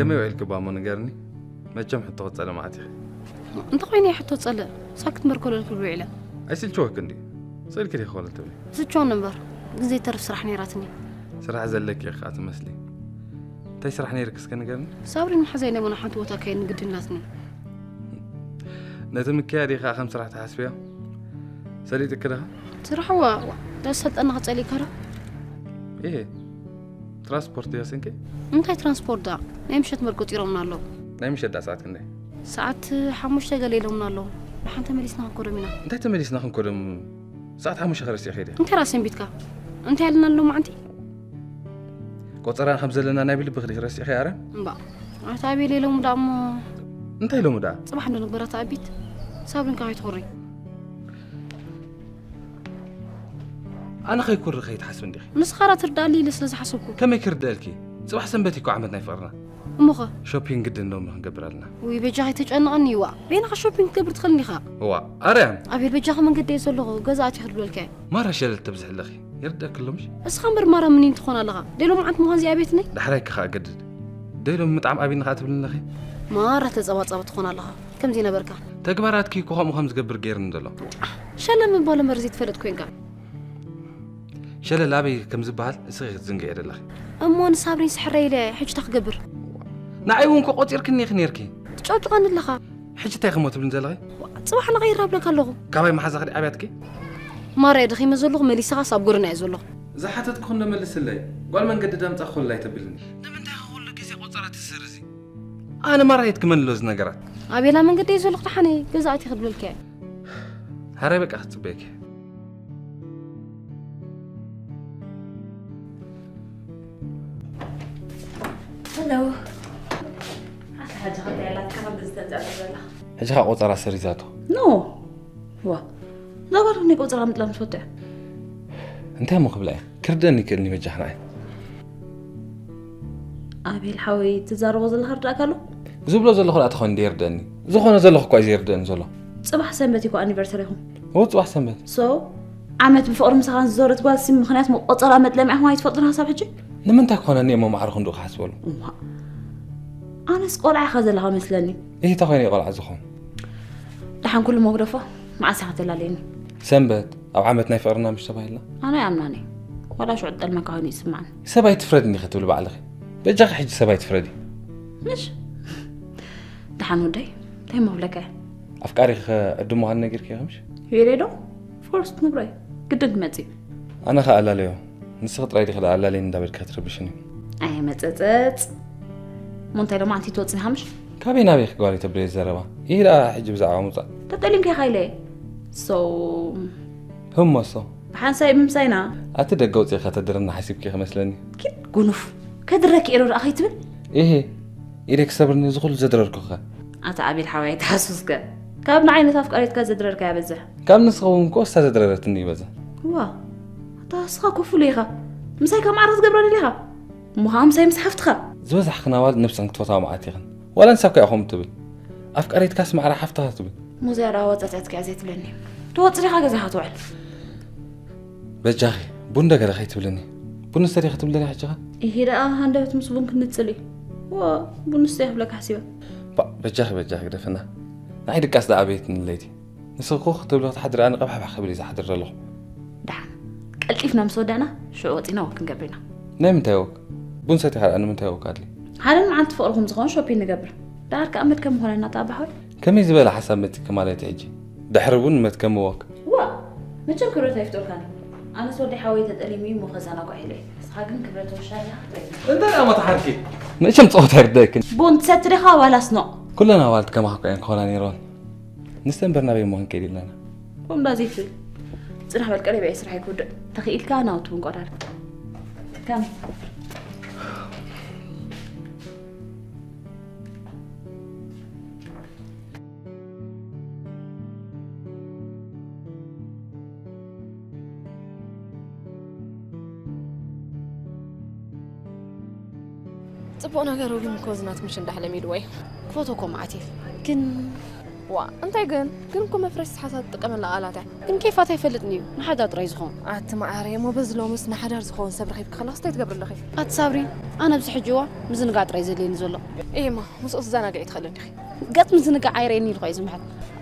ከመይ ውዒልኪ እባ እሞ ንገርኒ። መቸም ሕቶ ክጸለ መዓት ኢኺ። እንተ ኮይነ ሕቶ ጸለ ሳክት መርከሎ ክብል ውዒለ። ኣይስልችወክ እንዲ ስእልኪ ዲኺ ኮለል ትብሊ። ስልችወን እምበር ግን ዘይተርፍ ስራሕ ነይራትኒ። ስራሕ ዘለኪ ኢኻ ትመስሊ። እንታይ ስራሕ ነይርክ እስከ ንገርኒ። ሳብሪን መሓዛይ ናይ መና ሓንቲ ቦታ ከይን ግድናትኒ። ነቲ ምክያድ ኢኻ ከም ስራሕ ትሓስብዮ። ሰሊጥክ ዲኻ? ስራሕ ዋ ዳሰልጠና ክጸሊእካ ዶ? ይሄ ትራንስፖርት ዲዮ ስንኪ? እንታይ ትራንስፖርት ዳ? ናይ ምሸት መር ቆጺሮምና ኣለዉ። ናይ ምሸት ዳ ሰዓት ክንደይ? ሰዓት ሓሙሽተ ገለ ኢሎምና ኣለዉ። ንሓን ተመሊስና ክንኮዶም ኢና። እንታይ ተመሊስና ክንኮዶም? ሰዓት ሓሙሽተ ከረሲዕ ከይደ። እንታይ ራስን ቢትካ? እንታይ ኣለና ኣሎ መዓንቲ? ቆጸራ ከም ዘለና ናይ ብልብኽ ዲኺ ረሲዕኺ ኣረ? እምባ ኣታ ኣቤል ኢሎም ዳ እሞ እንታይ ኢሎም ዳ? ጽባሕ እንዶ ንግበራ ተኣቢት ሳብሪን ካብ ኣይትኹሪ። ኣነ ከይኩሪ ከይትሓስብ እንዲኺ። ንስኻ ራ ትርዳእሊ ኢለ ስለ ዝሓሰብኩ። ከመይ ክርደእልኪ? ጽባሕ ሰንበት እዩ እኮ ዓመት ናይ ፍቕርና። እሞኸ? ሾፒንግ ግድን ሎሚ ክንገብር ኣለና። ውይ በጃኺ ተጨንቐኒ ይዋ። በይንኻ ሾፒንግ ክትገብር ትኽእል እንዲኻ። እዋ ኣርያም። ኣቤል በጃኺ መንገዲ እየ ዘለኹ ገዛ ኣትየ ክድብለልካ እየ። ማራ ሸለል ተብዝሒ ኣለኺ። ይርደእኪ ኣሎ ምሽ? እስኻ እምበር ማራ ምኒን ትኾን ኣለኻ። ደሎ መዓት ምዃን እዚኣ ቤትነይ። ዳሕራይኪ ኸኣ ገድድ። ደሎ ምጥዓም ኣቢኒ ኸኣ ትብልኒ ኣለኺ። ማራ ተጸባጻቢ ትኾን ኣለኻ። ከምዚ ነበርካ። ተግባራትኪ እኮ ከምኡ ከም ዝገብር ገይርኒ ዘሎ። ሸለ ምባል እምበር ዘይትፈልጥ ኮንካ። ሸለል ኣበይ ከም ዝበሃል እስኺ ክትዝንግዒ ደለኺ። እሞ ንሳብሪን ስሕረይ ኢለ ሕጂ እንታይ ክገብር? ንዓይ እውን እኮ ቆጺርክኒ ኢኺ ነይርኪ። ትጨውጭቐኒ ኣለኻ። ሕጂ እንታይ ክሞ ትብልኒ ዘለኺ? ጽባሕ ንቐይር ኣብለካ ኣለኹ። ካባይ መሓዛኺ ድኣ ኣብያትኪ? ማርያ ደኺመ ዘለኹ መሊሰኻስ ኣብ ጎድና እየ ዘለኹ። ዝሓተትኩኺ እንዶ መልስለይ። ጓል መንገዲ ዳምጻ ኩሉ ኣይተብልኒ። ንምንታይ ኢኺ ኩሉ ግዜ ቆጸራ ትስርዚ? ኣነ ማራ የት ክመን ኣሎ እዚ ነገራት? ኣቤላ መንገዲ እየ ዘለኹ ደሓነ ገዛ ኣትየ ክድብለልካ እየ። ሓራይ በቃ ክትጽበየኪ። ሄሎ። ኣታ ሕጂ ከምታ ያላትካ ካብ እዚ ተንጸርጽር ዘለኻ። ሕጂ ኸኣ ቆጸራ ሰሪዛቶ። ኖ። ዋ። እዛ ጓል ናይ ቆጸራ ምጥላም ትፈቱ እያ። እንታይ እሞ ክብላ እየ? ክርደኒ ይክእልኒ በጃኻ ንዓይ። ኣቤል ሓወይ ትዛረቦ ዘለኻ ርዳእካ ኣሎ? ዝብሎ ዘለኹ ደኣ ተኾይኑ እንደ ይርደኒ። ዝኾነ ዘለኹ እኳ እዩ ዘይርደኒ ዘሎ። ጽባሕ ሰንበት እዩ እኮ ኣኒቨርሰሪኹም። እዎ ጽባሕ ሰንበት። So ዓመት ብፍቕሪ ምሳኻን ዝዞረት ጓል ሲ ምኽንያት ቆጸራ መጥለሚያ ኹም ኣይትፈልጡን ሓሳብ ሕጂ? ንምንታይ ክኾነኒ እየ እሞ ማዕረ ክንድኡ ክሓስበሉ? እዋ ኣነስ ቆልዓ ኢኻ ዘለኻ መስለኒ። እሂ እንታይ ኮይነ እየ ቆልዓ ዝኾን? ደሓን ኩሉ መጉደፎ መዓስ ኢኻ ተላለየኒ? ሰንበት ኣብ ዓመት ናይ ፍቕርና ምሽ ተባሂልና። ኣነ ኣይኣምናን እየ። ዋላ ሽዑ ትጠልመካ ኮይኑ ይስማዕኒ። ሰብ ኣይትፍረድኒ ኢኺ ትብሊ ባዕልኺ። በጃኺ ሕጂ ሰብ ኣይትፍረዲ። ምሽ ደሓን ወደይ እንታይ እሞ ክብለካ እየ? ኣፍቃሪኺ ኸ ዕዱም ምዃኑ ነጊርክዮ ምሽ? የለ ዶ? ኦፍኮርስ ክነግሮ እየ። ግድን ክመጽእ እዩ። ኣነ ኸኣ ኣላለዮ። ንስኺ ጥራይ ዲኺ ደኣ ኣላልየኒ እንዳበልኪ ክትርብሽኒ? ኣየ መጸጸጽ። እሞ እንታይ ሎማዓንቲ ትወጽኒ ኢኻ ምሽ? ካበይ ናበይ ኢኺ ጓለይ ተብልዮ ዘረባ? ኢሂ ደኣ ሕጂ ብዛዕባ ምውጻእ። ተጠሊምኪ ኢኻ ኢለ እየ። So ህሞሶ። ብሓንሳእ ምምሳይና። ኣቲ ደገ ኣውጺእኺ ከተድርኒ ሓሲብኪ ኢኺ መስለኒ። ኪድ ጉኑፍ። ከድረኪ እየ ዶ ደኣ ከይትብል? ኢሂ። ኢደይ ክሰብርኒ እዚ ኩሉ ዘድረርኩኺ ከ? ኣታ ኣቤል ሓወይ ኣይትሃስስ ከ። ካብ ንዓይነት ኣፍቃሪትካ ዘድረርካያ በዝሕ። ካብ ንስኺ እውን እኮ እሳ ዘድረረትኒ ይበዝሕ። ዋእ ኣታ እስኻ ኮፉሉ ኢኻ። ምሳይ ካብ ማዕረ ክትገብራ ደሊኻ? እሞ ኸዓ ምሳይ ምስ ሓፍትኻ? ዝበዛሕክን ኣዋልድ ነብሰን ክትፈትዋ መዓት ኢኽን። ዋላ ንሳ እኮ እያ ከምኡ ትብል። ኣፍቃሪትካስ ማዕረ ሓፍትኻ ትብል። ሙዝያ ደኣ ወጸጸትካ እያ ዘይትብለኒ። ትወጽእ ዲኻ ገዛኻ ትውዕል? በጃኺ ቡን ዶ ገለ ከይትብልኒ። ቡን ስተ ዲኺ ትብልኒ ሕጂ ኸ? ኢሂ ደኣ ሃንደበት ምስ ቡን ክንጽል እዩ። ዋ ቡን ስተ ክብለካ ሓሲበ። ባእ በጃኺ በጃኺ ግደፍና። ንዓይ ድቃስ ደኣ ኣበየትኒ ለይቲ። ንስኺ ኮኽ ክትብሊ ክትሓድሪ ኣነ ቀብሓብሕ ክብል እየ ዝሓድር ዘለኹ። ደሓን ቀልጢፍና ምስ ወዳእና ሽዑ ወጺና ወክ ክንገብር ኢና። ናይ ምንታይ ወክ? ቡን ሰቲኻ ደኣ ንምንታይ ወክ ኣድልዩ? ሓደ መዓልቲ ፍቕርኹም ዝኾነ ሾፒን ንገብር። ደሓር ከኣ መድከሚ ኮነና እታ ኣባሓወይ። ከመይ ዝበለ ሓሳብ መጺኪ ማለት እዩ ሕጂ? ድሕሪ ቡን መድከሚ ወክ? ዋእ! መቸም ክብረት ኣይፍጠርካን እዩ። ኣነስ ወዲ ሓወይ ተጠሊሙ እዩ እሞ ከዘናግዖ ኢለ እየ። ንስኻ ግን ክብረት ወሻል ኢኻ ክትርኢ። እንታይ ደኣ እሞ ተሓርኪ? መቸም ጸወታ ኣይርዳእክን። ቡን ትሰቲ ዲኻ ዋላስ ኖእ? ኩለን ኣዋልድ ከማኺ እኮ እየን ክኾና ነይረን። ንስተን በርናቤ እሞ ክንከይድ ኢልናና። ከምኡ እንዳ ዘይትብል። ጽናሕ በል ቀሪበ እየ ስርሐይ ክውድእ። ተኽኢልካ ናውቲ ቡን ቆዳር። ከም ጽቡቕ ነገሩ ግን እኮ እዚ ናት ምሽ እንዳሕለሚድዎ እዩ። ክፈቶ እኮ መዓት እዩ። ግን ዋ እንታይ ግን ግን እኮ መፍረስ ሓሳብ ትጥቀመላ ቃላት እያ። ግን ኬፋት ኣይፈልጥን እዩ ንሓዳር ጥራይ ዝኸውን። ኣቲ መዓረይ እሞ በዚ ሎምስ ንሓዳር ዝኸውን ሰብ ረኺብኪ ከለኽስ እንታይ ትገብሪ ኣለኺ? ኣቲ ሳብሪ፣ ኣነ ኣብዚ ሕጂ እዋን ምዝንጋዕ ጥራይ ዘድልየኒ ዘሎ። እማ ምስኡ ትዘናግዒ ትኽእሊ እንዲኺ። ገጽ ምዝንጋዕ ኣይርእየኒ ኢልኳ እዩ ዝምሕር።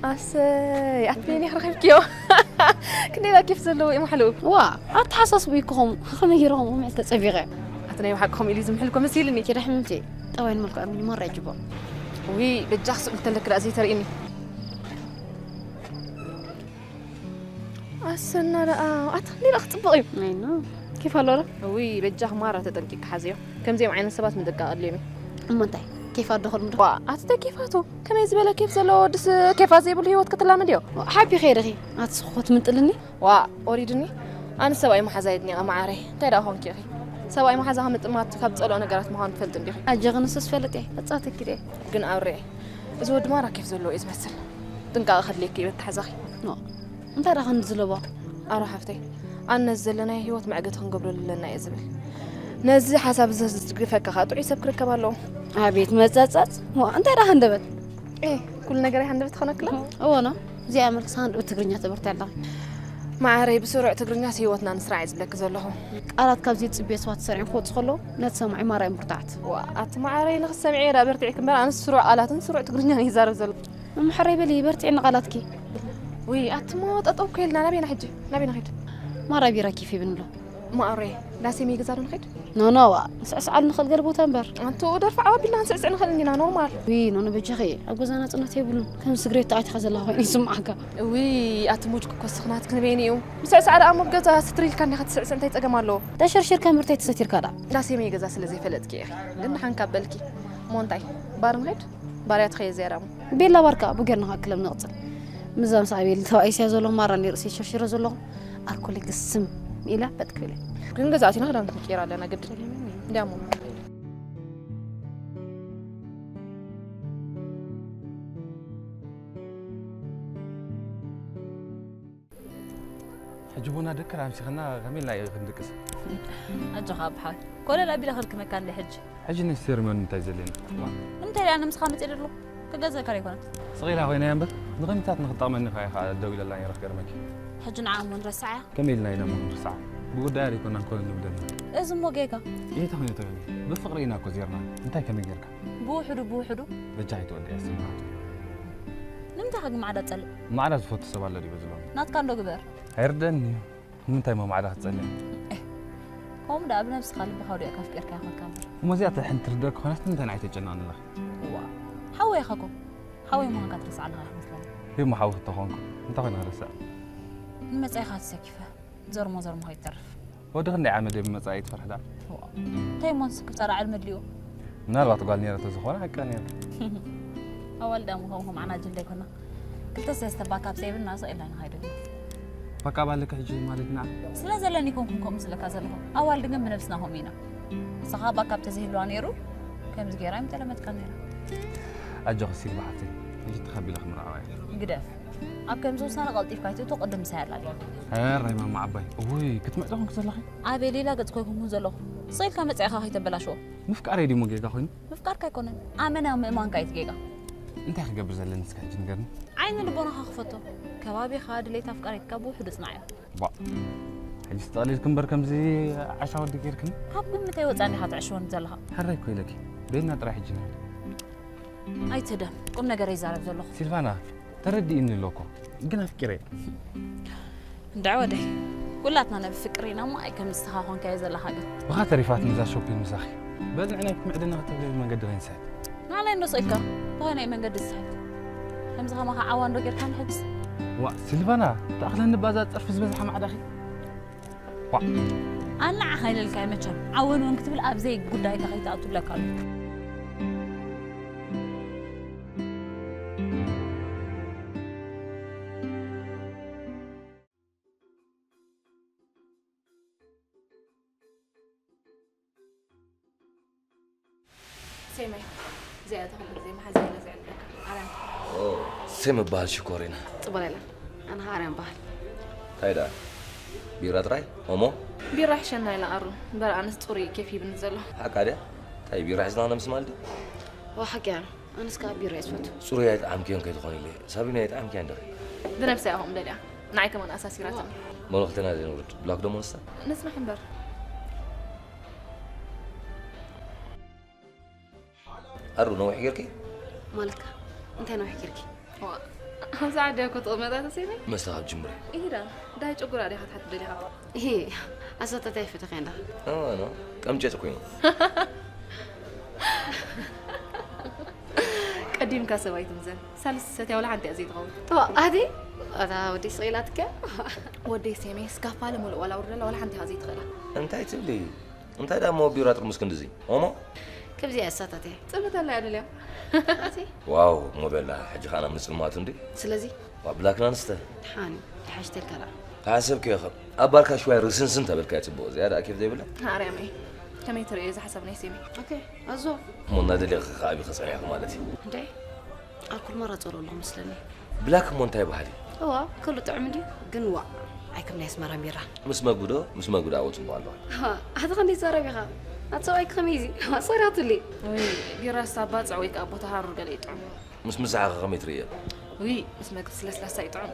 ኣሰይ ኣቲ ቢኒ ረኺብኪዮ። ክንደይ ኬፍ ዘለዎ እዩ ማሕልኡ። ዋ ኣተሓሳስቡ ይከኹም ከመይ ገይርኹም ምዕል ተጸቢቐ። ኣቲ ናይ ብሓቅኹም ኢሉ ዝምሕል እኮ መሲልኒ። ኪዳ ሕምምቲ ጠባይን መልክዖም ይመራ ይጅቦ። ውይ በጃኽ ስቕ ኢልተለክ ደኣ ዘይተርእኒ። ኣሰና ደኣ ኣታ ክንደይ ደኣ ክጽብቕ እዩ። ኣይ ኖ ኬፍ ኣሎ ዶ? ውይ በጃኽ ማራ ተጠንቂቅ ሓዘዮ። ከምዚኦም ዓይነት ሰባት ምጥንቃቕ ኣድልዮም እዩ። እሞ እንታይ ኬፍ ኣዶ ክልምዶ? ዋ ኣቲ እንታይ ኬፋቱ? ከመይ ዝበለ ኬፍ ዘለዎ ወድስ ኬፋት ዘይብሉ ህይወት ክትላመድ እዮ። ሓቢኸ ኢኺ ኣቲ ስኾት ምንጥልኒ። ዋ ወሪድኒ። ኣነ ሰብኣይ መሓዛ የድኒቐ መዓረይ። እንታይ ደኣ ኾንኪ ኢኺ? ሰብኣይ መሓዛ ምጥማት ካብ ጸልኦ ነገራት ምዃኑ ትፈልጢ እንዲኺ። ኣጀኺ ንሱስ ፈልጥ እየ። ፈጻተኪ ድየ? ግን ኣብሬ እዚ ወዲ ማራ ኬፍ ዘለዎ እዩ ዝመስል። ጥንቃቐ ከድልየኪ እዩ ኣተሓዛኺ። ኖ እንታይ ደኣ ክንዲ ዝለቦ? ኣሮ ሓፍተይ፣ ኣነ ነዚ ዘለናዮ ህይወት መዕገቲ ክንገብረሉ ኣለና እየ ዝብል። ነዚ ሓሳብ እዚ ዝድግፈካ ከዓ ጥዑይ ሰብ ክርከብ ኣለዎ። ኣቤት መጸጸጽ። ዋ እንታይ ደኣ ሃንደበት? ኤ ኩሉ ነገር ሃንደበት ትኾነክላ? እወ ኖ። እዚኣ መልክሳ ሃንደበት ትግርኛ ትምህርቲ ኣላ። መዓረይ ብስሩዕ ትግርኛስ ህይወትና ንስራሕ እየ ዝብለኪ ዘለኹ። ቃላት ካብ ዘይትጽብዮ ሰባት ተሰሪዖም ክወጹ ከለዉ ነቲ ሰማዒ ማራ እዮም ብርቱዓት። ዋ ኣቲ መዓረይ ንኽትሰምዕዮ ደኣ በርቲዕኪ እምበር ኣነስ ስሩዕ ቃላትን ስሩዕ ትግርኛን እየ ይዛረብ ዘለኹ። መምሓረይ በሊ በርትዒ ንቓላትኪ። ውይ ኣቲ እሞ ጠጠው እኮ ኢልና ናበይና ሕጂ? ናበይና ኸይድ? ማራ ቢራ ኬፍ ይብንሎ። ማዕሮየ ዳሴ መይ ገዛ ዶ ንኸይድ? ኖ ኖ ዋ ንስዕስዓሉ ንኽእል ገለ ቦታ እምበር። ኣንቱ ደርፊ ዓው ኣቢልና ክንስዕስዕ ንኽእል እንዲና ኖርማል። ውይ ኖ ኖ በጃኺ ኣብ ገዛ ናጽነት የብሉን። ከም ስግሬት ተኣቲኻ ዘለኻ ኮይኑ ይስምዓካ። ውይ ኣቲ ሙድ ክኮስኽ ናትክ ንበይኒ እዩ። ምስዕሳዕ ደኣ እሞ ኣብ ገዛ ስትሪ ኢልካ እንዲኻ ትስዕስዕ እንታይ ጸገም ኣለዎ? ተሸርሺርካ እምበር እንታይ ተሰቲርካ ደኣ? ዳሴ መይ ገዛ ስለ ዘይፈለጥኪ ኢኺ። ግን ደሓን ካብ በልኪ። እሞ እንታይ ባር ንኸይድ? ባርያ ትኸየ ዝያዳ እሞ። ቤላ ባርካ ብጌርና ክለብ ንቕጽል። ምዛ ምስ ኣቤል ተባኢስያ ዘሎ ማራ እኒ ርእሰይ ሸርሺረ ዘለኹ ኣልኮል ግስም ኢላ በጥ ክብል እየ። ግን ገዛ ኣቲና ክዳን ክንቅይር ኣለና ግድን። እንዲያሞ ሕጂ ቡና ደክር ኣምሲኽና ከመይ ኢልና እዩ ክንድቅስ? ኣጆኻ ኣቦ ሓወይ። ኮለል ኣቢለ ከልክመካ እንደ ሕጂ። ሕጂ ንሴርሞኒ እንታይ ዘድልየና? ንምንታይ ደኣ ኣነ ምሳኻ መፅእ ደሎ? ክገዘካ ኣይኮነን። ስቕ ኢላ ኮይና እያ እምበር ንቕድሚታት ንኽትጠቕመኒ ኢኻ ኢኻ ደው ኢለላ ነይረ ክገርመኪ። ሕጂ ንዓ እሞ ንረስዓ እያ? ከመይ ኢልና ኢና እሞ ክንርስዓ? ብጉዳያ ደይኮና እንኮ ንብደልና። እዚ እሞ ጌጋ። እንታይ ኮይኑ ተገኒ? ብፍቕሪ ኢና እኮ ዜርና። እንታይ ከመይ ጌርካ? ብውሕዱ ብውሕዱ። በጃ ኣይትወድያ ስማ። ንምንታይ ከ ማዕዳ ትጸልእ? ማዕዳ ዝፈቱ ሰብ ኣሎ ድዩ በዚ ሎሚ? ናትካ እንዶ ግበር። ኣይርደኒ እዩ። ንምንታይ እሞ ማዕዳ ክትጸልእ? ከምኡ ደኣ ብነብስኻ ልብኻ ወዲእካ ኣፍቂርካ ይኾንካ እምበር። እሞ እዚኣ ተድሕን ትርደእ ክኾነት ንምንታይ ንዓይ ተጨንቐኒ ኣለኻ? እዋ፣ ሓወይ ኢኻ እኮ። ሓወይ ምዃንካ ትርስዓ ኣለኻ ይመስለኒ። እሞ ሓዊ ክተኾንኩ እንታይ ኮይነ ክርስዕ? ንመጻኢኻ ተሰኪፈ ዘርሞ ዘርሞ ከይትተርፍ። ወዲ ክንደይ ዓመት ድየ ብመጻኢ ትፈርሕ ደኣ? እዋ፣ እንታይ እሞ ንስኪ ጸራዕል መድልኡ? ምናልባት ጓል ነይረ ተዝኾነ ሓቂ ነይሩ። ኣዋልዳ ምዃን ከም ዓናጅል ደይኮና። ክልተ ሰለስተ ባካፕ ዘይብልና ስቕ ኢልና ንኸይድ። ባካፕ ኣለካ ሕጂ ማለት ንዓ? ስለ ዘለኒ ኮንኩን ከምኡ ዝብለካ ዘለኹ። ኣዋልድ ግን ብነብስና ከምኡ ኢና። ንስኻ ባካፕ ተዘይህልዋ ነይሩ፣ ከምዚ ገይራ ኣይምጠለመትካ ነይራ። ኣጆኺ ሲልቫ ሓፍተይ፣ ሕጂ ተኸቢለ ክምርዓዋ እየ። ግደፍ። ኣብ ከምዚ ውሳነ ቀልጢፍካ ኣይትእቶ፣ ቅድም ምሳይ ኣላልያ። ሕራይ ማማ ዓባይ። እውይ፣ ክትምዕዶ ኮንኪ ዘለኺ? ኣቤል ሌላ ገጽ ኮይኩን ዘለኹ። ስቕ ኢልካ መጺእኻ ከይተበላሽዎ። ምፍቃረይ ድዩ እሞ ጌጋ ኮይኑ? ምፍቃርካ ኣይኮነን፣ ኣመና ምእማንካ እዩ እቲ ጌጋ። እንታይ ክገብር ዘለኒ እስከ ሕጂ ንገርኒ? ዓይኒ ልቦናኻ ክፈቶ፣ ከባቢኻ፣ ድሌት ኣፍቃሪትካ ብውሕዱ ጽናዕዮ። ባ፣ ሕጂ ተጠቕሊልኪ እምበር ከምዚ ዓሻ ወዲ ጌርክኒ? ካብ ግምተይ ወጻኢ ኢኻ ትዕሽወኒ ዘለኻ። ሕራይ እኮ ኢለኪ፣ በይና ጥራይ ሕጂ ንኸይድ። ኣይትህደም፣ ቁም ነገር ይዛረብ ዘለኹ። ሲልቫና፣ ተረዲእኒ ኣሎ እኮ፣ ግን ኣፍቂረ። እንድዒ ወደይ፣ ኩላትና ነብ ፍቅሪ ኢና እሞ ኣይ ከም ዝተኻኾንካዮ ዘለኻ ግን። ብኻ ተሪፋትኒ እዛ ሾፒን ምሳኺ። በል ንዕናይ ክትምዕድና ክትብሊ መንገዲ ከይንስሕት። ንዓናይ እንዶ ስቕ ኢልካ፣ ብኸመይ መንገዲ ዝስሕት? ከምዚ ከማኻ ዓዋ እንዶ ጌርካ ንሕግዝ። ዋእ፣ ሲልቫና፣ ተኣኽለኒ ባዛ ጸርፊ ዝበዝሓ ማዕዳኺ። ዋእ። ኣነ ንዓኻ ኢለልካ እየ መቸም። ዓወን እውን ክትብል ኣብ ዘይ ጉዳይካ ከይትኣቱ እብለካ ኣለኹ። ሴመይ፣ እዚኣ ተኽልል ዘይመሓዘ ኢለ ዘዕልለካ። ኣርያም። ኦ፣ ሴም እበሃል ሽኮሪና። ጽቡቕ ኢላ። ኣነ ኸኣ ኣርያም እበሃል። እንታይ ደኣ? ቢራ ጥራይ? ሆሞ? ቢራ ይሕሸና ኢላ ኣሩ። እምበር ኣነስ ጽሩይ ኬፍ ሂብኒ ዘሎ። ሓቃ ድያ? እንታይ ቢራ ሒዝና ነምስ ማልዲ? ዋ፣ ሓቂ እያ። ኣነስ ከዓ ቢራ እየ ዝፈቱ። ፅሩይ ኣይጠዓምክዮን ከይትኾን ኢለ። ሳብሪና ኣይጠዓምክያ እንደኺ። ብነብሳ ኢኹም ደልያ። ንዓይ ከማን ኣሳሲራትኒ። መለኽትና ዘይንውርድ ብላክ ደሞ ንስታ? ንጽናሕ እምበር። ኣሩ ነዊሕ ጌርኪ? ማለትካ እንታይ ነዊሕ ጌርኪ? ዋ፣ ኣብዚ ዓዲ እኮ ተቐመጣ ተሰይመ። መስተ ካብ ጅምሪ። ኢዳ፣ ዳይ ጨጉራ ዲኻ ትሓት ደሊኻ? ይሄ ኣሳታት ኣይፈተኸ እንዳ ኖ ቀምጨጭ ኮይኑ። ቀዲምካ ሰብኣይ ትምዘን። ሳልስ ሰትያ ወላ ሓንቲ እያ ዘይትኸውን። ተዋ ኣቲ ኣታ ወዲ ስኢላትከ ወደይ ሴሜ ስካፋለ ሙሉእ ዋላ ውርደላ ዋላ ሓንቲ እያ ዘይትኽእላ። እንታይ ትብሊ? እንታይ ዳ እሞ ቢራ ጥርሙስ ክንድዚ? ኦሞ? ከምዚኣ ኣሳታት እያ ጽብተላ እያ ደልያ። ኣቲ ዋው እሞ በላ ሕጂ ኻና ምጽልማቱ እንዲ? ስለዚ ዋ ብላክና ንስተ። ሓን ተሓሽተልካ ደኣ ተሓሰብክዮ ኸ ኣብ ባርካ ሽዋይ ርስንስን ተበልካዮ ጽቡቕ። እዚኣ ደኣ ኬፍ ዘይብላ? ኣርያመይ ከመይ ትርእዮ እዚ ሓሳብ ናይ ሴሜ? ኦኬ ኣዞ እሞ እናደሊኺ ከኣ ቢኺ ጸኒሕኺ ማለት እዩ። እንዴ ኣልኮል ማራ ጸሎ ኣለኹ መስለኒ ብላክ እሞ እንታይ ባህል እዩ? እዋ ከሉ ጥዑም እንዲ ግን ዋዕ ኣይከም ናይ ኣስመራ ቢራ ምስ መግቢ ዶ? ምስ መግቢ ደኣ ወጽምቦ ኣለዋ። ኣቲ ከንደይ ዛረብ ኢኻ ኣቲ ሰብኣይክ ከመይ እዚ ሰራትሊ ወይ ቢራ ሳባ ጸወይ ከኣ ቦታ ሃሩር ገለ ይጥዑም። ምስ ምሳሕኺ ከመይ ትርእዮ? ውይ ምስ መግቢ ስለስላሳ ይጥዑም።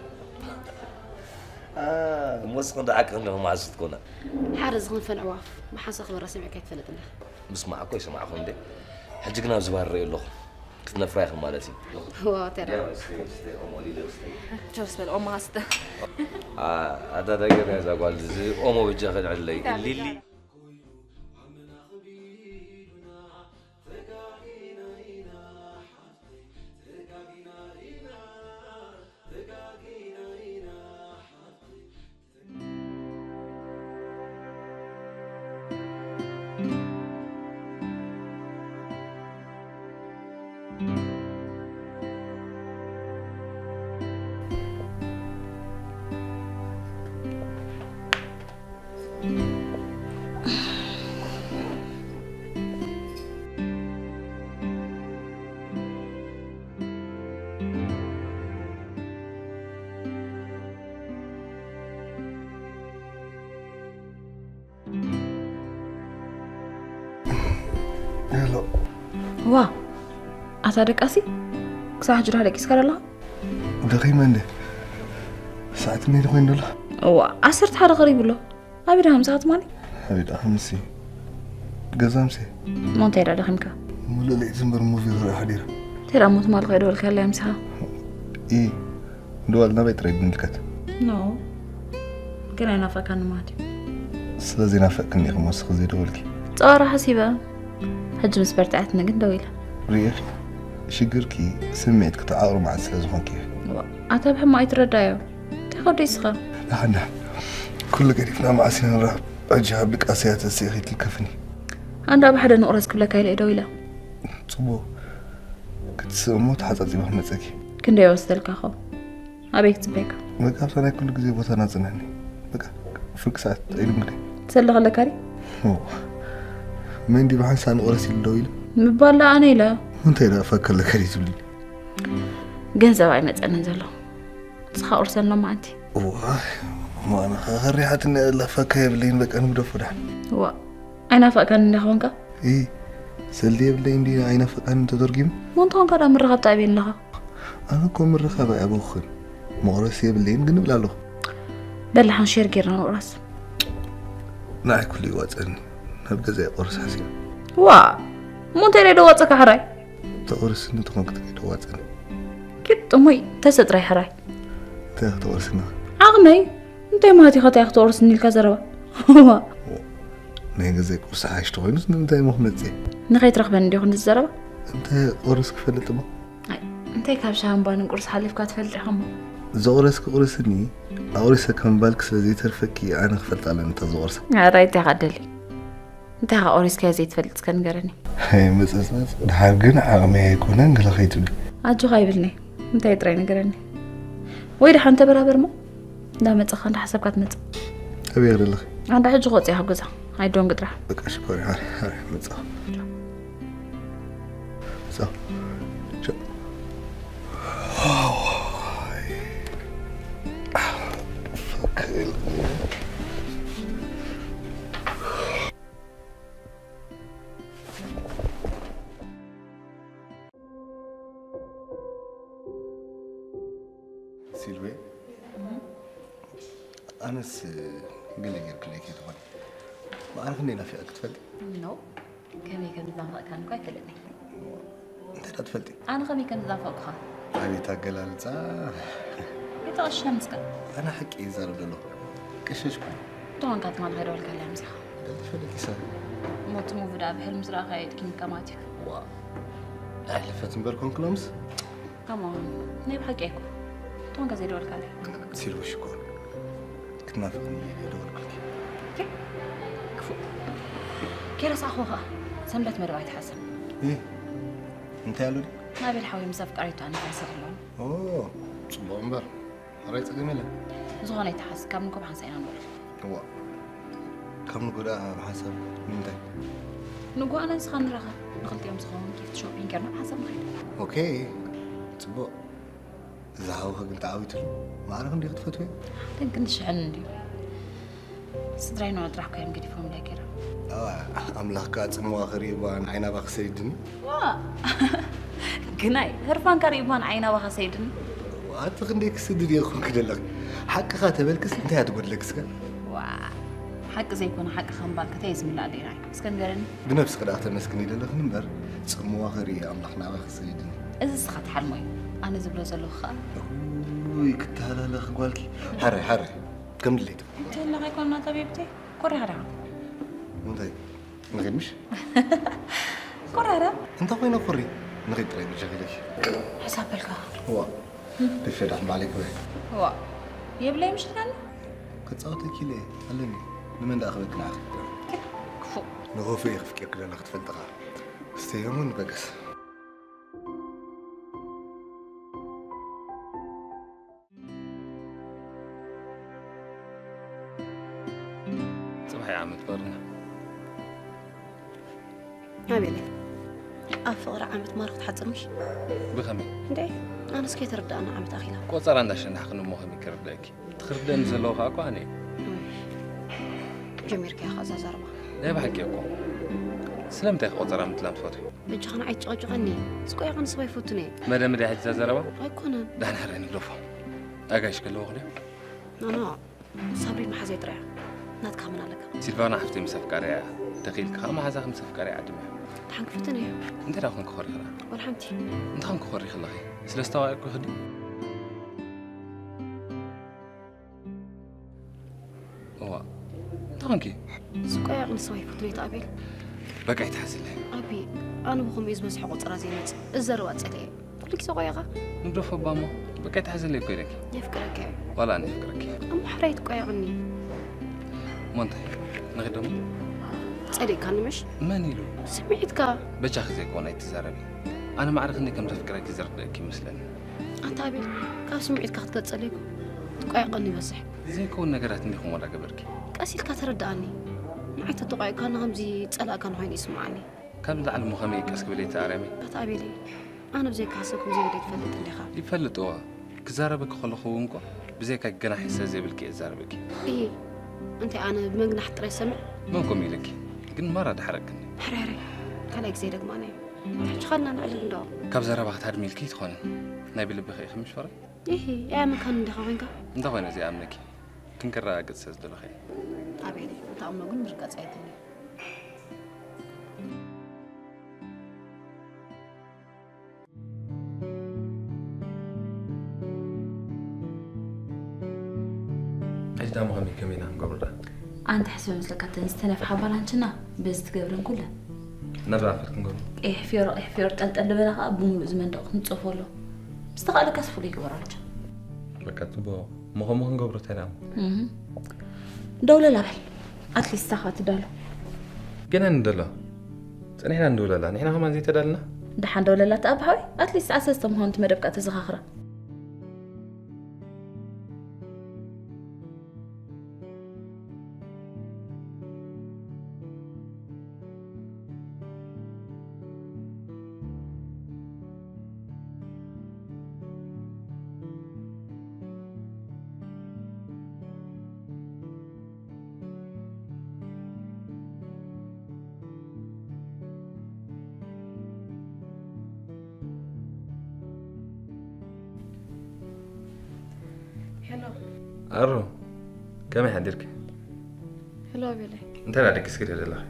እሞ ስኽን ደኣ ዓቂ ክንደኹም መዓስ ትኮና? ሓደ ዝኽንፈን ዕዋፍ ብሓንሳ ክበራ ሰሚዕካ ይትፈልጥ እንዲኻ ምስማዕ እኮ ይሰማዕኹ እንዴ። ሕጂ ግን ኣብዚ ባር ርእየ ኣለኹ። ክትነፍራ ኢኽን ማለት እዩ። ዋው ተራ ቸርስ በል ኦማ ስተ ኣታ ተገርያ እዛ ጓል እዚ ኦሞ ብጃ ከድዕለይ ሊሊ ሄሎ ዋ ኣታ ደቃሲ ክሳብ ሕጂ ድኻ ደቂስካ ደለኻ? ደኺመ እንደ ሰዓት መይደ ኮይኑ ደሎ እዋ ዓሰርተ ሓደ ቀሪቡ ኣሎ። ኣበይ ድኻ ምሳኻ ትማሊ? ሓቢጣ ከምሲ ገዛ ምሴ እሞ እንታይ ዳ ደኺምካ? ሙሉእ ለይቲ እምበር ሙቪ ክርኢ ሓዲረ። እንታይ ዳ እሞ ትማሊ ከይደወልካለይ ምሳኻ? ኢ ድዋል ናበይ ጥራይ ድንልከት ኖ ግን ኣይናፈቃኒ ማለት እዩ። ስለዚ ናፈቅክኒ ኢኹም ወስኺ ዘይደወልኪ። ጸዋራ ሓሲበ ሕጂ ምስ በርትዐትኒ ግን ደው ኢለ። ርእኺ ሽግርኪ ስምዒት ክትዓቕሪ መዓት ስለ ዝኾንኪ እየ። ኣታ ብሕማቕ ኣይትረዳዮ እንታይ ከዶ ይስኻ? ደሓን ደሓን ኩሉ ገዲፍና መዓስ ኢና ንራኸብ? ሕጂ ካብ ድቃስ እያ ተስኢኺ ትልከፍኒ። ኣንዳ ብሓደ ንቑረስ ክብለካ ኢለ እየ ደው ኢለ። ጽቡቕ ክትስእ እሞ ተሓጻጺበ ክመጸኪ። ክንደይ ወስደልካ ኸው ኣበይ ክጽበየካ? በቃ ኣብታ ናይ ኩሉ ግዜ ቦታና ጽንሕኒ። በቃ ፍርቂ ሰዓት ጠይሉም ግደ። ትሰሊ ከለካ ድዩ? መን ድዩ ብሓንሳእ ንቑረስ ኢሉ ደው ኢሉ? ምባል ደኣ ኣነ ኢለ። እንታይ ደኣ ፈከለካ ድዩ ትብልኒ? ገንዘብ ኣይመጸንን ዘሎ ንስኻ ቁርሰን ሎማዓንቲ። ዋይ ማና ኸሪሓትኒ ኣላ ፈካ የብለይን በቃ ንግደፎ ድሓን። ዋ ኣይናፈቅካን እንዳ ኾንካ? ኢ ሰልዲ የብለይን ድዩ ኣይናፈቃን ተተርጊሙ? ሞንታ ኾንካ ዳ ምርኻብ ተኣብየ ኣለኻ? ኣነ እኮ ምርኻብ ኣይኣበኹን መቑረስ የብለይን ግን እብል ኣለኹ። በላሓን ሼር ጌርና ንቑረስ። ንዓይ ኩሉ ይዋፀኒ ናብ ገዛ ይቆርስ ሓሲብ። ዋ እሞ እንታይ ዶ ዋፀካ ሕራይ? ተቑርስ እንተኾንክ ጥራይ ዶ ዋፀኒ? ኪድ ጥሙይ ተሰጥራይ ሕራይ። እንታይ ክትቆርስና? ዓቕመይ እንታይ ማለት ኢኻ እንታይ ክትቆርስኒ ኢልካ ዘረባ? ናይ ገዛይ ቁርሲ ሓሽ ተኾይኑስ ንምንታይ እሞ ክመፅእ? ንኸይትረኽበኒ እንዲኹ ንዝዘረባ? እንተ ቆርስ ክፈልጥ እሞ እንታይ ካብ ሻምባንን ቁርስ ሓሊፍካ ትፈልጥ ኢኻ እሞ? ዘቑረስ ክቑርስኒ ኣቑሪሰ ከም ባልክ ስለ ዘይተርፈኪ ኣነ ክፈልጥ ኣለኒ እታ ዘቑርሳ። ራይት ኢኻ ደሊ እንታይ ኢኻ ቆሪስካዮ ዘይትፈልጥ እስከ ንገረኒ። መፀፅመፅ ድሓር ግን ዓቕመይ ኣይኮነን ገለ ከይትብል። ኣጆኻ ይብልኒ እንታይ ጥራይ ንገረኒ። ወይ ድሓን ተበራበር እሞ እንዳመፀኻ እንዳሓሰብካ ትመፅእ። ኣበይ ዘለኺ? ኣንዳ ሕጂ ክወፅእ እየ ካብ ገዛ ኣይዶንግ ጥራሕ። በቃ ሽኮር ሓር ሓር መፃ መፃ ሲልቪ፣ ኣነስ ገለ ጌርክለይ ከይትኾን፣ ማዕረ ክንደይ ናፊቐ ክትፈልጢ? ኖ፣ ከመይ ከም ዝናፈቕካኒ እኳ ኣይፈልጥን። እንታይ ደኣ ትፈልጢ? ኣነ ከመይ ከም ዝናፈቕኩኻ? ኣቤት ኣገላልጻ! ኣይተቐሽሸን እስከ። ኣነ ሓቂ ይዛረብ ዘለኹ። ቀሸሽኩ። እንተኾንካ ትማሊ ከይደወልካለይ ምሳኻ። እንታይ ትፈልጥ ኢሳ? ሞት ሙቪ ደኣ ብሕልሚ ዝረኣኻዮ የድኪምካ ማለት እዩ። ዋ፣ ኣይለፈት እምበር ኮንክሎምስ። ከማን ናይ ብሓቂ ኣይኮ። እንተኾንካ ዘይደወልካለይ። ሲልቪ ሽኮር። ክትናፍቕኒ እየ ደወልኩልኪ። ክፉእ። ከይረሳዕኹ ኸኣ ሰንበት መደብ ኣይትሓስብ። እ፣ እንታይ ኣሎ ድዩ? ናቤል ሓወይ ምስ ኣፍቃሪቱ ኣነጋሰር ኣለዎ። ኦ፣ ጽቡቕ እምበር። ሕራይ ጸገም የለን። ዝኾነ ኣይትሓስ፣ ካብ ንጎ ብሓንሳእ ኢና ንበሉ። እዋ፣ ካብ ንጎ ደኣ ብሓንሳብ ንምንታይ? ንጎ ኣነ ንስኻ ንራኸብ፣ ንኽልቲኦም ዝኸውን ጊፍት ሾፒንግ ጌርና ብሓንሳብ ንኸይድ። ኦኬ፣ ጽቡቕ። እዚ ሃውኺ ግን ተዓዊትሉ። ማዕረ ክንደይ ክትፈትውዮ? ሓደን ክንዲ ሽሕን እንድዩ። ስድራይ ንዑ ጥራሕ እኮ እዮም ገዲፎምለይ ገይሮም። ኣዋ፣ ኣምላኽ ከኣ ጽምዋ ክርኢ እባ ንዓይና እባ ክሰይድኒ። ዋ! ግናይ ህርፋንካ ርኢ እባ ንዓይና እባ ከሰይድኒ። ኣቲ ክንደይ ክስድድ እየ ኮንክ ደለኽ። ሓቅኻ ተበልክስ እንታይ እያ ትጎድለክስካ? ዋ! ሓቂ ዘይኮነ ሓቂ ከምባል ከታይ ዝምላእ ደይናይ። እስከ ንገረኒ። ብነብስኺ ደኣ ተመስግኒ ደለኽኒ እምበር ጽምዋ ክርኢ ኣምላኽ ናባኺ ክሰይድኒ። እዚ እስኻ ትሓልሞ እዩ። ኣነ ዝብሎ ዘለኹ ኸኣ። ውይ ክተሃላለኺ ጓልኪ። ሓራይ ሓራይ ከም ድሌት። እንተለኻ ኣይኮንና ተቤብተይ። ኮሪኻ ደኣ። እንታይ ንኺድ ምሽ? ኮራራ። እንታይ ኮይነ ኩሪ ንኺድ ጥራይ ብጃኺ ኢለኪ። ሕሳብ በልካ። ዋ ብፌ ዳሕም ባዕለይ ክበ ዋ የብለይ ምሽት ናኒ። ክጻወተኪ ኢለ ኣለኒ። ንመን ደኣ ክበኪ ንዓኺ? ክፉእ። ንሆፌ እየ ክፍቅርኪ ደለኹ ክትፈልጥኻ። ስተየሙን በገስ። ጽባሕ ዓመት በርና። ኣቤለ፣ ኣብ ፍቕሪ ዓመት ማርኽ ትሓጽር ምሽ? ብኸመይ? እንዴ፣ ኣነስ ከይተረዳእና ዓመት ኣኺላ። ቆጸራ እንዳሸናሕክን እሞ ከመይ ክርደእኪ? ትኽርደኒ ዘለዉ ኸኣ እኮ ኣነ እየ። ጀሚርካዮ ኸኣ እዛ ዘረባ። ናይ ብሓቂ እኮ። ስለምንታይ ኢኺ ቆጸራ ምጥላም ትፈትዊ? በጃኻ ንዓይ ትጨቐጭቐኒ። ስቆ ያቐን ሰባይ ፈቱነ። መደምድያ ሕጂ እዛ ዘረባ? ኣይኮነን። ዳሕና ሕራይ ንግደፎ። ኣጋይሽ ከለዉ ኽልዮ? ኖኖ፣ ሳብሪን መሓዘይ ጥራያ። ናትካ ምን ኣለካ? ሲልቫና ሓፍተይ ምስ ኣፍቃሪያ እያ። ተኺኢልካ ኸኣ መሓዛኺ ምስ ኣፍቃሪያ ዓድምያ። ድሓን ክፍትን እየ። እንታይ ደኣ ኮንኪ ኾሪኽና? ወላ ሓንቲ። እንታይ ኮንኪ ኾሪኽለኺ? ስለ ዝተዋዒኩኺ ድዩ? እዋ፣ እንታይ ኮንኪ? ስቆ ያቕ ንሰባይ ፈቱነ ተኣቤል። በቃ ኣይትሓዝለይ። ኣቢ፣ ኣነ ብኸምኡ ዝበዝሐ ቆጸራ ዘይመጽእ። እዘረባ ጸሊኤ። ኩሉ ግዜ ቆየኻ? ንግደፎ እባ እሞ። በቃ ኣይትሓዝለይ እኮ ኢለኪ። የፍቅረካ እየ። ዋላ ኣነ የፍቅረኪ እየ። እሞ ሕራይ ትቆየቕኒ። እሞ እንታይ? ንኺድ ደሞ? ጸሊእካኒ ምሽ? መን ኢሉ? ስምዒትካ። በጃኺ ዘይኮነ ኣይትዛረቢ። ኣነ ማዕረ ክንደይ ከም ዘፍቅረኪ ዝርድአኪ ይመስለኒ። ኣንታ ኣቤል፣ ካብ ስምዒትካ ክትገልጸለይ እኮ ትቆየቐኒ ይበዝሕ። ዘይከውን ነገራት እንዲኹም ወላ ገበርኪ። ቀስ ኢልካ ተረድኣኒ። ንዓይ ተተቆየቕካኒ ከምዚ ጸላእካኒ ኮይኑ ይስምዓኒ። ካብ ንላዕሊ እሞ ከመይ ቀስ ክብል እየ ተኣርያሚ? ኣታ ኣቤለይ፣ ኣነ ብዘይካ ሓሳብ ከም ዘይበለ ትፈልጥ እንዲኻ። ይፈልጥ እዋ። ክዛረበኪ ከለኹ እውን እኮ ብዘይካ ገናሒ ስለ ዘይብልኪ እየ ዝዛረበኪ። እሂ፣ እንታይ ኣነ ብመግናሕ ጥራይ ሰምዕ? መን ከምኡ ኢልኪ? ግን ማራ ደሓረቅኒ። ሕራይ ሕራይ፣ ካልኣይ ግዜ ደግማና እዩ። ሕጂ ኻልና ንዕልል እንዶ። ካብ ዘረባ ክትሃድሚ ኢልኪ ኣይትኾንን። ናይ ብልብኺ ኢኺ ምሽ ፍረ? እሂ፣ ኣያመካኒ እንዲኻ ኮይንካ። እንተኾይነ ዘይኣምነኪ። ክንከረጋግጽ ስለ ዝደለኹ እየ። ኣቤለይ፣ እንተኣምኖ ግን ምርጋጽ ኣየድልን እዩ። ሕጂ ዳሞ ከመይ ከመይ ኢና ክንገብሮ ደኣ? ኣንተ ሕስበ መስለካ እተን ዝተነፍሓ ባላንችና በዚ ትገብረን ኩለን። ነራኽብ ክንገብሮ። ቂሕ ፊዮሮ ቂሕ ፊዮሮ ጠልጠል ዝበለ ከዓ ብምሉእ ዝመንደቕ ክንጸፎ ኣሎ። ምስ ተኻእለካስ ፍሉይ ግበሮ ኣልቻ። በቃ ጽቡቕ። እሞ ከምኡ ክንገብሮ እንታይ ደኣ? እህ። ደውለላ በል። ኣትሊስት ሳኻ ትዳሎ። ገና ንደሎ። ጸኒሕና ንደውለላ። ንሕና ከማን ዘይተዳልና? ደሓን ደውለላ ተኣባሓዊ። ኣትሊስት ዓሰርተ ምዃኑ እቲ መደብካ ተዘኻኽራ። ሄሎ። ኣሩ፣ ከመይ ሓዲርኪ? ሄሎ ኣቤለይ። እንታይ ደኣ ደቂስኪ ዶ ዘለኺ?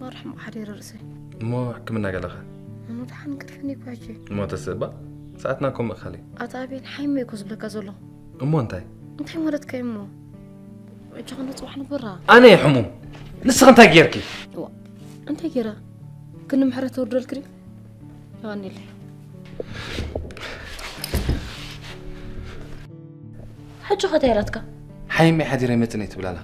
ማርሕም ሓዲረ ርእሰይ። እሞ ሕክምና ገለኻ? መድሓን ቅድፍኒ እኮ ሕጂ። እሞ ተስባ፣ ሰዓትና እኮ ምእካል እዩ። ኣታ ኣቤል ሓይመ እኮ ዝብለካ ዘሎ። እሞ እንታይ? እንታይ ማለት ከ እሞ? እጅ ክንዲ ጽባሕ ንበራ። ኣነ እየ ሕሙም። ንስኺ እንታይ ጌርኪ? ዋ፣ እንታይ ጌራ? ግን ምሕረት ተወርደልክ ድዩ? ይቐኒለይ። ሕጂ ኸ እንታይ ኢላትካ? ሓይመ ሓዲረ ይመጽእ እየ ትብላላ።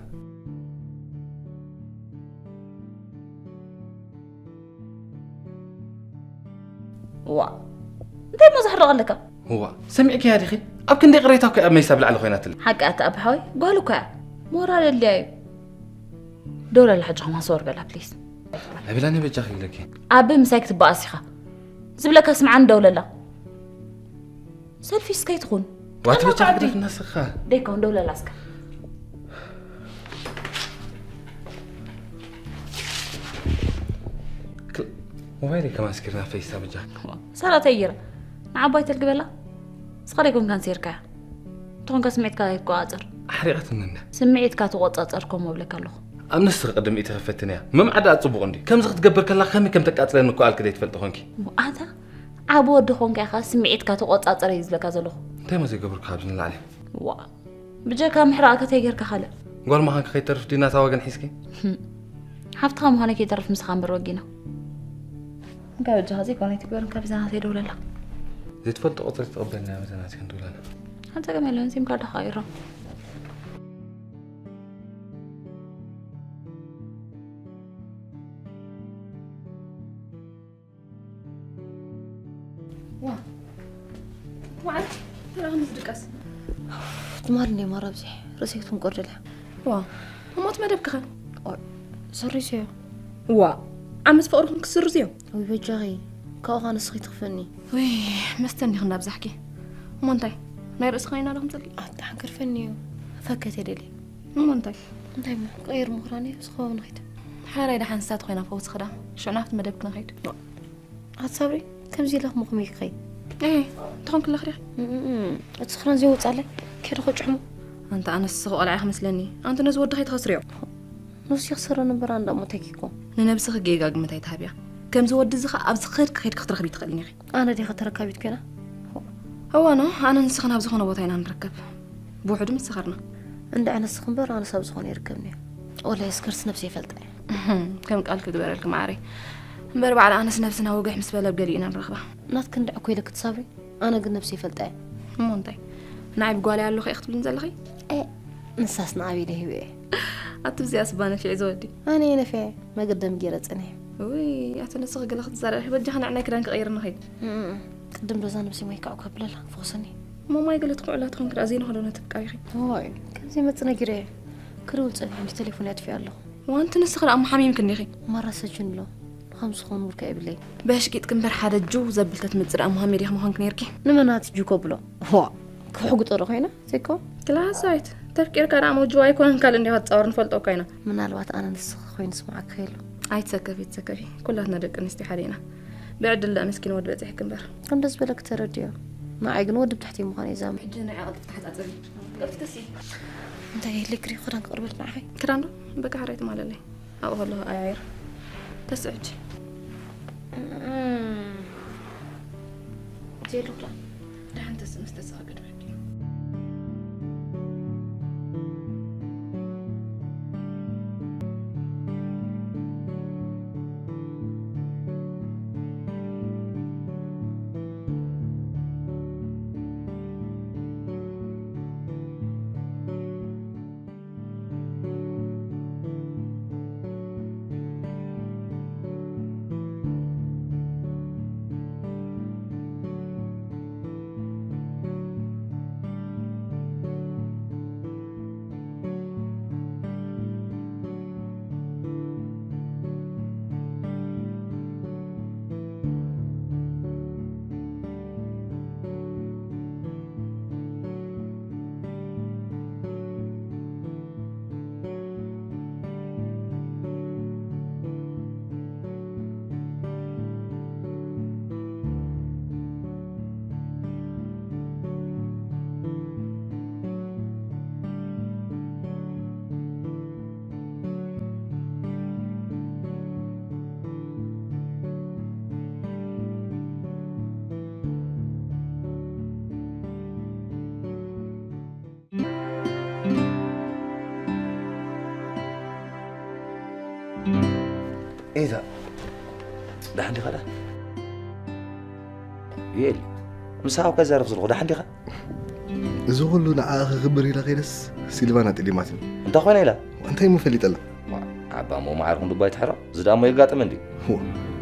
ዋ፣ እንታይ እሞ ዘሕርቕ ኣለካ? እዋ፣ ሰሚዕክያ ዲኺ? ኣብ ክንደይ ቅሬታ እኮ ኣብ መይሳ ብላዕሊ ኮይናትለይ። ሓቂ ኣታ ኣብ ሓወይ፣ ጓል እኮ እያ። ሞራል ኣድልያ እዩ። ደውለላ ሕጂ ከማን ሰወር በላ ፕሊስ። ኣቢላኒ በጃኺ ኢለኪ። ኣቢ ምሳይ ክትበኣስ ኢኻ። ዝብለካ ስምዓኒ ደውለላ። ሰልፊሽ ከይትኹን። ዋት ተናፋ በጃኺ ዓዲ። ግደፍና ንስኻ። ደይከውን ደውለላ እስከ። ሞባይለይ ከማን ስኪርና ፈይሳ በጃ። ሰራተይራ ንዓባይ ተልግበላ። ስኻ ደይኮንካ ንሴርካያ። እንተኾንካ ስምዒትካ ኣይቆጻጸር። ኣሕሪቓትኒ እንዳ። ስምዒትካ ተቆጻጸር ኮሞ እብለካ ኣለኹ። ኣብ ንስኺ ቅድሚ እቲ ክፈትን እያ። መምዓዳ ጽቡቕ እንዲ። ከምዚ ክትገብር ከላ ከመይ ከም ተቃጽለኒ እኮ ኣልክ ዘይትፈልጢ ኮንኪ። ኣታ ዓቢ ወዲ ኮንካ ኢኻ ስምዒትካ ተቆጻጸር እዩ ዝብለካ ዘለኹ። እንታይ እሞ ዘይገበርኩ ካብዚ ንላዕሊ? ዋ ብጀካ ምሕራቕ ከተይ ጌርካ ካልእ። ጓል ምዃንኪ ከይተርፍ ድዩ ናታ ወገን ሒዝኪ? ሓፍትኻ ምዃነ ከይተርፍ ምሳኻ እምበር ወጊና። እንካ በጃኻ ዘይኮነ ኣይትግበር፣ እንካ ብዛ ናተይ ደውለላ። ዘይትፈልጦ ቁፅሪ ትቕበልና እያ፣ በዛ ናትኪ ክንድውለላ። ሓንቲ ጸገም የለን፣ ሲም ካርድኻ ቀይሮ። ዋ፣ መዓት ተረኽምስ ድቃስ። ትማል እንደ ማራ ኣብዚ ርእሰይ ክትንቆር ደልያ። ዋ፣ እሞት መደብክኸ? ሰሪሰዮ። ዋ፣ ዓመት ፍቕርኹም ክስርዝዮ። ወይ በጃኺ፣ ካብኡ ኸዓ ንስኺ ትኽፍኒ። ወይ መስተ እንዲኹ እንዳብዛሕኪ። እሞ እንታይ? ናይ ርእስኻ ኢና ዶ ክምፀልኪ? ኣታ ሓንከርፈኒ እዩ። ፈከት የደሊ። እሞ እንታይ? እንታይ እሞ? ቀይር ምኽራን እዩ። ዝኸውን ኸይድ። ሓራይ ደሓን ንሳት ኮይና ፈውሲ ኽዳ። ሽዑ ናብቲ መደብ ክንኸይድ። ኣቲ ሳብሪ፣ ከምዚ ኢለኹም ከመይ ክኸይድ? እህ፣ እንተኾን ክለኽ ዲኻ? እቲ ስኽራን ዘይወፃለይ ከይደ ከጭሕሙ። ኣንታ ኣነስ ስኽ ቆልዓ ኢኺ መስለኒ። ኣንቲ ነዚ ወዲ ከይትኸስርዮ። ነብሲ ክስረ ነበር ኣንዳ ሞተኪ እኮ። ንነብስኺ ጌጋ ግምት ኣይትሃብያ። ከምዚ ወዲ እዚ ኸኣ ኣብዚ ክኸድ ክኸይድ ክትረኽቢ ትኽእልኒ ኢኺ። ኣነ ዲኸ ተረካቢት ኮይና? እዋኖ፣ ኣነ ንስኽን ኣብ ዝኾነ ቦታ ኢና ንርከብ። ብውሕዱ ምስ ሰኸርና። እንድዒ ኣነስ እምበር ኣነስ ኣብ ዝኾነ ይርከብኒ እዩ። ወላሂ እስከርስ ነብሰይ ይፈልጣ እየ። እህም፣ ከም ቃልኪ ይግበረልኪ መዓረይ። እምበር ባዕላ ኣነስ ነብስና ወግሕ ምስ በለ ኣብ ገሊኡ ኢና ንረኽባ። ናትኪ እንድዒ እኮ ኢለኪ ትሳብሪ፣ ኣነ ግን ነብሰይ ይፈልጣ እየ። እሞ እንታይ? ንዓይ ብጓለይ ኣለኹ ኢኺ ክትብልኒ ዘለኺ? ኤእ፣ ንሳስ ንኣበይ ኢለ ሂበ እየ። ኣቲ ብዚኣስ እባ ነፊዐ ዝወዲ። ኣነ እየ ነፊዐ፣ መገደም ገይረ ጸኒሐ። ውይ፣ ኣቲ ንስኺ ገለ ክትዛረቢ፣ በጃኺ ንዕናይ ክዳን ክቕይር ንኸይድ። እም፣ ቅድም ዶዛ ነብሲ ማይ ካዕኩ ኣብለላ፣ ክፈውሰኒ። እሞ ማይ ገለ ትኩዕላ ትኾንኪ ደኣ ዘይንኸዶ ነተፍቃሪኺ። እዋይ፣ ከም ዘይመጽእ ነጊረየ። ክድውል ጸኒሐ እንጂ ተሌፎን ኣጥፊኣ ኣለኹ። ዋንቲ ንስኺ ደኣ እሞ ሓሚምኪ እንዲኺ። ማራ ሰጅን ኣሎ። ንኸምዚ ዝኾን ውርካ የብለይ። በሽቂጥኪ እምበር ሓደ ጅው ዘብል ተትምጽእ ደኣ እሞ ሃመይ ዲኺ ምዃንኪ ነይርኪ። ንመን ኣቲ ጅው ከብሎ? ዋ፣ ክሕጉጦ ዶ ኮይነ? ዘይኮ? ክላሳይት፣ ተፍቂርካ ደኣ እሞ ጅው ኣይኮነን ካልእ እንዲኻ ትጻወር ንፈልጦ እኳ ኢና። ምናልባት ኣነ ንስኺ ኮይኑ ስምዓኪ ከይሉ። ኣይትሰከፊ፣ ኣይትሰከፊ። ኩላትና ደቂ ኣንስትዮ ሓደ ኢና። ብዕድል ደኣ ምስኪን ወዲ በጺሕኪ እምበር። ከምደስ በለኪ ተረድዮ። ንዓይ ግን ወዲ ብታሕተይ ምዃኑ እየ ዛሚ። ሕጂ ንዓይ ቅልጥፍ ተሓጻጸቢ። ቅልጥፍሲ። እንታይ ልክሪ ክዳን ክቕርበልኪ ንዓኸይ? ክዳን ዶ? በቃ ሕራይ ትማለለይ። ኣብኡ ከለኹ ኣያይር። ተስእ ሕጂ። እም። ዘይሉ ክዳን። ደሓን ተስእ ምስ ተስእ ቅድሚ ሕጂ። ኢዛ፣ ደሓን ዲኻ ደኣ? ዩኤል፣ ምሳኻ እኳ ይዛረብ ዘለኹ፣ ደሓን ዲኻ? እዚ ኩሉ ንዓኣ ክኽብር ኢለ ከይደስ፣ ሲልቫና ጥሊማትኒ። እንታይ ኮይና ኢላ? እንታይ እሞ ፈሊጠላ? ዋ፣ ዓባ እሞ መዓርኹም ድባ ይትሕረቕ። እዚ ደኣ እሞ የጋጥም እንድዩ። ዋ፣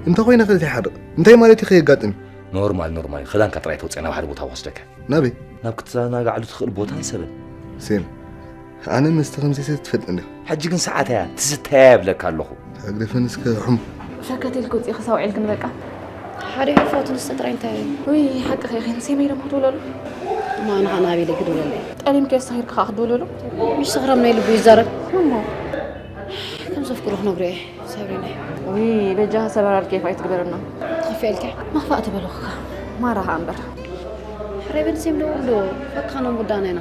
እንታይ ኮይና ከ ዘይሓርቕ? እንታይ ማለት እዩ ከየጋጥም? ኖርማል፣ ኖርማል። ክዳንካ ጥራይ ተውፅአ ናብ ሓደ ቦታ ወስደካ። ናበይ? ናብ ክትዘናግዓሉ ትኽእል ቦታን ሰብን። ሴም፣ ኣነ ምስቲ ከምዚ ሰብ ትፈልጥኒ ዲኻ? ሕጂ ግን ሰዓት እያ፣ ትስተያ ይብለካ ኣለኹ። ኣግደፈን እስከ ሑም። ሸከት ኢልክ ውፅኢ ክሳውዒልክን በቃ። ሓደ ሕልፎት ንስተ ጥራይ እንታይ እዩ? ውይ፣ ሓቅኺ ኢኺ። ሴመይ ደሞ ክትውለሉ? እማ ንኻ ናበይ ኢለ ክድውለሉ እየ? ጠሊምክዮ ሰኺርኪ ኸዓ ክትድውልሉ? ምሽ ሰኽራም ናይ ልቡ ይዛረብ። እሞ? ከም ዘፍቅሮ ክነግሮ እየ፣ ሳብሪናይ። ውይ፣ በጃኻ ሰበራር ኬፍ ኣይትግበረና። ተኸፊአልኪ? መኽፋእ ትበልኹካ። ማራ ኸዓ እምበር። ሕራይ በል ሴም ደውል ዶ? ፈካ ነው ሙዳና ኢና።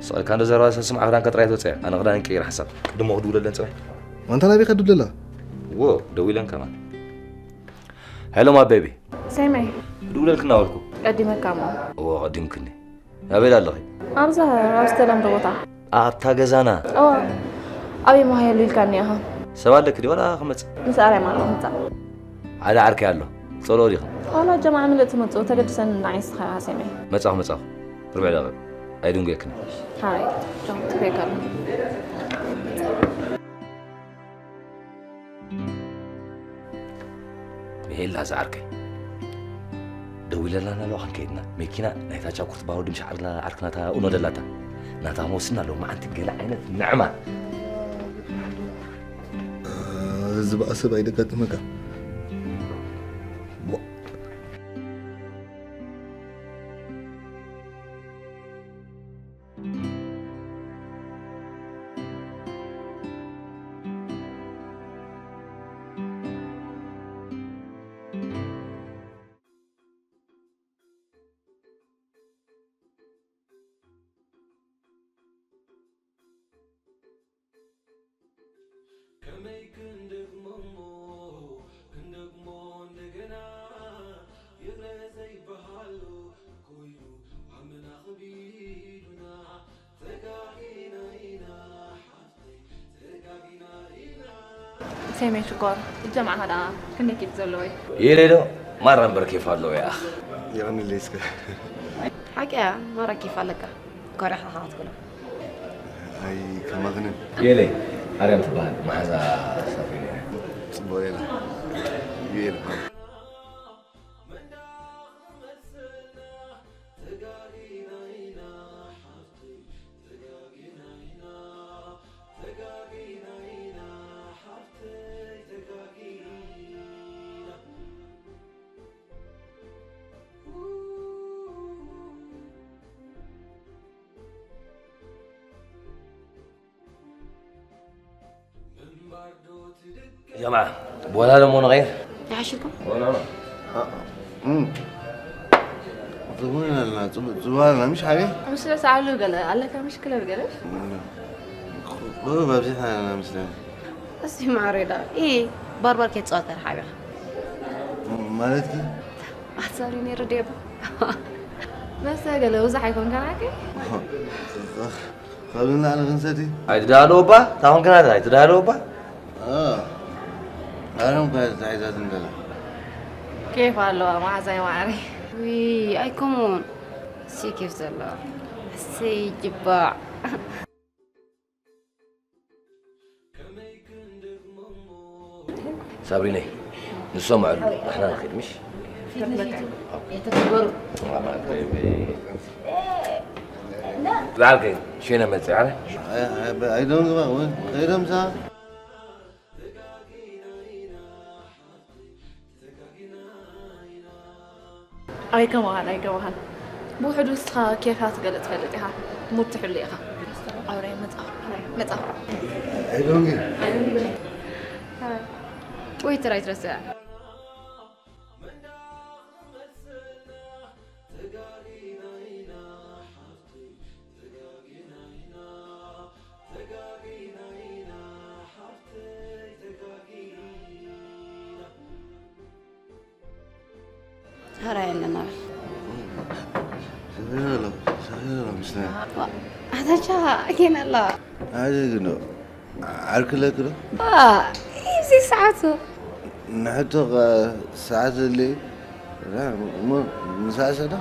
ስቕ ኢልካ እንዶ ዘረባ ስስማዕ፣ ክዳንካ ጥራይ ተውፅአ። ኣነ ክዳን ቀይር ሓንሳብ። ቅድሞ ክድውለለን ፅባሕ። ኣንታ ናበይ ከድውለላ? እዎ፣ ደዊለን ከማን። ሄሎ፣ ማ ቤቢ። ሴመይ። ክድውለልክ እናበልኩ። ቀዲመካ እሞ። እዎ፣ ቀዲምክኒ። ኣበይ ኣለኺ? ኣብዛ፣ ኣብ ዝተለምዶ ቦታ። ኣብታ ገዛና? እዎ። ኣበይ እሞ ሃየሉ ኢልካኒ ኢኻ? ሰብ ኣለኪ ድዩ ዋላ ክመጽእ? ምስ ኣርያም ኣለኹ፣ ምጻእ። ሓደ ዓርከይ ኣሎ። ጸልኦ ዲኺ? ዋላ ጀማዓ ምልእ ትመጽኡ፣ ተገድሰኒ ንዓይ ንስኻ ኢኻ ሴመይ። መጻኹ፣ መጻኹ። ርብዕ ደቂቕ። ኣይድንጉየክን። ሃይ፣ ጆን፣ ትሪኤካ ኣለኹ። ብሄላ ዝዓርከይ። ደዊለላና ኣለዋ ክንከይድና። መኪና ናይታ ቻኩርት ባሮ ድምሻ ዓርላ ዓርክናታ ኡኖ ደላታ። ናታ መወስና ኣለዎ መዓንቲ ገለ ዓይነት ንዕማ። እዚ በኣ ሰብ ኣይደጋጥመካ። ከመይ ክንደግሞ እሞ፣ ክንደግሞ እንደገና፣ ይቕረ ዘይበሃሎ ኮይኑ ኣመና ኸቢዱና፣ ተጋጊና ኢና ሓፍተይ፣ ተጋጊና ኢና። ሴሜ ሽኮር፣ እጀምዓኻ ደኣ ክንደይ ኬፍ ዘለዎ እዩ? የለ ዶ፣ ማራ እምበር ኬፍ ኣለዎ ይኣኽ። የቐንለይ እስከ። ሓቂ እያ፣ ማራ ኬፍ ኣለካ። ኮሪዕኻ ክትብሎ። ኣይ፣ ከማኽንን። የለይ፣ ኣርያም ትበሃል፣ መሓዛ ሳብሪና እያ። ጽቡቕ የላ። ዩኤል። ጀማዓ፣ ቦታ ደሞ ንቐይር። ይሓሽልኩም? ኦ፣ ኖ፣ ኖ። አ፣ እም። ትጉን ኣለና፣ ጽቡቕ፣ ጽቡቕ ኣለና፣ ምሽ ሓቢ? ምስ ስለ ሰዓሉ ገለ ኣለካ፣ ምሽ ክለብ ገለ? እም። ቁሩብ ኣብዚሕና ኣለና መስለኒ። እስቲ ማዕረ ዳ፣ ኢ፣ ባርባር ከይትጻወት ተረሓቢኻ። ማለትኪ? ኣሳሪ ነይሩ ዴባ። መስተ ገለ ብዙሕ ኣይኮንካን ዓርከይ? ካብ ንላዕሊ ክንሰቲ? ኣይትደሃልዎ እባ፣ እታ ኮንክና ኣይትደሃልዎ እባ። አ፣ ኣረም እኳ ተታሒዛትን ገለ። ኬፍ ኣለዋ መዓዛይ ማዕረይ። ውይ፣ ኣይከምኡን። እሰይ ኬፍ ዘለዋ። እሰይ ጅባዕ። ሳብሪነይ፣ ንሶም ኣዕሉ፣ ንሕና ንኸይድ፣ ምሽ? ፊት ንፊቱ የተከበሩ። በዓል ከይድ፣ ሸነ መጽእ፣ ኣነ? ኣይ፣ ኣይ፣ I don't give a፣ ወይ፣ ከይዶም ሳ? ኣይከማኻን፣ ኣይከማኻን። ብውሕዱ ንስኻ ኬፋ ትገልጽ ትፈልጥ ኢኻ። ሙድ ትሕሉ ኢኻ። ኣውራይ መጻ፣ መጻ። I don't give። ወይ ትራይ ትረስዕ። ራይ ኣለና። ሰሚራ ኣሎ፣ ሰሚራ ኣሎ ምስላ። ኣታቻ ኬን ኣላ። ኣደ ግን ዓርክለክ ዶ? ኢዚ ሰዓቱ። ንሕቶ ሰዓት ሊ እሞ ምሳሰ ዶ?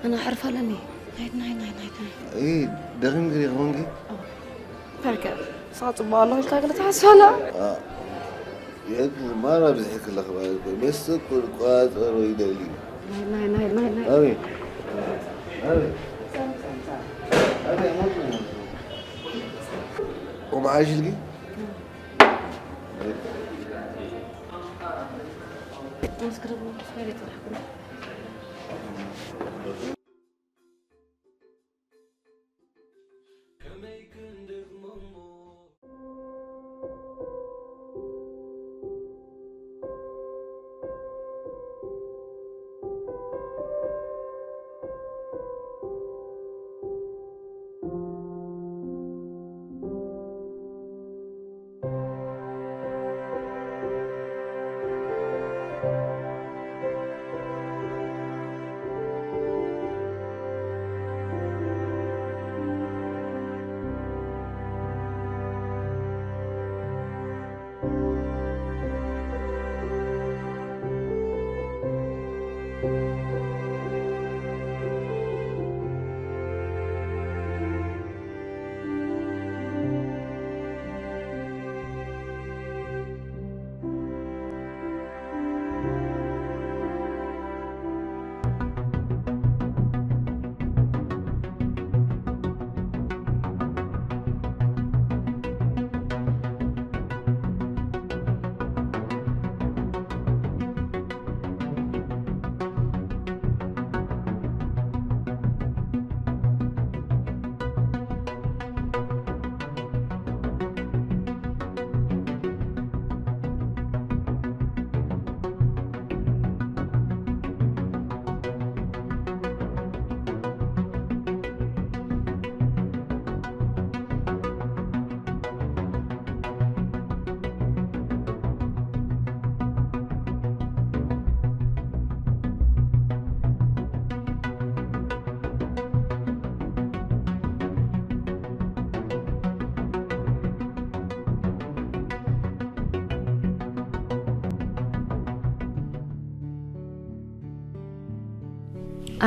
ኣና ሕርፋለኒ። ናይት ናይ ናይ ናይ ናይ። ደኺም ግሪ ኾንኪ? ፈርከ ሳጽባ ኣሎ ኢልካ ገለ ትሓስባላ? የግ ማራ ብዝሒ ክለኽ ማለት መስ ቁርቋጸሮ ይደሊ። ናይ ናይ ናይ ናይ ናይ። ኣቤት ኣቤት ኣቤት ሞት ነው። ቁም ሓሽልኪ?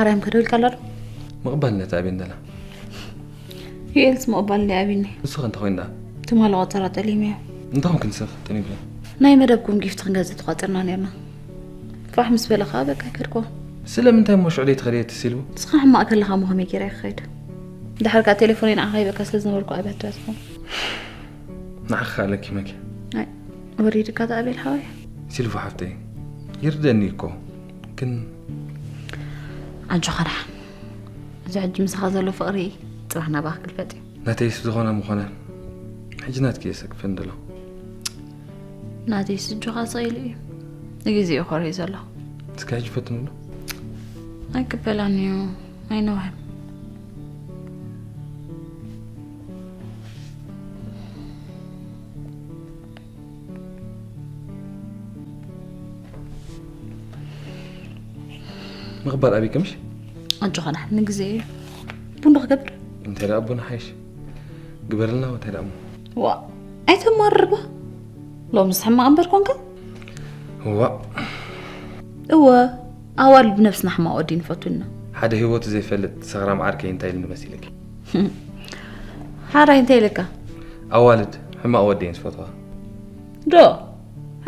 ኣርያም ከደውልካ ኣሎ ዶ? ምቕባል ነቲ ኣብየን ደላ ዩኤልስ ምቕባል እንዲ ኣብኒ ንሱ ከ እንታይ ኮይኑ ደኣ ትማሊ ቆጸራ ጠሊመዮ እንታይ ኾንክ ንስኽ ጠኒብለ ናይ መደብኩም ጊፍት ክንገዝእ ተቋጺርና ነርና ፋሕ ምስ በለ ከዓ በቃ ይከድኮ ስለምንታይ እሞ ሽዑ ደይ ትኸደየ ትሲልቡ ንስኻ ሕማቕ ከለኻ ሞ ከመይ ገይረ ይክኸይድ ድሓር ከዓ ቴሌፎነይ ንዓኻ ይበካ ስለ ዝነበርኩ ኣብያ ትረስፎ ንዓኻ ኣለኪ መኪ ወሪድካ ተኣቤል ሓወይ ሲልፎ ሓፍተይ ይርደኒ እኮ ግን ኣጆኻ ደሓን እዚ ሕጂ ምሳኻ ዘሎ ፍቕሪ ጽባሕ ናባኽ ክልፈጥ እዩ ናተይስ ዝኾነ ምኾነ ሕጂ ናትኪ እየ ሰክፈን ደሎ ናተይስ እጆኻ ስቕ ኢሉ እዩ ንግዜ እዩ ኮሪዩ ዘሎ እስከ ሕጂ ፈትኑሉ ኣይቅበላን እዩ ኣይነውሕን ምቕባል ኣብይ ቅምሽ ኣጆኻ ንሕን ግዜ እዩ ቡን ዶ ክገብር እንታይ ደኣ ቡን ሓይሽ ግበርልና እንታይ ደኣ እሞ ዋ ኣይተማርርባ ሎምስ ሕማቕ እምበር ኮንካ ዋእ እወ ኣዋልድ ብነብስና ሕማቕ ወዲ ንፈቱ ኢና ሓደ ህይወቱ ዘይፈልጥ ሰኽራም ዓርከይ እንታይ ኢልኒ መሲልኪ ሓራይ እንታይ ኢለካ ኣዋልድ ሕማቕ ወዲ እየን ዝፈትዋ ዶ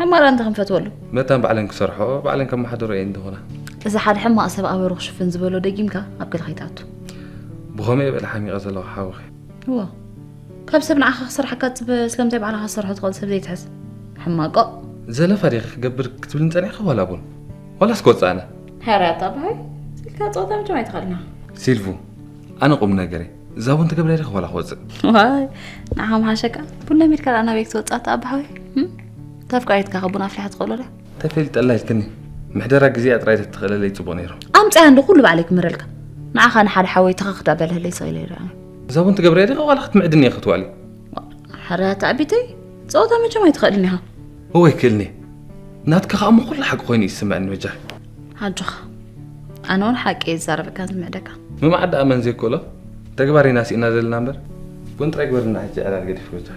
ሕማቕ እንተ ክንፈትወሉ መታን ባዕለን ክሰርሖ ባዕለን ከመሓድሮ እየን ዝኾና እዚ ሓደ ሕማቕ ሰብ ኣበሩ ክሽፍን ዝበሎ ደጊምካ ኣብ ገለ ከይትኣቱ ብኸመይ በለ ሓሚቐ ዘለኹ ሓውኺ እዋ ካብ ሰብ ንዓኻ ክሰርሓካ ትጽበ ስለምንታይ ባዕልኻ ክትሰርሖ ትኽእል ሰብ ዘይትሕዝ ሕማቆ ዘለፋ ዲኺ ክገብር ክትብልኒ ጸኒሕኺ ዋላ ቡን ዋላስ ክወጽእ ኣነ ሕራይ ኣታ በሃይ ስልካ ጸወታ መቸም ኣይትኽእልና ሲልፉ ኣነ ቁም ነገረይ እዛ ቡን ትገብረያ ዲኺ ዋላ ክወጽእ ዋይ ንዓኻ ምሓሸካ ቡን ለሚድካ ደኣ ናበይ ክትወጽእ ኣታ ኣባሓወይ ተፍቃሪትካ ከ ቡን ኣፍሊሓ ትኽእሎ ድያ ተፈሊጠላ ኢልክኒ ምሕደራ ግዜኣ ጥራይ ተትኽእለለይ ጽቡቕ ነይሩ ኣምጽኣ እንዶ ኩሉ ባዕለይ ክምረልካ ንዓኻ ንሓደ ሓወይ ተኸኽዳ በልህለይ ስቕ ኢለ ይረኣኒ እዛ ቡን ትገብረያ ዲኺ ዋላ ክትምዕድኒ እየ ክትዋሊ ሕራይ ኣታ ኣቢተይ ጸወታ መቸም ኣይትኽእልን ኢኻ እወ ይክእልኒ ናትካ ከኣ እሞ ኩሉ ሓቂ ኮይኑ እዩ ዝስምዐኒ በጃ። ኣጆኻ፣ ኣነ እውን ሓቂ እየ ዝዛረበካ ዝምዕደካ። ምማዕዳ ኣመን ዘይኮሎ ተግባር ኢና ስኢና ዘለና እምበር፣ ጎን ጥራይ ግበርልና ሕጂ ዕላል ገዲፍ በጃ።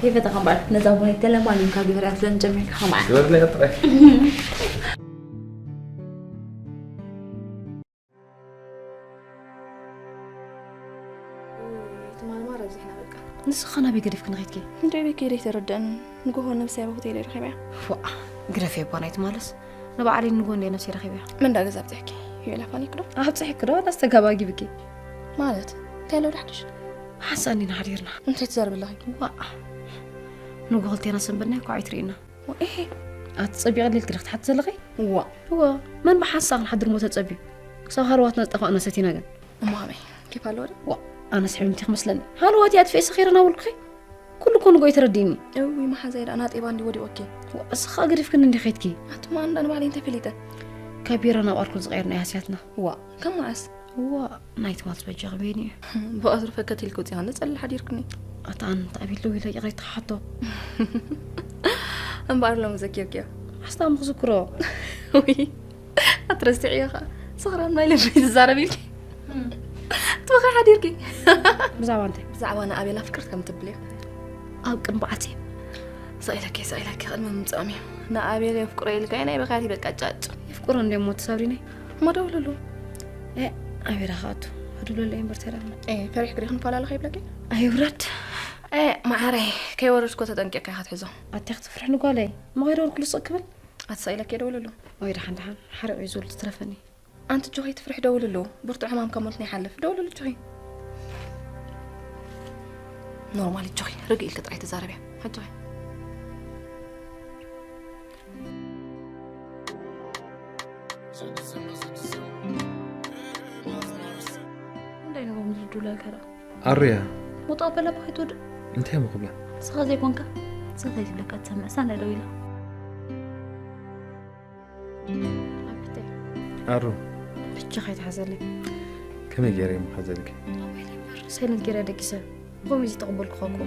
ከይፈተኻ እምበኣር፣ ነዛ ቡነይ ተለማሊምካ ግበርያ ትብለኒ ጀሚርካ ከማዓ። ግበርለይ ጥራይ። ትማል ማራ ኣብዚሕና በቃ። ንስኻ ናበይ ገዲፍክኒ ኸይድኪ? እንዶ ቤት ከይደ ኣይተረድአን። ንጎሆ ነብሰይ ኣብ ሆቴል ረኺበያ። ፎእ፣ ግደፊ እባ ናይ ትማልስ። ንባዕለይ ንጎሆ እንደ ነብሰይ ረኺበያ። ምን ዳ ገዛ ኣብፂሕኪ? ዩኤል ኣፋኒክ ዶ? ኣብፂሕኪ ዶ? ኣስተጋባጊብኪ። ማለት? እንታይ ኣሎ ዶ ሓድሽ? ሓንሳእ እንዲና ሓዲርና። እንታይ ትዛረቢ ኣለኺ? ዋእ። ንጎሆ ክልቴና ሰንበድና እኮ ኣይትርእይና። ወኤሄ። ኣትጸቢቐኒ ኢልኪ ዶ ክትሓቲ ዘለኺ? እዋ። እዋ። መን ብሓንሳእ ክንሓድር እሞ ተጸብዩ? ክሳብ ሃለዋትና ዝጠፋእና ሰቲና ግን። እሞ ከመይ? ኬፍ ኣለዎ ዶ? ዋ፣ ኣነስ ሕምምቲ ክመስለኒ። ሃለዋት እያ ኣጥፊኤ ሰኺረ እናበልኩኺ? ኩሉ እኮ ንጎ እዩ ተረዲእኒ። እዊ መሓዛይ ደኣ ናጤባ እንዲ ወዲቖኪ። ዋ፣ እስኻ ገዲፍክኒ እንዲ ኸይድኪ? ኣቱማ እንዳ ንባዕለይ እንታይ ፈሊጠ? ካብ ቢራ ናብ ኣልኮል ዝቐየርና እያ ሃስያትና። ዋ፣ ካብ መዓስ? ዋ፣ ናይ ትማልስ በጃኺ በይኑ እዩ። ብቐትሩ ፈከት ኢልኪ ውፂኻ ንፀሊ ሓዲርክኒ። ኣታ ኣነ እንታይ ኣቢሉ ኢለ ይቕሬታ ክሓቶ። እምበኣር ሎሚ ዘኪርክዮ? ኣስታም ክዝክሮ። ውይ፣ ኣትረስዕዮ ኸ። ስኽራን ማይ ልቢ ትዛረብ ኢልኪ። ትበኺ ሓዲርኪ። ብዛዕባ እንታይ? ብዛዕባ ንኣቤላ ፍቅር ከም ትብልዮ። ኣብ ቅድሚ በዓልቲ። ስቕ ኢለኪ፣ ስቕ ኢለኪ ቅድሚ ምምፅኦም እዩ። ንኣቤል የፍቅሮ ኢልካ ናይ በኻያት ይበቃ ጫጭ። የፍቅሮ እንደ ሞ ትሰብሪኒ? እሞ ደውልሉ። ኤ፣ ኣቤላ ኻቱ። ክድውለለይ እምበር ተራ። ኤ፣ ፈሪሕኪ ዲኺ ንፈላለ ከይብለኪ? ኣይውረድ። ኤ፣ መዓረይ፣ ከይወረድኩ ተጠንቂቕካ ኢኻ ትሕዞ። ኣታ ክትፍርሕኒ ጓለይ። እሞ ከይደወልኩሉ ስቕ ክብል? ኣትሳኢለኪ ደውልሉ። ወይ ደሓን ደሓን፣ ሓሪቑ እዩ ዝብል ትትረፈኒ። ኣንቲ ጆኺ ትፍርሒ ደውልሉ። ብርቱዕ ሕማም ካብ ሞት ይሓልፍ። ደውልሉ ጆኺ። ኖርማል ጆኺ፣ ርግእ ኢልኪ ጥራይ ተዛረብያ። ኣጆኺ። እንታይ ንጎም ዝድውለልካ ደኣ? ኣሩያ። ወጣ በላ ባይቶ ድ-፣ እንታይ እሞ ክብላ? ንስኻ ዘይኮንካ፣ ንስኻ ዘይትብለካ ትሰምዕ፣ ሳንዳ ደው ኢላ። ኣቢተይ። ኣሩ። ብቻ ከይትሓዘለይ። ከመይ ገይረ እየ ምሓዘልኪ? ኣባይለይ እምበር፣ ሳይለንት ገይረ ደቂሰ። ከምኡ እዚ ተቐበልኩኻ እኮ።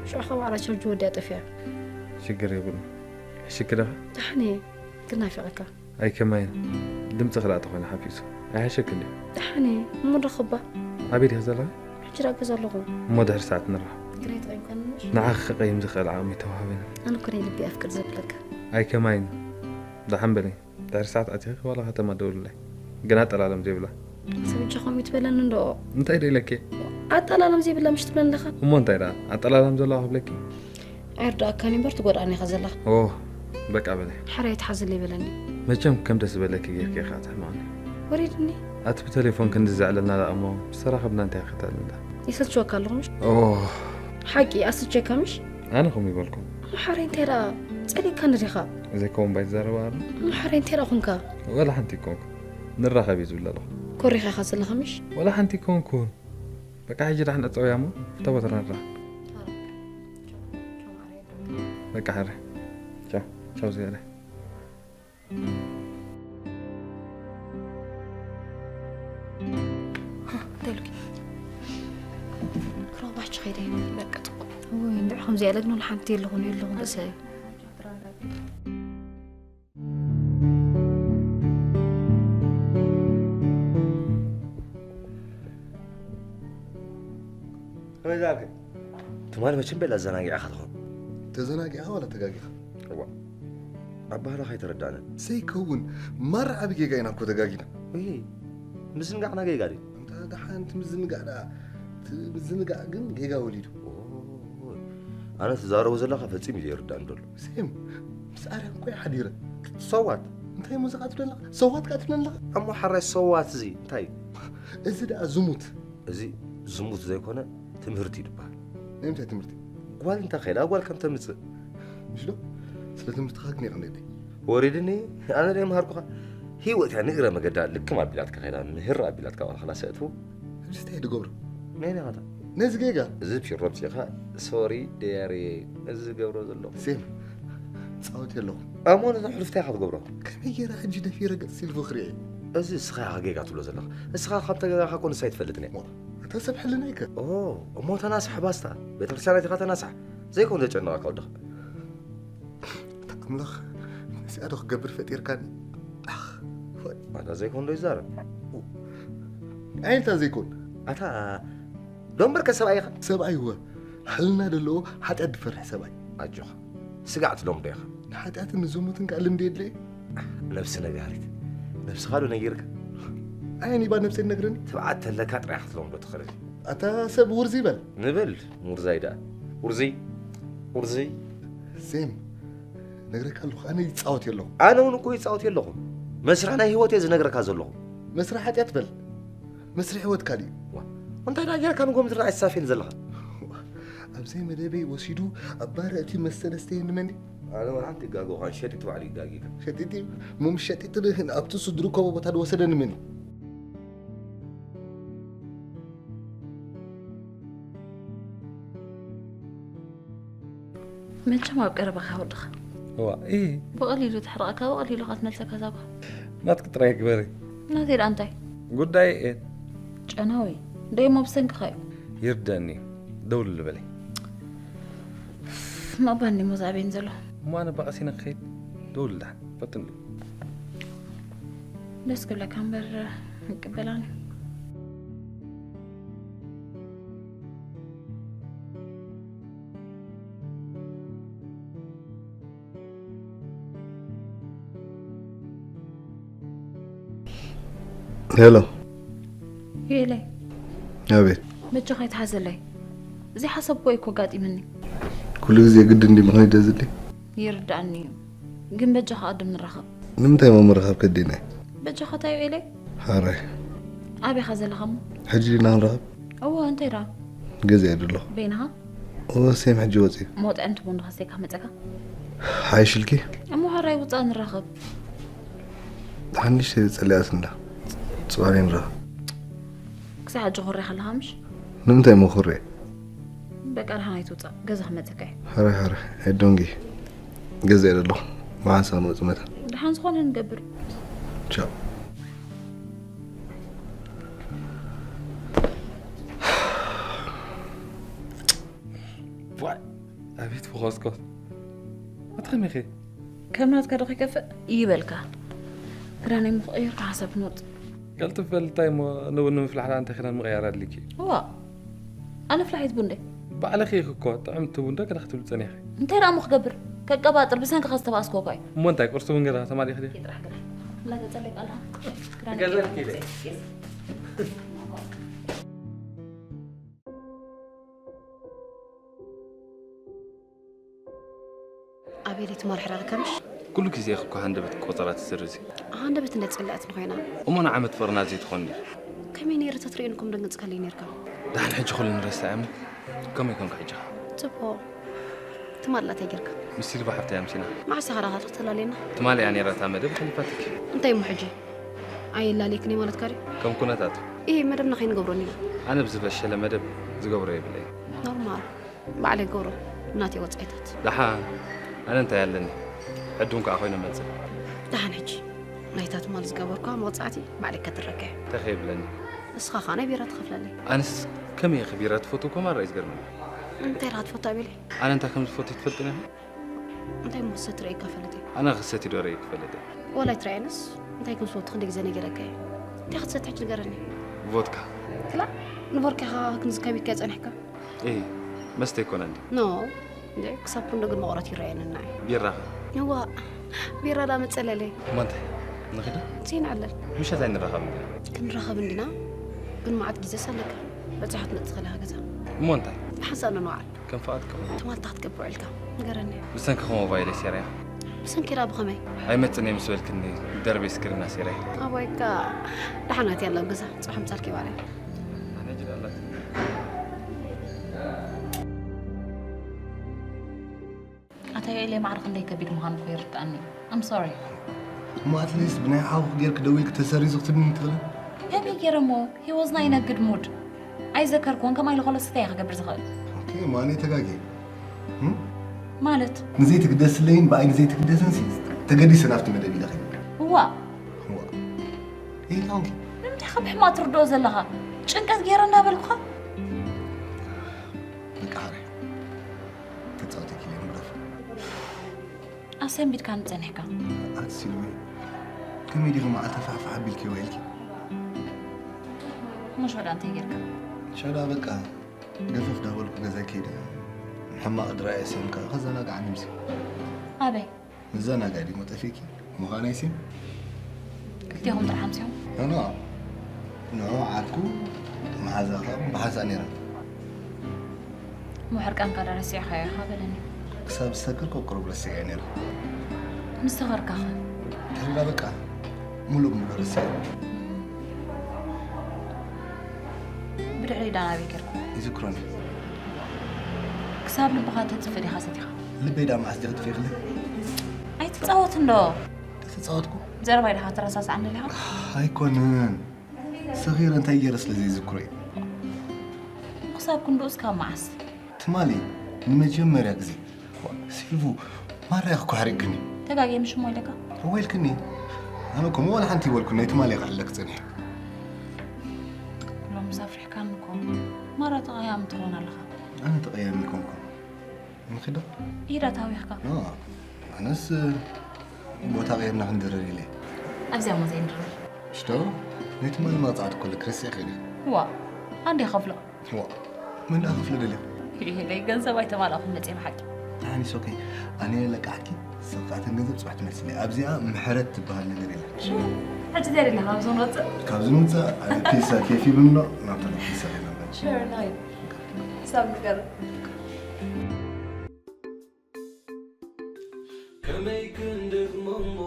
ሽዑ ካብ ዓራት ቻርጅ ወዲያ ጠፊኣ። ሽግር የብሉን። ሕሽኪ ዲኻ? ደሓን እየ፣ ግን ናፊቐካ። ኣይከማይን። ድምፅኺ ደኣ ተኾይኑ ሓፊሱ። ኣይሓሸክን ድዩ? ደሓን እየ፣ እሞ ዶ ክባ? ኣበይ ዲኺ ዘለኺ? ሕጂ ደኣ ገዛ ኣለኹ። እሞ ድሕሪ ሰዓት ንራኸብ። ግሬት ኣይኮንንሽ? ንዓኺ ክቐይም ዝኽእል ዓቕሚ ኣይተዋህበንን። ኣነ እኮ ናይ ልቢ ኣፍቅር ዘብለካ። ኣይከማይን። ደሓን በሊ። ድሕሪ ሰዓት ኣቲኺ ዋላ ከተማ ደውልለይ። ግን ኣጠላለም ዘይብላ። ሰብ እጃ ከምኡ ትበለኒ እንዶ። እንታይ ዶ ኢለኪ? ኣጠላለም ዘይብላ ምሽ ትብለኒ ኣለኻ? እሞ እንታይ ደኣ? ኣጠላለም ዘለዋ ክብለኪ? ኣይርዳእካን እምበር ትጎድኣኒ ኢኻ ዘለኻ። ኦ፣ በቃ በለ። ሓራይ ትሓዝለይ በለኒ። መቸም ከም ደስ ዝበለኪ ጌርኪ ኢኻ ትሕመቕኒ። ወሪድኒ። ኣቲ ብቴሌፎን ክንዲ ዘዕለልና ደኣ እሞ ምስ ተራኸብና እንታይ ክተዕልልና? ይሰልችወካ ኣለኹ ምሽ? ኦ። ሓቂ ኣስልችወካ ምሽ? ኣነ ከምኡ ይበልኩ። እሞ ሓራይ እንታይ ደኣ ጸሊእካኒ ዲኻ? ዘይከውን ባይ ትዛረባ ኣሎ? እሞ ሓራይ እንታይ ደኣ ኹንካ? ወላ ሓንቲ ይኮንኩ። ንራኸብ እዩ ዝብል ኣለኹ። ኮሪኻ ኢኻ ዘለኻ ምሽ? ወላ ሓንቲ ይኮንኩን። በቃ ሕጂ ዳሕን ዕጸውያ እሞ፣ ፍታ ቦታ ንራኸብ። በቃ ሕረ። ቻው፣ ቻው ዝያዳ። እንታይ ኢሉኪ? ክረባች ኸይደ ይመ-፣ በቃ ጽቡቕ። ወይ፣ እንድዒ ከምዚ ያለ ግን ሓንቲ የለኹን፣ የለኹን ርእሰይ። ከመይ ዛርክ? ትማሊ መቸም ቤላ ኣዘናጊዕኻ ትኾን። ተዘናጊዕኻ ዋላ ተጋጊኻ? እዋ። ኣባህላኻ ኣይተረዳእንን። ዘይከውን፣ ማራ ዓቢ ጌጋ ኢና እኮ ተጋጊና። እይ፣ ምዝንጋዕና ጌጋ ድዩ? እንታ ደሓን እቲ ምዝንጋዕ ደኣ፣ እቲ ምዝንጋዕ ግን ጌጋ ወሊዱ። ኦይ፣ ኣነ ትዛረቦ ዘለኻ ፈጺሙ እዩ ዘይርዳእኒ ዘሎ። ሴም፣ ምስ ኣርያም እኮ እየ ሓዲረ። ሰዋት? እንታይ እሞ እዛ ቃ ትብለኒ ኣለኻ? ሰዋት ቃ ትብለኒ ኣለኻ? እሞ ሓራይ ሰዋት እዚ እንታይ እዩ? እዚ ደኣ ዝሙት። እዚ ዝሙት ዘይኮነ ትምህርቲ እዩ ዝበሃል። ናይ ምንታይ ትምህርቲ? ጓል እንተ ኸይዳ ጓል ከም ተምጽእ። ምሽ ዶ? ስለ ትምህርትኻ ግን የቐንየለይ። ወሪድኒ፣ ኣነ ደይ መሃርኩኻ። ህይወት እያ ንእግረ መገዳ ልክም ኣቢላትካ ኸይዳ፣ ምህር ኣቢላትካ ዋላ ኸላ ሰእትፉ። ሕጂ እንታይ ድገብሮ? ናይ ናኻታ። ነዚ ጌጋ? እዚ ፒሮ ኣምጺእኻ፣ ሶሪ ደያርየ፣ ነዚ ዝገብሮ ዘለኹ። ሴም፣ ጻወት የለኹ። ኣሞ ነዛ ሕሉፍታ ኢኻ ትገብሮ። ከመይ ገይረ ሕጂ ደፊረ ገጽ ሲልፉ ክርኢ? እዚ እስኻ ኢኻ ጌጋ ትብሎ ዘለኻ። እስኻ ካብ ተገጋኻ እኮ ንሳ ኣይትፈልጥን እያ። ሞ፣ ኣንታ ሰብ ሕልና ኢከ? ኦ፣ እሞ ተናሳሕ ባስታ። ቤተክርስትያን ኣቲኻ ተናሳሕ። ዘይኮን ዘጨነቐካ ወድኻ። እምለኽ፣ እዚኣ ዶ ክገብር ፈጢርካኒ? ኣኽ፣ ወይ። ኣታ ዘይኮን ዶ ይዛረብ? ዓይነታ ዘይኮን። ኣታ ዶ እምበርከ ሰብኣይ ኢኻ? ሰብኣይ እወ። ሕልና ዘለዎ ሓጢኣት ዝፈርሕ ሰብኣይ። ኣጆኻ። ስጋዕ ትለምዶ ኢኻ። ንሓጢኣትን ንዝሙትን ከኣ ልምዲ የድልየ። ነብሲ ነጋሪት። ነብስኻ ዶ ነጊርካ? ኣየን ኢባ ነብሰይ ነግረኒ? ትብዓት ተለካ ጥራይ ክትለምዶ ትኽእል። ኣታ ሰብ ውርዚ ይበል። ንበል ሙርዛይ ደኣ። ውርዚ ውርዚ። ሴም፣ ነግረካ ኣለኹ፣ ኣነ ይጻወት የለኹ። ኣነ እውን እኮ ይጻወት የለኹ። መስርሕ ናይ ህይወት እየ ዝነግረካ ዘለኹ። መስርሕ ሓጢኣት በል። መስርሕ ህይወት ካልእ እዩ። ዋ፣ እንታይ ደኣ ጌርካ ንጎ ምድሪ ኣይትሳፌን ዘለኻ? ኣብ ዘይመደበይ ወሲዱ ኣብ ባር እቲ መስተ ደስተየኒ መን እዩ? ኣነ ወላ ሓንቲ ይጋገኹ፣ ሸጢጥ ባዕሉ ይጋጊ። ሸጢጥ እዩ። እሞ ምስ ሸጢጥ ንኣብቲ እሱ ዝርከቦ ቦታ ዝወሰደኒ መን እዩ? መቸም ኣብ ቀረባኻ ወድኻ እዋ እ ብቐሊሉ ትሕርቐካ ብቐሊሉ ኸትመልሰካ ዛጓ ናትኪ ጥራይ ግበሪ ናተይ ደኣ እንታይ ጉዳይ እየ ጨናዊ ደይሞ ብሰንክኻ እዩ ይርደኒ ደውል ልበለይ ምቕባል ኒሞ ዝኣበይን ዘሎ እሞ ኣነ ባቐሲነ ክኸይድ ደውል ዳሕን ፈትንሉ ደስ ክብለካ እምበር ይቅበላኒ ሄሎ ዩኤለይ ኣቤት በጃኻ ኣይትሓዘለይ ዘይሓሰብክዎ እኮ ኣጋጢምኒ ኩሉ ግዜ ግዲ እንዲ ምኽንያት ደዝሊ ይርዳእኒ እዩ ግን በጃኻ ቅድም ንራኸብ ንምንታይ እሞ ምርኻብ ከዲና እዩ በጃኻ እንታይ ዩኤለይ ሓራይ ኣበኻ ዘለኻ እሞ ሕጂ ዲና ክንራኸብ እወ እንታይ ደኣ ገዚኣ ዶ ኣለኹ በይንኻ እወ ሴም ሕጂ ወፂኡ መውፅዕን ትቡን ዶ ከስተካ መፀካ ሓይሽልኪ እሞ ሓራይ ውፃእ ንራኸብ ሓንሽተ ጸሊኣት እንዳ ጽባሕ ይምራ ክሳዕ ሕጂ ኮሬ ከለኻ ምሽ ንምንታይ እሞ ኮሬ በቃ ደሓን ኣይትውፃእ ገዛ ክመፀካ እዩ ሕረ ሕረ ኣይዶንጊ ገዛ የለ ኣለኹ መሓንሳ ንወፅ መታ ደሓን ዝኾነ ንገብር ቻው ዋይ ኣቤት ብኸስኮት ኣትኸመይ ኸ ከም ናትካ ዶ ከይከፍእ ይበልካ ክዳነይ ምኽቕይር ሓሳብ ክንወጥ ቀልጥፍ በል እንታይ እሞ ንቡን ንምፍላሕ ደኣ እንታይ ክዳን ምቕያር ኣድልኪ እዩ እዋ ኣነ ፍላሒት ቡን ደ ባዕልኺ ኢኺ እኮ ጥዕምቲ ቡን ዶ ገለ ክትብሊ ጸኒሕኺ እንታይ ደኣ እሞ ክገብር ከቀባጥር ብሰንክኻ ዝተባእስኮ እኳ እዩ እሞ እንታይ ቁርሲ እውን ገለ ከተማሊእኺ ዲኺ ጥራሕ ግዳ እንዳተጸለይካ ኣለኻ ክዳነይ ገዛልኪ ኢለ ኣቤል ትማል ሕራቕ ከምሽ ኩሉ ግዜ ኢኺ እኮ ሃንደበት ቆጸራ ትስርዚ። ሃንደበት እንደ ጸላእት ንኾይና። እሞ ንዓመት ፍቕርና ዘይትኾኒ። ከመይ ነይሩ ተትርእይን ከም ደንግጽ ከለይ ነይርካ። ዳሕን ሕጂ ኩሉ ንረስዕ እሞ ከመይ ኮንካ ሕጂ? ጽቡቕ። ትማል እንታይ ጌርካ? ምስ ሲልቫ ሓፍተይ ኣምሲና። መዓስ ኢኻ ዳኻ ተላልየና? ትማል እያ ነይራ እታ መደብ ሓሊፋትኪ። እንታይ እሞ ሕጂ? ኣየላለየክን እየ ማለትካ ድዩ? ከም ኩነታቱ። ኢሂ መደብና ከይንገብሮ እንዲና። ኣነ ብዝፈሸለ መደብ ዝገብሮ የብለይን። ኖርማል። ባዕለይ ክገብሮ ናተይ ወጻኢታት። ደሓን ኣነ እንታይ ኣለኒ ዕዱም ከኣ ኮይነ መጽእ። ደሓን ሕጂ ናይታ ትማል ዝገበርኳ መቕጻዕቲ ባዕለይ ከድረካ እየ። እንታይ ከይብለኒ? ንስኻ ከኣ ናይ ቢራ ትኸፍለለይ። ኣነስ ከመይ ኢኺ ቢራ ትፈትው እኮ ማራ እዩ ዝገርመኒ። እንታይ ኢኻ ትፈቱ ኣቤለይ? ኣነ እንታይ ከም ዝፈቱ ትፈልጥኒ ኢኺ? እንታይ እሞ ክሰቲ ርእየካ ፈለጠይ? ኣነ ክሰቲ ዶ ርእየኪ ፈለጠይ? ዋላ ኣይትረኣየንስ እንታይ ከም ዝፈቱ ክንደይ ግዜ ነጊረካ እየ። እንታይ ክትሰቲ ሕጂ ንገረኒ? ቮድካ። ክላእ ንቮድካ ኢኻ ክንዚ ከቢድካዮ ጸኒሕካ? እይ መስተ ኣይኮነን ድዩ? ኖ እንዴ ክሳብ ክንዶ ግን መቑረት ይረኣየንና እዩ። ቢራ ኸ? እዋ ቢራ ዳ መጸለለይ። እሞ እንታይ ንኺዳ? ሲ ንዕለል። ምሸት ኣይንራኸብ እንዲና? ክንራኸብ እንዲና ግን መዓት ግዜስ ኣለካ። በጺሓ ትመጽእ ከለኻ ገዛ። እሞ እንታይ? ሓንሳእ ንንውዓል። ከም ፍቓድካ። ትማልታ ክትገብር ውዒልካ? ንገረኒ። ብሰንክኻ ሞባይለይ ሴረያ። ብሰንኪ ደኣ ብኸመይ? ኣይመጽእን እየ ምስ በልክኒ ደርበይ ስክሪና ሴረያ። ኣባይካ ደሓናት እያ ኣብ ገዛ ጽባሕ ምጻልኪ ባርያ። ኣነ ጅል ኣላት። ኣታ ዮኤለይ ማዕረ ክንደይ ከቢድ ምዃኑ እኮ ይርድኣኒ እዩ። I'm sorry። እሞ ኣትሊስት ብናይ ሓውኺ ጌርኪ ደዊልኪ ተሰሪዙ ክትብልኒ ትኽእሊ? ከመይ ገይረ እሞ he was not in a good mood። ኣይዘከርክዎን ከምኣ ኢለ ከሎ ስታይ እየ ክገብር ዝኽእል። ኦኬ እሞ ኣነ ተጋግየ። እም? ማለት ንዘይትግደስለይን ብኣይ ንዘይትግደስንሲ ተገዲሰ ናብቲ መደብ ኢለ ኸይደ። እዋእ እዋእ። ይህ ታንኪ ንምንታይ ካብ ሕማቕ ትርድኦ ዘለኻ? ጭንቀት ገይረ እንዳበልኩኻ? በቃ ሓራይ። ተጻወተኪ እየ ምረፍ። ኣሰንቢድካኒ ጸኒሕካ። ኣቲ ሲልቪ፣ ከመይ ዲኺ መዓልቲ ፋሕፋሕ ኣቢልኪ ውዒልኪ? እሞ ሽዑ እንታይ ጌርካ? ሽዑ በቃ ገፈፍ ዳበልኩ ገዛይ ከይደ ሕማቕ ድራየ ሰምካ ከዘናግዓኒ ምሲ። ኣበይ? መዘናግዒ ድሞ ጠፊእኪ ምዃነይሲ? ክልቴኹም ጥራሕ ኣምሲኹም? ኖ፣ ኖ። ንዑ ዓርኩ መሓዛኻ ብሓንሳእ ነይረን። እሞ ሕርቃንካ ዶ ረሲዕካዮ ኢኻ በለኒ። ክሳብ ዝሰክር ቁሩብ ረሲዐዮ ነይረ። ምስ ሰኸርካ ኸ? ተሪራ በቃ፣ ሙሉእ ብሙሉእ ረሲዐዮ። ብድሕሪ ዳን ኣበይ ኬድኩም? ይዝክሮኒ። ክሳብ ልብኻ ተጥፍእ ዲኻ ሰቲኻ? ልበይ ዳ መዓስ ዲኺ ጥፊእክለይ? ኣይትጻወት እንዶ። ተተጻወትኩ? ዘረባይ ዲኻ ትረሳስዓኒ ደሊኻ? ኣይኮነን። ሰኺረ እንታይ ገይረ ስለ ዘይዝክሮ እዩ። ክሳብ ክንድኡስ ካብ መዓስ? ትማሊ ንመጀመርያ ግዜ። ዋ፣ ሲልቭ፣ ማራ ኢኺ እኮ ሓሪቕክኒ። ተጋግየ ምሽ እሞ ኢለካ? እወ ኢልክኒ። ኣነ እኮ እሞ ዋላ ሓንቲ ኣይበልኩን፣ ናይ ትማሊ እየ ክዕለክ ጸኒሐ። ሎምስ ኣፍሪሕካኒ እኮ። ማራ ተቐያሚ ትኸውን ኣለኻ። ኣነ ተቐያሚ ኣይኮንኩን። ንኺዶ? ኢዳ ታዊኽካ። ኖ፣ ኣነስ ቦታ ቀይርና ክንድርር ኢለ። ኣብዚኣ እሞ ዘይንድርር። ሽቶ? ናይ ትማሊ መቕጻዕቲ እኮ ኣለክ ረሲዕክኒ። ዋ፣ ኣንዴ ከፍሎ። ዋ፣ መን ደኣ ክፍሎ ደልያ? ይሄ ገንዘብ ኣይተማላእኹን መጽየ ብሓቂ። ደሓን፣ it's okay። ኣነ ለቃሕኪ፣ ሰብ ከኣተን ገንዘብ ጽባሕ ትመልስለይ። ኣብዚኣ ምሕረት ትበሃል ነገር የለን። ሕጂ እንታይ ደሊኻ? ካብዚ ንወጽእ? ካብዚ ንወጽእ፣ ኣነ ፒሳ ኬፍ ይብልኖ፣ ናብታ ፒሳ ከይነበር። Sure, night። ክሳብ ንቀርብ። ከመይ ክንደግሞ እሞ፣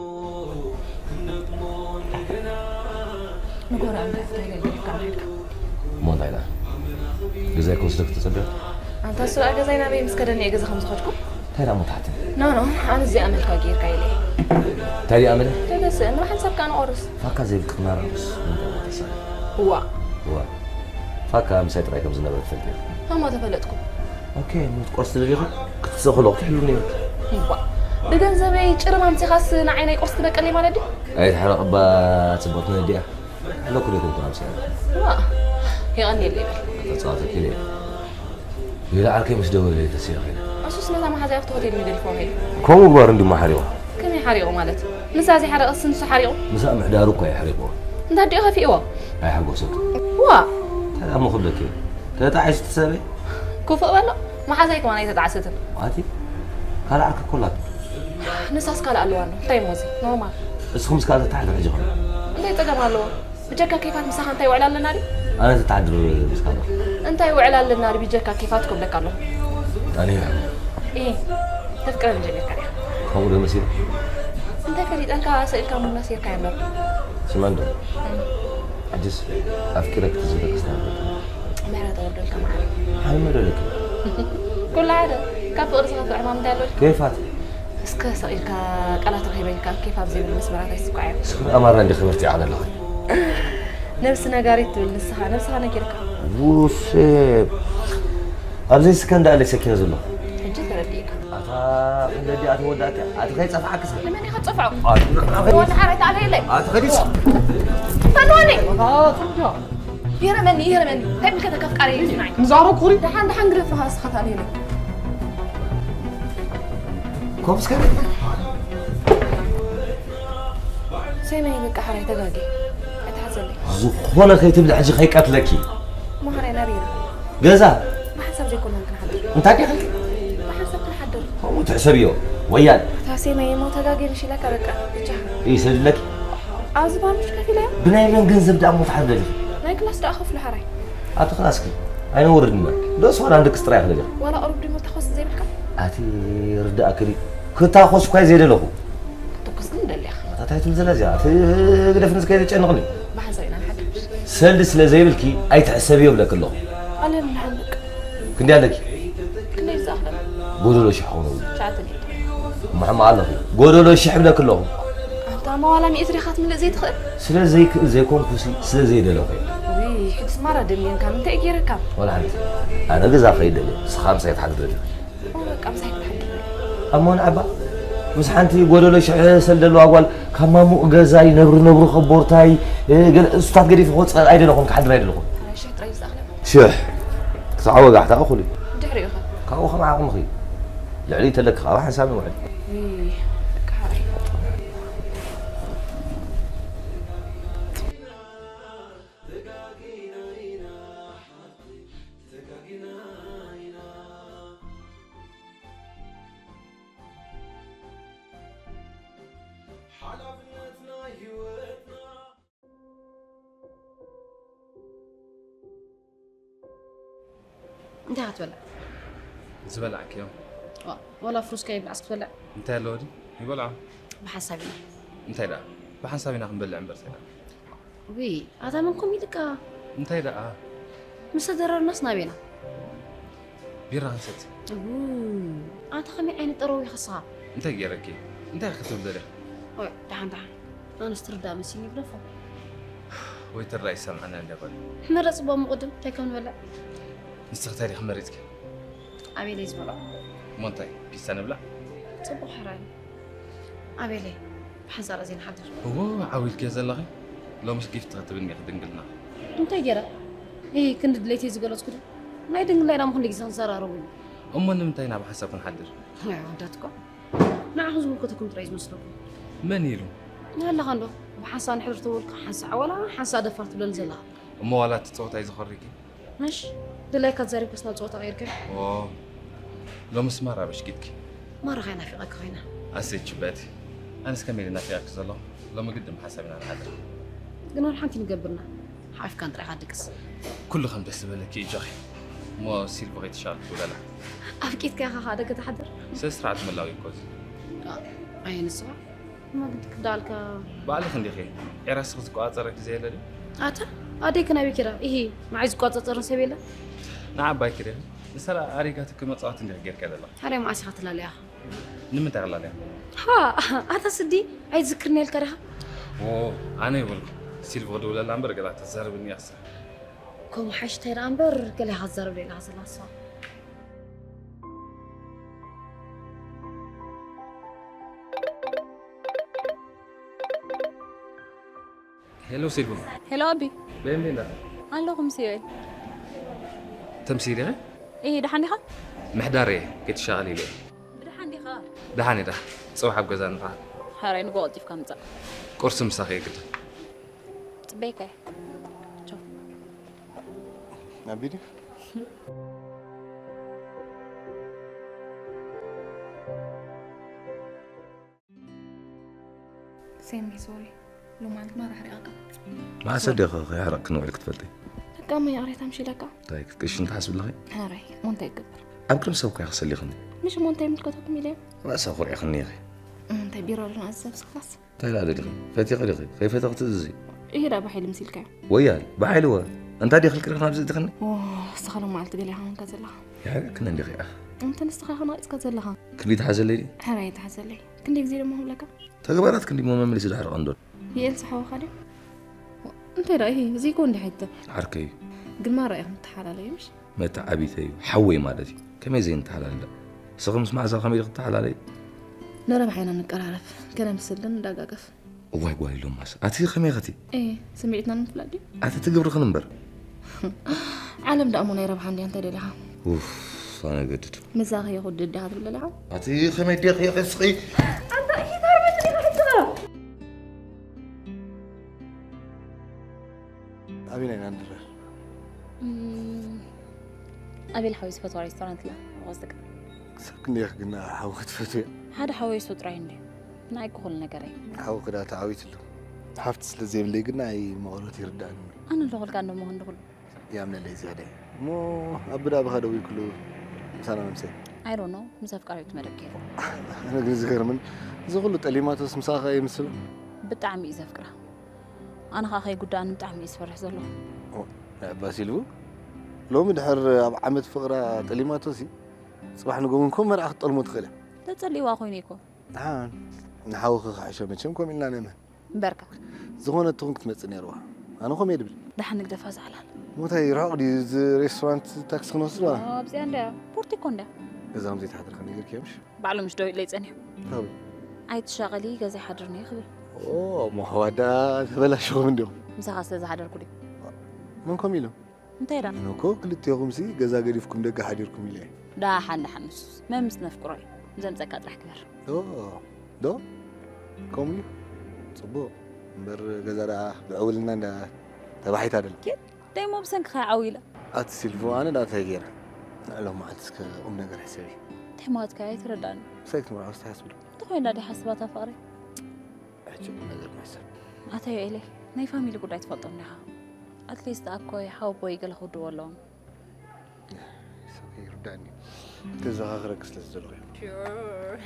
ክንደግሞ እንደገና። ንጎራ እንታይ ክትብል ኢልካ ምሒርካ? እሞ እንታይ ደኣ? ገዛይ ክወስዶ ክትጸበ? ኣንታ እሱ ደኣ ገዛይ ናበይ ምስ ከደኒ እየ ገዛ ከም ዝኸድኩ? እንታይ ደኣ እሞ ትሓትኒ? ኖ፣ ኖ፣ ኣነ እዚኣ መልካ ጌርካ ኢለ እየ። እንታይ ደኣ ኣመለ? ተገስእ፣ ንባሕንሳብ ከኣ ንቆርስ። ፋካ ዘይብልኪ ክናራብስ እንታይ ማለት እዩ? እዋ። እዋ። ፋካ ምሳይ ጥራይ ከም ዝነበረ ትፈልጢ ኢኺ። ከማ ተፈለጥኩ። ኦኬ፣ ሞት ቆርስ ትደልዪ ኢኺ? ክትሰኽሎ ክትሕሉ ነይሩ። እዋ። ብገንዘበይ ጭርም ኣምጺኻስ ንዓይ ናይ ቁርሲ ትበቀለይ ማለት ድዩ? ኣይትሕረቕ እባ፣ ጽቡቕ ትነዲ እያ። ኣለኩ ዶ ይኮንኩ ኣምሲያ? እዋ። የቐንየለይ በል። ተጻወተኪ ኢለ። ይልዓልከይ ምስ ደወለለይ ተሲለ ኸይደ። እሱስ ነታ መሓዛይ ኣብቲ ሆቴል እዩ ገዲፍዋ ከይዱ። ከምኡ ምግባሩ እንድዩ እሞ ሓሪቑ። ከመይ ሓሪቑ ማለት? ንሳ ዘይሓረቐትስ ንሱ ሓሪቑ? ምስኣ ምሕዳሩ እኮ እዩ ሓሪቑዋ። እንዳ ኣዲኡ ከፊእዎ? ኣይሓጎሰኩን። ዋ! እንታይ ደኣ እሞ ክብለኪ እየ? ተጣዒሱ እቲ ሰበይ? ክፉእ በሎ። መሓዛይ ከማን ኣይተጣዕሰትን። ኣቲ ካልእ ዓርኪ እኮ ኣላቶ። ንሳስ ካልእ ኣለዋ ኣሎ። እንታይ እሞ እዚ? ኖርማል። እስኹምስ ካልእ ተተሓሕዙ ሕጂ ኸ? እንታይ ጸገም ኣለዎ? ብጀካ ኬፋት ምሳኻ እንታይ ውዕል ኣለና ድዩ? ኣነ ተተሓድር ምስ ካልእ። እንታይ ውዕል ኣለና ድዩ ብጀካ ኬፋት ክብለካ ኣለኹ። ኣነ እየ። እየ። ተፍቅረኒ ጀሚርካ ዲኻ? ከምኡ ዶ መሲሉ? እንታይ ፈሊጠ፣ እንካ ስእልካ ሙና ሴርካ እምበር። ስማን ዶ? እም። ሕጅስ ኣፍቂረኪ ትዝብለኪ ስታንበል። ምሕረት ኣወርደልካ መዓረይ። ሓይመ ዶ ለኪ? ኩሉ ሓደ። ካብ ፍቕሪ ዝኸፍእ ዕማም እንታይ ኣሎ? ኬፋት። እስከ ስቕ ኢልካ ቃላት ረኺበ ኢልካ ኬፍ ኣብ ዘይብሉ መስመራት ኣይትስኳዕ እያ። እስኪ ኣማራ እንዲ ክብርቲ ይዓነ ኣለኹ። ነብሲ ነጋሪት ትብል ንስኻ፣ ነብስኻ ነጊርካ። ውሴ። ኣብ ዘይስከ እንዳ ኣለይ ሰኪነ ዘለኹ። ሕጂ ተረዲእካ። ኣታ ክንደዲ ኣቲ ወዳእቲ፣ ኣቲ ከይጸፍዓክስ። ንመን ኢኻ ትጸፍዖ? ኣቲ ወዲ ሓራይ ተኣለየለይ። ኣቲ ከዲስ። ፈንወኒ። ኣታ ትርዳ። ይረመኒ፣ ይረመኒ። እንታይ ብልከ ተከፍቃሪ ይስማዒ። ንዛረብ ኩሪ። ደሓን፣ ደሓን ግደፍ፣ ንኻ እስኻ ተኣልየለይ። ኮፍ እስከ። ሰይመይ፣ በቃ፣ ሓራይ ተጋጊ። ኣይትሓዘለይ። ዝኾነ ከይትብሊ፣ ሕጂ ከይቀትለኪ። እሞ ሓራይ ናበይ ኢና? ገዛ። ብሓንሳብ ዘይኮና ክንሓድር። እንታይ ዲኺ? ብሓንሳብ ክንሓድር። ከምኡ ትሕሰብዮ፣ ወያል። እታ ሰይመይ፣ እሞ ተጋጊ፣ ምሽ ኢለካ፣ በቃ፣ ብቻ። ይሰድለኪ? ኣብዚ ባንዶች ከፊለ እያ። ብናይ መን ገንዘብ ደኣ እሞ ትሓድሪ? ናይ ክላስ ደኣ ከፍሎ፣ ሓራይ። ኣቲ ክላስኪ ኣይነውርድና። ዶስ ዋላ ንድቅስ ጥራይ ክደልያ? ዋላ ቁሩብ ድሞ ተኾስ ዘይብልካ? ኣቲ ርዳእኪ ድዩ? ክታኾስ እኳ ዘይደለኹ። ክትኩስ ግን ደሊኻ። ኣታ ታይ ትብል ዘላ እዚኣ? ኣቲ ግደፍኒ እስከ የጨንቕኒ። ብሓንሳብ ኢና ንሓድር። ሰልዲ ስለ ዘይብልኪ ኣይትሕሰብዮ እብለኪ ኣለኹ። ኣለን ንሓንቅ። ክንደይ ኣለኪ? ክንደይ ዝኣኽለን? ጎደሎ ሽሕ ክኸውን እብሉ። ትሽዓተ ሚእቲ። እሞ ሕማቕ ኣለኺ። ጎደሎ ሽሕ እብለኪ ኣለኹ። ኣንታ እሞ ዋላ ሚእቲ ዲኻ ትምልእ ዘይትኽእል? ስለ ዘይክእል ዘይኮንኩሲ፣ ስለ ዘይደለኹ እየ። ውይ፣ ሕጅስ ማራ ደልየንካ፣ እንታይ ገይረካ? ዋላ ሓንቲ። ኣነ ገዛ ከይደ እየ፣ ንስኻ ምሳይ ትሓድር ኣለኻ። ኦ፣ በቃ ምሳይ ክትሓድር። ኣሞ ንዓባ፣ ምስ ሓንቲ ጎደሎ ሽሕ ሰልዲ ዘለዋ ጓል፣ ካብ ማሙቕ ገዛይ፣ ነብሪ ነብሪ ከቦርታይ፣ እ፣ ገለ እሱታት ገዲፈ ክወጽእ ኣይደለኹን፣ ክሓድር ኣይደለኹን። ኣነ ሽሕ ጥራይ ዝኣኽለ። ሽሕ። ክሳዕ ወጋሕታ እኹል እዩ። ድሕሪኡ ኸ? ካብኡ ከም ዓቕምኺ። ልዕሊ ተለኪ ካብ ሓንሳብ ንውዕል። እይ፣ እንታይ ክትበልዕ? ዝበላዕክዮ። ዋ፣ ዋላ ፍሩስካ ይብላዕስ ክትበልዕ? እንታይ ኣለዎ ድዩ? ይበልዖ። ብሓንሳብ ኢና። እንታይ ደኣ? ብሓንሳብ ኢና ክንበልዕ እምበር እንታይ ደኣ? ውይ፣ ኣታ መን ኮም ኢልካ? እንታይ ደኣ? ምስ ተደረርናስ ናበይና? ቢራ ክንሰቲ። ው፣ ኣታ ከመይ ዓይነት ጠረው ኢኻ ንስኻ? እንታይ ገይረኪ? እንታይ ክትብል ደሊኻ? ኦይ፣ ደሓን ደሓን። ኣነስ ትርዳእ መሲልኒ ግደፎ። ወይ ትርዳእ ይሰምዓና እንደ ጓል። ምረጽ ቦ ምቕድም እንታይ ከም ንበልዕ? ንስኺ እንታይ ዲኺ መሪጽኪ? ኣቤለይ ዝበልዖ። እሞ እንታይ ፒሳ ንብላ? ጽቡቕ ሕራይ። ኣቤለይ፣ ብሓንሳብ ዜና ሓድር። እዎ ዓዊልክዮ ዘለኺ። ሎምስ ጊፍት ክትብልኒ ኢኺ ድንግልና። እንታይ ገይረ? እ ክንዲ ድሌተይ ዝገለጽኩ ዶ? ናይ ድንግልና ኢና ምኹን ግዜ ክንዘራረቡ። እሞ ንምንታይ ናብ ሓሳብ ክንሓድር? ኣይ ወዳት እኮ። ንዓኹም ዝምልከተኩም ጥራይ ዝመስለኩም። መን ኢሉ? ኣለኻ እንዶ ብሓንሳ ንሕድር ተበልካ ሓንሳ ዓዋላ ሓንሳ ደፋር ትብለኒ ዘለኻ። እሞ ዋላ እቲ ጸወታ እዩ ዝኸሪኪ? መሽ ድላይካ ተዛሪብካስ ናብ ጸወታ ቀይርከ። ኦ ሎምስ ማራ በሽኪትኪ። ማራ ኸይ ናፊቐካ ኮይና። ኣሰይ ችበቲ። ኣነስ ከመይ ኢለ ናፊቐኪ ዘለኹ? ሎሚ ግድን ብሓሳብ ኢና ንሓድር። ግን ወላ ሓንቲ ንገብርና። ሓፍካን ጥራይካ ድቅስ። ኩሉ ከም ደስ ዝበለኪ እጆኺ። እሞ ሲልቮ ከይትሻል ትውለላ። ኣፍቂትካ ኢኻ ኻደ ከተሓድር። ስነ ስርዓት መላዊ እኮ እዚ። ኣየ ንስኻ እማ ግን ትክዳልካ። ባዕልኺ እንዲኺ ዒራስኺ ዝቆጻጸረኪ ዘየለ ድዩ? ኣታ ኣደይ ክናበይ ኪዳ? ኢሂ ንዓይ ዝቆጻጸርን ሰብ የለ። ንዓባይ ክደ ንሰላ ኣሪጋትኪ መጻወቲ እንዲኺ ጌርካ ዘለኻ። ታዲያ መዓስ ኢኻ ትላለያ? ንምንታይ ክላለያ? ሃ ኣታ ስዲ ኣይትዝክርኒ ኢልካ ዲኻ? ኦ ኣነ ይበልኩ ሲልቮ ክድውለላ እምበር ገላ ተዛርብኒ እያ ክሳ። ከምኡ ሓይሽ እንታይ ደኣ እምበር ገለ ኢኻ ትዛረብ ዶ ኢልካ ዘላ እሷ። ሄሎ ሲልቮ። ሄሎ ኣቢ። ቤንቤንዳ። ኣለኹ ምስ ዮኤል። ተምሲል ኢኺ? እየ ደሓን ዲኻ? ምሕዳር እየ ክትሻቐል ኢለ እየ። ብደሓን ዲኻ? ደሓን እየ ደሓን። ጽባሕ ኣብ ገዛ ንረኻብ። ሓራይ ንጎ ቀልጢፍካ ምጻእ። ቁርሲ ምሳኺ እየ ግድን። ጽበይካ እየ። ቻው። ኣቢዲ ሴሚ ሶሪ ሎማዓንቲ ማራ ሕሪቓካ። መዓስ ኣዴኺ ከይሓረቕኪ ንውዒል ክትፈልጢ? ደቃ መ ይቕሬታ ምሽ ኢለካ። እንታይ ክትቅሽን ትሓስቢ ኣለኺ? ሕራይ እሞ እንታይ ይገብር? ኣብ ቅድሚ ሰብ እኮ ኢኺ ሰሊኽኒ። ምሽ እሞ እንታይ ይምልከተኩም ኢለ። ርእሳ ኩርዒኽኒ ኢኺ። እንታይ ቢሮ ኣለና ኣዘብ ስኽላስ? እንታይ ኢላ ደሊኺ? ፈቲኺ ዲኺ? ከይፈተኺ ትእዝዚ? ይሄዳ ባሒሉ ምስ ኢልካዮ። ወያል ብሓይሊ ወ እንታይ ዲኺ ክልክልኺ ናብዚ እትኽኒ? ኦ ንስኻ ሎማዓልቲ ገሊኻ ኮንካ ዘለኻ። ይሓርቅክን እንዲኺ ኣኽ። እንተ ንስኻ ኸማቒጽካ ዘለኻ። ክንዲ ትሓዘለይ ድዩ? ሕራይ ትሓዘለይ። ክንደይ ግዜ ደሞ ክብለካ? ተግባራት ክንዲ እሞ መመሊሱ ድሕሪ ቀንዶ። ይኤልሲ ሓውኻ ድዩ? እንታይ ደኣ ኢሂ እዚ እኮ እንዲ ሓይተ። ዓርከይ እዩ። ግን ማራ ኢኹም ትሓላለዩ ምሽ? መተዓቢተይ እዩ ሓወይ ማለት እዩ። ከመይ ዘይንተሓላለ? ንስኺ ምስ መዓዛ ከመይ ኢኺ ትተሓላለይ? ንረብሓ ኢና ንቀራረብ። ከነምስልን ንደጋገፍ። እዋይ ጓል ኢሎማስ ኣቲ ከመይ ኸቲ? ኤ ስምዒትና ንምፍላጥ ድዩ? ኣቲ ትግብርኽን እምበር። ዓለም ደኣ እሞ ናይ ረብሓ እንድያ እንታይ ደሊኻ? ኡፍ ኣነ ገድድ። ምዛ ከየኹድድ ዲኻ ትብል ደሊኻ? ኣቲ ከመይ ዲኺ ኸስኺ? ኣንታ ኢኺ ታርበት ዲኻ ሕጂ? ኣበይ ኢና ንድረር? ኣቤል ሓወይ ዝፈትዋ ሬስቶራንት ኣላ። ወስደካ። ክሳብ ክንደይ ኢኺ ግን ሓዊ ክትፈትውዮ? ሓደ ሓወይ እሱ ጥራይ እንድዩ። ንዓይ እኮ ኩሉ ነገረይ። ሓዊ ክዳ ተዓዊትሉ። ሃፍቲ ስለ ዘይብለይ ግን ናይ መቐረት ይርዳእኒ። ኣነ ኣለኹልካ እንዶ እሞ ክንዲ ኩሉ። ያምነለይ ዝያዳይ። እሞ ኣቢ ዳኣ ብኻ ደዊልክሉ ምሳና መምሰይ? I don't know። ምስ ኣፍቃሪቱ መደብ ገይሩ። ኣነ ግን ዝገርምን እዚ ኩሉ ጠሊማቶስ ምሳኻ ይምስል? ብጣዕሚ እዩ ዘፍቅራ። ኣነ ኸዓ ከይጉዳእኒ ብጣዕሚ እየ ዝፈርሕ ዘለኹ። ናይ ኣባ ሲልቡ ሎሚ ድሕር ኣብ ዓመት ፍቕራ ጠሊማቶሲ ጽባሕ ንጎ እውን ከም መርዓ ክትጠልሞ ትኽእል እያ። ተጸሊእዋ ኮይኑ እኮ። ደሓን ንሓውኺ ክሕሾ መቸም ከምኡ ኢልና ነመን። እምበርካ። ዝኾነት ትኹን ክትመጽእ ነይርዋ። ኣነ ከምኡ እየ ድብል። ደሓን ንግደፋ እዛ ዕላል። ሞታይ ርሑቕ ድዩ እዚ ሬስቶራንት ታክሲ ክንወስድ ዋላ? ኣብዚኣ እንድያ ፖርቲኮ እንድያ። ገዛ ከምዘይትሓድር ከ ነጊርክዮ ምሽ? ባዕሎም ምሽ ደው ኢለ ይጸኒሑ። ታበይ? ኣይትሻቐሊ ገዛ ይሓድርኒ ክብል። ኦ መሕዋዳ ተበላሽኹም እንዲኹም። ምሳኻ ስለ ዝሓደርኩ ድዩ? መን ከምኡ ኢሎም? እንታይ ደኣ? ኣነ እኮ ክልቴኹምሲ ገዛ ገዲፍኩም ደገ ሓዲርኩም ኢለ እየ። ደሓን ደሓን ንሱስ መን ምስ ነፍቅሮ እዩ። ዘምጸካ ጥራሕ ግበር። ዶ ዶ ከምኡ እዩ። ጽቡቕ እምበር ገዛ ደኣ ብዕውልና እንዳ ተባሒታ ደላ። ኬድ ደይሞ ብሰንክኻ ይዓው ኢለ። ኣቲ ሲልቮ ኣነ ደኣ እንታይ ገይረ? ንዕሎም መዓልቲ እስከ ቁም ነገር ሕሰቢ። እንታይ ማለትካ ኣይተረዳእኒ። ምሳይ ክትምርዓውስ ትሓስቢ ዶ? እንተኾይና ድይ ሓስባታ ፍቕረይ? ሕጂ ቁም ነገር ንሕሰብ። ኣታ ዮኤለይ ናይ ፋሚሊ ጉዳይ ትፈልጦም ዲኻ? ኣትሊስት ኣኮይ ሓወቦይ ገለ ክውድዎ ኣለዎም። ሰብ ዳኒ፣ ክዘኻኽረኪ ስለ ዝደለኹ እየ። Sure.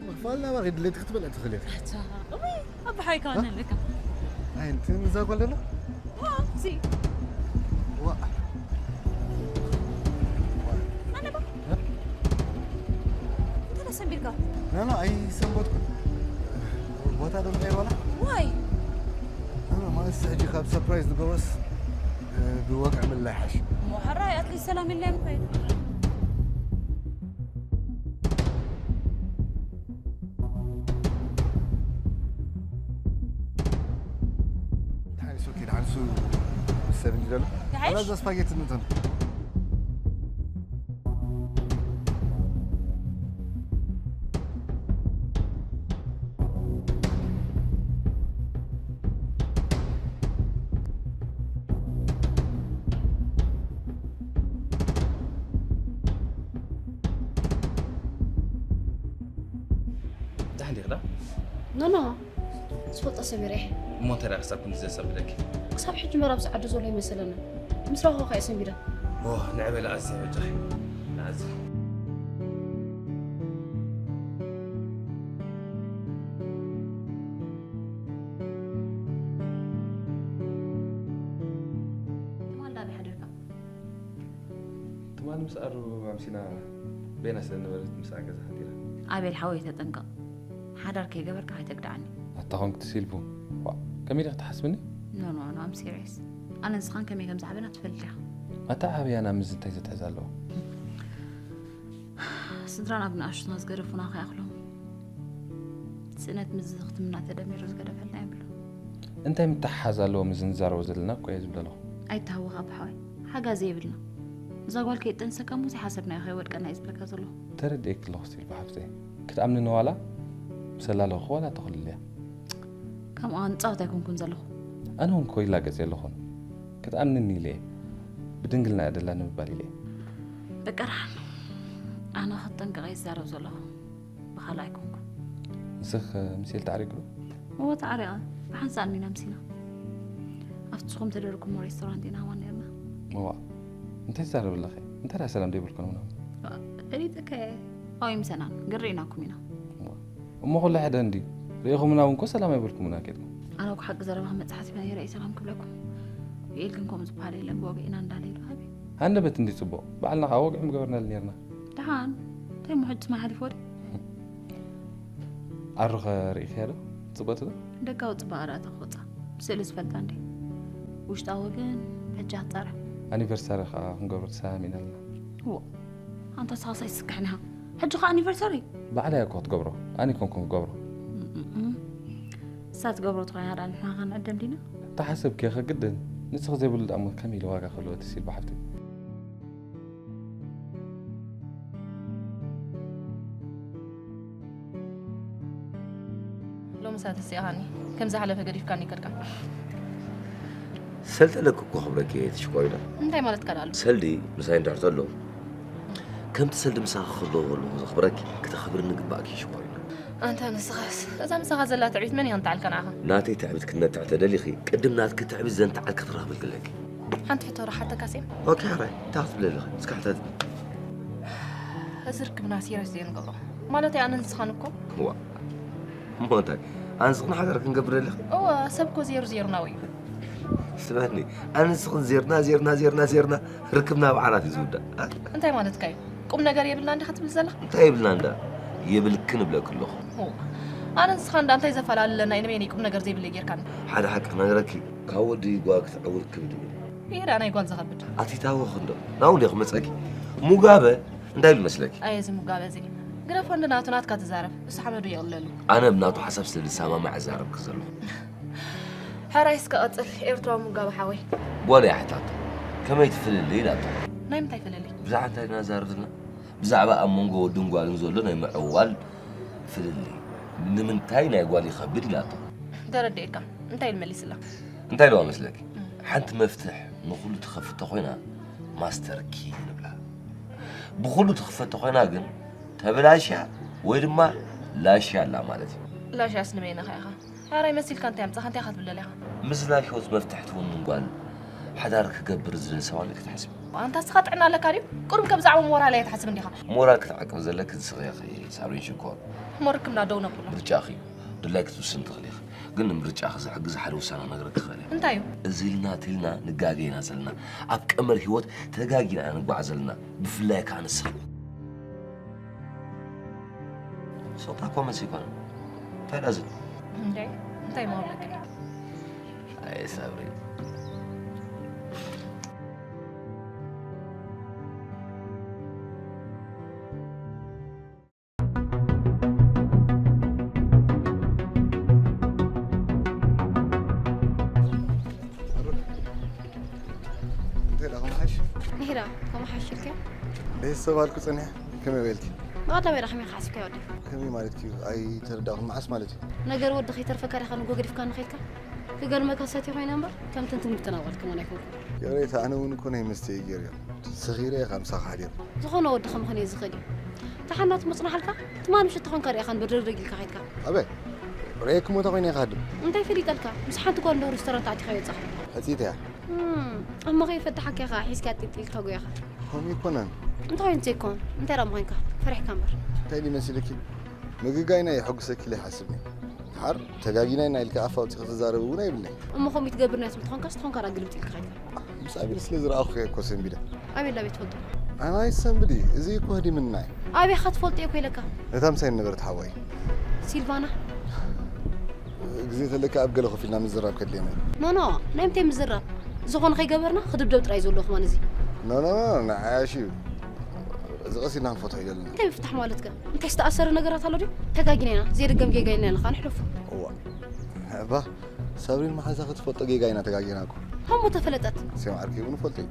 ምኽፋል ናባኺ ድሌትኪ ክትበልዒ ትኽእሊ ኢኺ። እታ እውይ፣ ኣባሓይ ከኣ ኣለካ። ኣይ፣ እንትን እዛ ጓል ደላ? ዋ፣ እዚ ዋ። ኣነ ዶ? እንታይ ደሰንቢልካ? ኖ፣ ኖ፣ ኣይሰንበድኩ። ቦታ ዶ ምቀይር ዋላ? ዋይ ኖ፣ ኖ፣ ማለት ሕጂ ካብ ሰርፕራይዝ ዝገበስ፣ እ፣ ብወግዒ ምላይ ሓሽ። እሞ ሕራይ ኣትሊስት ሰላም ኢልና እዮም ንኸይድ። ድሓን ሱኪ፣ ድሓን ሱ ሰብ እንዲ ደሎ። ይሓይሽ? ዋላ እዛ ስፓጌቲ እንትን። ደሓን ዲኺ ዳ? ኖ ኖ፣ ዝፈልጦ ሰብ ይርኤ። እሞ እንታይ ደኣ ክሳብ ክንዲ ዘሰንብደኪ? ክሳብ ሕጂ መራብ ዝዓዱ ዘሎ ይመሰለና። ምስ ረኸብካ እየ ሰንቢደ። ኦ፣ ንዕበ ለኣዚ በጃኺ። ለኣዚ። ትማል ዳበይ ሓዲርካ? ትማል ምስ ኣሩ ኣምሲና በይና ስለ ነበረት ምስኣ ገዛ ሓዲራ። ኣቤል ሓወይ ተጠንቀቕ። ሓዳር ከይገበርካ ኣይተግድዓኒ። ኣታ ኾንክ ትሲልቡ። ዋ፣ ከመይ ዲኺ ትሓስብኒ? ኖ ኖ ኖ፣ ኣም ሲሪየስ። ኣነ ንስኻን ከመይ ከም ዝዓበና ትፈልጥ ኢኻ። ኣታ ዓብያና ምስ እንታይ ዘትሕዝ ኣለዎ? ስድራና ብንኣሽቱና ዝገደፉና ከይኣኽሎም ስእነት ምስ ዝኽትምና ተደሚሩ ዝገደፈልና የብሉ። እንታይ ምትሓሓዝ ኣለዎ ምስ ንዛረቦ ዘለና እኮ እየ ዝብለለኹ። ኣይተሃወኽ ኣቦ ሓወይ፣ ሓጋዚ የብልና። እዛ ጓል ከይጠንሰካ እሞ ዘይሓሰብናዮ ከይወድቀና እዩ ዝብለካ ዘለኹ። ተረዲኤኪ ኣለኹ ሲልባ ሓፍተይ። ክትኣምንኒ ዋላ ምስ ኣላለኹ ዋላ ተኹልልያ። ከምኣ ንጻወት ኣይኮንኩን ዘለኹ። ኣነ እውን እኮ ይላገጽ የለኹን። ክትኣምንኒ ኢለ እየ። ብድንግልና እያ ደላ ንምባል ኢለ እየ። በቃ ደሓን። ኣነ ክትጠንቀቕ እየ ዝዛረብ ዘለኹ። ብኻልእ ኣይኮንኩን። ንስኽ ምስ ኤል ተዓሪቂ ዶ? እወ ተዓሪቐ። ብሓንሳእ ኢና ኣምሲና። ኣብቲ ዝኾም ተደርኩሞ ሬስቶራንት ኢና ዋን ነርና። እዋ፣ እንታይ ትዛረቢ ኣለኺ? እንታይ ደኣ ሰላም ዘይብልኩም ምናምን? ፈሊጥከ ኣብኡ ይምሰናን ግን ርኢናኩም ኢና። እሞ ኩሉ ሕደ እንዲ ርኢኹምና እውን እኮ ሰላም ኣይበልኩምና ኬድኩም። ኣነ እኮ ሓቂ ዘረባ ክመፅእ ሓሲበ ነይረ እየ ሰላም ክብለኩም። ብኤል ግን ከምኡ ዝበሃል የለን ብወግዒ ኢና እንዳለ ኢሉ ሃቢ። ሃንደበት እንዲ ፅቡቕ ባዕልና ከዓ ወግዒ ምገበርናሉ ነርና። ደሓን እንታይ እሞ ሕጂ ትማሓሊፎ ድዩ? ኣሩኸ ርኢኽያ ዶ? ፅቡቕቲ ዶ? ደጋዊ ፅባቐ ደኣ ተኽወፃ ብስእሊ ዝፈልጣ እንዲ ውሽጣዊ ግን ሕጂ ኣጣራ። ኣኒቨርሳሪ ከዓ ክንገብሮ ተሰማሚዕና ኣለና። እዎ ኣንታ ንስኻስ ኣይትስክሕን ኢኻ። ሕጂ ከዓ ኣኒቨርሳሪ። ባዕላ እያ እኮ ክትገብሮ፣ ኣነ ኣይኮንኩን ክገብሮ። እም፣ እም፣ እም። ንሳ ትገብሮ ተኾይና ደኣ ንሕና ከ ንዕደም ዲና? ተሓሰብኪ ኢኺ ግድን። ንስኺ ዘይብሉ ደኣ እሞ ከመይ ኢለ ዋጋ ክህልዎ እቲ ሲልባ ሓፍተይ? ሎምስ ኣተሲእኻኒ። ከም ዝሓለፈ ገዲፍካኒ ከድካ። ሰልጠለክ እኮ ክብረኪ እየ ትሽኮይና። እንታይ ማለትካ ደኣ ኣሎ? ሰልዲ ምሳይ እንድሕር ተሎ፣ ከምቲ ሰልዲ ምሳኺ ክህልዎ ከለኹ ዘኽብረኪ፣ ክተኽብርኒ ግባእኪ ሽኮይና። ኣንታ ንስኻስ፣ እዛ ምሳኻ ዘላ ትዕቢት መን እያ ንታዓልካ ንዓኻ? ናተይ ትዕቢት ክትነትዕ ተደሊኺ፣ ቅድም ናትኪ ትዕቢት ዘንትዓል ክትረኽቢ ክለኪ። ሓንቲ ሕቶ ዶ ሓተካ ሴም? ኦኬ፣ ሕራይ፣ እንታይ ክትብሊ ኣለኺ? እስኪ ሕተትኒ። እዚ ርክብና ሲሪየስ ዘይንገብሮ። ማለተይ ኣነ ንስኻን እኮ። እዋ። እሞ እንታይ? ኣነ ንስኽን ሓዳር ክንገብር ደሊኺ? እዋ፣ ሰብ እኮ ዜሩ ዜሩ ናዊ እዩ። ስምዕኒ፣ ኣነ ንስኽን ዜርና፣ ዜርና፣ ዜርና፣ ዜርና፣ ርክብና ኣብ ዓራት እዩ ዝውዳእ። እ? እንታይ ማለትካ እዩ? ቁም ነገር የብልና እንዲኻ ትብል ዘለኻ? እንታይ የብልና እንዳ? የብልክን እብለኪ ኣለኹ። እዋ። ኣነ ንስኻ እንዳ እንታይ ዘፈላለና እዩ? ንበይነይ ቁም ነገር ዘይብለይ ጌርካኒ። ሓደ ሓቂ ክነግረኪ፣ ካብ ወዲ ጓል ክትዕውር ክብድ እዩ። ይሄ ደኣ ናይ ጓል ዘኸብድ። ኣቲ ታወኽ እንዶ፣ ናው እንዲዮ ክመጸኪ። ሙጋበ እንታይ ኢሉ መስለኪ? ኣየ፣ እዚ ሙጋበ እዚ። ግደፎ እንዶ ናቱ ናትካ ትዛረብ። እሱ ሓመዱ የቕለሉ። ኣነ ብናቱ ሓሳብ ስለ ዝሰማማዕ እዛረብኪ ዘለኹ። ሕራይ እስከ ቀጽል፣ ኤርትራዊ ሙጋበ ሓወይ። ጓል እያ ሕታቶ። ከመይ ትፍልልይ ኢላቶ። ናይ ምንታይ ፍልልይ? ብዛዕባ እንታይ ኢና ዛረብና? ብዛዕባ ኣብ መንጎ ወድን ጓልን ዘሎ ናይ ምዕዋል ፍልልይ። ንምንታይ ናይ ጓል ይኸብድ ኢላቶ። ተረዲኤካ። እንታይ ኢሉ መሊስላ? እንታይ ኢልዋ መስለኪ? ሓንቲ መፍትሕ ንኹሉ ትኸፍት ተኾይና ማስተር ኪ ንብላ። ብኹሉ ትኽፈት ተኾይና ግን ተበላሽያ ወይ ድማ ላሽያ ኣላ ማለት እዩ። ላሽያስ ንበይንኻ ኢኻ። ሓራይ መሲልካ እንታይ ኣምጻኻ? እንታይ ኢኻ ትብል ዘለኻ? ምስ ላሽዮስ መፍትሕ ትውንን ጓል ሓዳር ክገብር ዝደሊ ሰብ ኣለኪ ትሓስቢ? ኣንታ ንስኻ ጥዕና ኣለካ ድዩ? ቁሩብ ከም ብዛዕባ ሞራል ኣይትሓስብ እንዲኻ። ሞራል ክትዓቅብ ዘለኪ ንስኺ ኢኺ ሳብሪን ሽኮር። እሞ ርክብና ደው ነብሎ። ምርጫኺ እዩ። ድላይኪ ክትውስኒ ትኽእሊ ኢኺ። ግን ንምርጫኺ ዝሕግዝ ሓደ ውሳነ ክነግረኪ እኽእል እየ። እንታይ እዩ? እዚ ኢልና እቲ ኢልና ንጋገ ኢና ዘለና። ኣብ ቀመር ህይወት ተጋጊና ኢና ንጓዓዝ ዘለና። ብፍላይ ከኣ ንስኺ። ሶታ እኮ መልሲ ኣይኮነን። እንታይ ደኣ ዝብል? እንዴ? እንታይ ማውለቂ? ኣይ ሳብሪ። እንታይ ደኣ፣ ከምኡ ሓይሽ? ንሂራ፣ ከምኡ ሓይሽ ኢልካ? ደስ ሰብ ኣልኩ ጸኒሐ፣ ከመይ በልኪ? ብቐዳማይ ደኣ ከመይ ክሓስብካ ይወደይ? ከመይ ማለት እዩ? ኣይተረዳእኩን። መዓስ ማለት እዩ? ነገር ወዲ ከይተርፈካ ዲኻ ንጎ ገዲፍካ ንኸይድካ? ክገርመካ ሰትየ ኮይነ እምበር፣ ከም ትንትን ምተናወልክ መን ኣይኮንኩን። ይቕሬታ፣ ኣነ እውን እኮ ናይ መስተ እዩ ገይረዮ። ሰኺረ እየ ካብ ምሳኻ ሓዲረ። ዝኾነ ወዲ ከምኸን እየ ዝኽእል እዩ። ተሓናት ምጽናሓልካ፣ ትማል ምሽት ተኾንካ ርኢኻን በድረግረግ ኢልካ ከይድካ። ኣበይ? ርኤኪ ሞታ ኮይነ እየ ክሃድም። እንታይ ፈሊጠልካ? ምስ ሓንቲ ጓል እንዶ ሬስቶራንት ኣቲኻ ይወጻኻ። ሕጽይት እያ። እም፣ እሞ ከይፈታሓካ ኢኻ ሒዝካ ጢልጢል ተጉያኻ። ከምኡ ኣይኮነን። እንታይ ኮይኑ ዘይኮን? እንታይ ደኣ ምኾንካ? ፈሪሕካ እምበር። እንታይ ድዩ መሲልኪ? ምግጋይና የሐጉሰኪ ኢለ ይሓስብ እየ። ሓር ተጋጊና ኢና ኢልካ ኣፍ ኣውጺእካ ትዛረብ እውን ኣይብለይ። እሞ ከምኡ ትገብር ናይ ትብል ተኾንካስ ተኾንካ ደኣ ግልብጥ ኢልካ ከይድካ። ምስ ኣቤል ስለ ዝረኣኹ እየ እኮ ሰንቢደ። ኣቤል ኣበይ ትፈልጦ? ኣነ ኣይሰንብድ እዩ። እዚ እኮ ህዲምና እዩ። ኣበይ ኢኻ ትፈልጦ እየ እኮ ኢለካ። ነታ ምሳይ ዝነበረት ሓወይ። ሲልቫና? ግዜ ተለካ ኣብ ገለ ኮፍ ኢልና ምዝራብ ከድልየና እዩ። ኖ፣ ኖ፣ ናይ ምንታይ ምዝራብ? ዝኾነ ከይገበርና ክድብደብ ጥራይ ዘሎ ከማን እዚ። ኖ፣ ኖ፣ ኖ፣ ንዓያሽ እዩ። እዚ ቀስ ኢልና ክንፈትሖ ይደልና። እንታይ ምፍታሕ ማለት ከ? እንታይ ዝተኣሰረ ነገራት ኣሎ ድዩ? ተጋጊና ኢና። ዘይድገም ጌጋ ኢልና ኢና ከኣ ንሕለፎ። እዋ። እባ፣ ሳብሪን መሓዛ ክትፈልጦ ጌጋ ኢና ተጋጊና እኮ። እሞ ተፈለጠት። ሰምዓርኪ እውን እፈልጦ እዩ።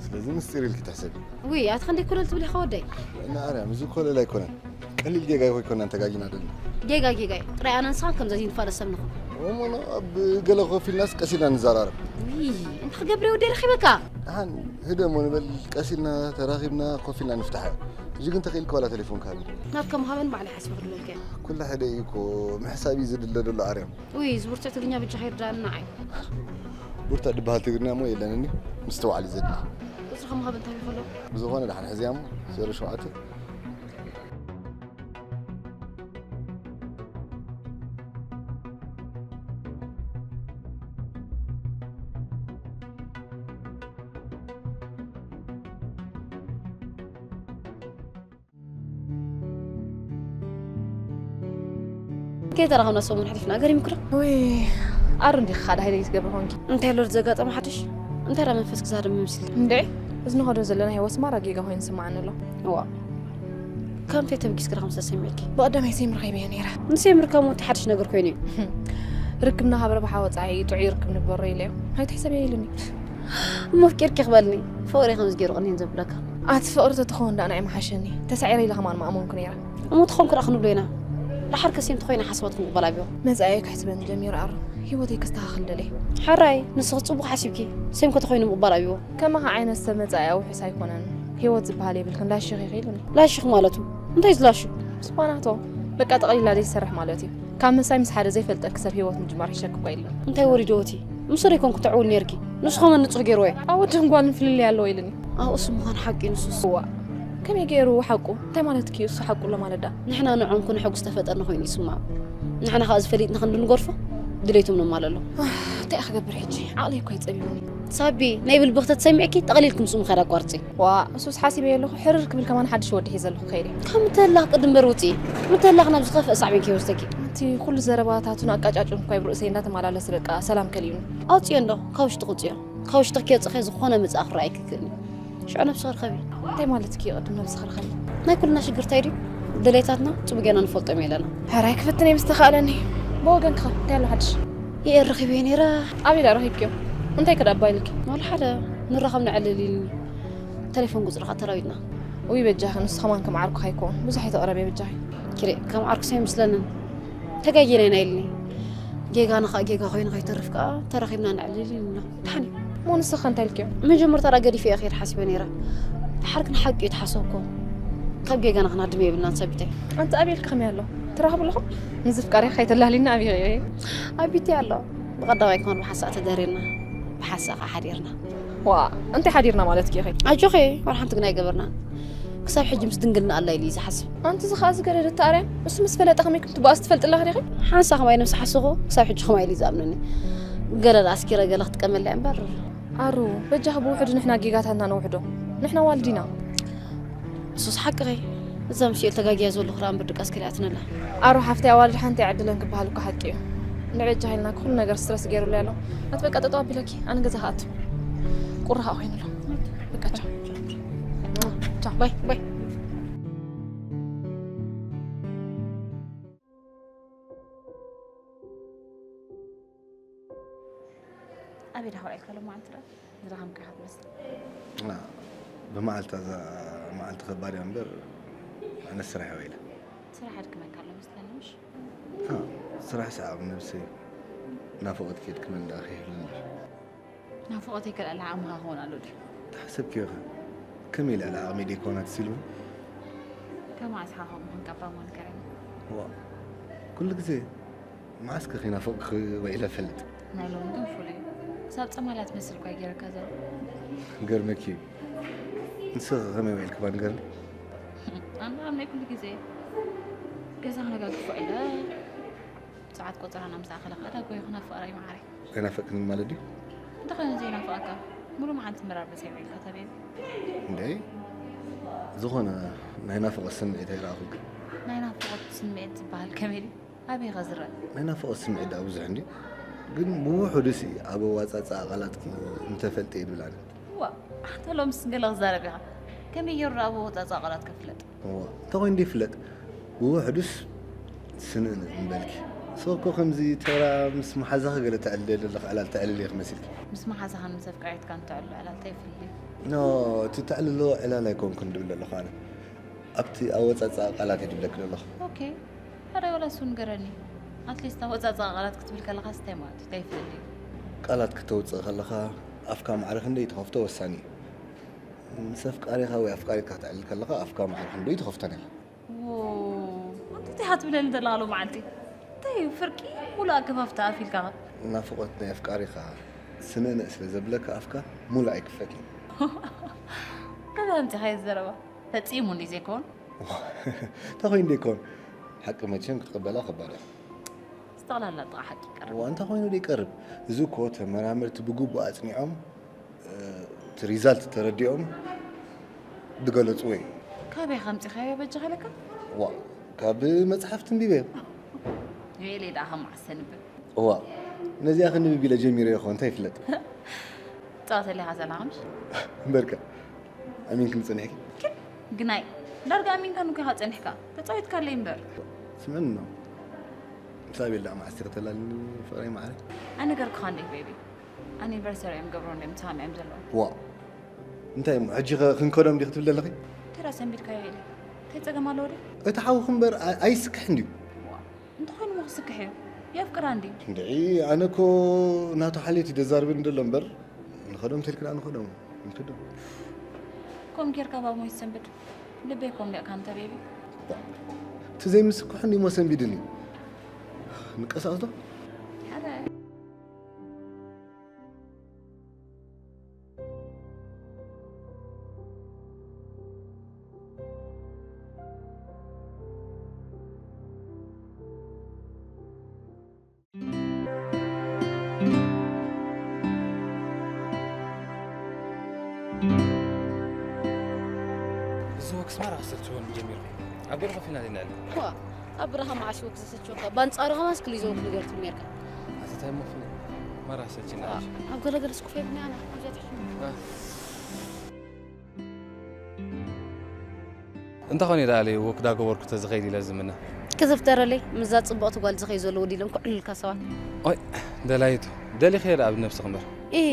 ስለዚ ምስጢር ኢልኪ ትሕሰቢ። ውይ፣ ኣቲ ክንደይ ኮለል ትብል ኢኻ ወደይ? እና ኣርያም፣ እዚ ኮለል ኣይኮነን። ቀሊል ጌጋ ኣይኮነን ተጋጊና ደልና። ጌጋ ጌጋ እዩ። ጥራይ ኣነ ንስኻን ከምዛ ዘይንፋለስ ሰብ ንኹን። እሞ ኖ፣ ኣብ ገለ ኮፍ ኢልናስ ቀስ ኢልና ንዘራረብ። ውይ፣ እንታይ ክገብር እየ ወደይ ረኺበካ? ደሓን ህደ እሞ ንበል፣ ቀስ ኢልና ተራኺብና ኮፍ ኢልና ንፍታሓዮ። ሕጂ ግን ተኽኢልኪ ዋላ ቴሌፎንካ ሃብኒ። ናትካ ምሃበን ባዕለይ ሓሲበ ክድበልካ እየ። ኩሉ ሓደ እዩ እኮ፣ ምሕሳብ እዩ ዝድለ ዘሎ ኣርያም። ውይ፣ እዚ ብርቱዕ ትግርኛ በጃኻ ይርዳእኒ ንዓይ። ብርቱዕ ድበሃል ትግርኛ እሞ የለን እንዲ፣ ምስትውዓል እዩ ዘድሊ። ቁጽርኻ ምሃብ እንታይ ይኸሎ? ብዝኾነ ደሓን ሕዝያ እሞ፣ ዜሮ ሸውዓተ። ከይተራኸብና ሰሙን ሓሊፍና፣ ገሪሙኪ ዶ? ውይ፣ ኣሩ እንዲኺ ኻዳ ሃይለ ትገብሪ ኾንኪ። እንታይ ኣሎ ዘጋጠመ ሓድሽ? እንታይ ደኣ መንፈስኪ ዝሃደመ መሲልኪ? እንድዒ፣ እዚ ንኸዶ ዘለና ህይወት ማራ ጌጋ ኮይኑ ይስምዓኒ ኣሎ። እዋ፣ ከምቲ ተበጊስኪ ዶ ከም ዝተሰሚዕኪ? ብቐዳማይ ሴም ረኺበዮ ነይረ። ንሴም ርካሞ እቲ ሓድሽ ነገር ኮይኑ እዩ። ርክብና ካብ ረብሓ ወጻኢ ጥዑይ ርክብ ንግበሮ ኢለዮ። ኣይትሕሰብዮ ኢሉኒ። እሞ ኣፍቂርኪ ክበልኒ፣ ፍቕሪ ከምዚ ገይሩ ቅኒን ዘብለካ። ኣቲ ፍቕሪ ተትኸውን ደኣ ንዓይ ምሓሸኒ። ተሳዒረ ኢለ ከማን ምኣመንኩ ነይረ። እሞ ተኾንኩ ደኣ ክንብሎ ኢና። ደሓር ከ ሴም ተኾይና ሓሳባትኩም ምቕባል ኣብዮ። መጻኢየይ ክሕስበኒ ጀሚረ ኣሩ። ህይወተይ ከስተኻኽል ደልየ። ሓራይ፣ ንስኺ ጽቡቕ ሓሲብኪ። ሴም ከተኾይኑ ምቕባል ኣብዮ። ከማኻ ዓይነት ሰብ መጻኢ ኣውሑስ ኣይኮነን። ህይወት ዝበሃል የብልክን፣ ላሽኺ ኢኺ ኢሉኒ። ላሽኽ ማለቱ? እንታይ ዝላሹ? ስፓናቶ። በቃ ጠቕሊላ ዘይትሰርሕ ማለት እዩ። ካብ ምሳይ ምስ ሓደ ዘይፈልጠኪ ሰብ ህይወት ምጅማር ይሸክኮ የለን። እንታይ ወሪድዎ እቲ? ምስ ዶ ኣይኮንኩ ተዕውል ነይርኪ? ንሱ ኸመን ንጹህ ገይርዎ እዩ። ኣብ ወድን ጓልን ፍልልይ ኣለዎ ኢሉኒ። ኣዎ፣ እሱ ምዃኑ ሓቂ እዩ ንሱስ። እዋ። ከመይ ገይሩ ሓቁ? እንታይ ማለትኪ እዩ እሱ ሓቁ ኣሎ ማለት ደኣ? ንሕና ንዕኦም ኩነሐጉስ ተፈጠርና ኮይኑ ይስምዖም። ንሕና ኸኣ እዚ ፈሊጥና ክንዲ ንገድፎ ድሌቶም ነማለሎ። ኣህ፣ እንታይ ክገብር ሕጂ? ዓቕለይ እኮ እዩ ጸቢቡኒ። ሳቢ፣ ናይ ብልቢ ክተትሰሚዕኪ ጠቕሊልኪ ምስኡ ምኻድ ኣቋርጺ። ዋእ፣ እሱስ ሓሲበዮ ኣለኹ፣ ሕርር ክብል ከማን ሓድሽ ወዲ ሒዘ ኣለኹ ክኸይድ እየ። ካብ ምተላኽ ቅድም በር ውጺ። ምተላኽ ናብ ዝኸፍአ ሳዕቤን ከይወስደኪ። እቲ ኩሉ ዘረባታቱን ኣቃጫጩን እኳ ኣብ ርእሰይ እንዳተመላለሰ በቃ ሰላም ከሊኡኒ። ኣውጽዮ እንዶ፣ ካብ ውሽጢ ቅጽዮ። ካብ ውሽጥኺ ከይወጸኺ ዝኾነ መጻኢ ክረኣየኪ ይክእል እዩ። ሽዑ ነብስኺ ርኸቢ። እንታይ ማለትኪ እዩ ቅድም ነብስኺ ርኸቢ? ናይ ኩልና ሽግር እንታይ ድዩ? ድሌታትና ጽቡቕ ጌርና ንፈልጦም የለና። ሕራይ ክፍትን እየ ምስ ተኻእለኒ። ብወገንኪ ኸ እንታይ ኣሎ ሓድሽ? የኤር ረኺበዮ ነይረ። ኣበይ ደኣ ረኺብክዮ? እንታይ ከ ደኣ እባ ኢልኪ? ዋላ ሓደ ንራኸብ ንዕልል ኢሉኒ። ተሌፎን ቁጽሪ ኸኣ ተላዊጥና። ውይ በጃኺ፣ ንሱ ኸማን ከም ዓርኩ ኣይኮን። ብዙሕ ኣይተቕረብዮ በጃኺ። ኪደ፣ ከም ዓርኩስ ኣይመስለንን። ተጋጊና ኢና ኢሉኒ። ጌጋና ኸኣ ጌጋ ኮይኑ ከይተርፍ ከኣ ተራኺብና ነዕልል ኢሉና። ደሓን እዩ። እሞ ንስኺ እንታይ ኢልክዮ? መጀመርታ ደኣ ገዲፈ እየ ክኸይድ ሓሲበ ነይረ። ደሓር ግን ሓቂ እዩ ተሓሰብኮ። ካብ ጌጋና ክናድም የብልናን ሰቢተይ። ኣንቲ ኣቤል ከመይ ኣሎ? ትራኸቡ ኣለኹም? ንዝፍቃሪ ከይተላህሊና ኣበይ ኸይደ? ኣብ ቢቲ ኣሎ። ብቐዳማይ ከማን ብሓንሳእ ተደሪርና። ብሓንሳእ ከኣ ሓዲርና። ዋ፣ እንታይ ሓዲርና ማለት ጌኸ? ኣጆኸ፣ ዋላ ሓንቲ ግን ኣይገበርናን። ክሳብ ሕጂ ምስ ድንግልና ኣላ ኢሉ እዩ ዝሓስብ። ኣንቲ እዚ ኸኣ ዝገደደ ተኣርያ፣ እሱ ምስ ፈለጠ ከመይ ክም ትባእስ ትፈልጥላ ዲኺ? ሓንሳ ከማይ ነብሲ ሓስኹ፣ ክሳብ ሕጂ ከማይ ኢሉ እዩ ዝኣምነኒ። ገለ ደኣ ኣስኪረ ገለ ክትቀመላ እምበር። ኣሩ፣ በጃኺ ብውሕዱ ንሕና ጌጋታትና ነውሕዶ። ንሕና ዋልዲና። እሱስ ሓቅኺ። እዛ ምስ ኢኤል ተጋግያ ዘለኹ ደኣ እምበር ድቃስ ከሊኣትኒ ኣላ። ኣሩ ሓፍተይ፣ ኣዋልድ ሓንቲ ኣይዕድለን ክበሃል እኮ ሓቂ እዩ። ንበጃኺ ኢልና ኩሉ ነገር ስትረስ ገይሩሉ ኣሎ። ኣቲ በቃ ጠጠው ኣቢለኪ፣ ኣነ ገዛ ክኣቱ። ቁሪ ከዓ ኮይኑ ኣሎ። በቃ ቻው። ቻው። ባይ፣ ባይ። ኣበይ ዳኻ ውዒልካ ሎማዓንቲ ደኣ? ዝደኸምካ ኢኻ ትመስል። ና፣ ብመዓልታ እዛ መዓልቲ ከባድ እያ እምበር፣ ኣነ ስራሕ እየ ውዒለ። ስራሕ ኣድክመካ ኣሎ መስለኒ፣ ምሽ? ና፣ ስራሕ ሰዓብ ነብሰይ ናፍቖት ከየድክመኒ ደኣ ከይህሉ እምበር። ናፍቖተይ ከልኣላ ዓቕምኻ ክኸውን ኣሎ ድዩ? ተሓሰብክዮ ኸ? ከመይ ኢለ ኣለ ዓቕመይ ደይኮና ትሲልዎ? ካብ መዓስ ኢኻ ከምኡ ኮንካ እባ እሞ ንገረኒ። ዋ፣ ኩሉ ግዜ መዓስከ ከይናፈቕኩኺ ውዒለ እፈልጥ? ናይ ሎሚ ግን ፍሉይ እዩ። ክሳብ ጸማልያ ትመስል እኳ እዩ ገይርካ ዘሎ። ክገርመኪ እዩ። ንስኺ ከመይ ውዒልኪ እባ ንገርኒ? ኣነ ኣብ ናይ ኩሉ ግዜ ገዛ ክነጋግፍ ውዒለ። ሰዓት ቆጸራና ምስ ኣኸለ ከኣ ዳጎ ይኹን ኣብ ፍቕረይ መዓረይ። ኣይናፈቅንን ማለት ድዩ? እንተኾነ ዘይናፍቐካ፣ ሙሉእ መዓልቲ እምበር ኣብ ገዛይ ውዒልካ ተበይኑ። እንዴ፣ ዝኾነ ናይ ናፍቖት ስምዒት ኣይረኣኹን። ናይ ናፍቖት ስምዒት ዝበሃል ከመይ ድዩ? ኣበይ ኢኻ ዝረአ? ናይ ናፍቖት ስምዒት ደኣ ብዙሕ እንድዩ፣ ግን ብውሑዱሲ ኣብ ኣወጻጽኣ ቃላትኪ እንተፈልጠ ይብል ኣነ። ዋእ፣ ኣንታ ሎምስ ገለ ክዛረብ ኢኻ። ከመይ ገይሩ ደኣ ኣብ ኣወጻጽኣ ቃላት ከፍለጥ? እዋ፣ እንታይ ኮይኑ ድዩ ይፍለጥ? ብውሕዱስ ስንእንእ ምበልኪ። ንስኺ እኮ ከምዚ ተራ ምስ መሓዛኺ ገለ ተዕልሊ ዘለኺ ዕላል ተዕልሊ ኢኺ መሲልኪ። ምስ መሓዛኻን ምስ ኣፍቃሪትካን ተዕልሎ ዕላል እንታይ ይፍልልዩ? ኖ፣ እቲ ተዕልሎ ዕላል ኣይኮንኩን ድብል ዘለኹ ኣነ። ኣብቲ ኣወጻጽኣ ቃላት እየ ድብለኪ ዘለኹ። ኦኬ። ታዲያ ዋላ እሱ ንገረኒ። ኣትሊስት ኣወጻጽኣ ቃላት ክትብል ከለኻስ እንታይ ማለት እዩ? እንታይ ይፍልልዩ? ቃላት ክተውጽእ ከለኻ ኣፍካ ማዕረ ክንደይ ትኸፍቶ ወሳኒ እዩ። ምስ ኣፍቃሪኻ ወይ ኣፍቃሪትካ ክተዕልል ከለኻ ኣፍካ ማዕረ ክንደይ ትኸፍቶን ኢኻ። ዎ፣ ኣንታ እንታይ ኢኻ ትብለኒ ዘለኻ ሎመዓልቲ? እንታይ እዩ ፍርቂ ሙሉእ ኣገፋፍ ተኣፊልካ? ናፍቖት ናይ ኣፍቃሪኻ ስንእንእ ስለ ዘብለካ ኣፍካ ሙሉእ ኣይክፈትን እዩ። ከመይ ኣምጺኻዮ ዘረባ? ፈጺሙ እንድዩ ዘይከውን? እንታይ ኮይኑ ደይከውን? ሓቂ መቸም ክትቕበላ ከባድ እያ። ዝጠቕላላ ጥቓ ሓቂ ይቀርብ። እዋ፣ እንታይ ኮይኑ ደይቀርብ? እዚ እኮ ተመራመርቲ ብግቡእ ኣጽኒዖም፣ እ፣ እቲ ሪዛልት ተረዲኦም ዝገለጽዎ እዩ። ካበይ ከምጺኻዮ በጃኻ ኢለካ? ዋ፣ ካብ መጽሓፍቲ ኣንቢበዮ። ሜሌ ደኣ ከም ዓሰ ንብብ። እዋ፣ ነዚኣ ክንብብ ኢለ ጀሚረዮ እኮ፣ እንታይ ይፍለጥ? ትጻወተለይ ኢኻ ዘለኻ ምሽ? እምበርከ፣ ኣሚንክኒ ጸኒሕኪ? ግን ግናይ፣ ዳርጋ ኣሚንካኒ እኮ ኢኻ ጸኒሕካ። ተጻዊትካለይ እምበር። ስምዕኒ ነው። ምስ ኣቤል ደኣ መዓስ ኢኺ ተላልኒ ፍቕረይ መዓረይ? ኣይነገርኩኻን ዲየ ቤቢ? ኣኒቨርሰሪ እዮም ገብሮ እንድዮም ተሰማሚዖም ዘለዉ። ዋእ! እንታይ እሞ፣ ሕጂ ኸ ክንከዶም ዲኺ ትብሊ ዘለኺ? እንታይ ደኣ ሰንቢድካዮ ኢለ? እንታይ ጸገም ኣለዎ ድዩ? እቲ ሓውኺ እምበር ኣይ-፣ ኣይስክሕን ድዩ? ዋእ! እንተኾይኑ እሞ ክስክሕ እዩ። የፍቅራ እንድዩ። እንድዒ፣ ኣነ እኮ ናቱ ሓልዮት እዩ ዘዛርበኒ ዘሎ እምበር፣ ንኸዶም ተልክና ንኸዶም፣ ንኸዶም። ከምኡ ጌርካ ባብ ሞይት ሰንብድ። ልበይ እኮ ምሊእካ እንተ ቤቢ። እቲ ዘይምስክሑ እንድዩ እሞ ሰንቢድኒ። ንቀሳቐስ ዶ? ኣረ። እዚ ወክስ ማራ ክሰልችወኒ ጀሚሩ። ኣብ ገለ ኮፍ ኢልና ዘይንዕልል። ዋ፣ ኣብ በረኻ መዓስ ወክ ዘሰልችወካ? ባንጻሩ ከማንስ ክሊ ዘወክ ነገር ትብል ነርካ። ኣቲ እንታይ እሞ ፍለ ማራ ሰልችና። ዋ፣ ሕጂ ኣብ ገለ ገለ ስኩፍ የብልኒ ኣነ፣ ኣብዚኣ ትሕሽኒ። ዋ። እንተኾነ ደኣ ለይ ወክ ዳገበርኩ ተዝኸይድ ኢለ ዝምነ። ክዝፍተረለይ፣ ምስዛ ጽብቕቲ ጓል ዝኸይ ዘሎ ወዲ ኢሎም ክዕልልካ ሰባት። ኦይ፣ ደላይቱ፣ ደሊኸዮ ደኣ ብነብስኺ እምበር። ኢሂ፣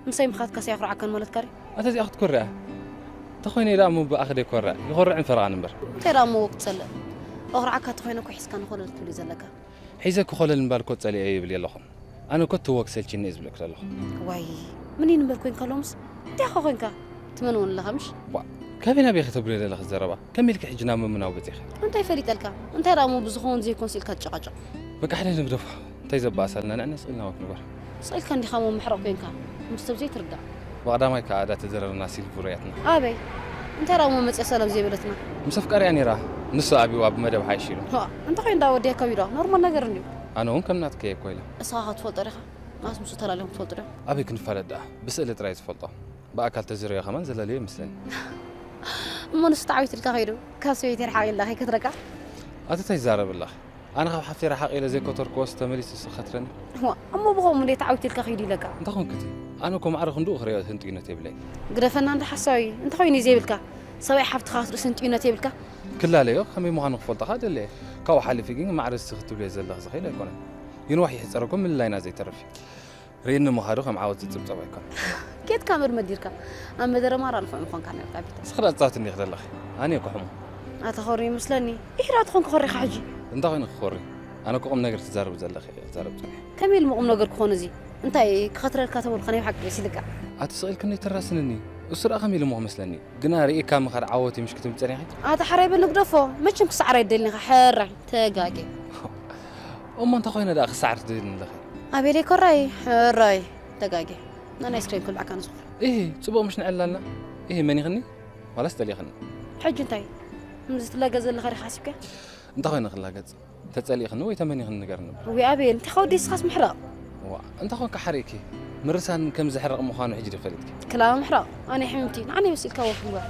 ምሳይ ምኻድካስ ኣየኹርዓካን ማለትካ ድዩ? ኣታ እዚኣ ክትኮርዕ እያ። እንተኾይነ ደኣ እሞ ብኣኺ ደይኮርዕ፣ ይኾርዕን ፈረቓን እምበር። እንታይ ደኣ እሞ ወክ ትሰልእ? ኣኹርዓካ እንተኾይነ እኮ ሒዝካ ንኾለል ክትብል እዩ ዘለካ። ሒዘ ክኾለል እምበር እኮ ጸሊኤ ይብል የለኹን። ኣነ እኮ ትወክ ሰልችኒ እየ ዝብለክ ዘለኹ። ዋይ፣ ምን ይንበር ኮይንካ ሎምስ እንታይ ኻ ኮይንካ? ትመን እውን ኣለኻ ምሽ? ዋ፣ ካበይ ናበይ ከተብርዮ ዘለኺ ዘረባ? ከመይ ኢልኪ ሕጂ ናብ ምምናው በጺኺ? እንታይ ፈሊጠልካ? እንታይ ደኣ እሞ ብዝኸውን ዘይኮንስ ኢልካ ትጨቃጨቕ? በቃ ሓደ ንግደፎ። እንታይ ዘበኣሳልና ንዕነ ስቕ ኢልና ወክ ንበር። ስቕ ኢልካ እንዲኻ እሞ ምሕረቕ ኮይንካ። ምስ ሰብ ዘይትርዳእ። ብቐዳማይ ከኣ እዳ ተዘረርና ሲልቭ ርያትና። ኣበይ? እንታይ ደኣ እሞ መጽያ ሰላም ዘይበለትና? ምስ ኣፍቃሪኣ ነይራ። ንሱ ኣብይዋ ብመደብ ሓይሽ ኢሉ። ዋ፣ እንታይ ኮይኑ ደኣ ወዲያ ከቢዶ? ኖርማል ነገር እንድዩ። ኣነ እውን ከም ናትከ እየ እኮ ኢለ። ንስኻ ኸ ትፈልጦ ዲኻ? ናስ ምስኡ ተላልዮም ትፈልጡ ዶ? ኣበይ ክንፋለጥ ደኣ? ብስእሊ ጥራይ ዝፈልጦ። ብኣካል ተዝርእዮ ከማን ዘለልዮ ይመስለኒ። እሞ ንሱ ተዓዊትልካ ከይዱ ካብ ሰበይቲ ርሓቕ ኢልካ ከይከትረካ? ኣቲ እንታይ ትዛረቢ ኣለኺ? ኣነ ካብ ሓፍተይ ርሓቕ ኢለ ዘይከተርክዎስ ተመሊሱ ዝኸትረኒ? እዋ፣ እሞ ብኸምኡ እንዴ ተዓዊትልካ ከይዱ ኢለካ? እንታይ ኮንክቲ? ኣነ እኮ ማዕረ ክንድኡ ክርእዮ ህንጥዩነት የብለይ። ግደፈና እንዳ ሓሳዊ፣ እንታይ ኮይኑ እዩ ዘይብልካ? ሰብኣይ ሓፍትኻ ክትርእስ ህንጥዩነት የብልካ? ክላለዮ ከመይ ምዃኑ ክፈልጦ ከኣ ደለየ። ካብኡ ሓሊፊ ግን ማዕረ እስቲ ክትብልዮ ዘለኺ ዝኸይድ ኣይኮነን። ይንዋሕ ይሕጸረኩም ምልላይና ዘይተርፍ እዩ። ርእኒ ምኻዱ ከም ዓወት ዝጽብጸብ ኣይኮነን። ኬድካ መድመድ ዲርካ ኣብ መደረ ማራ ንፉዕ ምኾንካ ነርካ ቢታ። እስኺ ዳኣ ትጻወቲ እንዲኺ ዘለኺ። ኣነ እየ ክሕሙ። ኣታ ኾሪ ይመስለኒ። ኢሕራ ትኾን ክኾሪኻ ሕጂ። እንታይ ኮይኑ ክኾሪ? ኣነ እኮ ቁም ነገር ትዛረቢ ዘለኺ እየ ክዛረብ ጸኒሐ። ከመይ ኢሉ ቁም ነገር ክኾን እዚ? እንታይ ክኸትረልካ ተበልካ ናይ ብሓቂ መሲልካ? ኣቲ ስቕ ኢልክኒ ተራስንኒ። እሱ ደኣ ከመይ ኢሉ እሞ ክመስለኒ? ግና ርኢካ ምኻድ ዓወት እዩ ምሽ ክትብል ጸኒኺ? ኣታ ሓራይ በል ንግደፎ። መቸም ክሰዓር ኣይደልኒኻ። ሕራይ ተጋጌ። እሞ እንታይ ኮይነ ደኣ ክሰዓር ትደልኒ ኣለኺ? ኣቤለይ ኮራይ ሕራይ ተጋጌ። ናን ኣይስክሬም ክብልዓካ ንዝኾነ። ኢሂ ጽቡቕ ምሽ ንዕላልና። ኢሂ መኒኽኒ ዋላስ ጠሊኽኒ? ሕጂ እንታይ? ከምዚ ትላገጽ ዘለኻ ዲኻ ሓሲብካ? እንታይ ኮይነ ክላገጽ? ተጸሊእኽኒ ወይ ተመኒኽኒ ንገርኒ እባ። እውይ ኣቤል፣ እንታይ ከወዲ ንስኻስ ምሕረቕ። ዋእ፣ እንታይ ኮንካ ሓሪእኪ? ምርሳን ከም ዘሕርቕ ምዃኑ ሕጂ ዶ ፈሊጥኪ? ክላባ ምሕረቕ፣ ኣነ ሕምምቲ፣ ንዓኒ መሲልካ ወፍ ግበር።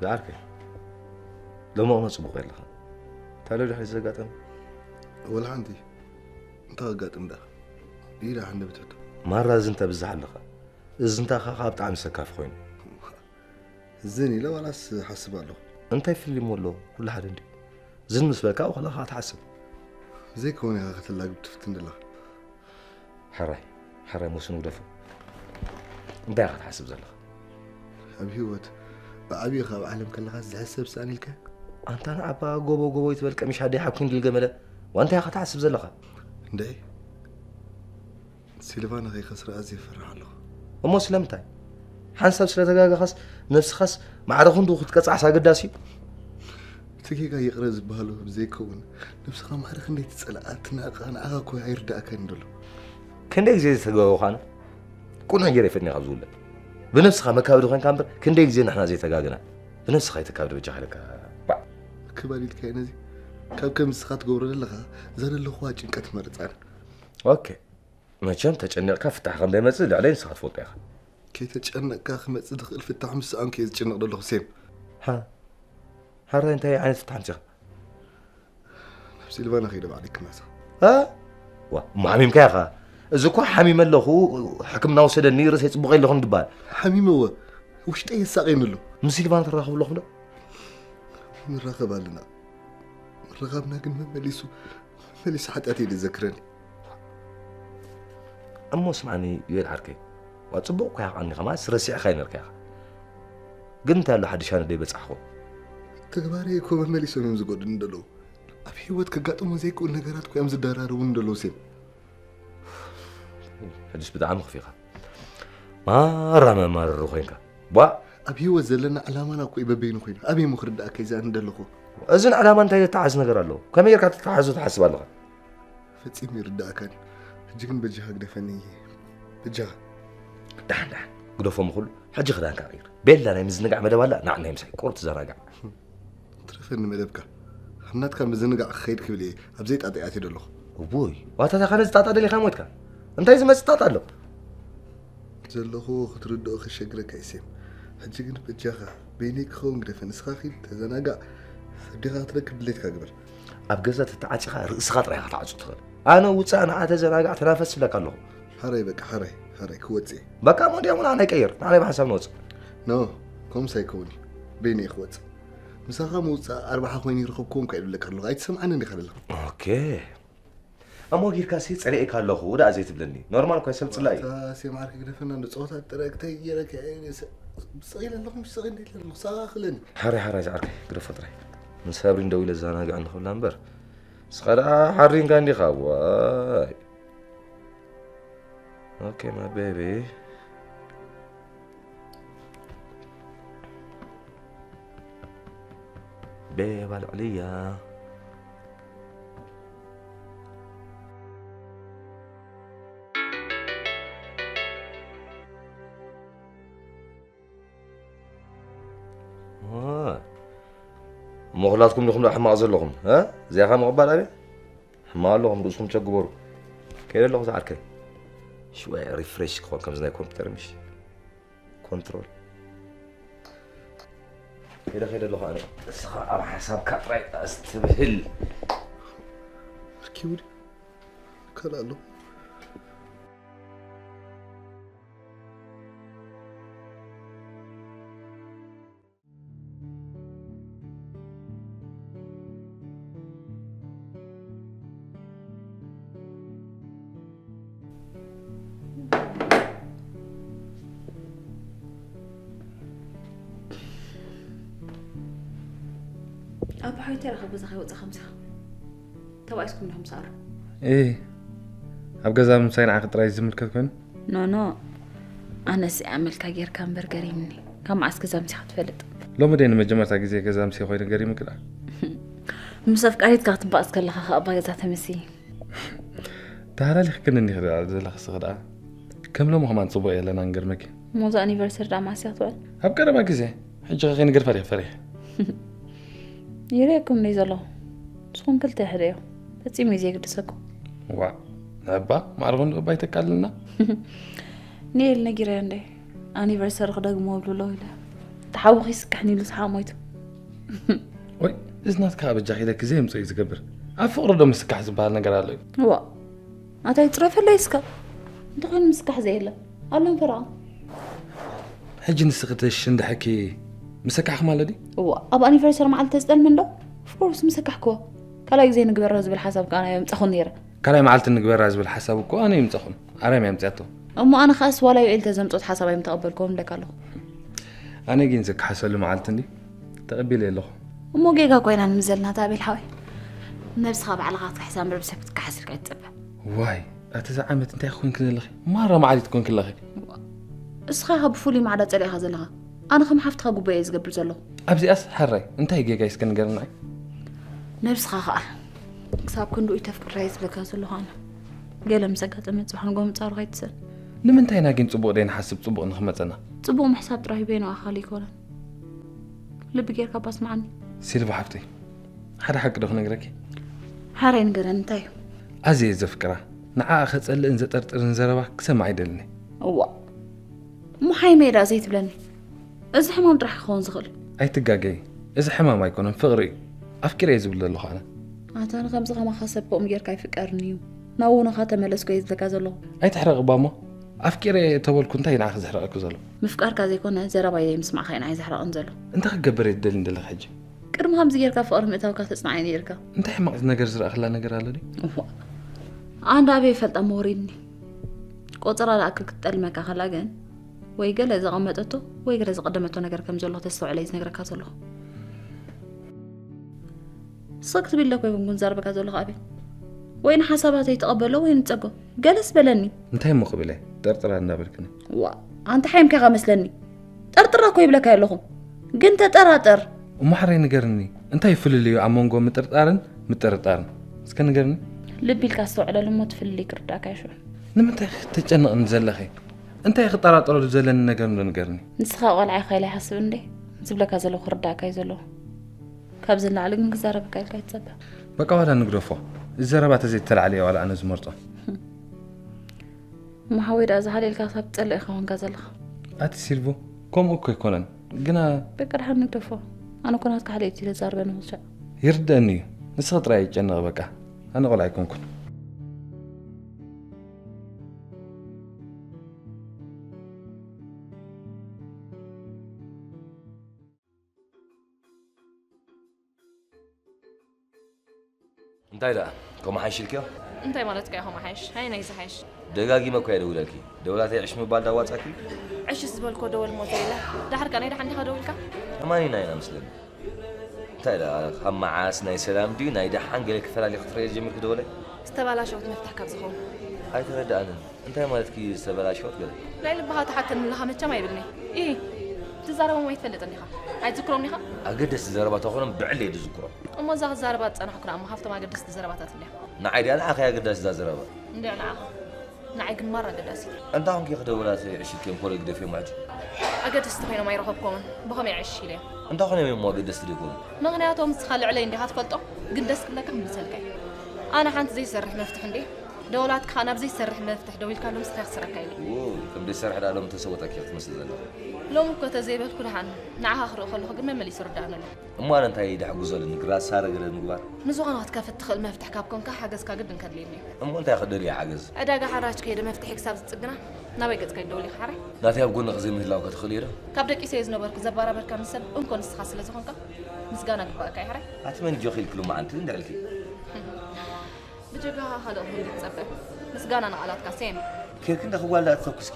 ዝዓርከይ፣ ሎሚ ቅነ ጽቡቕ የለኻን። እንታይ ኣሎ ድሕሪ ዘጋጠመ? ወላ ሓንቲ። እንታይ ከጋጥም ደኣ? ኢዳ ሓንደበት ሕቶ። ማራ እዚ እንተ ብዝሕ ኣለኻ። እዚ እንታኻ ካብ ብጣዕሚ ሰካፍ ኮይኑ። ዝን ኢለ ዋላስ ሓስብ ኣለኹ። እንታይ ፍልልይ እሞ ኣለዎ? ኩሉ ሓደ እንድዩ። ዝን ምስ በልካ ኣብኡ ከለኻ ትሓስብ። ዘይከውን ኢኻ ከተላግብ ትፍትን ዘለኻ። ሕራይ፣ ሕራይ ሞስ ንግደፎ። እንታይ ኢኻ ትሓስብ ዘለኻ? ኣብ ህይወት ብዓብዪ ካብ ዓለም ከለኻስ ዝሕሰብ ስኣን ኢልካ? ኣንታ ንዓባ ጎቦ ጎቦ ይትበል ቀሚሽ ኣደይ ሓብ ክንድል ገመለ። ዋንታይ ኢኻ ትሓስብ ዘለኻ? እንድዒ። ሲልቫና ከይከስራ ኣዝየ እፈርሕ ኣለኹ። እሞ ስለምንታይ? ሓንሳብ ስለ ተጋገኻስ ነብስኻስ ማዕረ ክንድኡ ክትቀጽዓስ ኣገዳሲ እዩ? እቲ ጌጋ ይቕረ ዝበሃሎ ዘይከውን፣ ነብስኻ ማዕረ ክንደይ ትጸልኣ፣ ትናቕቓ፣ ንዓኻ እኮ ኣይርድኣካን እዩ ዘሎ። ክንደይ ግዜ ዘይተጋገኹ ኣነ? ቁኑዕ ገይረ ይፈጥነካ ኣብዚ ውለድ። ብነብስኻ መካብዲ ኮይንካ እምበር ክንደይ ግዜ ንሕና ዘይተጋገና? ብነብስኻ ኣይተካብዲ በጃኻ ኢለካ። ባዕ። ክባል ኢልካዮ ነዚ? ካብ ከም ንስኻ ትገብሮ ዘለኻ፣ እዛ ዘለኹዋ ጭንቀት ትመርጽ ኣነ። ኦኬ። መቸም ተጨኒቕካ ፍታሕ ከም ዘይመጽእ ልዕለይ ንስኻ ትፈልጦ ኢኻ። ከይተጨነቕካ ክመጽእ ዝኽእል ፍታሕ ምስ ሰኣንኩ እየ ዝጭነቕ ዘለኹ ሴም። ሃ? ሓራይ እንታይ ዓይነት ፍታሕ ኣምጺኻ? ናብ ሲልቫና ከይደ ባዕለይ ክናሳ። ሃ? ዋ፣ እሞ ሓሚምካ ኢኻ። እዚ እኮ ሓሚመ ኣለኹ፣ ሕክምና ውሰደኒ፣ ርእሰይ ጽቡቕ የለኹን ድበሃል። ሓሚመ እወ፣ ውሽጠይ የሳቕየኒ ኣሎ። ምስ ሲልቫና ትራኸቡ ኣለኹም ዶ? ንራኸብ ኣለና። ምርኻብና ግን መመሊሱ፣ መመሊሱ ሓጢኣት እዩ ዝዘክረኒ። እሞ ስምዓኒ ዮኤል ዓርከይ፣ ዋ ጽቡቕ እኳ ኢኻ ቀኒኻ፣ ማለት ረሲዕካ ኣይነበርካ ኢኻ። ግን እንታይ ኣሎ ሓድሽ ኣነ ደይበጻሕኹ? ተግባረይ እኮ መመሊሶም እዮም ዝጎድኡኒ ዘለዉ። ኣብ ህይወት ከጋጥሙ ዘይክእሉ ነገራት እኮ እዮም ዝደራረቡኒ ዘለዉ ሴም። ሕጅስ ብጣዕሚ ከፊእኻ። ማራ መማርር ኮይንካ። ቧእ! ኣብ ህይወት ዘለና ዕላማና እኮ እዩ በበይኑ ኮይኑ። ኣበይ እሞ ክርድኣካ እዩ ዝኣን ዘለኹ? እዝን ዕላማን እንታይ ዘተሓዝ ነገር ኣለዎ? ከመይ ጌርካ ተተሓሕዞ ትሓስብ ኣለኻ? ፈጺሙ ይርድኣካን እዩ። ሕጂ ግን በጃኻ ግደፈኒ። በጃኻ። ደሓን ደሓን። ግደፎም ኩሉ። ሕጂ ክዳንካ ቀይር። ቤላ ናይ ምዝንጋዕ መደብ ኣላ። ናዕ ናይ ምሳይ። ቁሩብ ትዘናጋዕ። ትረፈኒ መደብካ። ኣብ ናትካ ምዝንጋዕ ክኸይድ ክብል እየ ኣብ ዘይጣጣ ኣትየ ዘለኹ። እውይ፣ ዋታ እታ ካልእ ዝጣጣ ደሊኻ ሞትካ። እንታይ ዝመጽእ ጣጣ ኣሎ? ዘለኹዎ ክትርድኦ ከሸግረካ እዩ ሴም። ሕጂ ግን በጃኻ በይነይ ክኸውን ግደፈ። ንስኻ ኺድ ተዘናጋዕ። ኣዴኻ ክትረክብ ድሌትካ ግበር። ኣብ ገዛ ተተዓጺኻ ርእስኻ ጥራይ ኢኻ ትዓጹ ትኽእል። ኣነ ውጻእ ንዓ ተዘናጋዕ ተናፈስ እብለካ ኣለኹ። ሓራይ በቃ ሓራይ። ሕራይ ክወፅእ እየ። በቃ ሞዲያ ሙና ናይ ቀይር ናዕላይ ብሓሳብ ንወፅእ። ኖ፣ ከምኡስ ኣይከውን እዩ። በይነ እየ ክወፅእ። ምሳኻ ምውፃእ ኣርባሓ ኮይኑ ይረኸብክዎም ከ ይብለካ ኣለኹ። ኣይትሰምዓንን ኢኻ ዘለኻ። ኦኬ። እሞ ጊርካሲ ፀሊኤካ ኣለኹ ደኣ ዘይትብለኒ። ኖርማል እኳ ሰብ ፅላኢ እዩ። እታ ሴማር ክግደፈና እንዶ ፀወታ ጥረ ክተይ ገይረካ እየ። ስ- ስቕ ኢለ ኣለኹ፣ ምሽ ስቕ ኢለ ኣለኹ። ሳኻ ክለኒ። ሓራይ ሓራይ ዝዓርከይ ግደፎ ጥራይ። ምስ ሳብሪን ደው ኢለ ዘናግዕ ንኽብላ እምበር። ንስኻ ደኣ ሓሪንካ እንዲኻ። ዋይ። ኦኬ ማይ ቤቢ። ቤባ ልዕልያ። እሞ ኩላትኩም ዲኹም ዶ ሕማቕ ዘለኹም? እ? እዚኣ ኸ ምቕባል ኣበይ? ሕማቕ ኣለኹም፣ ርእስኹም ቸግበሩ። ከይደ ኣለኹ ዝዓርከይ። ሽወ ሪፍሬሽ ክኾን ከምዚ ናይ ኮምፒውተር ምሽ። ኮንትሮል። ከይደ ከይደ ኣለኹ ኣነ። እስኻ ኣብ ሓሳብካ ጥራይ ኣስትብህል። ኣርኪቡ ድዩ? ካልእ ኣሎ? ኣቦ ሓወይ እንታይ ረኸ ገዛ ከይወፃ ከምዚኻ ተባኢስኩም ዲኹም ሰኣሩ? እ ኣብ ገዛ ምምሳይ ንዓኺ ጥራይ ዝምልከት ኮይኑ? ኖ ኖ፣ ኣነስ ኣመልካ ጌርካ እምበር ገሪምኒ። ካብ መዓስ ገዛ ምሲኻ ትፈልጥ? ሎሚ ደይ ንመጀመርታ ግዜ ገዛ ምሴ ኮይኑ ገሪምኪ ደኣ? ምስ ኣፍቃሪትካ ክትባእስ ከለኻ ከኣ ኣባ ገዛ ተመሲ። ተሃላሊኽክኒ እንዲኺ ደኣ ዘለኺ ስኺ ደኣ። ከም ሎሚ ከማን ጽቡቕ የለናን ገርመኪ። ሞዛ ኣኒቨርሰሪ ደኣ መዓስ እያ ክትውዕል? ኣብ ቀረባ ግዜ። ሕጂ ከ ከይንገር ፈሪሕ ፈሪሕ። ይርእየኩም እንደ ዘለኹ ንስኹም ክልተ ሕደዮ። ፈጺሙ እዩ ዘይግድሰኩም። ዋእ ንዕባ ማዕረ ክንዲ እባ ይተካልና። ንኤል ነጊረያ እንደ ኣኒቨርሰሪ ክደግሞ እብሉ ኣለዉ ኢለ። ተሓውኺ ይስክሕኒ ኢሉ ሰሓቕ ሞይቱ። ወይ እዚ ናትካ በጃኺ ኢለኪ ዘየምፅኦ እዩ ዝገብር። ኣብ ፍቕሪ ዶ ምስካሕ ዝበሃል ነገር ኣሎ እዩ? እዋ ኣታይ ፅረፈለይ እስከ እንተኾይኑ ምስካሕ ዘየለ ኣሎም ፈረቓ። ሕጂ ንስኺ ተሽንድሐኪ ምሰካሕኪ ማለት ድዩ? እዋ ኣብ ኣኒቨርሰሪ መዓልቲ ተዝጠልሚ እንዶ ኦፍኮርስ ምሰካሕክዎ። ካልኣይ ግዜ ንግበራ ዝብል ሓሳብ ከኣ ናይ ኣምጻኹን ነይረ። ካልኣይ መዓልቲ ንግበራ ዝብል ሓሳብ እኮ ኣነ ይምጻኹን ኣርያም ያምጽያቶ። እሞ ኣነ ከኣስ ዋላ ዮኤል ተዘምጾት ሓሳብ ኣይምተቐበልክዎም ኢለካ ኣለኹ። ኣነ ግን ዝከሓሰሉ መዓልቲ እንዲ ተቐቢለ ኣለኹ። እሞ ጌጋ ኮይና ንምዘልና ታቤል ሓወይ። ነብስኻ ባዕልኻ ክትክሕሳ እምበር ብሰብ ክትከሓስ ኢልካ ኣይትጸበ። ዋይ ኣቲ ዝዓመት እንታይ ኮንክ ዘለኺ? ማራ መዓሊት ኮንክ ኣለኺ። እስኻ ካብ ብፍሉይ ማዕዳ ጸሊእኻ ዘለኻ ኣነ ከም ሓፍትኻ ጉባኤ እየ ዝገብር ዘለኹ። ኣብዚኣስ ሓራይ እንታይ ጌጋይ እስከ ንገርናይ? ነብስኻ ኸኣ ክሳብ ክንድኡ ተፍቅረይ ዝብለካ ዘለኹ ኣነ ገለ ምስ ኣጋጠመ ጽባሕ ንጎ ምጻሩ ከይትሰን። ንምንታይ ኢና ግን ጽቡቕ ደይንሓስብ ጽቡቕ ንኽመጸና? ጽቡቕ ምሕሳብ ጥራይ በይኑ ኣኻሊ ኣይኮነን። ልቢ ጌርካ ባስምዓኒ። ሲልቫ ሓፍተይ ሓደ ሓቂ ዶ ክነግረኪ? ሓራይ ንገረን እንታይ እዩ? ኣዝየ እየ ዘፍቅራ ንዓኣ ከጸልእን ዘጠርጥርን ዘረባ ክሰምዕ ኣይደልን እየ። እዋ እሞ ሓይመይ ደኣ ዘይትብለኒ? እዚ ሕማም ጥራሕ ክኸውን ዝኽእል። ኣይትጋገዪ እዚ ሕማም ኣይኮነን ፍቕሪ እዩ። ኣፍቂረ እየ ዝብል ዘለኹ ኣነ። ኣታ ንኸምዚ ከማኻ ሰብ ከምኡ ጌርካ ኣይፍቀርን እዩ። ናብ ውኖኻ ተመለስኩ እየ ዝብለካ ዘለኹ። ኣይትሕረቒ እባ እሞ ኣፍቂረ እየ ተበልኩ እንታይ እዩ ንዓኺ ዘሕርቐኪ ዘሎ? ምፍቃርካ ዘይኮነ ዘረባይ ዘይምስማዕካ እዩ ንዓይ ዘሕርቐኒ ዘሎ። እንታይ ክገብር እየ ትደሊ እንደለኺ ሕጂ? ቅድሚ ከምዚ ጌርካ ፍቕሪ ምእታውካ ተጽንዓኒ ነይርካ። እንታይ ሕማቕ ነገር ዝረኣኽላ ነገር ኣሎ ድዩ? እዋ ኣንዳ ኣበይ ይፈልጣ እሞ ወሪድኒ። ቆጸራ ዝኣክል ክትጠልመካ ከላ ግን ወይ ገለ ዘቐመጠቶ ወይ ገለ ዝቐደመቶ ነገር ከም ዘሎ ተስተውዕለ እዩ ዝነግረካ ዘለኹ። ስቕ ክትብል ኢለ እኮ ኣይኮንኩን ዝዛረበካ ዘለኹ ኣቤል። ወይ ንሓሳባተይ ትቐበሎ ወይ ንጸጎ። ገለስ በለኒ። እንታይ እሞ ክብል እየ ጠርጥራ እንዳበልክኒ። ዋ ኣንታ ሓይምካ ኢኻ መስለኒ። ጠርጥራ እኮ ይብለካ ኣለኹ። ግን ተጠራጠር። እሞ ሓራይ ንገርኒ እንታይ እዩ ፍልልዩ ኣብ መንጎ ምጥርጣርን ምጥርጣርን? እስከ ንገርኒ። ልቢ ኢልካ ኣስተውዕለሉ እሞ እቲ ፍልልይ ክርዳእካ እዩ ሽዑ። ንምንታይ ተጨንቕኒ ዘለኺ? እንታይ ክጠራጠረሉ ዘለኒ ነገር እንዶ ንገርኒ። ንስኻ ቆልዓ ኢኻ ኢለ ይሓስብ እንዴ? ዝብለካ ዘለኹ ክርዳእካ እዩ ዘለዎ። ካብዚ ንላዕሊ ግን ክዛረበካ ኢልካ ኣይትጸበ። በቃ ዋላ ንግደፎ። እዚ ዘረባ ተዘይተላዕለ እየ ዋላ ኣነ ዝመርጾ። እሞ ሓወይ ደኣ ዝሓልየልካ ክሳብ ትጸልእ ኢኻ ኮንካ ዘለኻ። ኣቲ ሲልቮ ከምኡ እኮ ኣይኮነን ግና በቃ ድሓር ንግደፎ። ኣነ እኮ ናትካ ሓልየት ኢለ ዛርበ ንኽስዕ። ይርደኣኒ እዩ ንስኺ ጥራይ ኣይጨነቒ በቃ ኣነ ቆልዓ ኣይኮንኩን። እንታይ ደኣ፣ ከምኡ ሓይሽልክዮ? እንታይ ማለትካ እዩ ከምኡ ሓይሽ? ኣየናይ ዝሓይሽ? ደጋጊመ እኮ እየ ደውለልኪ። ደውላተይ ዕሽ ምባል ዳዋጻኪ? ዕሽስ ዝበልኮ ደወል ሞ ዘይለ። ዳሕር ከ ናይ ደሓን ዲኻ ደዊልካ? ከማን ኢና ኢና መስለኒ። እንታይ ደኣ፣ ካብ መዓስ ናይ ሰላም ድዩ ናይ ደሓን ገለ ክፈላሊ ክትርእየ ጀሚርኪ ደወለይ? ዝተባላሸወት መፍትሕ ካብ ዝኸውን። ኣይተረድኣንን። እንታይ ማለትኪ ዝተበላሸወት ገለ? ናይ ልብኻ ትሓተኒ ኣለኻ መቸም ኣይብልኒ። ኢ፣ ትዛረቦም ኣይትፈልጥን ኢኻ። ኣይትዝክሮም ኢኻ? ኣገደስቲ ዘረባ ተኾኖም ብዕል እየ ዝዝክሮም። እሞ እዛ ክዛረባ ዝጸናሕኩ ደኣ እሞ ካብቶም ኣገደስቲ ዘረባታት እንድያ። ንዓይ ድያ ንዓኺ ኣገዳሲ እዛ ዘረባ? እንድዕ ንዓኻ። ንዓይ ግን ማራ ኣገዳሲ። እንታ ኾንኪ ክደውላት ዕሽልክዮም ኮሎ ግደፍዮም ሕጂ? ኣገደስቲ ኮይኖም ኣይረኸብኩምን። ብኸመይ ዕሽ ኢለዮም? እንታ ኾነ እዮም ኣገደስቲ ደይኮኑ? ምኽንያቶም ንስኻ ልዕለይ እንዲኻ ትፈልጦ፣ ግን ደስ ክብለካ ክምልሰልካ እዩ። ኣነ ሓንቲ ዘይሰርሕ መፍትሕ እንዴ? ደወላትካ ናብ ዘይሰርሕ መፍትሕ ደዊልካሉ ንስኻ ክስረካ ኢለ። ው፣ ከም ዘይሰርሕ ደኣ ሎም ተሰወጠኪ ክትመስሊ ዘለኺ። ሎም እኮ ተዘይበልኩ ደሓን፣ ንዓኻ ክርኢ ከለኹ ግን መመሊሱ ርዳእኒ ኣሎ። እሞ ኣነ እንታይ ደሕጉዞ ኣለኒ? ግራ ሳረ ገለ ምግባር። ንዝኾነ ክትከፍት ትኽእል መፍትሕ ካብ ኮንካ ሓገዝካ ግድን ከድልየኒ እዩ። እሞ እንታይ ክደልየ ሓገዝ? ዕዳጋ ሓራጅ ከይደ መፍትሒ ክሳብ ዝጽግና ናበይ ገጽካ ይደውል ኢኻ ሓራይ? ናተይ ኣብ ጎንኺ ዘይምህላው ከትኽእል እየ ዶ? ካብ ደቂሰ እየ ዝነበርኩ ዘባራበርካኒ ሰብ እንኮ ንስኻ ስለ ዝኾንካ ምስጋና ግባእካ እዩ ሓራይ። ኣቲ መን ጆኺ ኢልክሉ መዓንቲ እንድዕልኪ? ብጀጋኻ ካልእ ክህሉ ይጸበ። ምስጋና ንቓላትካ ሴም። ኬክ እንደ ክጓል ደኣ ትተኩስኪ።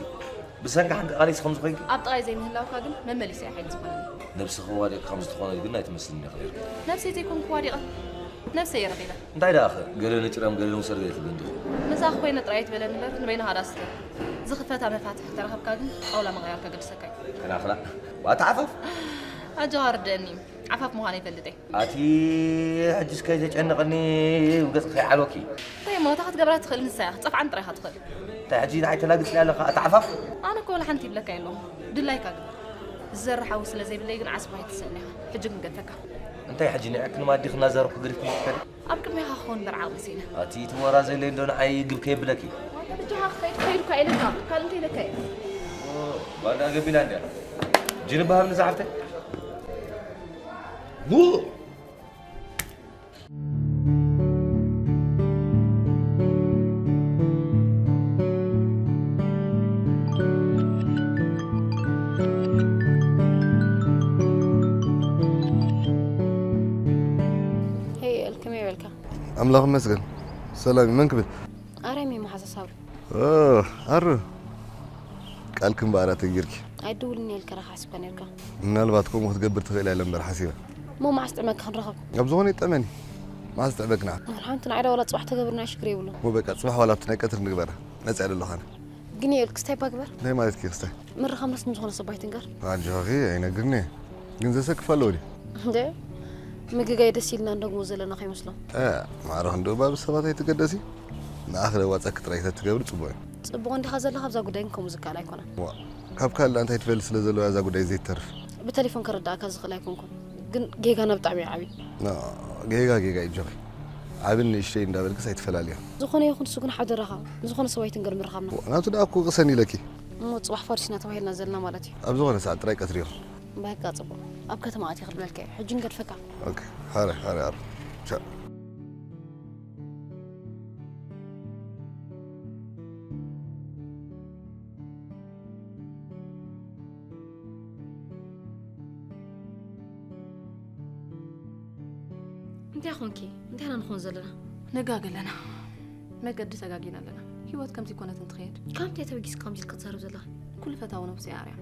ብሰንኪ ሓንቲ ቃለይሲ ከም ዝኾንኪ። ኣብ ጥቓይ ዘይምህላውካ ግን መመሊሰ እየ ሓይሊ ዝኾነኒ። ነብስኺ ዋዲቕኪ ከም ዝተኾነ ግን ኣይትመስልኒ ኢኺ ነይርኪ። ነብሰይ ዘይኮንኩ ዋዲቐ። ነብሰይ እየ ረኺበ። እንታይ ደኣ ኸ? ገለ ንጭረም፣ ገለ ንውሰድ ገለ ትብሊ እንዲኺ። ምሳኺ ኮይነ ጥራይ ኣይትበለኒ እምበር፣ ንበይንኻ ደኣ ስተ። ዝኽፈታ መፋትሕ ተረኸብካ ግን ጣውላ ምቕያር ከገድሰካ እዩ። ከናኽላ። ዋታ ዓፋፍ? ኣጆኻ ርድአኒ። ዓፋፍ ምዃነይ ይፈልጥ እየ። ኣቲ ሕጂስ ከይተጨንቕኒ፣ ገጽ ከይዓልወኪ። እንታይ እሞ፣ እታ ክትገብራ ትኽእል ንሳ እያ። ጸፍዓን ጥራይ ኢኻ ትኽእል። እንታይ ሕጂ ንዓይ ተላግጽኒ ኣለኻ፣ ኣታ ዓፋፍ? ኣነ እኮ ወላ ሓንቲ ይብለካ የለኹን። ድላይካ ግበር። ዝዘርእ ሓዊ ስለ ዘይብለይ ግን ዓስብኻ ኣይትስእን ኢኻ። ሕጂ ክንገድፈካ። እንታይ ሕጂ ንዕክን ማዲ ክናዘረኩ ገዲፍኩም ትከዲ? ኣብ ቅድሜኻ ክኸውን እምበር ዓቕሚ ስኢነ። ኣቲ እቲ ወራ ዘለይ እንዶ ንዓይ ግብ ከየብለኪ። ዋላ ብጃኻ ክኸይድ ከይድካ ኢለካ። ካልእ እንታይ ኢለካ እየ? ኦ፣ ጓል ደኣ ገቢላ እንድያ። ጅንባ ሃብኒ ዝሓፍተይ። ቡ! ሄይ፣ ኤል፣ ከመይ በልካ? ኣምላኽ ይመስገን። ሰላም እዩ። መን ክብል? ኣረም እዩ መሓዛ ሳብሪ። ኦ፣ ኣሩ። ቃልኪ እምበኣር ኣተጊርኪ። ኣይድውልን እየ ኢልካ ዲኻ ሓሲብካ ነይርካ? ምናልባት ከምኡ ክትገብር ትኽእል እያ ኢለ እምበር ሓሲበ። እሞ መዓስ ጥዕመካ ክንራኸብ? ኣብ ዝኾነ ይጥዕመኒ። መዓስ ጥዕመክና? ሓንቲ ንዓይ ዳ ዋላ ጽባሕ ተገብርና ሽግር የብሉን። እሞ በቃ ጽባሕ ዋላ ኣብቲ ናይ ቀትሪ ንግበራ። ነጻ እየ ዘለኹ ኣነ። ግን የብል ክስታይ ባግበር? እንታይ ማለትኪ ክስታይ? ምርኻብ ነስ ንዝኾነ ሰብ ኣይትንገር። ኣጆኺ ኣይነግርኒ እየ። ግን ዘሰክፍ ኣለዎ ድዩ? እንደ ምግጋይ ደስ ኢልና እንደግሞ ዘለና ከይመስሎም። እ፣ ማዕረ ክንዲ እባ ብሰባት ኣይትገደሲ። ንኣኺ ለዋጻኪ ጥራይ ተትገብሪ ጽቡቕ እዩ። ጽቡቕ እንዲኻ ዘለኻ፣ ኣብዛ ጉዳይ ግን ከምኡ ዝከኣል ኣይኮነን። ዋ፣ ካብ ካልእ እንታይ ትፈሊ ስለ ዘለዋ እዛ ጉዳይ ዘይትተርፍ? ብቴሌፎን ከረዳእካ ዝኽእል ኣይኮንኩን፣ ግን ጌጋና ብጣዕሚ እዩ ዓብዪ። ኖ፣ ጌጋ ጌጋ እዩ ጆኺ። ዓብን ንእሽተይ እንዳበልክስ ኣይትፈላልዮ። ዝኾነ ይኹን እሱ ግን ሓደራኻ፣ ንዝኾነ ሰብ ኣይትንገር ምርኻብና። ዋ፣ ናቱ ደኣ እኮ ቅሰን ኢለኪ። እሞ ጽባሕ ፋሪስና ተባሂልና ዘለና ማለት እዩ። ኣብ ዝኾነ ሰዓት ጥራይ ቀትሪ ይኹን። በቃ ጽቡቕ። ኣብ ከተማ ኣትየ ክድበልካ እየ። ሕጂ ንገድፈካ። ኦኬ። ሃረ፣ ሃረ፣ ሃረ። ቻው። እንታይ ኾንኪ? እንታይ ኢና ንኾን ዘለና? ነጋገ ኣለና። መገዲ ተጋጊና ኣለና። ህይወት ከምዚ ኮነት እንትኸየድ። ካብ እንታይ ተበጊስ ከምዚ ኢልካ ትዛረብ ዘለኻ? ኩሉ ፈታዊ ነብሲ ኣርያ።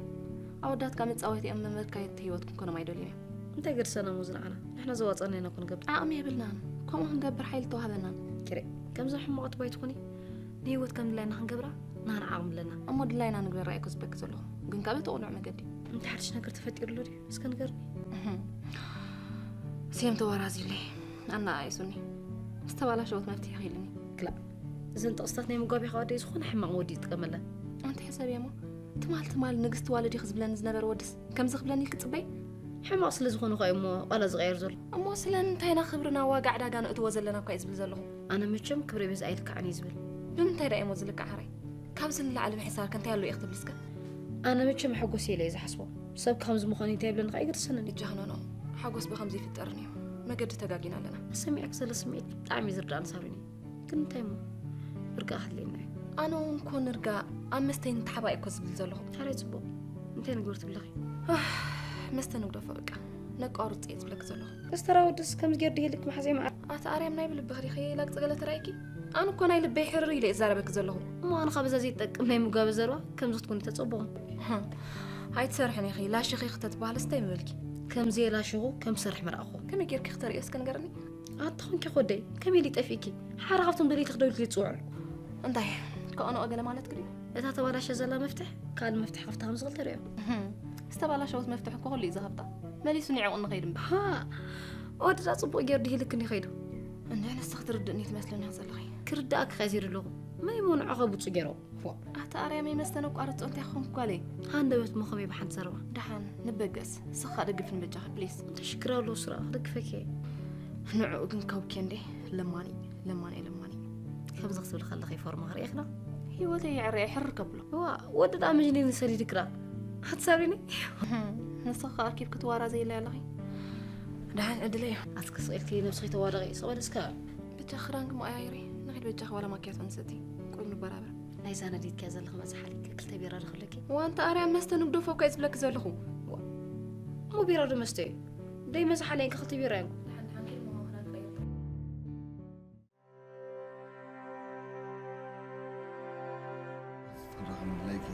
ኣወዳትካ መጻወቲ እዮም፣ መመካየድቲ ህይወት ክንኮኖም ኣይደልዩን እዮም። እንታይ ገድሰና እሞ ዝንዓና? ንሕና ዘዋጻና ኢና እኮ ንገብር። ዓቕሚ የብልናን። ከምኡ ክንገብር ሓይሊ ተዋህበናን። ኪረ፣ ከምዚ ሕማቕ ትባይ ትኾኒ? ንህይወት ከም ድላይና ክንገብራ ናህና ዓቕሚ ኣለና። እሞ ድላይና ንግበራ እየ እኮ ዝበኪ ዘለኹ። ግን ካብ እቲ ቅኑዕ መገዲ። እንታይ ሓድሽ ነገር ተፈጢሩ ኣሎ ድዩ? እስከ ንገርኒ። እህም። ስየም ተወራዚለይ። ኣነኣኢሱኒ። ዝተባላሸወት መፍትሒ ኢኺ ኢሉኒ። ክላእ። እዘን ጥቕስታት ናይ መጓቢያ ከዋደይ ዝኾነ ሕማቕ መወዲ ይጥቀመለን። ኣንቲ ሕሰብዮ እሞ፣ ትማል ትማል ንግስቲ ዋለድ ኢኺ ዝብለኒ ዝነበረ ወድስ ከምዚ ክብለኒ ኢልኪ ትጽበይ? ሕማቕ ስለ ዝኾነ እኳ እዩ እሞ ቃላ ዝቐየር ዘሎ። እሞ ስለምንታይ ኢና ክብርና ዋጋ ዕዳጋ ነእትዎ ዘለና እኳ እዩ ዝብል ዘለኹ። ኣነ መቸም ክብረ ቤዛ ኣይልካዕን እዩ ዝብል። ብምንታይ ደኣ እሞ ዝልካዕ ሕራይ? ካብዚ ንላዕሊ ምሕሳር ከ እንታይ ኣሎ ኢኺ ትብሊ እስከ? ኣነ መቸም ሕጎስ ኢለ እየ ዝሓስቦ። ሰብ ከምዚ ምዃኑ እንታይ ይብለኒ ከ ኣይገድሰንን እዩ። ጃህኖኖ፣ ሓጎስ ብኸምዚ ይፍጠርን እዩ። መገዲ ተጋጊና ኣለና። ሰሚዐክ ዘሎ ስምዒት ብጣዕሚ እዩ ዝርዳእኒ ሳብሪኒ። ግን እንታይ እሞ? ርግኣ ክድልየና እዩ። ኣነ እውን ኮን ርግኣ ኣብ መስተይ ንተሓባእ እኮ ዝብል ዘለኹ። ታዲያ ጽቡቕ። እንታይ ንግበር ትብለኺ? ኣህ፣ መስተ ንግደፎ በቃ። ነቋርጽ እየ ዝብለኪ ዘለኹ። እስተራ ወድስ ከምዚ ጌር ድሂልክ መሓዘይ መዓ። ኣታ ኣርያም ናይ ብልብኺ ዲኺ ላግጺ ገለ ተራእይኪ? ኣነ እኮ ናይ ልበይ ሕርር ኢለ እየ ዝዛረበኪ ዘለኹ። እሞ ኣነ ካብ እዛ ዘይትጠቅም ናይ ምጓበ ዘረባ ከምዚ ክትኮኒ ተጸበኹ። ኣይትሰርሕን ኢኺ፣ ላሽኺ ክተትበሃልስ እንታይ ምበልኪ? ከምዚ የላሽኹ ከም ሰርሕ ምረኣኹ። ከመይ ጌርኪ ክተርእዮ እስከ ንገርኒ? ኣታ ኾንኪ ኾደይ፣ ከመይ ኢሊ ጠፊእኪ? ሓደ ካብቶም ደለይቲ ክደውልኪ ዝጽውዑ። እንታይ? ከኦንኦ ገለ ማለት ክድዩ? እታ ተባላሸ ዘላ መፍትሕ፣ ካልእ መፍትሕ ከፍታ ከም ዝኽእል ተርእዮ። ዝተባላሸወት መፍትሕ እኮ ኩሉ እዩ ዝኸፍታ። መሊሱ ንዕኡ ንኸይድ እምበር። ሃ! ወዲ ዳ ጽቡቕ ጌሩ ድሂልክኒ ኸይዱ። እንድዒ ንስኺ ትርድእኒ ትመስለኒ ዘለኺ። ክርድኣኪ ከዚር ኣለኹ። መን እሞ ንዕኸ ብጹ ጌሮ? ዋ። ኣታ ኣርያመይ መስተ ነቋርጾ እንታይ ክኾንኩ ጓለይ? ሃንደበት እሞ ከመይ ብሓንቲ ዘረባ? ደሓን ንበገስ። ስኻ ደግፍን በጃኺ ፕሊስ። እንታይ ሽግር ኣለዎ ስራ ክደግፈኪ እየ። ንዕኡ ግን ካብ ኬንዴ ለማኒ፣ ለማኒ፣ ለማኒ። ከምዚ ክትብል ከለኺ ፎርማ ክርእየክና? ህይወተይ የዕረየ ሕርር ከብሎ። ዋ፣ ወዲ ደኣ መጅኒኒ ሰዲድክራ። ኣትሳብሪኒ? ንስኻ ኣርኪብ ክትዋራ ዘየለ ኣለኺ። ደሓን ዕድለይ እዩ። ኣትክስቕ ኢልኪ ነብስኺ ተዋደቒ፣ ስቕ በል እስከ። ብቻ ክዳንኪ መቐያየሪ፣ ንኺድ በጃኺ ዋላ ማኪያቶ ንሰቲ። ቆይ ንበራበር። ናይዛ ነዲትኪያ ዘለኺ መዝሓሊ ክልተ ቢራ ዶ ክህልወኪ? ዋንታ ኣርያም መስተ ንግደፎ እኳ እየ ዝብለኪ ዘለኹ። ዋ፣ እሞ ቢራ ዶ መስተ እዩ? ደይ መዝሓሊ እንካ ክልተ ቢራ እዮም። ደሓን ደሓን ኪድ መማኽራ ትቐይር። ክንራኸብ ምድላይኪ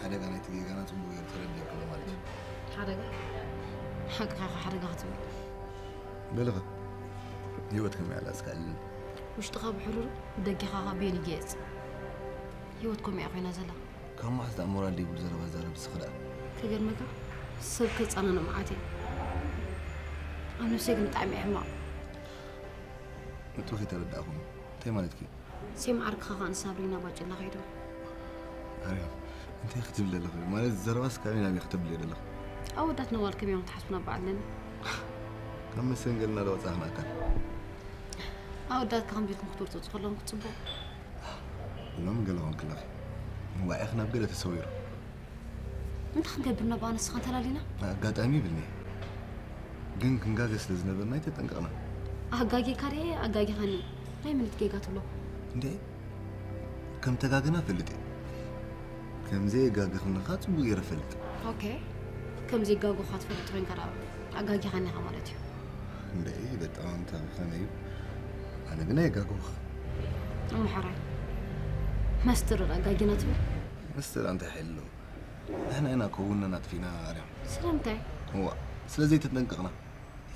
ሓደጋ ናይቲ ጌጋና ጽቡቕ ገይሩ ተረዲእኩ ኣሎ ማለት እዩ። ሓደጋ? ሓቅኻ ኢኻ ሓደጋ ክትብል። በልኻ፣ ህይወት ከመይ ኣላ እስከ ኣልኒ። ውሽጥኻ ብሕሩር፣ ብደጊኻ ኸኣ በየን ይገየጽ? ህይወት ከምኡ እያ ኮይና ዘላ። ካብ መዓስ ደኣ ሞራል ደይብሉ ዘረባ ትዛረብ እስኺ ደኣ? ክገርመካ፣ ሰብ ከጻንኖ መዓት እየ። ኣብ ነብሰይ ግን ብጣዕሚ እየ ሕማቕ። ንጡፍ ኣይተረዳእኹን። እንታይ ማለትኪ? ሴም ዓርክኻ ኸኣ ንሳብሪና ባጭላ ከይዶም። ኣርያም፣ እንታይ ክትብል ዘለኺ? ማለት ዘረባስ ካበይ ናበይ ክተብልዮ ዘለኺ? ኣወዳት ነዋል ከመይ እዮም ትሓስቡና በዓል ነኒ? ካብ መሰንገልና ዶ ወጻእኽና ኣካል? ኣወዳት ከምዚ ኢልኩም ክትወርጽጹ ከለኹም ክትጽበዩ። ሎሚ ገለ ኾንክለኺ። ዋዒኺ ናብ ገለ ተሰዊሩ። እንታይ ክንገብር ነባ ንስኻን ተላሊና? ኣጋጣሚ ይብልኒ። ግን ክንጋገ ስለ ዝነበርና ኣይተጠንቀቕና። ኣጋጊኻ ድየ ኣጋጊኻኒ? ናይ ምንት ጌጋ ትብሎ? እንዴ፣ ከም ተጋገና እፈልጥ እየ። ከም ዘየጋገኽኒ ኸኣ ጽቡቕ ገይረ እፈልጥ። ኦኬ፣ ከም ዘይጋገኹኻ ትፈልጥ ኮይንካ ደኣ ኣጋጊኻኒ ኢኻ ማለት እዩ። እንዴ፣ በጣም ታሪኻና እዩ። ኣነ ግን ኣየጋገኹ። እሞ ሕራይ፣ መስተር ኣጋጊና ትብል? መስተር እንታይ ሓይሊ ኣለዎ? ንሕና ኢና እኮ ውነና ኣጥፊእና ኣርያም። ስለምንታይ? እዋ፣ ስለ ዘይተጠንቀቕና።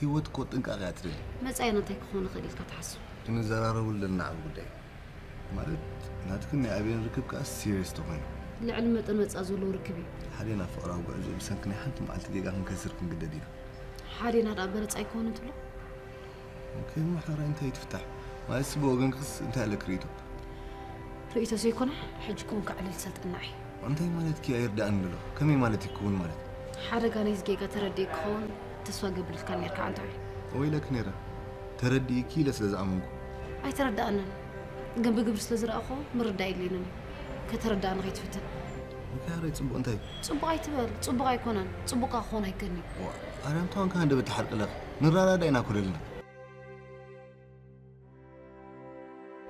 ህይወት እኮ ጥንቃቐ እያ ትደሊ። መጻኢና እንታይ ክኸውን ይኽእል ኢልካ ትሓስብ? ክንዘራረበሉ ዘለና ዓቢ ጉዳይ እዩ። ማለት፣ ናትክን ናይ ኣብየን ርክብ ከኣ ሲሪየስ ተኾይኑ። ልዕሊ መጠን መጻኢ ዘለዎ ርክብ እዩ። ሓዴና ፍቕራዊ ጉዕዞ ብሰንኪ ናይ ሓንቲ መዓልቲ ጌጋ ክንከስር ክንግደድ ኢና። ሓዴና ደኣ በነጻ ኣይኮነን ትብሎ? ኦኬ፣ እሞ ሕራይ እንታይ ትፍታሕ? ማለት፣ ብወገንክስ እንታይ ኣለኪ ርእይቶ? ርእይቶ ዘይኮነ፣ ሕጂ ክውን ከዕልል ሰልጠና እየ። እንታይ ማለትኪ ኣይርዳእን ኣሎ? ከመይ ማለት እዩ ክውን ማለት? ሓደጋ ናይዚ ጌጋ ተረዲእ ክኸውን ተስፋ ገብርልካ ነርካ ኣንታ ወይ? ወይለክ ነይረ። ተረዲእኪ ኢለ ስለ ዝኣመንኩ። ኣይተረዳእንን። ግን ብግብሪ ስለ ዝረኣኹ ምርዳእ የድልየንን እዩ። ከተረዳእኒ ከይትፍትን። ምክያረይ ጽቡቕ እንታይ? ጽቡቕ ኣይትበል። ጽቡቕ ኣይኮነን። ጽቡቕካ ክኸውን ኣይክእልን እዩ። ዋ፣ ኣርያም ተዋንካ ሃንደበት ትሓርቂ ኣለኺ። ንረዳዳእ ኢና እኮ ደሊና።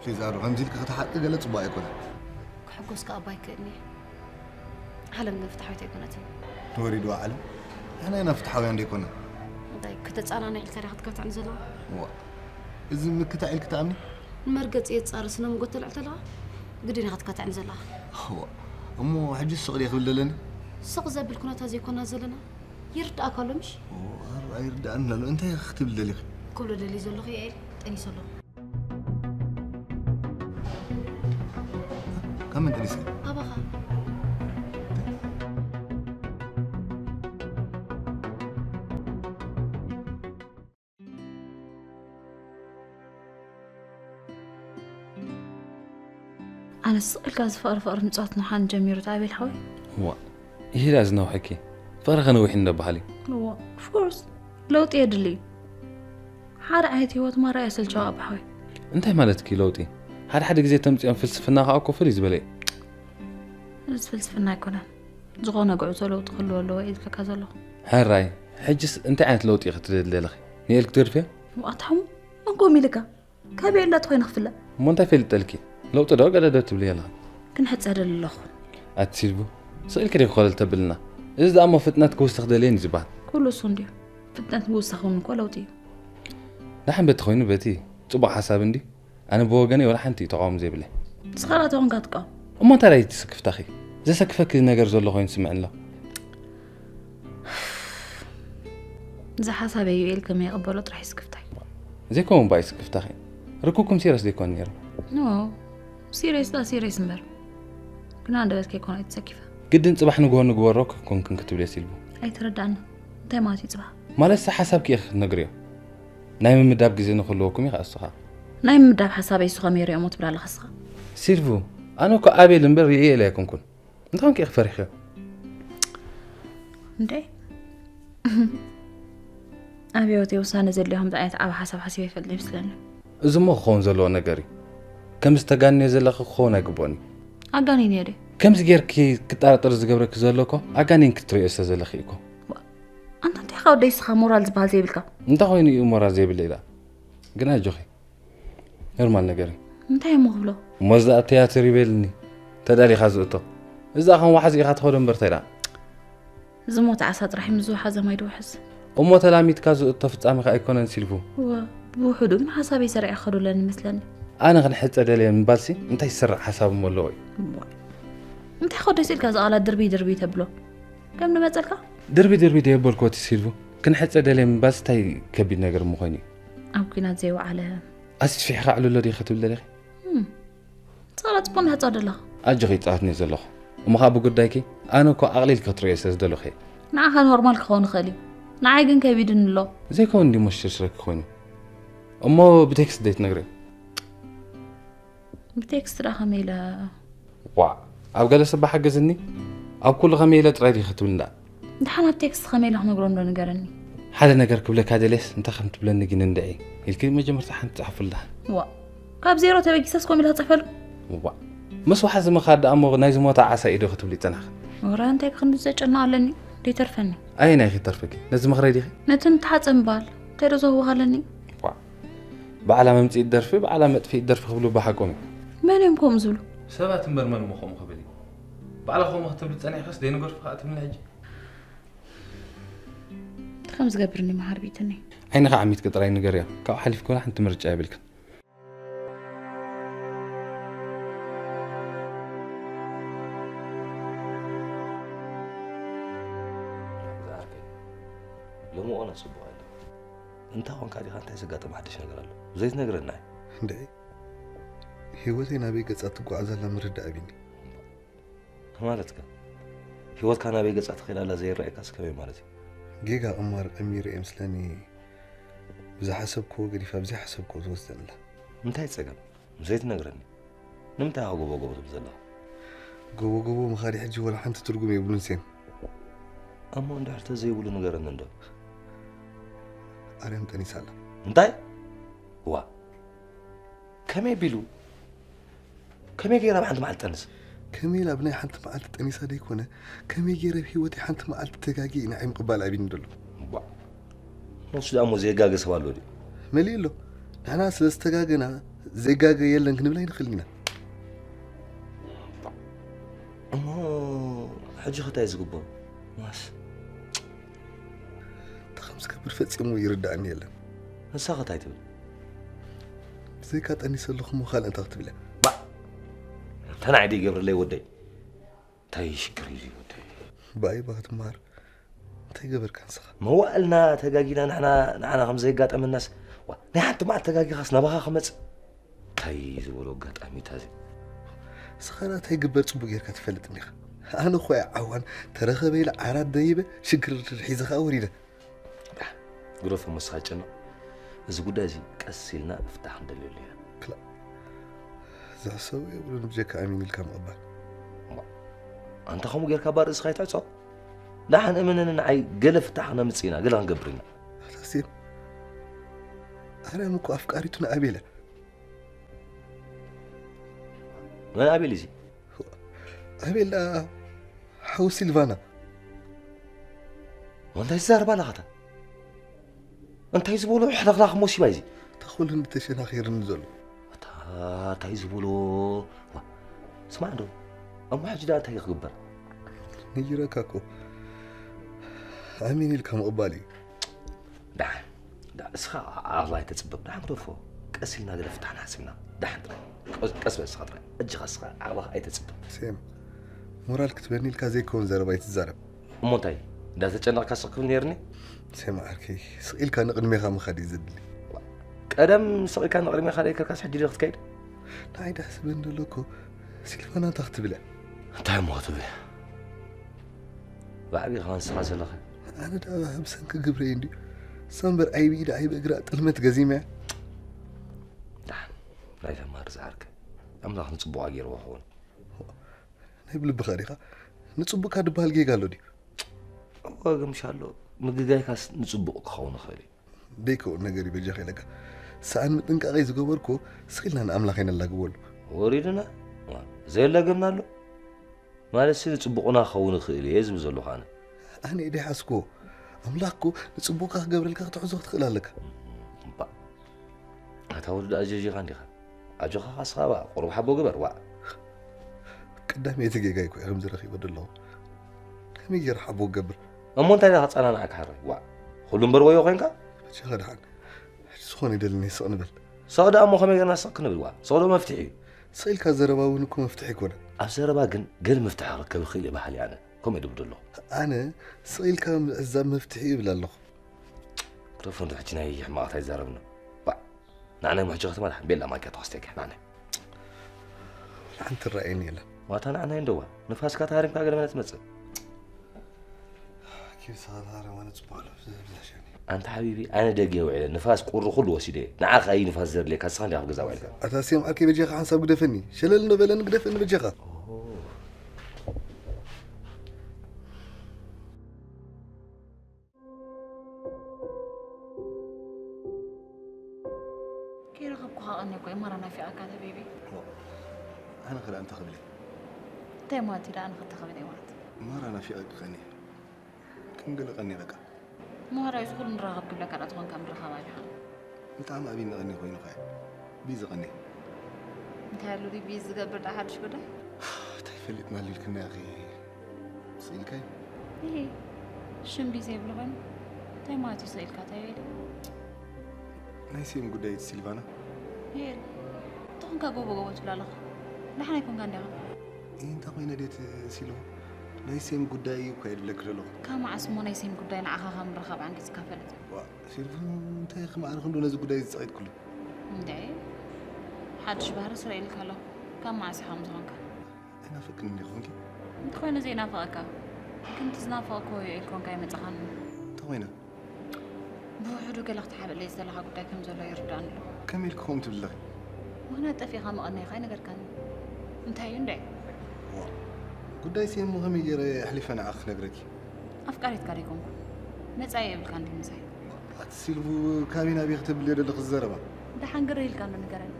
ፌዛሩ፣ ከምዚ ኢልካ ክትሓቂ ገለ ጽቡቕ ኣይኮነን። ክሕጎስ ከኣ እባ ኣይክእልን እየ። ዓለም ግን ፍትሓዊት ኣይኮነትን። ወሪድዋ ዓለም? ንሕና ኢና ፍትሓውያን ደይኮና። እንታይ፣ ከተጻናንዕ ኢልካ ዲኻ ክትከትዕኒ ዘለኻ? እዋ፣ እዚ ምክታዕ ኢልኪ ትኣምኒ? ንመርገጺ የጻሪ ስነ-ሞጎት ተልዕል ተለኻ፣ ግድን ኢኻ ክትከትዕኒ ዘለኻ። እዋ፣ እሞ ሕጂ ስቕ ድየ ክብል ዘለኒ? ስቕ ዘብል ኩነታት ዘይኮና ዘለና። ይርድኣካ ኣሎ ምሽ? ኦ፣ ኣር-፣ ኣይርድኣን ኣሎ። እንታይ ክትብል ደሊኺ? ክብሎ ደልየ ዘለኹ፣ ያኤል፣ ጠኒሰ ኣለኹ። ካብ መን ጠኒስኪ? ኣባኻ። ኣነ ስቕ ኢልካ እዚ ፍቕሪ ፍቕሪ ምጽዋት ምዃን ጀሚሩ፣ ኣቤል ሓወይ። እዋ፣ ይሄዳ ዝነውሐኪ። ፍቕሪ ከነዊሕ እንደ በሃሊ። እዋ፣ ኦፍ ኮርስ። ለውጢ የድሊ እዩ። ሓደ ዓይነት ህይወት ማራ እያ ሰልቸዋ፣ ኣባ ሓወይ። እንታይ ማለትኪ ለውጢ? ሓደ ሓደ ግዜ ተምጽኦም ፍልስፍና ከኣ እኮ ፍልይ ዝበለ እዩ። እዚ ፍልስፍና ኣይኮነን። ዝኾነ ጉዕዞ ለውጢ ክህልዎ ኣለዎ እየ ዝብለካ ዘለኹ። ሕራይ፣ ሕጅስ እንታይ ዓይነት ለውጢ ኢኺ ትደሊ ዘለኺ? ንኤል ክትገድፍዮ? ኣታ ሕሙ፣ መን ከምኡ ኢልካ? ካበይ ኣላ ተኾይና ክፍለ? እሞ እንታይ ፈልጠልኪ? ለውጢ ዶ ገለ ዶ ትብሊ ኣለኺ? ክንሕጸደሉ ኣለኹ። ኣቲ ሲልቡ፣ ስቕ ኢልኪ ዲኺ ኮለል ተብልና? እዚ ደኣ እሞ ፍጥነት ክውስኽ ደልየን እዩ ዝበሃል። ኩሉ እሱ እንድዩ። ፍጥነት ምውሳኹም እኮ ለውጢ እዩ። ንሓንበቲ ኮይኑ በቲ ጽቡቕ ሓሳብ እንዲ ኣነ ብወገነይ ወላ ሓንቲ ተቃውሞ ዘይብለይ። ንስኻ ላ ተኾንካ ትቃወም። እሞ እንታይ ደይ ትስክፍታኺ? ዘሰክፈኪ ነገር ዘሎ ኮይኑ ስምዕኒ ኣሎ። እዚ ሓሳብ እዩ ኢል ከመይ ይቕበሎ ጥራሕ ይስክፍታይ። ዘይከውን ባይ ስክፍታኺ። ርኩብኩም ሲረስ ዘይኮን ነይሩ። ኖ ሲሪየስ ዳ ሲሪየስ እምበር። ግን ኣንደበት ከይኮነ ኣይተሰኪፈ። ግድን ጽባሕ ንግሆ ንግበሮ ክኮንክን ክትብል የሲልቡ። ኣይተረዳእና። እንታይ ማለት እዩ ጽባሕ? ማለት ሓሳብኪ ኢኺ ክትነግርዮ። ናይ ምምዳብ ግዜ ንክህልወኩም ኢኻ እስኻ። ናይ ምምዳብ ሓሳበይ እሱ ከመይ ሪኦሞ ትብል ኣለኻ እስኻ? ሲልቡ፣ ኣነ እኮ ኣቤል እምበር ርእየ ኢለ ኣይኮንኩን። እንታይ ኮንኪ ኢኺ ፈሪሕዮ? እንዴ ኣብ ህይወተይ ውሳነ ዘድልዮ ከምዚ ዓይነት ዓብ ሓሳብ ሓሲበ ይፈልጥ ይመስለኒ። እዚ እሞ ክኸውን ዘለዎ ነገር እዩ። ከም ዝተጋንዮ ዘለኺ ክኸውን ኣይግብኦን እዩ። ኣጋኒን እየ ደ ከምዚ ጌርኪ ክጠራጠር ዝገብረኪ ዘሎ እኮ ኣጋኒን ክትርእዮ ስለ ዘለኺ እኮ። ኣንታ እንታይ ካ ወደይ ስኻ ሞራል ዝበሃል ዘይብልካ? እንታይ ኮይኑ እዩ ሞራል ዘይብለይ ዳ? ግን ኣጆኺ ኖርማል ነገር እዩ። እንታይ እሞ ክብሎ? እሞ ዝኣ ትያትር ይበልኒ ተዳሊኻ ዝእቶ። እዛ ከም ዋሕዚ ኢኻ ትኸዶ እምበር እንታይ ዳ? ዝሞተ ዓሳ ጥራሕ ምስ ዝወሓዘ ማይ ድውሕዝ። እሞ ተላሚትካ ዝእቶ ፍጻሜኻ ኣይኮነን ሲልፉ። እወ ብውሕዱ ግን ሓሳበይ ሰሪዐ ክኸዶ ኣለኒ ይመስለኒ። ኣነ ክንሕጸ ደልየ ምባልሲ እንታይ ዝስራዕ ሓሳብ እሞ ኣለዎ እዩ? እንታይ ከወደስ ኢልካ ዝቓላት ድርቢ ድርቢ ተብሎ ከም ንመጸልካ? ድርቢ ድርቢ ደየበልኩ እቲ ሲልፉ ክንሕጸ ደልየ ምባልሲ እንታይ ከቢድ ነገር እሞ ኮይኑ እዩ? ኣብ ኲናት ዘይወዓለ ኣስፊሕካ ዕልሎ ዲኺ ክትብል ደሊኺ? ጸቕላ ጽቡቕ እንዳሕጻ ደለኻ። ኣጆኺ ይጻወትኒ ዘለኹ እሞ ከዓ ብጉዳይኪ ኣነ እኮ ኣቕሊል ክትርእዮ ስለ ዝደለኹ እየ። ንዓኻ ኖርማል ክኸውን ይኽእል እዩ፣ ንዓይ ግን ከቢድኒ ኣሎ። ዘይከውን እንዲ ሞሽርሽረኪ ኮይኑ እሞ ብቴክስት ደይ ትነግሪ? ብቴክስት ዳ ከመይ ኢለ? ዋ ኣብ ገለ ስባ ሓገዝኒ ኣብ ኩሉ ከመይ ኢለ ጥራይ ዲኺ ክትብል እንዳ ድሓን ኣብ ቴክስት ከመይ ኢለ ክነግሮ እንዶ ንገረኒ። ሓደ ነገር ክብለካ ደልየስ እንታይ ከም ትብለኒ ግን እንድዒ ኢልኪ መጀመርታ ሓንቲ ጻሕፉል ድሓን። ዋ ካብ ዜሮ ተበጊሰስ ኮም ኢለ ክጽሕፈሉ? ዋ ምስ ዋሕዚ ምኻድ ደኣ እሞ ናይ ዝሞተ ዓሳ ኢዶ ክትብሊ ይጸናኺ። ወረ እንታይ ክንዲ ዘጨና ኣለኒ ደይተርፈኒ። ኣየናይ ክትተርፈኪ ነዚ ምኽረይ ዲኺ? ነቲ ንተሓጸ ምባል እንታይ ዶ ዘህወኻለኒ? ዋ ባዕላ መምጽኢት ደርፊ ባዕላ መጥፍኢት ደርፊ ክብሉ ብሓቆም እዩ። መን እዮም ከምኡ ዝብሉ? ሰባት እምበር መን እሞ ከምኡ ክብል እዩ? ባዕላ ከምኡ ክትብሊ ጸኒሕክስ ደይነገርኩ ከዓ ትብልኒ ሕጂ? እንታይ ከም ዝገብርኒ መሃር ቤትኒ። ዓይንኻ ዓሚትኪ ጥራይ ንገርያ። ካብኡ ሓሊፍኪ ወላ ሓንቲ ምርጫ የብልክን። ዝዓርከይ፣ ሎሚ እዋን ኣጽቡቕ ኣሎ። እንታይ ኾንካ ዲኻ? እንታይ ዘጋጠመ ሓድሽ ነገር ኣሎ? ዘይትነግረና እዩ? እንድዒ፣ ህይወተይ ናበይ ገጻ ትጓዓዝ ኣላ ምርዳእ ኣቢኒ። ማለትከ? ህይወትካ ናበይ ገጻ ትኸይድ ኣላ ዘይረኣየካስ ከመይ ማለት እዩ? ጌጋ ቁማር ቀሚረ እየ ምስለኒ ብዝሓሰብክዎ ገዲፋ ብዘይሓሰብክዎ ትወስደኒ ኣላ። እንታይ ጸገም? ዘይትነግረኒ? ንምንታይ ኢኻ ጎቦ ጎቦ ትብል ዘለኻ? ጎቦ ጎቦ ምኻድ ሕጂ ወላ ሓንቲ ትርጉም የብሉን ሴም። እሞ እንድሕር ተዘይብሉ ንገረኒ እንዶ። ኣርያም ጠኒሳ ኣላ። እንታይ? ዋ። ከመይ ቢሉ? ከመይ ገይራ ኣብ ሓንቲ መዓልቲ ጠንስ? ከመይ ኢላ ብናይ ሓንቲ መዓልቲ ጠኒሳ ደይኮነ፣ ከመይ ገይረ ኣብ ህይወተይ ሓንቲ መዓልቲ ተጋጊ ንዓይ ምቕባል ኣቢኒ ደሎ። ዋ። ንሱ ደኣ እሞ ዘይጋገ ሰብ ኣሎ ድዩ? መሊኡ ኣሎ። ንሕና ስለ ዝተጋገና ዘይጋገ የለን ክንብል ኣይንኽእልን ኢና። እሞ ሕጂ ከ እንታይ ዝግበሩ? ማስ እንታይ ከም ዝገብር ፈጺሙ ይርዳእኒ የለን። ንሳ ከ እንታይ ትብል? ብዘይካ ጠኒሰ ኣለኹ እሞ ካልእ እንታይ ክትብል እያ? ባ! እንተ ንዓይ ደይገብረለይ ወደይ። እንታይ ሽግር እዩ እዚ ወደይ? ብኣይ ኢኻ ክትመሃር። እንታይ ገበርካ ንስኻ? መዋእልና ተጋጊና ንሕና ንዓና ከም ዘየጋጠመናስ። ዋ፣ ናይ ሓንቲ መዓልቲ ተጋጊኻስ ናባኻ ክመጽእ? እንታይ ዝበሎ ኣጋጣሚ እዩ እዚ? ንስኻ እንታይ ግበር ጽቡቕ ጌርካ ትፈልጥ እንዲኻ። ኣነ እኮ እየ ዓዋን ተረኸበ ኢለ ዓራት ደይበ ሽግር ሒዘ ኸኣ ወሪደ። ግደፎ መስኻ ጨነቕ። እዚ ጉዳይ እዚ ቀስ ኢልና ፍታሕ ክንደልየሉ ኢና። ክላእ። ዝሕሰቡ የብሉን ብጀካ ኣሚን ኢልካ ምቕባል። እሞ፣ ኣንታ ከምኡ ጌርካ እባ ርእስኻ ኣይትዕጾ። ደሓን እመነኒ ንዓይ ገለ ፍታሕ ክነምጽእ ኢና፣ ገለ ክንገብር ኢና። ኣታ ሴም፣ ኣርያም እኮ ኣፍቃሪቱ ንኣቤል እያ። መን ኣቤል እዚ? ኣቤል ደኣ ሓው ሲልቫና። እንታይ ትዛረብ ኣለኻ እታ? እንታይ ዝበሎ ሕልኽላኽ መሲባ እዚ? እታ ኩሉ እንተሸናኺርኒ ዘሎ። እታ እንታይ ዝበሎ? ዋ፣ ስማዕ ዶ? እሞ ሕጂ ደኣ እንታይ ክግበር? ነጊረካ እኮ። ኣሜን ኢልካ ምቕባል እዩ። እስኻ ዓቕልኻ ኣይተጽብብ። ደሓን ግደፎ። ቀስ ኢልና ገለ ፍታሕ ንሓስብ ኢና። ደሓን ጥራይ። ቀስ፣ ቀስ በል እስኻ ጥራይ። እጅኻ እስኻ ዓቕልኻ ኣይተጽብብ። ሴም፣ ሞራል ክትበኒ ኢልካ ዘይከውን ዘረባ ኣይትዛረብ። እሞ እንታይ? እንዳተጨነቕካ ስቕ ክብል ነይርኒ? ሴም ዓርከይ፣ ስቕ ኢልካ ንቕድሜኻ ምኻድ እዩ ዘድሊ። ቀደም ስቕ ኢልካ ንቕድሜኻ ደይከልካስ ሕጂ ዶ ክትከይድ? ንዓይ ደኣ ስበን ደሎ እኮ ሲልቫና እንታይ ክትብል እያ? እንታይ እሞ ክትብል እያ? ብዓቢኻ ንስኻ ዘለኻ። ኣነ ደኣ ብሰንኪ ግብረይ እንድዩ። እሳ እምበር ኣይ ብኢዳ ኣይ ብእግራ ጥልመት ገዚመያ። ደሓን ናይ ተማሪ ዝዓርከ ኣምላኽ ንጽቡቓ ገይርዎ ክኸውን። ናይ ብልብኻ ዲኻ? ንጽቡቕካ ድበሃል ጌጋ ኣሎ ድዩ? እወ ገምሻሎ ምግጋይካስ ንጽቡቕ ክኸውን ይኽእል እዩ። ደይከውን ነገር እዩ በጃኻ ኢለካ። ሰኣን ምጥንቃቐይ ዝገበርኩ ስኺልና ንኣምላኽ ኣይነላግበሉ። ወሪድና ዘየለገብና ኣሎ። ማለትሲ ንጽቡቕና ክኸውን ይኽእል እየ ዝብል ዘለኹ ኣነ። ኣነ እየ ደይሓስክዎ። ኣምላኽ እኮ ንጽቡቕካ ክገብረልካ ክትሕዞ ክትኽእል ኣለካ። እባ ኣታ ወዲ ኣጀጂኻ እንዲኻ። ኣጆኻ ካስኻ ባ ቁሩብ ሓቦ ግበር ዋእ። ቀዳመይቲ ጌጋይ እኮ እየ ከምዚ ረኺበ ዘለኹ። ከመይ ገይረ ሓቦ ክገብር? እሞ እንታይ ኢኻ ጸናንዓካ ሕራይ ዋእ። ኩሉ እምበር ወዮ ኮይንካ። በጃኻ ደሓን ሕጂ ዝኾነ ይደልኒ ስቕ ንበል። ሰቕ ደኣ እሞ ከመይ ጌርና ስቕ ክንብል ዋእ። ሰቕ ዶ መፍትሒ እዩ። ስቕ ኢልካ ዘረባ እውን እኮ መፍትሒ ኣይኮነን። ኣብ ዘረባ ግን ገለ ምፍትሒ ክርከብ ይኽእል እየ በሃሊ ኣነ። ከምኡ እየ ድብል ዘለኹ። ኣነ ስቕ ኢልካ ምዕዛብ መፍትሒ እዩ ይብል ኣለኹ። ክረፎ እንዶ ሕጂ ናይ ሕማቓት ኣይዛረብና። ባዕ። ንዓናይ ምሕጂ ከተማ ድሓን ቤላ ማንኪያ ተኸስተኪ ንዓናይ። ሓንቲ ራእየኒ የለን። ዋታ ንዓናይ እንደዋ ንፋስካ ተሃሪምካ ገለ መለ ትመጽእ። ኪም ሰላም ማለት ጽቡቅ ኣሎ ብዛሸኒ ኣንታ ሓቢቢ ኣነ ደገ ውዒለ ንፋስ ቁሪ ኩሉ ወሲደ ንዓኻ እዩ ንፋስ ዘድልየካ ንስኻ እንዲኻ ኣብ ገዛ ውዒልካ ኣታ ስዮም ዓርከይ በጃኻ ሓንሳብ ግደፈኒ ሸለል ዶ በለኒ ግደፈኒ በጃኻ ከይረኸብኩኻ ቀኒየ እኮ እየ ማራ ናፊቐካ ተቢቢ ኣነ ኸ ደኣ እንታይ ክብል እየ እንታይ ማለት እዩ ደኣ ንኽተኸብል እየ ማለት ማራ ናፊቐኪ ቀኒየ ከም ገለ ቀኒየ በቃ ምሃራይ እዚ ኩሉ ንራኸብ ክብለካ ደኣ ዝኾንካ ምርኻብ ኣቢኻ ብጣዕሚ ኣብይ ንቐኒ ኮይኑ ኸ ብይ ዝቐኒ እንታይ ኣሎ ድዩ ብይ ዝገብር ደኣ ሓድሽ ጉዳይ እንታይ ፈሊጥና ኣሊልክና ኢኺ ስኢልካይ ይሄ ሽም ቢዘ ይብሎ ኮይኑ እንታይ ማለት እዩ ስኢልካ እንታይ ይብል ናይ ሴም ጉዳይ እቲ ሲልቫና ይሄ ተኾንካ ጎቦ ጎቦ ትብላ ኣለኻ ደሓን ኣይኮንካ እንዲኻ እንታይ ኮይነ ድየ ትሲልዎ ናይ ሴም ጉዳይ እዩ እኳ እየ ድብለኪ ዘለኹ ካብ መዓስ እሞ ናይ ሴም ጉዳይ ንዓኻ ካብ ምርኻብ ዓንጊፅካ ፈልጥ ዋእ ሲልፉ እንታይ ኢኺ ማዕረ ክንዱ ነዚ ጉዳይ ዝፀቒጥክሉ እንዴ ሓድሽ ባህሪ ስረ ኢልካ ኣሎ ካብ መዓስ ኢኻ ከምዚ ኾንካ ኣይናፍቅን እንዲኹ እንኪ እንተኾይነ ዘይናፍቐካ ግን እቲ ዝናፍቐ ኮዮ ኢልኮንካ ኣይመፃኻን እንተኾይነ ብውሕዱ ገለ ክትሓብለይ ዝደለኻ ጉዳይ ከም ዘሎ ይርዳእኒ ኣሎ። ከመይ ኢልኪ ከምኡ ትብሊ ኣለኺ? ምኽንያት ጠፊእኻ ምቕናይካ ኣይነገርካንን። እንታይ እዩ እንድዒ? ዋእ፣ ጉዳይሲ እሞ ከመይ ገይረ ኣሕሊፈ ንዓኺ ክነግረኪ? ኣፍቃሪትካ ዶ ኣይኮንኩን? መጻኢ የብልካን ድዩ ምሳይ? ኣቲ ሲልቭ፣ ካበይ ናበይ ክተብልዮ ደለኺ እዚ ዘረባ? ደሓን ግርህ ኢልካ እንዶ ንገረኒ።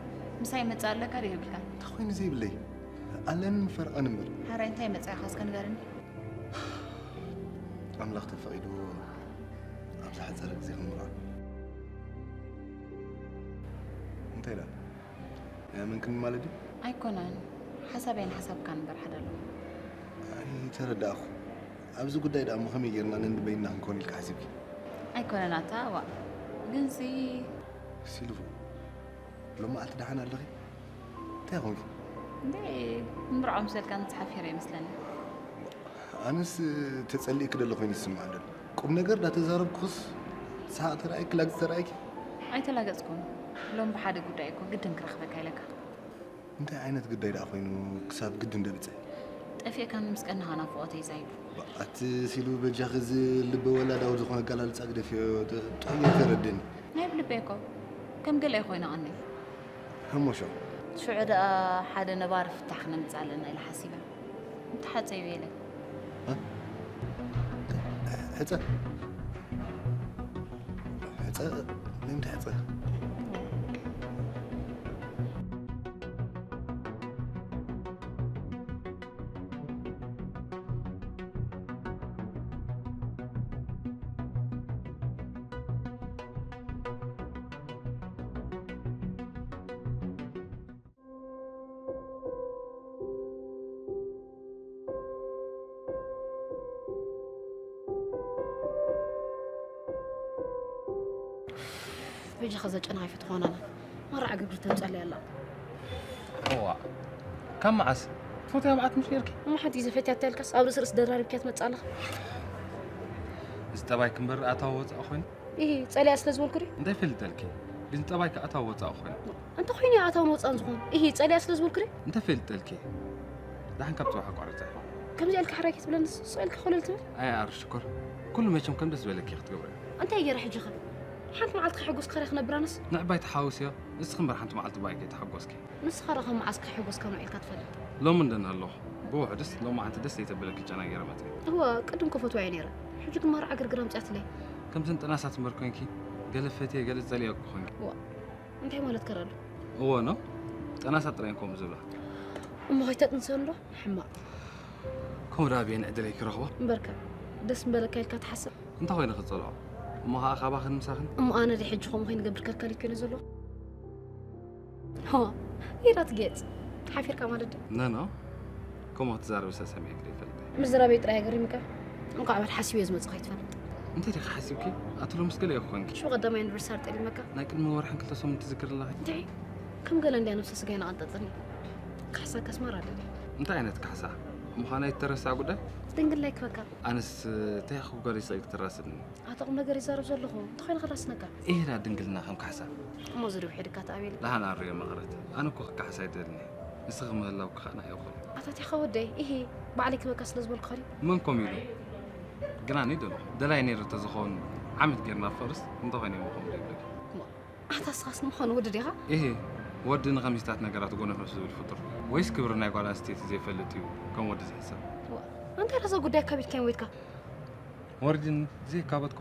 ምሳይ መጻኢ ኣለካ ድዩ የብልካን? እንታይ ኮይኑ ዘይብለይ? ኣለንን ፈርቐን እምበር። ሓራይ እንታይ መጻኢኻ እስከ ንገረኒ? ኣምላኽ ተፈቒድዎ ኣብ ዝሓጸረ ግዜ ክንምርዖ። እንታይ ደኣ? ኣይኣመንክን ማለት ድዩ? ኣይኮነን። ሓሳበይ ንሓሳብካ እምበር ሓደ ኣሎ። ኣይተረዳእኹ። ኣብዚ ጉዳይ ደኣ እሞ ከመይ ጌርና ነንበይንና ክንከውን ኢልካ ሓሲብኪ? ኣይኮነን ኣታ ዋእ። ግንሲ። ሲልቮ፣ ሎማዓልቲ ደሓን ኣለኺ? እንታይ ኾንኪ? እንዴ ምርዖ ምሰልካ ንጽሓፍ ሄረ ይመስለኒ። ኣነስ ተጸሊእኪ ደሎ ኮይኑ ይስምዓኒ ደሎ። ቁም ነገር ዳተዛረብኩስ ሰሓቕ ተራእይኪ ላግጺ ተራእይኪ? ኣይተላገጽኩን። ሎም ብሓደ ጉዳይ እኮ ግድን ክረኽበካ ኢለካ። እንታይ ዓይነት ግዳይ ደኣ ኮይኑ ክሳብ ግድን ደብጸ? ጠፊእካኒ ምስ ቀናኻ ናፍቖተይ ዛይዱ። ኣቲ ሲሉ በጃኺ እዚ ልበ ወላዳዊ ዝኾነ ኣገላልጻ ግደፍዮ ጥዑይ ኣይተረድእኒ። ናይ ብልበይ እኮ ከም ገለ ኮይነ ቀኒ። ሃሞሾ። ሽዑ ደኣ ሓደ ነባሪ ፍታሕ ክነምጽእ ኣለና ኢለ ሓሲበ። እንተሓጸዩ ኢለ። ሕጸ ሕጸ ንምንታይ ሕጸ? በጃኻ ዘጨናቒፊ ትኾናና። ማራ ዕግርግር ተምጻለይ ኣላ። እዋ፣ ካብ መዓስ? ትፈትያ መዓት ምሽ ነርኪ? እሞ ሓንቲ ግዜ ፈትያታ ኢልካስ ኣብ ርእሲ ርእሲ ደራሪብክያ ትመጽእ ኣለኻ። እዚ ጠባይ ክንበር ኣታዊ ወጻእ ኮይኑ? ኢሂ፣ ጸሊኣ ስለ ዝበልኩ ድዩ? እንታይ ፈልጠልኪ? ግን ጠባይ ከኣ ኣታዊ ወጻእ ኮይኑ? እንተ ኮይኑ ኣታውን ወጻእን ዝኾን? ኢሂ፣ ጸሊኣ ስለ ዝበልኩ ድዩ? እንታይ ፈልጠልኪ? ደሓን ካብ ጽባሕ ኣቋርጸ። ከምዚ ኢልካ ሕራይ ክትብለኒ ስቕ ኢልካ ኮለል ትብል? ኣይ ኣር ሽኮር፣ ኩሉ መቸም ከም ደስ ዝበለኪ ክትገብሪ። እንታይ ገይረ ሕጂ ኸ? ሓንቲ መዓልቲ ከየሐጎስካ ኸ ክነብር ኣነስ? ንዕባይ ተሓውስዮ፣ ንስኺ እምበር ሓንቲ መዓልቲ ብኣይ ከይተሓጎስኪ። ንስኻ ኸ መዓስ ከየሐጎስካ ውዒልካ ትፈልጥ? ሎሚ እንደን ኣለኹ። ብውሕዱስ ሎማዓንቲ ደስ ዘይተብለኪ ጨና ገይረ መጺአ። እወ፣ ቅድም ክፈትዋ እየ ነይረ። ሕጂ ግን ማራ ዕግርግር ኣምጺኣትለይ። ከምዘን ጠናሳት እምበር ኮንኪ፣ ገለ ፈትየ ገለ ጸሊኤ እኮ ኮንኪ። እዋ፣ እንታይ ማለት ከ ኣሎ? እወ ኖ፣ ጠናሳት ጥራይ እየን ከምኡ ዝብላ። እሞ ከይተጥንሰን ዶ? ሕማቕ። ከምኡ ደኣ ኣበየን ዕድለይ ክረኽቦ? እምበርከ፣ ደስ ምበለካ ኢልካ ትሓስብ? እንታይ ኮይነ ክጸልኦ? እሞ ኸኣ ካባኽን ምሳኽን? እሞ ኣነ ድየ ሕጂ ከምኡ ኮይነ ገብር ከካሊ ኮይነ ዘለኹ? ሆ፣ ሜላት ጌጽ። ሓፊርካ ማለት ድዩ? ኖ፣ ኖ። ከምኡ ክትዛረቢ ሰሰሚዐ ግደ ይፈልጥ። ምዝራበይ ጥራይ ኣገሪምካ? እንቋዕ በል ሓሲበዮ ዝመጽእ ከይትፈልጥ። እንታይ ዲኺ ሓሲብኪ? ኣቲ ሎምስ ገለ እኮ ኮንኪ። ሽዑ ቀዳማይ ኣኒቨርሳሪ ጠሊመካ? ናይ ቅድሚ ወርሕን ክልተ ሰሙን ትዝክር ኣለኺ? እንድዒ፣ ከም ገለ እንድያ ነብሰ ስጋይ ነቐንጠጥኒ። ካሕሳካስ ማራ ደልየ። እንታይ ዓይነት ካሕሳ? ምዃና ኣይትተረሳዕ ጉዳይ? ድንግል ኣይክበካ። ኣነስ እንታይ ክጓደይ ስቕ ኢልኪ ትራስኒ? ኣታ ቁም ነገር ይዛረብ ዘለኹ፣ እንተኾይኑ ክራስነካ። ኤራ ድንግልና ከም ካሕሳ። እሞ ዝርብ ሒድካ ተኣቢል። ደሓን ኣርዮ መቕረት፣ ኣነ እኮ ክካሕስ ኣይደልን እየ። ንስኺ ምህላውኪ ከኣ ንዓይ ይኹን። ኣታ ቲኻ ወደይ፣ ኢሂ፣ ባዕለይ ክበካ ስለ ዝበልኩ ኸዲ። መን ኮም ኢሉ? ግና እኔ ደለኹ። ደላይ ነይሩ እንተዝኸውን ዓመት ጌርና ፍቕርስ እንተኾይነ እሞ ኮም ዘይብለኪ። እሞ ኣታ ንስኻስ ንምዃኑ ወዲ ዲኻ? ኢሂ፣ ወዲ ንኸምዚታት ነገራት ጎነፍ ዝብል ፍጡር። ወይስ ክብሪ ናይ ጓል ኣንስተይቲ ዘይፈልጥ እዩ ከም ወዲ ዝሕሰብ? እዋ፣ እንታይ ርእሰ ጉዳይ ኣካቢድካዮ ወይድካ? ወርዲን ዘይካበትኮ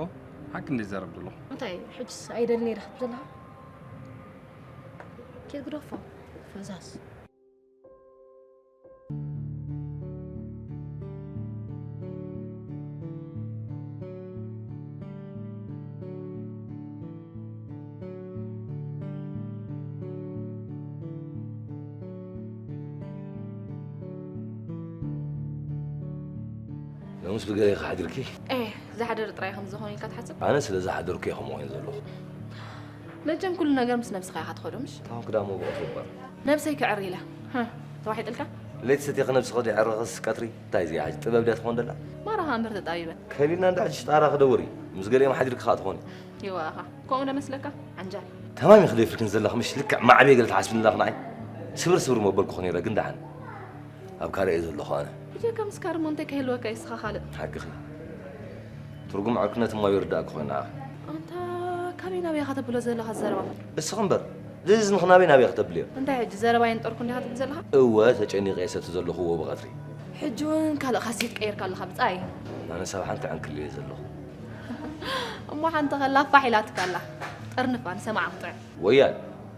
ሓቂ እንደ ይዛረብ ዘለኹ። እንታይ ሕጅስ ኣይደልን እየ ክትብል ዘለኻ? ኬድ ግደፎ፣ ፈዛዝ። ሎምስ ብገለ ኢኻ ሓዲርኪ? ኤ፣ ዝሓደር ጥራይ ከም ዝኾነ ኢልካ ትሓስብ? ኣነ ስለ ዝሓደርኩ እየ ከምኡ ኮይኑ ዘለኹ። መቸም ኩሉ ነገር ምስ ነብስኻ ኢኻ ትኸዶ፣ ምሽ? ታውን ክዳሞ ብቐትሩ እባ። ነብሰይ ክዕሪ ኢለ። ህህ፣ ተዋሒጥልካ? ለይቲ ሰቲኺ ነብስኺ ድየዕረኽስ ቀትሪ? እንታይ እዚኣ ሕጂ ጥበብ ድያ ትኾን ደላ? ማራኻ እምበር ተጣቢበ። ከሊልና እንዳ ሕጂ ሽጣራ ክደውር እዩ። ምስ ገሊኦም ሓዲርኪ ኸኣ ትኾኒ። ይዋእኻ። ከምኡ ዶ መስለካ? ዓንጃል። ተማም ኢኺ ደፊርክን ዘለኺ፣ ምሽ ልክዕ ማዕበይ ገለ ትሓስብኒ ኣለኺ ንዓይ። ስብር ስብር መበልኩኺ ነይረ፣ ግን ደሓን። ኣብ ካልእ እየ ዘለኹ ኣነ። ብጀካ ምስካር እሞ እንታይ ከይህልወካ እዩ እስኻ ካልእ? ሓቅኺ። ትርጉም ዕርክነት እሞ ይርዳእኪ ኮይኑ ንዓኺ። ኣንታ ካበይ ናበይ ኢኻ ተብሎ ዘለኻ ዘረባ? እስኺ እምበር፣ ዝዝንኺ ናበይ ናበይ ኢኺ ተብልዮ? እንታይ ሕጂ ዘረባ የንጠርኩ እንዲኻ ትብል ዘለኻ? እወ፣ ተጨኒቐ እየ ሰቲ ዘለኹዎ ብቐትሪ። ሕጂ እውን ካልእ ካሴት ቀይርካ ኣለኻ ብጻይ። ኣነ ሳብ ሓንቲ ዕንክሊል እየ ዘለኹ። እሞ ሓንቲ ከላ ፋሕ ኢላትካ ኣላ። ጠርንፋ ንሰማዓ ክጥዕም። ወያል፣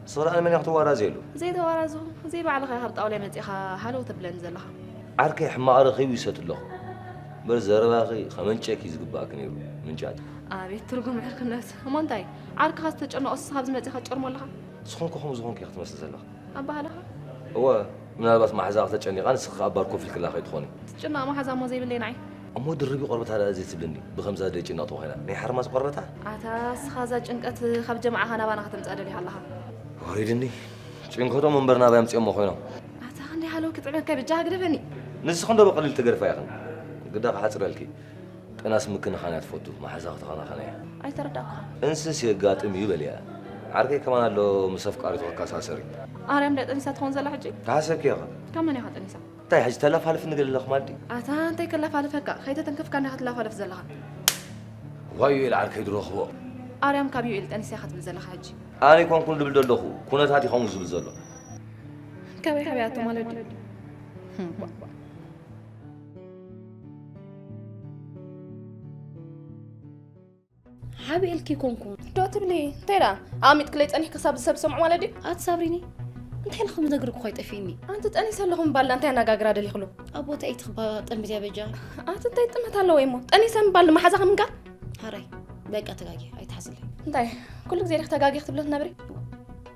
ንስኺ ደኣ ንመን ኢኺ ትዋራዘየሉ? ዘይተዋራዝኹ፣ ዘይባዕልኻ ኢኻ ኣብ ጣውላይ መጺኻ ሃለው ተብለኒ ዘለኻ። ዓርከይ ሕማቕ ረኺቡ ይሰጥ ኣለኹ። እምበር ዘረባኺ ከመንጨኪ ዝግባእኪ ነይሩ፣ ምንጫት። ኣቤት ትርጉም ዕርክነት። እሞ እንታይ? ዓርክኻ ዝተጨነቐ ንስኻ ኣብዚ መጺኻ ትጨርሞ ኣለኻ? ንስኹም ከ ከምኡ ዝኾንኪ ኢኺ ትመስሊ ዘለኺ። ኣበሃህላኻ? እወ፣ ምናልባት መሓዛኺ ተጨኒቓ ንስኺ ከኣ ባር ኮፍ ኢልክላ ከይትኾኒ። ትጭነቕ መሓዛ እሞ ዘይብለይ ንዓይ። እሞ ድርቢ ቆርበታ ደኣ ዘይትብልኒ፣ ብኸምዛ ዘይጭነቕ ተኾይና። ናይ ሓርማዝ ቆርበታ? ኣታ እስኻ እዛ ጭንቀት ካብ ጀማዓኻ ናባና ከተምጽኣ ደሊኻ ኣለኻ። ወሪድኒ። ጭንቀቶም እምበር ናባይ ኣምጺኦሞ ኮይኖም። ኣታ ክንደይ ሃለው ክጥዕመካ በጃኻ ግደፈኒ። ንስኺ እንዶ ብቐሊል ትገድፋ ኢኽን። ግዳ ክሓጽረልኪ። ጠናስ ምክንኻን እያ ትፈቱ፣ መሓዛ ክትኸናኸን እያ። ኣይተረዳእኩኻን። እንስስ የጋጥም እዩ በልያ። ዓርከይ ከማን ኣሎ ምስ ኣፍቃሪቱ ክከሳሰር እዩ። ኣርያም ድያ ጠኒሳ ትኸውን ዘላ ሕጂ? ተሓሰብኪ ኢኻ። ካብ መን ኢኻ ጠኒሳ? እንታይ ሕጂ ተላፋልፍ ንገል ኣለኹ ማለት ድዩ? ኣታ እንታይ ከላፋልፈካ? ከይተተንከፍካ እንዲኻ ትላፋለፍ ዘለኻ። ዋይ ዩኤል ዓርከይ ድረኽቦ። ኣርያም ካብ ዩኤል ጠኒሳ ኢኻ ትብል ዘለኻ ሕጂ? ኣነ ኣይኮንኩን ዝብል ዘለኹ፣ ኩነታት እዩ ከምኡ ዝብል ዘሎ። ካበይ ሓቢኣቶ ማለት ድዩ? ሓቢኤልኪ ኮንኩ። ዶ ትብሊ? እንታይ ደኣ? ኣሚጥክለይ ጸኒሕኪ ክሳብ ዝሰብ ዝሰምዖ ማለት ድዩ? ኣቲ ሳብሪኒ፣ እንታይ ኢልኩም ዝነግርኩ ኣይጠፊእኒ። ኣንቲ ጠኒሰ ኣለኹ ምባል እንታይ ኣነጋግራ ደሊኽሉ? ኣብ ቦታ ኢትኽባ ጠምዝያ በጃ። ኣቲ እንታይ ጥመት ኣለዎ እሞ? ጠኒሰ ምባል ንመሓዛኺ ምንካር? ሃራይ፣ በቃ ተጋጊ፣ ኣይትሓዝለይ። እንታይ? ኩሉ ግዜ ዲኺ ተጋጊ ክትብሊ ትነብሪ?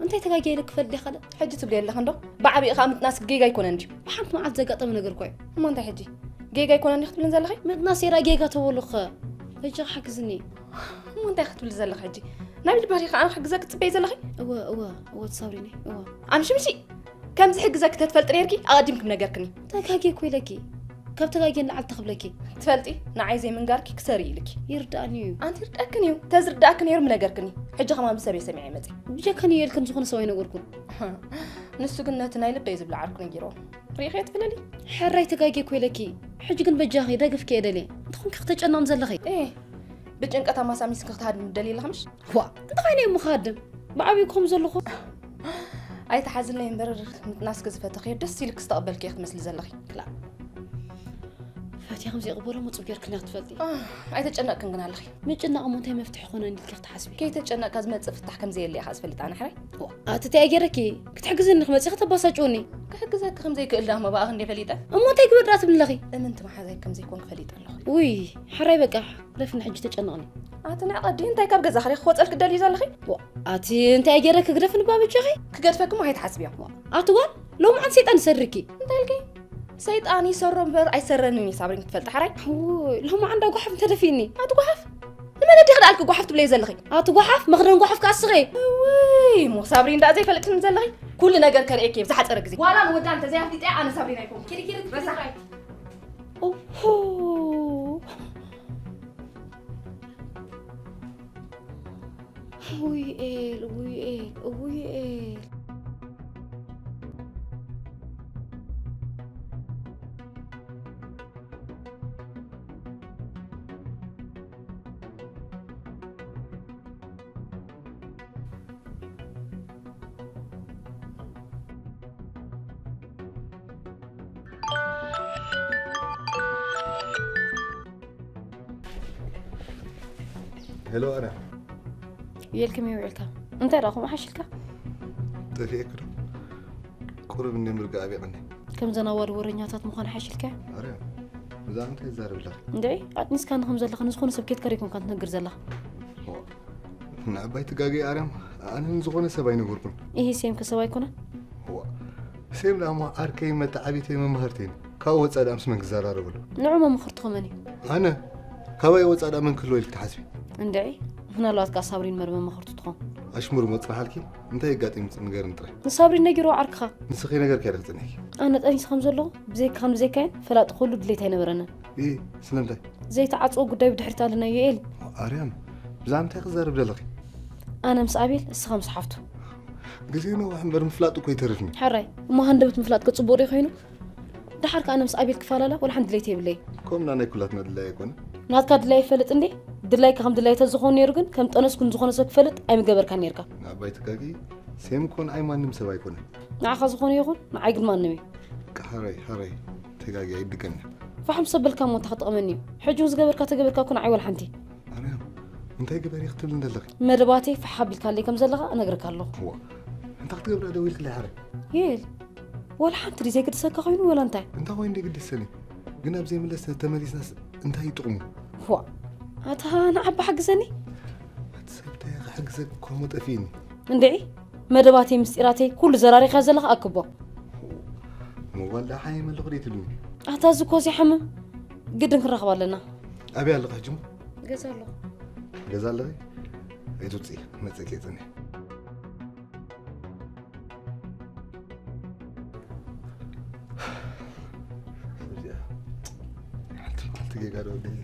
እንታይ ተጋጊ ኢለ ክፈልጥ ዲኻ ካልእ? ሕጂ ትብሊ ኣለኺ እንዶ? ብዓቢኡ ኸኣ ምጥናስ ጌጋ ኣይኮነን ድዩ? ብሓንቲ መዓልቲ ዘጋጠመ ነገር እኮ እዩ። እሞ እንታይ ሕጂ? ጌጋ ኣይኮነን ዲኺ ትብልን ዘለኺ? ምጥናስ የዳ ጌጋ ተበሉኸ? በጃ ሓግዝኒ። እሞ እንታይ ክትብሊ ዘለኺ ሕጂ? ናብ ልባኺ ከኣ ክሕግዘኪ ትጽበዪ ዘለኺ? እወ እወ እወ፣ ሳብሪነይ እወ። ኣምሽምሺ! ከምዚ ሕግዘኪ ተትፈልጢ ነርኪ ኣቐዲምኪ ምነገርክኒ። ተጋጌ እኮ ኢለኪ። ካብ ተጋጌ ንላዕሊ ተኽብለኪ። ትፈልጢ፣ ንዓይ ዘይምንጋርኪ ክሰሪ ኢልኪ። ይርድኣኒ እዩ። ኣንቲ ይርድኣክን እዩ። ተዝርድኣክን ነይሩ ምነገርክኒ። ሕጂ ከማን ብሰበይ ሰሚዐ መጺ። ብጀካኒ የልክን ዝኾነ ሰብ ኣይነገርኩን። ንሱ ግን ነቲ ናይ ልበይ ዝብል ዓርኩ ነጊርዎ። ርኢኺዮ ትፍለሊ? ሕራይ ተጋጌ እኮ ኢለኪ። ሕጂ ግን በጃኺ ደገፍኪ እየ ደልየ። እንተኾንኪ ክተጨንቕኒ ዘለኺ። ኤ፣ ብጭንቀት ኣማሳሚስኪ ክትሃድሚ ትደልዪ ኣለኺ ምሽ? ዋእ፣ እንታይ ኮይነ እየ እሞ ክሃድም? ብዓብዩ ክኾም ዘለኹ። ኣይትሓዝለይ እምበር፣ ምጥናስኪ ዝፈተኽዮ ደስ ኢልኪ ዝተቐበልክዮ ክትመስሊ ዘለኺ። ክላእ። ፈትየ ከምዘይቕበሎ እሞ ጽቡቕ ጌርክን ኢኺ ትፈልጢ። ኣህ፣ ኣይተጨነቕክን ግን ኣለኺ። ምጭናቕ እሞ እንታይ መፍትሒ ይኾነኒ ኢልኪ ክትሓስቢ? ከይተጨነቕካ ዝመጽእ ፍታሕ ከምዘየለ ኢኻ ዝፈልጥ ኣነ ሕራይ። ዋ፣ ኣቲ እንታይ ገይረኪ? ክትሕግዝኒ ክመጺኺ ተባሳጭውኒ። ክሕግዘኪ ከምዘይክእል ደኣ እሞ ብኣኺ እንድየ ፈሊጠ። እሞ እንታይ ግበር ደኣ ትብሊ ኣለኺ? እምንቲ መሓዛይ ከምዘይኮንኪ ፈሊጠ ኣለኹ። ውይ፣ ሕራይ በቃ፣ ግደፍኒ ሕጂ ተጨነቕኒ። ኣቲ ንዕቐ ድዩ እንታይ ካብ ገዛኺ ርኢኺ ክወፀልኪ ትደልዪ ዘለኺ? ዋ፣ ኣቲ እንታይ ገይረኪ ግደፍኒ እባ በጃኺ? ክገድፈኪ እሞ ኣይትሓስብዮ። ዋ፣ ኣቲ ጓል፣ ሎምዓንቲ ሰይጣን ይሰርኪ። እንታይ ኢልኪ? ሰይጣን ይሰሮ እምበር ኣይሰረንን እዩ ሳብሪን ክትፈልጢ ሓራይ። ውይ፣ ሎምዓንቲ ጓሓፍ እንተደፊእኒ። ኣቲ ጓሓፍ? ንመን ኣዲኺ ደኣልኪ ጓሓፍ ትብለዮ ዘለኺ? ኣቲ ጓሓፍ፣ መኽደን ጓሓፍ ከኣ እስኺ። ውይ፣ እሞ ሳብሪን ደኣ ዘይፈለጥክኒ ዘለኺ? ኩሉ ነገር ከርእየኪ እየ ብዝሓጸረ ግዜ። ዋላ ንወዳ እንተዘይኣፍሊጠያ ኣነ ሳብሪን ኣይኮንኩን። ኪዲ ኪዲ ኪዲ ረሳሕ። ራይ። ኦሆ። ውይ ኤል፣ ውይ ኤል፣ ውይ ኤል። ሄሎ ኣረ። የልክም ይውዕልካ። እንታይ ደኣ ከምኡ ሓሽልካ? ጠፊኤኪ ዶ? ቁሩብ እንደ ምርጋእ ኣቢቐኒ። ከምዘን ኣዋልድ ወረኛታት ምዃን ሓሽልካ? ኣረ፣ ብዛዕባ እንታይ ትዛረቢ ኣለኺ? እንድዒ፣ ኣጥኒስካኒ ከም ዘለኻ ንዝኾነ ሰብ ከይትከር ኣይኮንካን ትነግር ዘለኻ። ዋ፣ ንዓባይ ትጋገይ ኣርያም፣ ኣነ ንዝኾነ ሰብ ኣይነገርኩን። ኢሂ፣ ሴም ከ ሰብ ኣይኮነን? ዋ፣ ሴም ደኣ እሞ ዓርከይን መተዓብይተይን መማህርተይን እዩ። ካብኡ ወጻኢ ደኣ ምስ መን ክዘራረበሉ? ንዑ መምኽርትኹ መን እዩ? ኣነ። ካባይ ወጻኢ ደኣ መን ክህልዎ ኢልኪ ትሓስቢ? እንድዒ፣ ምናልባት ከኣ ሳብሪን መር መማኽርቱ ትኾን። ኣሽሙር እሞ ጽንሓልኪ፣ እንታይ የጋጢሙ ንገርኒ ጥራይ። ንሳብሪን ነጊርዋ ዓርክኻ። ንስኺ ነገርኪያ ዲኺ ጽኒሕኪ? ኣነ ጠኒሰ ከም ዘለኹ፣ ብዘይካኻ ንብዘይካይን ፈላጢ ክህሉ ድሌት ኣይነበረንን። ኢሂ፣ ስለምንታይ? ዘይተዓጽወ ጉዳይ ብድሕሪት ኣለና ዮኤል። ኣርያም፣ ብዛዕባ እንታይ ክዛረብ ደለኺ? ኣነ ምስ ኣቤል፣ እስኻ ምስ ሓፍቱ። ግዜ ነዋሕ እምበር ምፍላጥ እኮ ይተርፍኒ። ሕራይ፣ እሞ ሃንደበት ምፍላጥ ከ ጽቡቕ ድዩ ኮይኑ? ደሓር ከኣ ኣነ ምስ ኣቤል ክፋላላ ወላ ሓንቲ ድሌት የብለይ። ከምና ናይ ኩላትና ድላይ ኣይኮነ። ናትካ ድላይ ይፈልጥ እንዴ? ድላይካ ከም ድላይ ተዝኾን ነይሩ ግን ከም ጠነስኩ ንዝኾነ ሰብ ክፈልጥ ኣይምገበርካን ነይርካ። ንዓባይ ትጋጊ፣ ሴም እኮ ንዓይ ማንም ሰብ ኣይኮነ። ንዓኻ ዝኾነ ይኹን ንዓይ ግን ማንም እዩ። በቃ ሕራይ ሕራይ ተጋጊ ኣይድገምና። ፋሕም ሰበልካ እሞ እንታይ ክጠቕመኒ እዩ? ሕጂ እውን ዝገበርካ ተገበርካ እኮ ንዓይ ወላ ሓንቲ። ኣርያም እንታይ ግበሪ ክትብልኒ ዘለኺ? መደባተይ ፋሕ ኣቢልካለይ ከም ዘለኻ እነግረካ ኣለኹ። እዋ እንታይ ክትገብራ ደዊልክለይ ሓረ? ዮኤል ወላ ሓንቲ ድዩ ዘይግድሰካ ኮይኑ ወላ እንታይ? እንታይ ኮይኑ ደይግድሰኒ? ግን ኣብ ዘይምለስ ተመሊስናስ እንታይ እዩ ጥቕሙ? ዋእ ኣታ ንዓባ ሓግዘኒ። ኣቲ ሰብ እንታይ ክሕግዘኪ እኮ እሞ ጠፊእኒ። እንድዒ መደባተይ ምስጢራተይ ኩሉ ዘራሪኻ ዘለኻ ኣክቦ። ሞባይል ደኣ ሓየመ ኣለኹ ደይ ትብልኒ? ኣታ እዚ እኮ እዚ ሓምም ግድን ክንራኸብ ኣለና። ኣበይ ኣለኺ ሕጂ እሞ? ገዛ ኣለኹ። ገዛ ኣለኺ? ኣይትውፅኢ መፀኪ እየ ፀኒሐ። እዚኣ ሓንቲ መዓልቲ ጌጋ ዶ ወደይ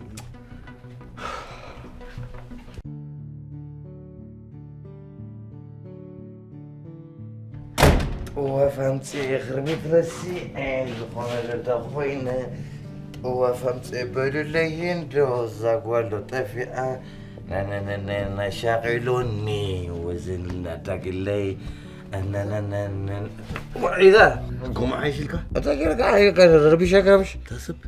ጥዋፍ ኣምፅኤ ክርቢት ረሲዐ ዝኾነ ዶ እንተ ኮይነ ጥዋፍ ኣምፅኤ በሉለይ እንዶ እዛ ጓል ዶ ጠፊኣ ናናናናና ሻቒሎኒ ወዝን ኣዳግለይ ኣናናናናን ዋዒዛ ከምኡ ሓይሽ ኢልካ እንታይ ገይርካ ረቢሸካ ምሽ ታስብ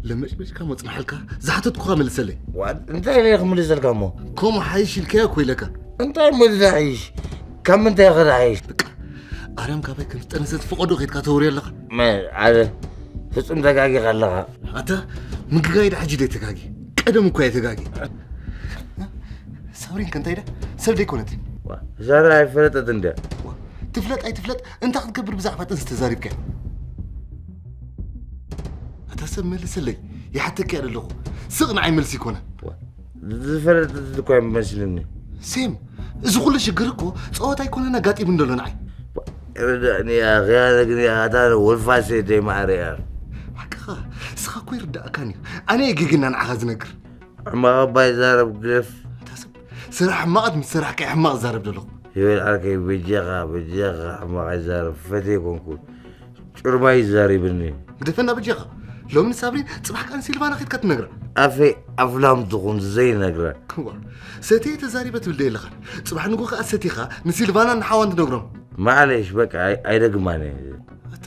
ለመጭመጭካ መፅናሓልካ ዝሓተትኩኻ መልሰለይ ዋ እንታይ ኢለ ክምልሰልካ እሞ ከምኡ ሓይሽ ኢልካዮ እኮ ኢለካ እንታይ እሞ ዝሓይሽ ካብ ምንታይ ክረሓይሽ በቃ ኣርያም ካባይ ከም ዝጠነሰት ፈቐዶ ከድካ ተወርዮ ኣለኻ ኣረ ፍጹም ተጋጊኻ ኣለኻ ኣታ ምግጋይ ዳ ሕጂ ደይ ተጋጊ ቀደም እኮ እየ ተጋጊ ሳብሪን ከ እንታይ ዳ ሰብ ደይኮነት ዛራ ኣይፈለጠት እንደ ትፍለጥ ኣይትፍለጥ እንታይ ክትገብር ብዛዕባ ጥንሲ ተዛሪብካ ኣታ ሰብ መልሰለይ ይሓተኪ ኣለኹ ስቕ ንዓይ መልሲ ይኮነ ዝፈለጠት እኮ ኣይመስልኒ። ሴም፣ እዚ ኩሉ ሽግር እኮ ጸወታ ኣይኮነን ኣጋጢሙኒ ዘሎ ንዓይ። ርዳእኒ እያ፣ ክያነ ግን እያ፣ ኣታ ወልፋሴ ደይ ማዕረ እያ። ሓቅኻ፣ እስኻ እኮ ይርዳእካን እዩ። ኣነ እየ ጌግና ንዓኻ ዝነግር። ሕማቕ እባ ይዛረብ ግደፍ። ኣታ ሰብ፣ ስራሕ ሕማቓት ምስ ሰራሕካ እየ ሕማቕ ዝዛረብ ዘለኹ። ይበል ዓርከይ፣ በጃኻ፣ በጃኻ፣ ሕማቕ ኣይዛረብ፣ ፈትየ ኣይኮንኩን። ጭርማ እዩ ዛሪብኒ። ግደፈና በጃኻ። ሎሚ ንሳብሪን ጽባሕ ከኣ ንሲልቫና ኬድካ ትነግራ። ኣፈይ ኣፍላም ትኹን ዘይነግራ። እዋ፣ ሰትየ ተዛሪበ ትብል ዶ የለኻን? ጽባሕ ንግሆ ከኣ ሰቲኻ ንሲልቫና ንሓዋን ትነግሮም። ማዕለሽ በቃ ኣይ-፣ ኣይደግማን እየ። ኣታ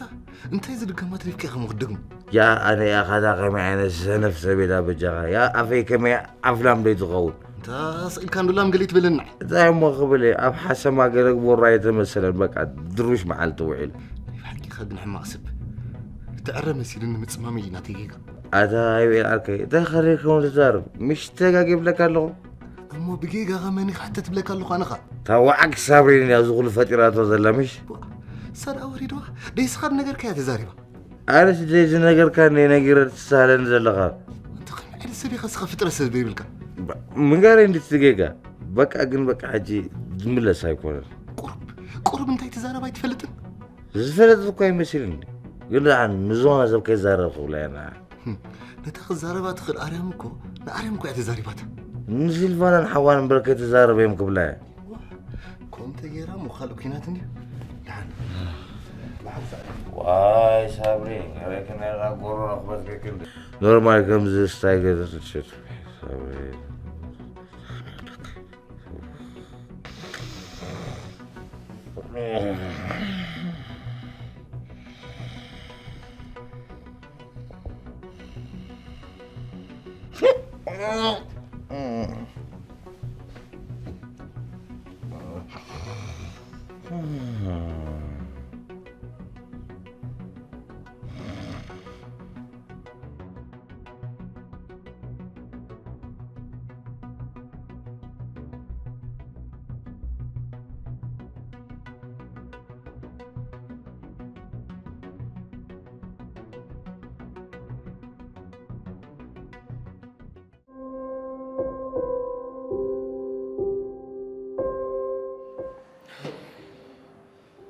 እንታይ ዝድገማ ትሪፍካ ኢኻ እሞ ክትደግሞ? ያ ኣነ እያ ካታ ከመይ ዓይነት ሰነፍ ሰብ እያ በጃኻ። ያ ኣፈይ ከመይ ኣፍላም ዶ ትኸውን? እንታ ስቕ ኢልካ እንዶ ላም ገለ ይትበለና። እንታይ እሞ ክብል እየ? ኣብ ሓሰማ ገለ ግቦራ የተመሰለን በቃ ድሩሽ መዓልቲ ውዒል። ናይ ብሓቂኻ ግን ሕማቕ ሰብ። እተዕረ መሲሉኒ ምጽማም እዩ ናተይ ጌጋ። ኣታ ኣይቤል ዓርከይ፣ እንታይ ከሪር ከም ትዛረብ? ምሽ ተጋጊ እብለካ ኣለኹ። እሞ ብጌጋኻ መን ይኽሕተት እብለካ ኣለኹ ኣነኻ? እታ ዋዕግ ሳብሪን እያ እዚ ኩሉ ፈጢራቶ ዘላ ምሽ? ዋ፣ እሳ ደኣ ወሪድዋ? ደይስኻ ዝነገርካያ ተዛሪባ። ኣነስ ደይ ዝነገርካ እንደ ነጊረ ትሳለኒ ዘለኻ። እንተ ኸም ዕድ ሰብ ኢኻ እስኻ ፍጥረት ሰብ ዘይብልካ። ባ-፣ ምንጋረይ እንዲ ትጌጋ። በቃ ግን በቃ ሕጂ ዝምለስ ኣይኮነን። ቁሩብ፣ ቁሩብ እንታይ ትዛረብ ኣይትፈልጥን? ዝፈለጥ እኮ ኣይመስልን። ግን ደሓን ንዝኾነ ሰብ ከይዛረብ ክብላ እያ ንዓ። ህም፣ ነታ ክዛረባ ትኽእል ኣርያም እኮ ንኣርያም እኮ እያ ተዛሪባታ። ንሲልቫናን ሓዋን እምበር ከይተዛረበ እዮም ክብላ እያ። ዋ፣ ከምኡ ተገይራ እሞ ካልእ ኲናት እንድዩ። ደሓን። ብሓንሳእ። ዋይ ሳብሪ፣ ገረክን ያላ ጎሮ ኣኽበት ገክል። ኖርማል ከምዚ ስታይ ገዘ ትሸት። ሳብሪ።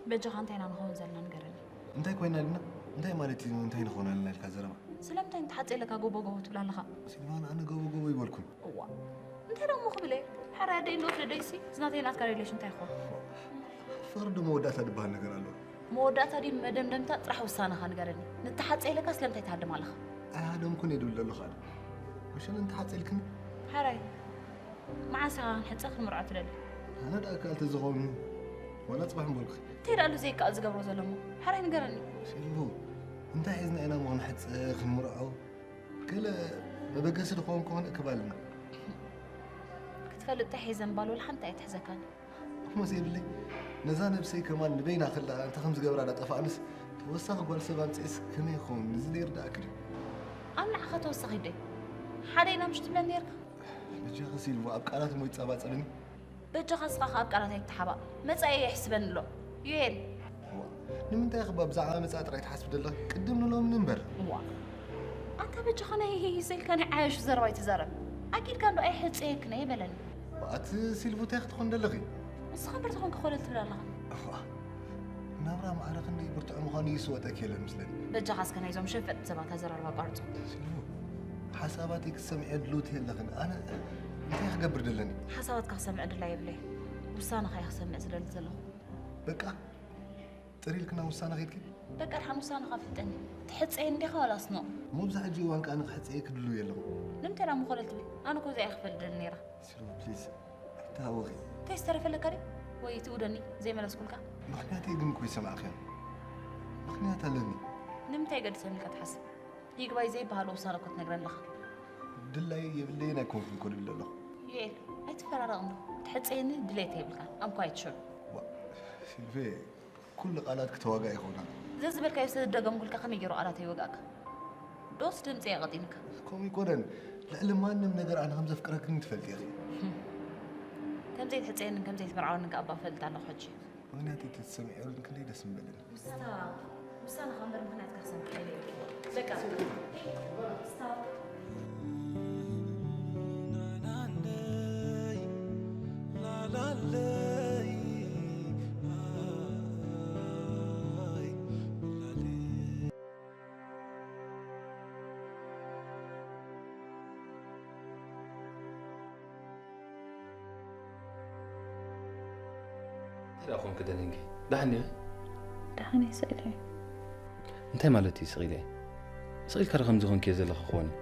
በጃኻ እንታይ ኢና ንኸውን ዘለና ንገረኒ። እንታይ ኮይና ኣልና? እንታይ ማለት እዩ እንታይ ንኸውን ኣልና ኢልካ ዘረባ? ስለምንታይ ንተሓጽየ ኢለካ ጎቦ ጎቦ ትብል ኣለኻ? ሲልቫና ኣነ ጎቦ ጎቦ ይበልኩን። እዋ። እንታይ ደሞ ክብል እየ? ሓራይ ኣደይ እንዶ ወፍሪ ደይሲ፣ እዚ ናተይ ናትካ ሪሌሽን እንታይ ይኾን? ፍቕሪ ዶ መወዳእታ ዝበሃል ነገር ኣሎ? መወዳእታ ድዩ መደምደምታ ጥራሕ ውሳነኻ ንገረኒ። ንተሓጽየ ኢለካ ስለምንታይ ትሃድም ኣለኻ? ኣይሃደምኩን እየ ድብል ዘለኹ ኣነ። መሸለ እንተሓጽየ ኢልክኒ? ሓራይ፣ መዓስ ኢኻ ክንሕጸ ክንምርዖ ትደሊ? ኣነ ደኣ ከኣል ተዝኸውን ዋላ ጽባሕ ምበልኩኺ። እንታይ ደኣሉ ዘይከኣል ዝገብሮ ዘሎ እሞ? ሓራይ ንገረኒ። ሲልቮ፣ እንታይ ሒዝና ኢና እሞ ክንሕጸ ክንምርዖ? ገለ መበገሲ ድኸውን ከኾነ ክባልና። ክትፈልጥ እንታይ ሒዘ ምባል ወላ ሓንቲ ኣይትሕዘካን። እሞ ዘይብለይ፣ ነዛ ነብሰይ ከማን ንበይና ክላ እንታይ ከም ዝገብራ ዳጠፋኣንስ፣ ተወሳኺ ጓል ሰብ ኣምጺኤስ ከመይ ይኸውን? እዚ ዘይርዳእኪ ድዩ? ኣብ ንዓኻ ተወሳኺ ደይ? ሓደ ኢና ምሽ ትብለኒ ነርካ? በጃኺ ሲልቮ፣ ኣብ ቃላት እሞ ይጻባጸብኒ። በጃኻ እስኻ ኸኣ ኣብ ቃላት ኣይትተሓባእ። መጻኢ የሕስበኒ ኣሎ። ዩኤል። እዋ፣ ንምንታይ ኢኺ ብዛዕባ መጻኢ ጥራይ ትሓስቢ ዘለኺ? ቅድም ንሎሚ ንንበር። እዋ። ኣንታ በጃኻ ናይ ሂሂ ኢልካ ናይ ዓያሹ ዘረባ ኣይትዛረብ። ኣኪድካ እንዶ ኣይሕጸየክን እየ በለኒ። ኣቲ ሲልቮ እንታይ ክትኾን ዘለኺ? ንስኻ እምበር ተኾንካ ኮለል ትብል ኣለኻ። እዋ፣ ናብራ ማዕረ ክንደይ ብርቱዕ ምዃኑ ይስወጠኪ የለን ምስለኒ። በጃኻ እስከ ናይዞም ሸፈጥቲ ሰባት ኣዘራርባ ኣቋርጾ። ሲልቮ፣ ሓሳባተይ ክትሰምዕዮ ድልውቲ የለኽን። ኣነ እንታይ ክገብር ደለኒ? ሓሳባትካ ክሰምዕ ድላይ የብለይ። ውሳነኻ እየ ክሰምዕ ዝደሊ ዘለኹ። በቃ፣ ጥር ኢልክና ውሳነ ኸይድኪ? በቃ፣ ድሓን ውሳነኻ ፍልጠኒ። ትሕጸየኒ ዲኻ ዋላስ ኖ? እሞ ብዛ ሕጂ እዋን ከኣ ንኽሕጸየኪ ድልው የለኹ። ንምንታይ ደኣ እሞ ኮለል ትብል? ኣነ እኮ እዚኣ እየ ክፈል ደሊ ነይራ። ሲልቮ፣ ፕሊዝ፣ ኣይትሃወኺ። እንታይ ዝተረፈለካ ድዩ? ወይ ትእውደኒ ዘይመለስኩልካ? ምኽንያተይ ግን እኮ ይሰማዕክዮ። ምኽንያት ኣለኒ። ንምንታይ ገድሰኒ ኢልካ ትሓስብ? ይግባይ ዘይበሃሎ ውሳነ እኮ ትነግረኒ ኣለኻ። ድላይ የብለይን ኣይኮንኩን እኮ ድብል ኣለኹ። ዩኤል፣ ኣይትፈራረቕ እንዶ። ትሕጸየኒ ድሌት የብልካን። I'm quite sure። ዋ፣ ሲልቬ፣ ኩሉ ቃላት ክተዋጋእ ይኾና። ዘዝበልካዮ ስለ ዝደገምኩልካ ከመይ ገይሩ ቃላት ኣይወግኣካ? ዶስ ድምፂ እየ ቀጢንካ? ከምኡ ይኮነን። ልዕሊ ማንም ነገር ኣነ ከም ዘፍቅረክን ትፈልጢ ኢኺ። ከም ዘይትሕጸየንን ከም ዘይትምርዓወንን ከኣ እባ እፈልጥ ኣለኹ ሕጂ። ምኽንያት እንተትሰምዕዮን ክንደይ ደስ ምበለኒ። ውሳነ፣ ውሳነኻ እምበር ምኽንያትካ ክሰምዕ ኣይደልን። በቃ። ስታፕ። እንታይ ደኣ ኾንኪ ደኒንኪ? ደሓን ዲኺ? ደሓን እየ፣ ስቕ ኢለ እየ። እንታይ ማለት እዩ ስቕ ኢለ እየ? ስቕ ኢልካ ዶ ከምዚ ኾንኪ ዘለኺ ክኾን እዩ?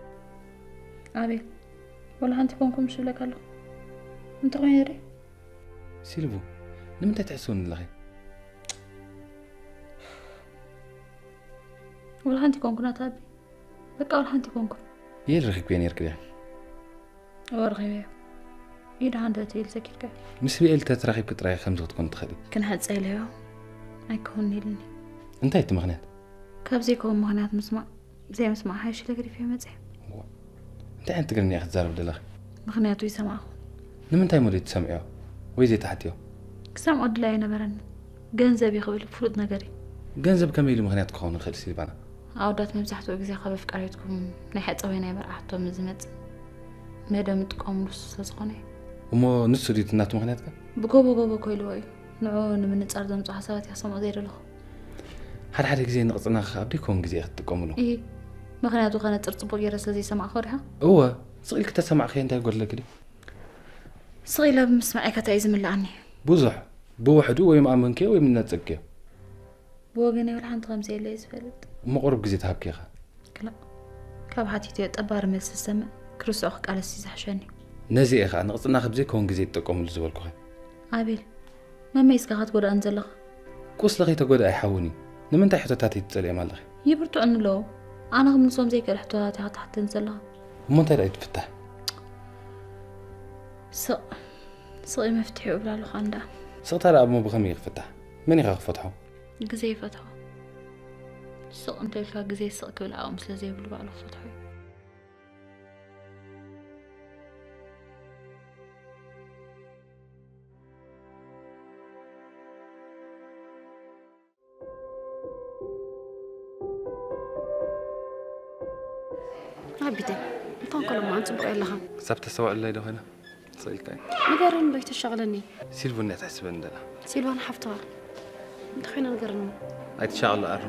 ኣቤል፣ ወላ ሓንቲ ኮንኩ ምሽ እብለካ ኣለኹ። እንተኾይነ ዶ? ሲልቡ፣ ንምንታይ ትሕስውኒ ኣለኺ? ወላ ሓንቲ ኮንኩ ናታ ኣቢ። በቃ ወላ ሓንቲ ኮንኩ። የል ረኺብክዮ ነይርኪ ድያ? እወ ረኺበዮ። ኢድ ሃንደ ትብል ሰኪርካ። ምስ ብኤል ተትራኺብኪ ጥራይ ከምዚ ክትኮን ትኽእሊ። ክንሕጸ ኢለዮ። ኣይከውንን ኢልኒ። እንታይ እቲ ምኽንያት? ካብ ዘይከውን ምኽንያት ምስማዕ፣ ዘይምስማዕ ሓይሽ ኢለ ገዲፈዮ መጽየ። እዋ። እንታይ ዓይነት ትግርኛ ኢኺ ትዛረቢ ዘለኺ? ምኽንያቱ ይሰማዕኹ። ንምንታይ እሞ ዘይትሰምዕዮ? ወይ ዘይትሓትዮ? ክሰምዖ ድላይ ኣይነበረኒ። ገንዘብ እዩ ክብል ፍሉጥ ነገር እዩ። ገንዘብ ከመይ ኢሉ ምኽንያት ክኸውን ይኽእል ሲልቫና? ኣወዳት መብዛሕትኡ ግዜ ካብ ኣፍቃሪትኩም ናይ ሕጸ ወይ ናይ መርዓ ሕቶ ምስ ዝመጽእ መደብ እትጥቀምሉ እሱ ስለ ዝኾነ እዩ። እሞ ንሱ ድዩ እቲ ናቱ ምኽንያት ከ? ብጎቦ ጎቦ እኮ ኢልዎ እዩ። ንዕኡ ንምንጻር ዘምጽኡ ሓሳባት እየ ክሰምዖ ዘይደለኹ። ሓደ ሓደ ግዜ ንቕጽና ኣብ ደይከውን ግዜ ኢኺ ትጥቀምሉ። እሂ፣ ምኽንያቱ ከነጽር ጽቡቕ ገይረ ስለ ዘይሰማዕክዎ ዲኻ? እወ፣ ስቕ ኢልኪ ተሰማዕክዮ እንታይ ይጎድለኪ ድዩ? ስቕ ኢለ ብምስማዐይ ከ እንታይ እዩ ዝምልኣኒ? ብዙሕ። ብውሕዱ ወይ ምኣመንክዮ ወይ ምነጸግክዮ። ብወገነይ ወላ ሓንቲ ከምዚ የለ እየ ዝፈልጥ። እሞ ቁሩብ ግዜ ተሃብኪ ኢኻ። ክላእ፣ ካብ ሓቲተዮ ጠባሪ መልሲ ዝሰምዕ፣ ክርስዖ ክቃለስ እዩ ዝሕሸኒ። ነዚ እየ ኸኣ ንቕጽና ካብ ዘይከውን ግዜ ትጥቀምሉ ዝበልኩኺ። ኣቤል፣ መመይ እስኻ ክትጎድኣኒ ዘለኻ? ቁስሊ ከይተጎድኣ ይሓውን እዩ። ንምንታይ ሕቶታተይ ትጸልእዮም ኣለኺ? ይብርትዑኒ ኣለዉ። ኣነ ክምልሶም ዘይክእል ሕቶታት ኢኻ ትሓተኒ ዘለኻ። እሞ እንታይ ደኣ እዩ ትፍታሕ? ስቕ፣ ስቕ እዩ መፍትሒኡ እብላ ኣለኹ ኣነ ደኣ። ስቕታ ደኣ እሞ ብኸመይ እዩ ክፍታሕ? መን ኢኻ ክፈትሖ? ግዜ ይፈትሖ። ስቕ እንተልካ ግዜ ስቕ ክብል ዓቕሚ ስለ ዘይብሉ ባዕሉ ክፈትሖ እዩ። ኣቢተይ፣ እንኳን ከሎ መዓን ጽቡቕ ኣለኻ። ክሳብ ተስተውዕለይ ዶ ኮይና? ስቕ ኢልካ እዩ። ንገረኒ ዶ ይተሻቕለኒ። ሲልቭን እያ ትሕስበኒ ዘላ። ሲልቫን ሓፍትኻ። እንተ ኮይና ንገረኒ። ኣይትሻቕሎ ኣሩ።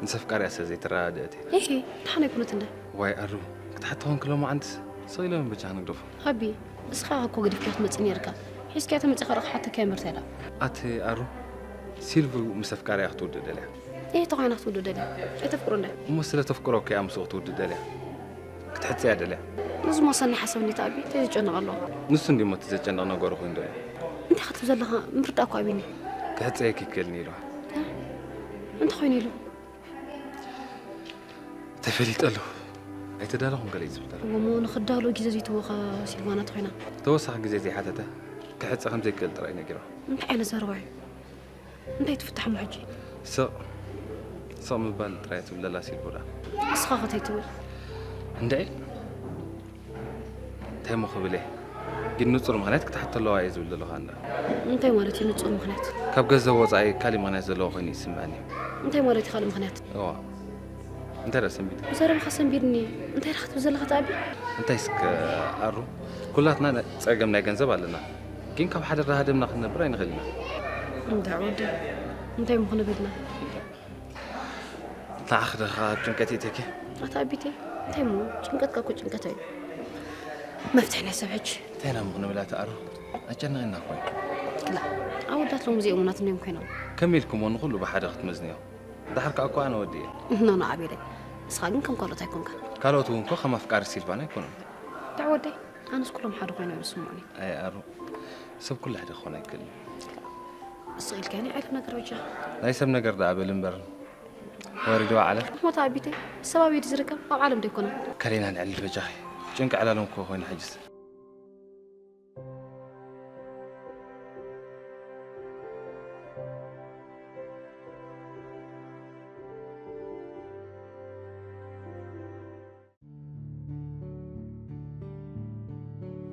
ምስ ኣፍቃሪኣ ስለ ዘይተረዳድእት እየ። ኢሂ፣ ደሓን ኣይኮነት እንደ። ዋይ ኣሩ፣ ክትሓቶ ኾንክ ሎማዓንትስ ስቕ ኢለ ምን በጃኻ ንግደፎ። ኣቢ፣ እስኻ እኮ ገዲፍካ ክትመጽእ ነይርካ። ሒዝካያ ተመጺኻ ዶ ክሓተካ እየ ምርት ያላ። ኣቲ ኣሩ፣ ሲልቭ ምስ ኣፍቃሪኣ ክትውድእ ደልያ። ኢሂ፣ ተኾይና ክትውድእ ደልያ። ኣይተፍቅሮ እንደ። እሞ ስለ ተፍቅሮ እኮ እያ ምስኡ ክትውድእ ደልያ። ክትሕጽያ ደልያ። ንዚ መወሰኒ ሓሳብ እንዴት ኣቢ፣ እንታይ ዘጨንቕ ኣለዎ? ንሱ እንዲሞ እቲ ዘጨንቕ ነገሩ ኮይኑ ደልያ። እንታይ ክትብል ዘለኻ ምርዳእ እኮ ኣቢኒ። ክሕጸየኪ ይክእልኒ ኢሉ። እንታይ ኮይኑ ኢሉ? ተፈሊጠሉ። ኣይተዳለኹን ገለ እዩ ዝብል ዘሎ። እሞ ንኽዳሎ ግዜ ዘይትወኻ ሲልቫና ተኾይና። ተወሳኺ ግዜ ዘይሓተተ ክሕጸ ከም ዘይክእል ጥራይ ነጊራ። እንታይ ዓይነት ዘረባ እዩ? እንታይ ትፍታሕ እሞ ሕጂ? ስቕ፣ ስቕ ምባል ጥራይ ትብል ዘላ ሲልቡዳ። ንስኻ ኸ እንታይ ትብል? እንድዒ፣ እንታይ እሞ ክብል እየ? ግን ንጹር ምኽንያት ክትሓቶ ኣለዋ እየ ዝብል ዘለኹ ኣንዳ። እንታይ ማለት እዩ ንጹር ምኽንያት? ካብ ገንዘብ ወጻኢ ካሊእ ምኽንያት ዘለዎ ኮይኑ ይስምዐኒ። እንታይ ማለት እዩ ካልእ ምኽንያት? እዋ። እንታይ ደኣ ሰንቢድ? ብዘረባኻ ሰንቢድኒ። እንታይ ደኣ ክትብል ዘለኻ ተኣቢ? እንታይ እስከ ኣሩ? ኩላትና ናይ ጸገም ናይ ገንዘብ ኣለና። ግን ካብ ሓደ ራሃደምና ክንነብር ኣይንኽእል ኢና። እንታይ ወዲ? እንታይ ምኾነ በልና? ንዓኺ ዶ ካብ ጭንቀት የእትየኪ? ኣታ ኣቢተይ፣ እንታይ እሞ? ጭንቀትካ እኮ ጭንቀት እዩ። መፍትሒ ናይ ሰብ ሕጂ። እንታይ ኢና እሞ ክንብል ኣታ ኣሩ? ኣጨነቐና እኮ እዩ። ክላ፣ ኣወዳት ሎሚ እዚኦም እውናት እንድዮም ኮይኖም። ከመይ ኢልክሞ ንኹሉ ብሓደ ክትመዝንዮ? ደሓር ከኣ እኮ ኣነ ወዲ እየ። ኖ፣ ኖ፣ ኣቤለይ። ንስኻ ግን ከም ካልኦት ኣይኮንካን። ካልኦት እውን እኮ ከም ኣፍቃሪ ሲልቫና ኣይኮኑን። ዳዕ ወደይ፣ ኣነስ ኩሎም ሓደ ኮይኖም ይስምዑኒ። ኣይ ኣሩ፣ ሰብ ኩሉ ሓደ ክኾን ኣይክእልን። ስቕ ኢልካ ናይ ዓለም ነገር በጃ። ናይ ሰብ ነገር ደኣ በል እምበር፣ ወሪድዋ ዓለም። ሞታ ኣቢተይ፣ ሰብ ኣበይ ድዩ ዝርከብ? ኣብ ዓለም ዶ ኣይኮነን? ከሌና ንዕልል በጃኺ። ጭንቂ ዕላሎም እኮ ኮይኑ ሕጅስ።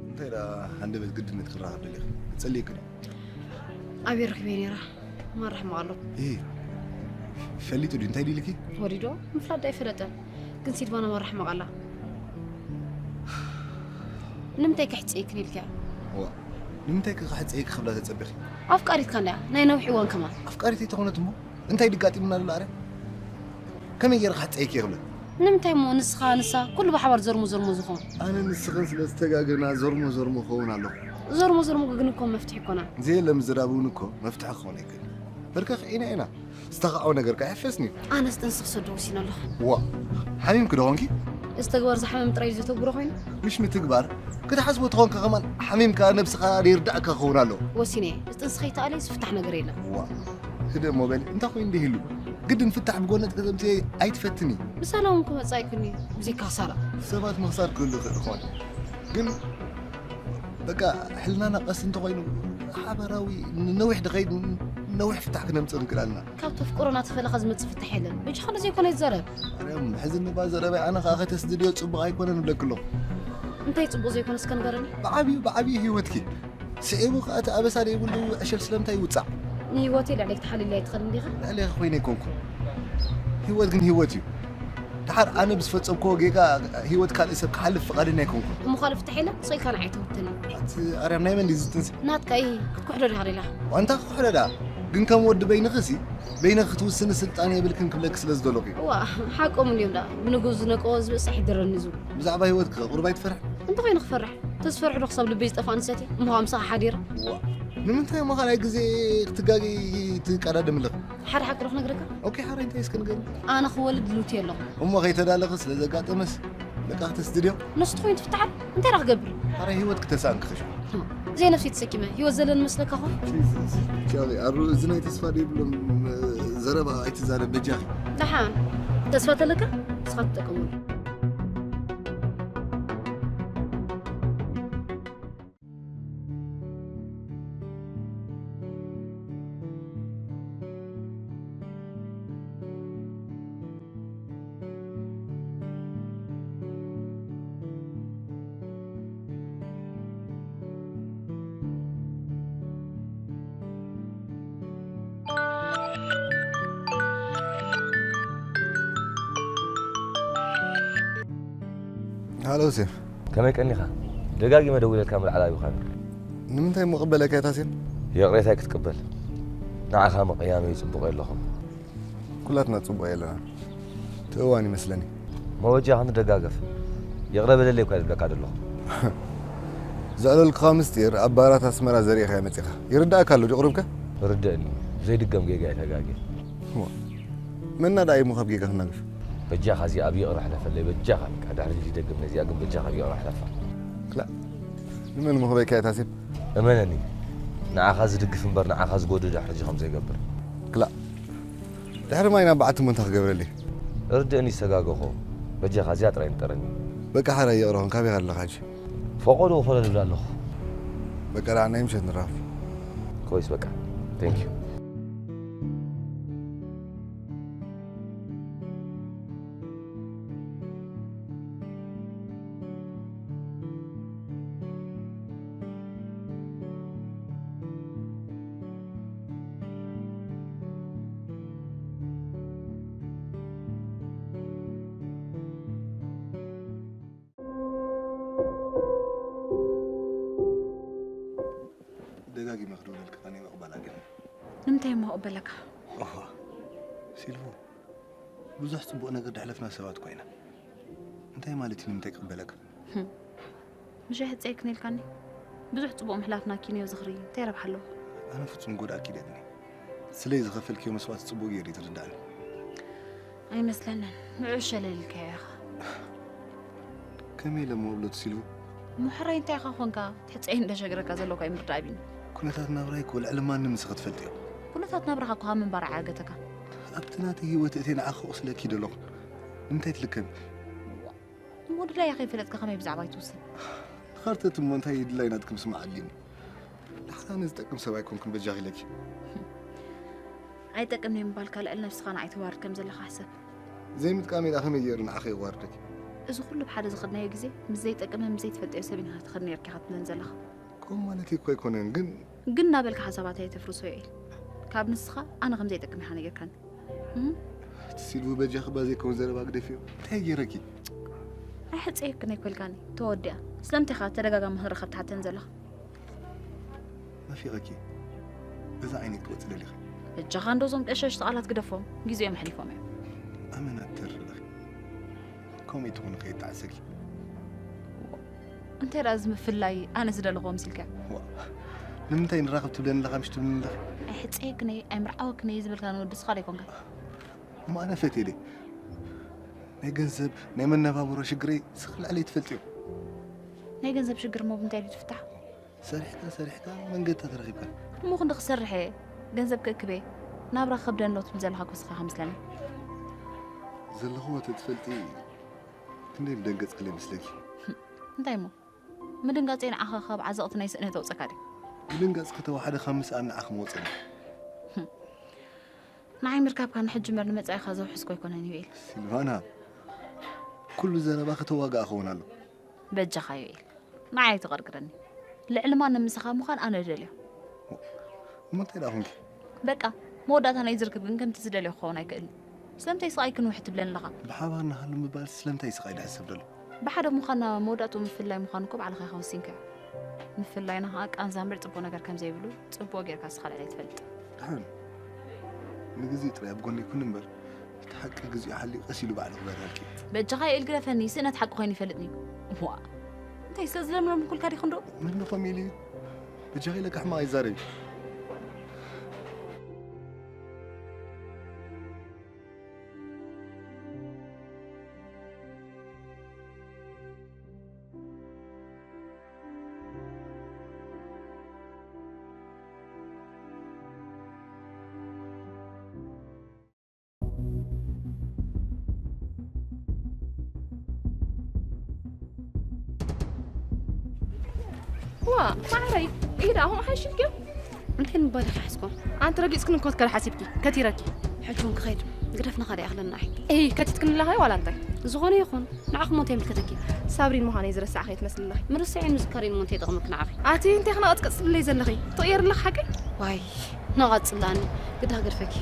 እንታይ ደኣ ሃንደበት ግድነት ክራኸብ ደሊኺ? ክጸልየኪ ድዩ? ኣበይ ረኺበ ነይራ? ማን ራሕመቕ ኣሎ? እሂ፣ ፈሊጡ ድዩ? እንታይ ድዩ ኢልኪ? ወሪዶ? ምፍላጥ ዶ ኣይፈለጠ? ግን ሲልቫና ማን ራሕመቕ ኣላ? ንምንታይ ከሕጽየኪ ኢልኪ እያ? እዋ፣ ንምንታይ ከ ክሕጸይ ክኽብላ ተጸቢኺ? ኣፍቃሪትካ እንድያ፣ ናይ ነዊሕ እዋን ከማን። ኣፍቃሪተይ ተኾነት እሞ እንታይ ድጋጢሙና ኣሎ ኣረ? ከመይ ገይረ ክሕጸይ ክኽብለ? ንምንታይ እሞ ንስኻ ንሳ ኩሉ ብሓባር ዘርሞ ዘርሞ ዝኾን? ኣነ ንስኽን ስለ ዝተጋገና ዘርሞ ዘርሞ ክኸውን ኣለኹ። ዘርሞ ዘርሞ ግን እኮ መፍትሒ ይኮና። ዘየለ ምዝራብ እውን እኮ መፍትሒ ክኾን ኣይክእል። በርከኽ ኢና ኢና። ዝተኻዕወ ነገር ከኣ ይሕፈስኒ። ኣነስ ጥንሲ ክሰዶ ወሲነ ኣለኹ። ዋ፣ ሓሚምኪ ዶ ኾንኪ? እዚ ተግባር ዝሓመም ጥራይ እዩ ዘተግብሮ ኮይኑ? ምሽ ምትግባር፣ ክትሓስቦ ተኾንካ ከማን ሓሚምካ ነብስኻ ዘይርዳእካ ክኸውን ኣለዎ። ወሲነ እየ። እዚ ጥንሲ ከይተኣለየ ዝፍታሕ ነገር የለን። ዋ፣ ህደ እሞ በሊ፣ እንታይ ኮይኑ እንዲህ ኢሉ? ግድን ፍታሕ ብጎነጥ ከተምፅኤ ኣይትፈትኒ። ብሰላም ክመፅእ ኣይክእልን እዩ፣ ብዘይካ ሳላ። ሰባት ምኽሳር ክህሉ ይኽእል ይኾን፣ ግን በቃ ሕልናና ቀስ እንተኾይኑ ሓበራዊ ንነዊሕ ድኸይድ ነዊሕ ፍታሕ ክነምፅእ ንክእል ኣለና። ካብ ተፍቅሮና ተፈለኻ ዝመጽእ ፍታሕ የለን። በጃኻ ነዚ ዘይኮነ ይዛረብ። ማርያም፣ ሕዚ ንባ ዘረባይ ኣነ ኸኣ ከተስድድዮ ጽቡቕ ኣይኮነን እብለኪ ኣለኹ። እንታይ ጽቡቕ ዘይኮነ እስከ ንገረኒ? ብዓብዩ፣ ብዓብዩ ህይወትኪ ስዒቡ ኸኣ እቲ ኣበሳ ዘይብሉ ዕሸል ስለምንታይ ይውጻዕ? ንህይወተይ ልዕለይ ክትሓልይለይ ኣይትኽእልን ዲኻ? ልዕሌኺ ኮይነ ኣይኮንኩን። ህይወት ግን ህይወት እዩ። ደሓር ኣነ ብዝፈጸምክዎ ጌጋ ህይወት ካልእ ሰብ ክሓልፍ ፍቓደኛ ኣይኮንኩን። እሞ ካልእ ፍታሕ የለን? ስቕ ኢልካ ንዓይ ትምትኒ። ኣቲ ኣርያም ናይ መን ድዩ ዝጥንሲ? ናትካ ኢሂ፣ ክትኩሕዶ ዲኻ ደሊኻ? ዋንታ ክኩሕዶ ደኣ? ግን ከም ወዲ በይንኺ ሲ፣ በይንኺ ክትውስኒ ስልጣን የብልክን ክብለኪ ስለ ዝደለኹ እዩ። እዋ፣ ሓቆም እንድዮም ደኣ። ብንግሁ ዝነቀዎ ዝብእስ ኣይሕደረኒ ዝብሉ። ብዛዕባ ህይወትኪ ከ ቁሩብ ኣይትፈርሒ? እንተኾይኑ ክፈርሕ? ተዝፈርሕ ዶ ክሳብ ልበይ ዝጠፍኣኒ ሰትየ? እሞ ምዃም ምሳኻ ሓዲረ? እዋ፣ ንምንታይ እሞ ካልኣይ ግዜ ክትጋገዪ ትቀዳደሚ ኣለኺ? ሓደ ሓቂ ዶ ክነግረካ? ኦኬ፣ ሓራይ እንታይ እስከ ንገርኒ? ኣነ ክወልድ ድልውቲ ኣለኹ። እሞ ከይተዳለኺ ስለ ዘጋጠመስ በቃ ክተስድድዮ? ንሱ ተኾይኑ ትፍትሓል? እንታይ ደኣ ክገብር? ሓራይ ህይወት ክተሳእን ክኸሽ። ዘይነፍሲ ተሰኪመ ህይወት ዘለኒ መስለካ ኾን? ጂሰስ። ቻሊ፣ ኣሩ፣ እዚ ናይ ተስፋ ዘይብሎም ዘረባ ኣይትዛረብ በጃኺ። ደሓን። ተስፋ ተለካ? ንስኻ ትጠቀመሉ። ሃሎ ሴፍ። ከመይ ቀኒኻ? ደጋጊመ ደዊለልካ ምልዓል ኣቢኻኒ። ንምንታይ እሞ ቅበለካ እታ ሴፍ? ይቕሬታይ ክትቅበል። ንዓኻ ምቕያመይ ጽቡቕ የለኹን። ኩላትና ጽቡቕ የለና። እቲ እዋን ይመስለኒ። መወጃ ክንደጋገፍ። ይቕረ በለለይ እኳ ዝብለካ ዘለኹ። ዘዕለልኩኻ ምስጢር ኣብ ባራት ኣስመራ ዘሪእኻዮ መጺኻ። ይርዳእካ ኣሎ ድዩ ቁሩብከ? ርድእኒ። ዘይድገም ጌጋ እየ ተጋግየ። እዋ። መና ደኣ እዩ እሞ ካብ ጌጋ ክናገፍ? በጃኻ እዚኣ ኣብ ይቕረ ሕለፈለይ፣ በጃኻ በቃ። ድሕሪ ሕጂ ደገም ነዚኣ ግን በጃኻ ኣብ ይቕረ ሕለፋ። ክላእ። ንመን እሞ ክበይካ እያ ታሲብ? እመነኒ። ንዓኻ ዝድግፍ እምበር ንዓኻ ዝጎድእ ድሕሪ ሕጂ ከም ዘይገብር። ክላእ። ድሕሪ ማይ ናብ በዓቲ እሞ እንታይ ክገብረለይ? ርድእኒ ዝተጋገኹ። በጃኻ እዚኣ ጥራይ ንጠረኒ። በቃ ሓራይ ይቕረ ኹን፣ ካበይ ኣለኻ ሕጂ? ፈቖዶ ኮለል እብል ኣለኹ። በቃ ደኣ ናይ ምሸት ንራኸብ። ኮይስ በቃ። Thank you። ደጋጊመ ክድውለልካ ኣነ ምቕባል ኣገኒ። ንምንታይ እሞ ክቕበለካ? ኦሆ፣ ሲልቮ፣ ብዙሕ ጽቡቕ ነገር ደሕለፍና ሰባት እኮ ኢና። እንታይ ማለት እዩ ንምንታይ ክቕበለካ? ህም። ምሽ ኣይሕጸየክን ኢልካኒ? ብዙሕ ጽቡቕ ምሕላፍና ኪንዮ ዝኽሪ እንታይ ረብሓ ኣለዎ? ኣነ ፍጹም ጎድኣኪ ኢለኒ። ስለይ ዝኸፈልክዮ መስዋእቲ ጽቡቕ ገይሩ እዩ ዝርዳእኒ። ኣይመስለንን። ንዑ ሸለል ኢልካዮ ኢኻ። ከመይ ኢለ እሞ እብሎ እቲ ሲልቮ? እሞ ሕራይ እንታይ ኢኻ ኾንካ? ትሕጸይ እንዶ ሸግረካ ዘሎ እኳ ኣይምርዳእ ቢኒ። ኩነታት ናብራይ እኮ ልዕሊ ማንም ንስኺ ትፈልጥዮ። ኩነታት ናብራኻ እኮ ካብ ምንባር ኣዓገተካ። ኣብቲ ናተይ ህይወት እትየ ንዓኺ ክቕስለኪ ደለኹ። ንምንታይ ትልከሚ? እሞ ድላያ ከይፈለጥካ ከመይ ብዛዕባይ ትውስን? ኸርተት እሞ እንታይ ድላይ ናትኪ ምስማዕ ኣድልዩኒ። ንሓና ዝጠቅም ሰብ ኣይኮንኩን በጃኺ ኢለኪ። ኣይጠቅምን እየ ምባልካ ልዕሊ ነብስኻ ንዓይ ተዋርድ ከም ዘለኻ ሕሰብ። ዘይምጥቃመይ ደኣ ከመይ ገይሩ ንዓኺ የዋርደኪ? እዚ ኩሉ ብሓደ ዝኸድናዮ ግዜ ምስ ዘይጠቅምን ምስ ዘይትፈልጠዮ ሰብ ኢና ትኸድ ነይርካ ኢኻ ትብለን ዘለኻ። ከምኡ ማለተይ እኮ ኣይኮነን፣ ግን ግን እናበልካ ሓሳባተይ ኣይተፍርሶ ዮኤል። ካብ ንስኻ ኣነ ከም ዘይጠቅም ኢኻ ነጊርካኒ። እም? እቲ ሲልቪ በጃኺ እባ ዘይከውን ዘረባ ግደፍዮ። እንታይ ገይረኪ? ኣይሕጸየክን ኣይኮልካኒ፣ ተወዲኣ። ስለምንታይ ኢኻ ተደጋጋሚ ክንራኸብ ትሓተን ዘለኻ? ፊቐኪ፣ በዛ ዓይነይ ክትወፂ ደሊኺ? እጃኻ እንዶ እዞም ቀሸሽቲ ቃላት ግደፎም፣ ግዜኦም ኣሕሊፎም እዮም። ኣመና ትተርፍ ኣለኺ። ከምኡ ትኹን ከየጣዕሰኪ። እንታይ ደኣ እዚ ምፍላይ ኣነ ዝደለኹዎ መሲልካ? ዋ፣ ንምንታይ ንራኸብ ትብለኒ ኣለኻ፣ ምሽ ትብለኒ ኣለኻ? ኣይሕፀየክን እየ ኣይምርዓወክን እየ ዝበልካኒ ወዲ ስኻ ዶ ኣይኮንካ? እሞ ኣነ ፈትየ ድየ? ናይ ገንዘብ ናይ መነባብሮ ሽግረይ ስኽልዕለይ ትፈልጥዮ። ናይ ገንዘብ ሽግር እሞ ብምንታይ ድዩ ትፍታሕ? ሰሪሕካ ሰሪሕካ መንገድታት ረኺብካ። እሞ ክንዲ ክሰርሕ እየ ገንዘብ ክእክብ እየ ናብራ ክኸብደኒ ዶ ትብል ዘለኻ ኮስኻ ከምስለኒ። ዘለኽዎ ተትፈልጢ ክንደይ ምደንገፅክለ ይመስለኪ። እንታይ እሞ ምድንጋፀይ ንዓኻ ካብ ዓዘቕቲ ናይ ስእነት ኣውፀካ ድዩ? ምድንጋፅ ከተዋሓደ ካብ ምስኣን ንዓኺ መወፀኒ። ንዓይ ምርካብካ ንሕጂ እምበር ንመፃኢኻ ዘውሕስኮ ኣይኮነን ዩኤል። ሲልቫና፣ ኩሉ ዘረባ ከተዋግኣ ክኸውን ኣሎ። በጃኻ ዩኤል ንዓይ ኣይትቐርቅረኒ። ልዕሊ ማንም ምሳኻ ምዃን ኣነ ደልዮ። እሞ እንታይ ደኣ ኹንኪ? በቃ መወዳእታ ናይ ዝርክብ ግን ከምቲ ዝደልዮ ክኸውን ኣይክእልን። ስለምንታይ ስቓይ ክንውሕ ትብለኒ ኣለኻ? ብሓባር ንሃሉ ምባል ስለምንታይ ስቓይ ድሕሰብ ደሎ? ብሓደ ምዃንና መወዳእትኡ ምፍላይ ምዃኑ እኮ ባዕልኻ ኢኻ ወሲንካዮ። ምፍላይና ከዓ ቃንዛ እምበር ፅቡቕ ነገር ከም ዘይብሉ ፅቡቕ ጌርካ ንስኻ ልዕለይ ትፈልጥ። ድሓን ንግዜ ጥራይ ኣብ ጎነይ ኩን እምበር እቲ ሓቂ ግዚኡ ሓልዩ ቀስ ኢሉ ባዕሉ ክበርሃልኪ። በጃኻ ዩኤል ግደፈኒ፣ ስእነት ሓቂ ኮይኑ ይፈልጥኒ። ዋ እንታይ ስለ ዝለምሎም ኩልካ ዲኹ እንዶ? መን ዶ ከሚሉ እዩ? በጃኺ ኢለካ ሕማቕ ኣይዛረብ። ዋ ማዕረይ ኢዳ ሆም ሓሽልክዮ። እንታይ ምባል ኢኻ ሓስኮ? ኣንቲ ረጊጽክን እንኮት ከደ ሓሲብኪ ከቲረኪ። ሕጂ እውን ክኸይድ ግደፍና ካልእ ይኣኽለና ኣይ። እይ ከቲትክን ኣለኻዮ ዋላ እንታይ? ዝኾነ ይኹን ንዓኹም እንታይ ይምልከተኪ? ሳብሪን ምዃነይ ዝረሳዕኺ ትመስሊ ኣለኺ። ምርሳዕን ምዝካሬን እሞ እንታይ ይጠቕመኪ ንዓኺ? ኣቲ እንታይ ክነቐጽቅጽ ትብለይ ዘለኺ? ትቕየሪ ኣለኺ ሓቀይ? ዋይ ንቐጽላ ኣነ ግዳ ግደፈኪ።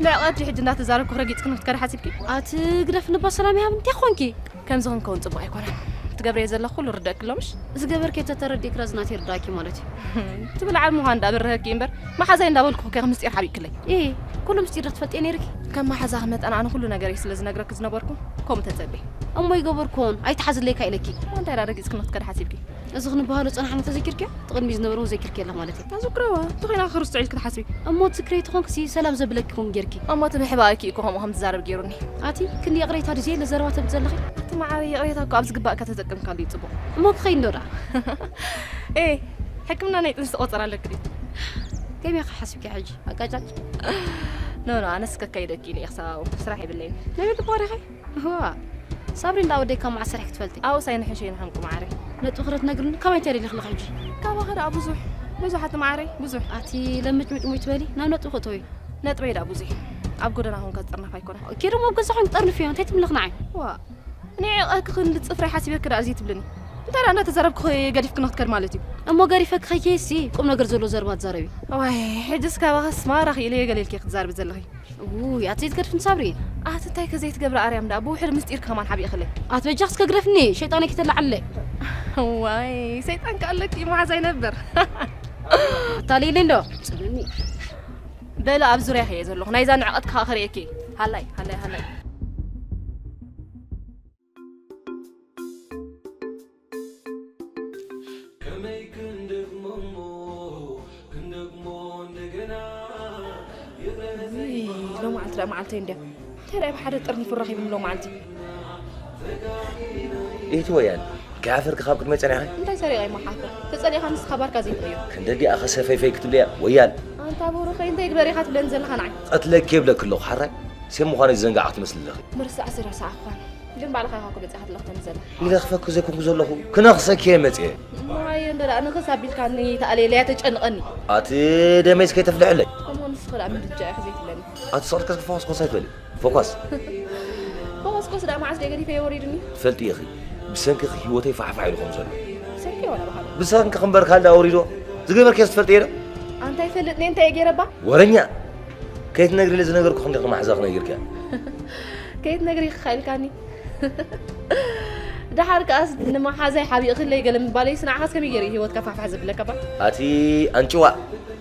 ንዕቐት ድዩ ሕጂ እንዳተዛረብኩ ክረጊጽክን ክትከዲ ሓሲብኪ? ኣቲ ግደፍኒ እባ ሰላም ይሃብ እንታይ ኾንኪ? ከምዚ ክንከውን ጽቡቕ ኣይኮነን። ትገብርዮ ዘለኺ ኩሉ ርደእኪ ኣሎ ምሽ? ዝገበርክዮ ተተረዲእኪ ረዝናት ይርዳእኪ ማለት እዩ። ትብልዓል ምዃን እንዳበረሀኪ እምበር መሓዛይ እንዳበልኩ ከ ምስጢር ሓቢእክለይ። ኢ ኩሉ ምስጢር ዶ ትፈልጥዮ ነይርኪ? ከም መሓዛኺ መጠን ኣነ ኩሉ ነገረይ ስለ ዝነግረኪ ዝነበርኩ ከምኡ ተጸብየ። እሞ ይገበርኩዎን ኣይትሓዝለይ ኢካ ኢለኪ። እሞ እንታይ ደኣ ረጊጽክኒ ክትከዲ ሓሲብኪ? እዚ ክንበሃሎ ጸናሕና ተዘኪርክዮ? እቲ ቅድሚኡ ዝነበረ እውን ዘኪርክዮ ኣለኺ ማለት እዩ። ተዝክረዋ እንተኾይና ክርስትዑ ኢልኪ ትሓስቢ። እሞ ትዝክረዮ ተኾንክሲ ሰላም ዘብለኪ ክኸውን ጌርኪ። እሞ እቲ ምሕባእኪ እዩ እኮ ከምኡ ከም ትዛረብ ጌሩኒ። ኣቲ ክንዲ ይቕሬታ ድዩ ዘየለ ዘረባ ተብሊ ዘለኺ? እቲ መዓረይ ይቕሬታ እኮ ኣብ ዝግባእካ ተጠቅምካሉ እዩ ጽቡቕ። እሞ ክኸይድ እንዶ ደኣ። ኤ ሕክምና ናይ ጥንሲ ቆጸራ ኣለኪ ድዩ? ከመይ ኢኺ ሓሲብኪ ሕጂ? ኣጋጫጭ። ኖ ኖ ኣነስ ከካይደኪ ኢለ እየ ክሳብ ኣብኡ ስራሕ የብለይን። ነብሪ ድባሪኺ? እዋ ሳብሪ እንዳ ወደይ ካብ መዓስ ሰሪሕኪ ትፈልጢ? ኣብኡስ ኣይንሕሸይ ንሓንቁ መዓረይ። ነጥብኺ ዶ ትነግርኒ? ካባይ እንታይ ደሊኺ ኣለኺ ሕጂ? ካባኺ ደኣ ብዙሕ ብዙሓት መዓረይ ብዙሕ። ኣቲ ለምጭምጭሙይ ትበሊ ናብ ነጥብኺ እተዊ። ነጥበይ ደኣ ብዙሕ እዩ። ኣብ ጎደና ኮንካ ዝጥርነፍ ኣይኮነን። ኦኬ ደሞ ኣብ ገዛ ኮይንኪ ጠርንፍዮ እንታይ ትብሊ ኣለኺ ንዓይ? ዋ ንዒቐኪ ክንዲ ጽፍረይ ሓሲበኪ ደኣ እዚ ትብልኒ። እንታይ ደኣ እንዳተዛረብኪ ገዲፍኪ ንኽትከዲ ማለት እዩ? እሞ ገዲፈኪ ከይከይድሲ ቁም ነገር ዘለዎ ዘረባ ተዛረቢ። ዋይ ሕጅስ ካባኽስ ማራ ክኢለዮ ገለ ኢልኪ ክትዛረቢ ዘለኺ። ውይ ኣቲ ዘይትገድፍኒ ሳብሪ። ኣቲ እንታይ ከ ዘይትገብሪ ኣርያም ደኣ ብውሕድ ምስጢር ከማን ሓቢእኽለይ። ኣቲ በጃኽስ ከግደፍኒ ሸይጣነይ ከተላዕልለይ። ዋይ ሰይጣን ከ ኣለኪ መሓዛይ ነበር። ኣታሊለይ እንዶ ጽልኒ። በሊ ኣብ ዙርያኺ እየ ዘለኹ ናይዛ ንዕቐትኪ ከኣ ከርእየኪ እየ። ሃላይ ሃላይ ሃላይ። ከመይ ክንደግሞ እሞ ክንደግሞ እንደገና ይቕረ ውይ ሎማዓልቲ ደኣ መዓልተይ እንድያ እንታይ ደኣ ብሓደ ጠርኒፉ ረኺብኒ ሎማዓልቲ ኢቲ ወያል ከይሓፈርኪ ካብ ቅድመይ ጸኒሕኺ እንታይ ሰሪቐ እሞ ሓፍር ተጸሊእኻ ንስኻ ባርካ ዘይትቕዮ ክንደዲኣ ኸሰፈይፈይ ክትብልያ ወያል ኣንታ ብሩኸይ እንታይ ግበር ኢኻ ትብለኒ ዘለኻ ንዓይ ቀትለኪ የብለኪ ኣለኹ ሓራይ ሴም ምዃነይ ዝዘንጋዕኺ ትመስሊ ኣለኺ ምርሳዕ ስረሳዕኳን ግን ባዕልኻ ኢኻ እኮ በጺሓ ትለኽፈኒ ዘለኻ። ክለኽፈኪ ዘይኮንኩ ዘለኹ ክነኽሰኪ እየ መጺኤ። እሞ ኣየ እንዶ ደኣ ንኽስ ኣቢልካኒ ተኣልየለይ ኣተጨንቐኒ። ኣቲ ደመይስ ከይተፍልሕለይ። እሞ ንስኺ ደኣ ምድጃ ኢኺ ዘይትብለኒ። ኣቲ ስቕልከስ ክፈኾስኮስ ኣይትበሊ። ፎኳስ። ፎኾስኮስ ደኣ መዓስ ደይ ገዲፈዮ ወሪዱኒ። ትፈልጢ ኢኺ ብሰንክኺ ህይወተይ ፋሕፋሕ ኢሉ ከም ዘሎ። ብሰንኪ ዋላ ብኻልእ። ብሰንክኺ እምበር ካልእ ደኣ ወሪዶ። ዝገበርክዮስ ትፈልጢ ዶ? ኣንታ ኣይፈልጥን እየ እንታይ እየ ገይረ እባ? ወረኛ። ከይትነግሪለይ ዝነገርኩኺ እንዲኺ ማሕዛኺ ነጊርክያ። ከይትነግሪ ኢኺ ኢልካኒ። ደሓር ከኣስ ንመሓዛይ ሓቢእክለይ ገለ ምባለይስ ንዓኻስ ከመይ ገይረ ህይወትካ ፋሕፋሕ ዘብለካ እባ? ኣቲ ኣንጭዋ፣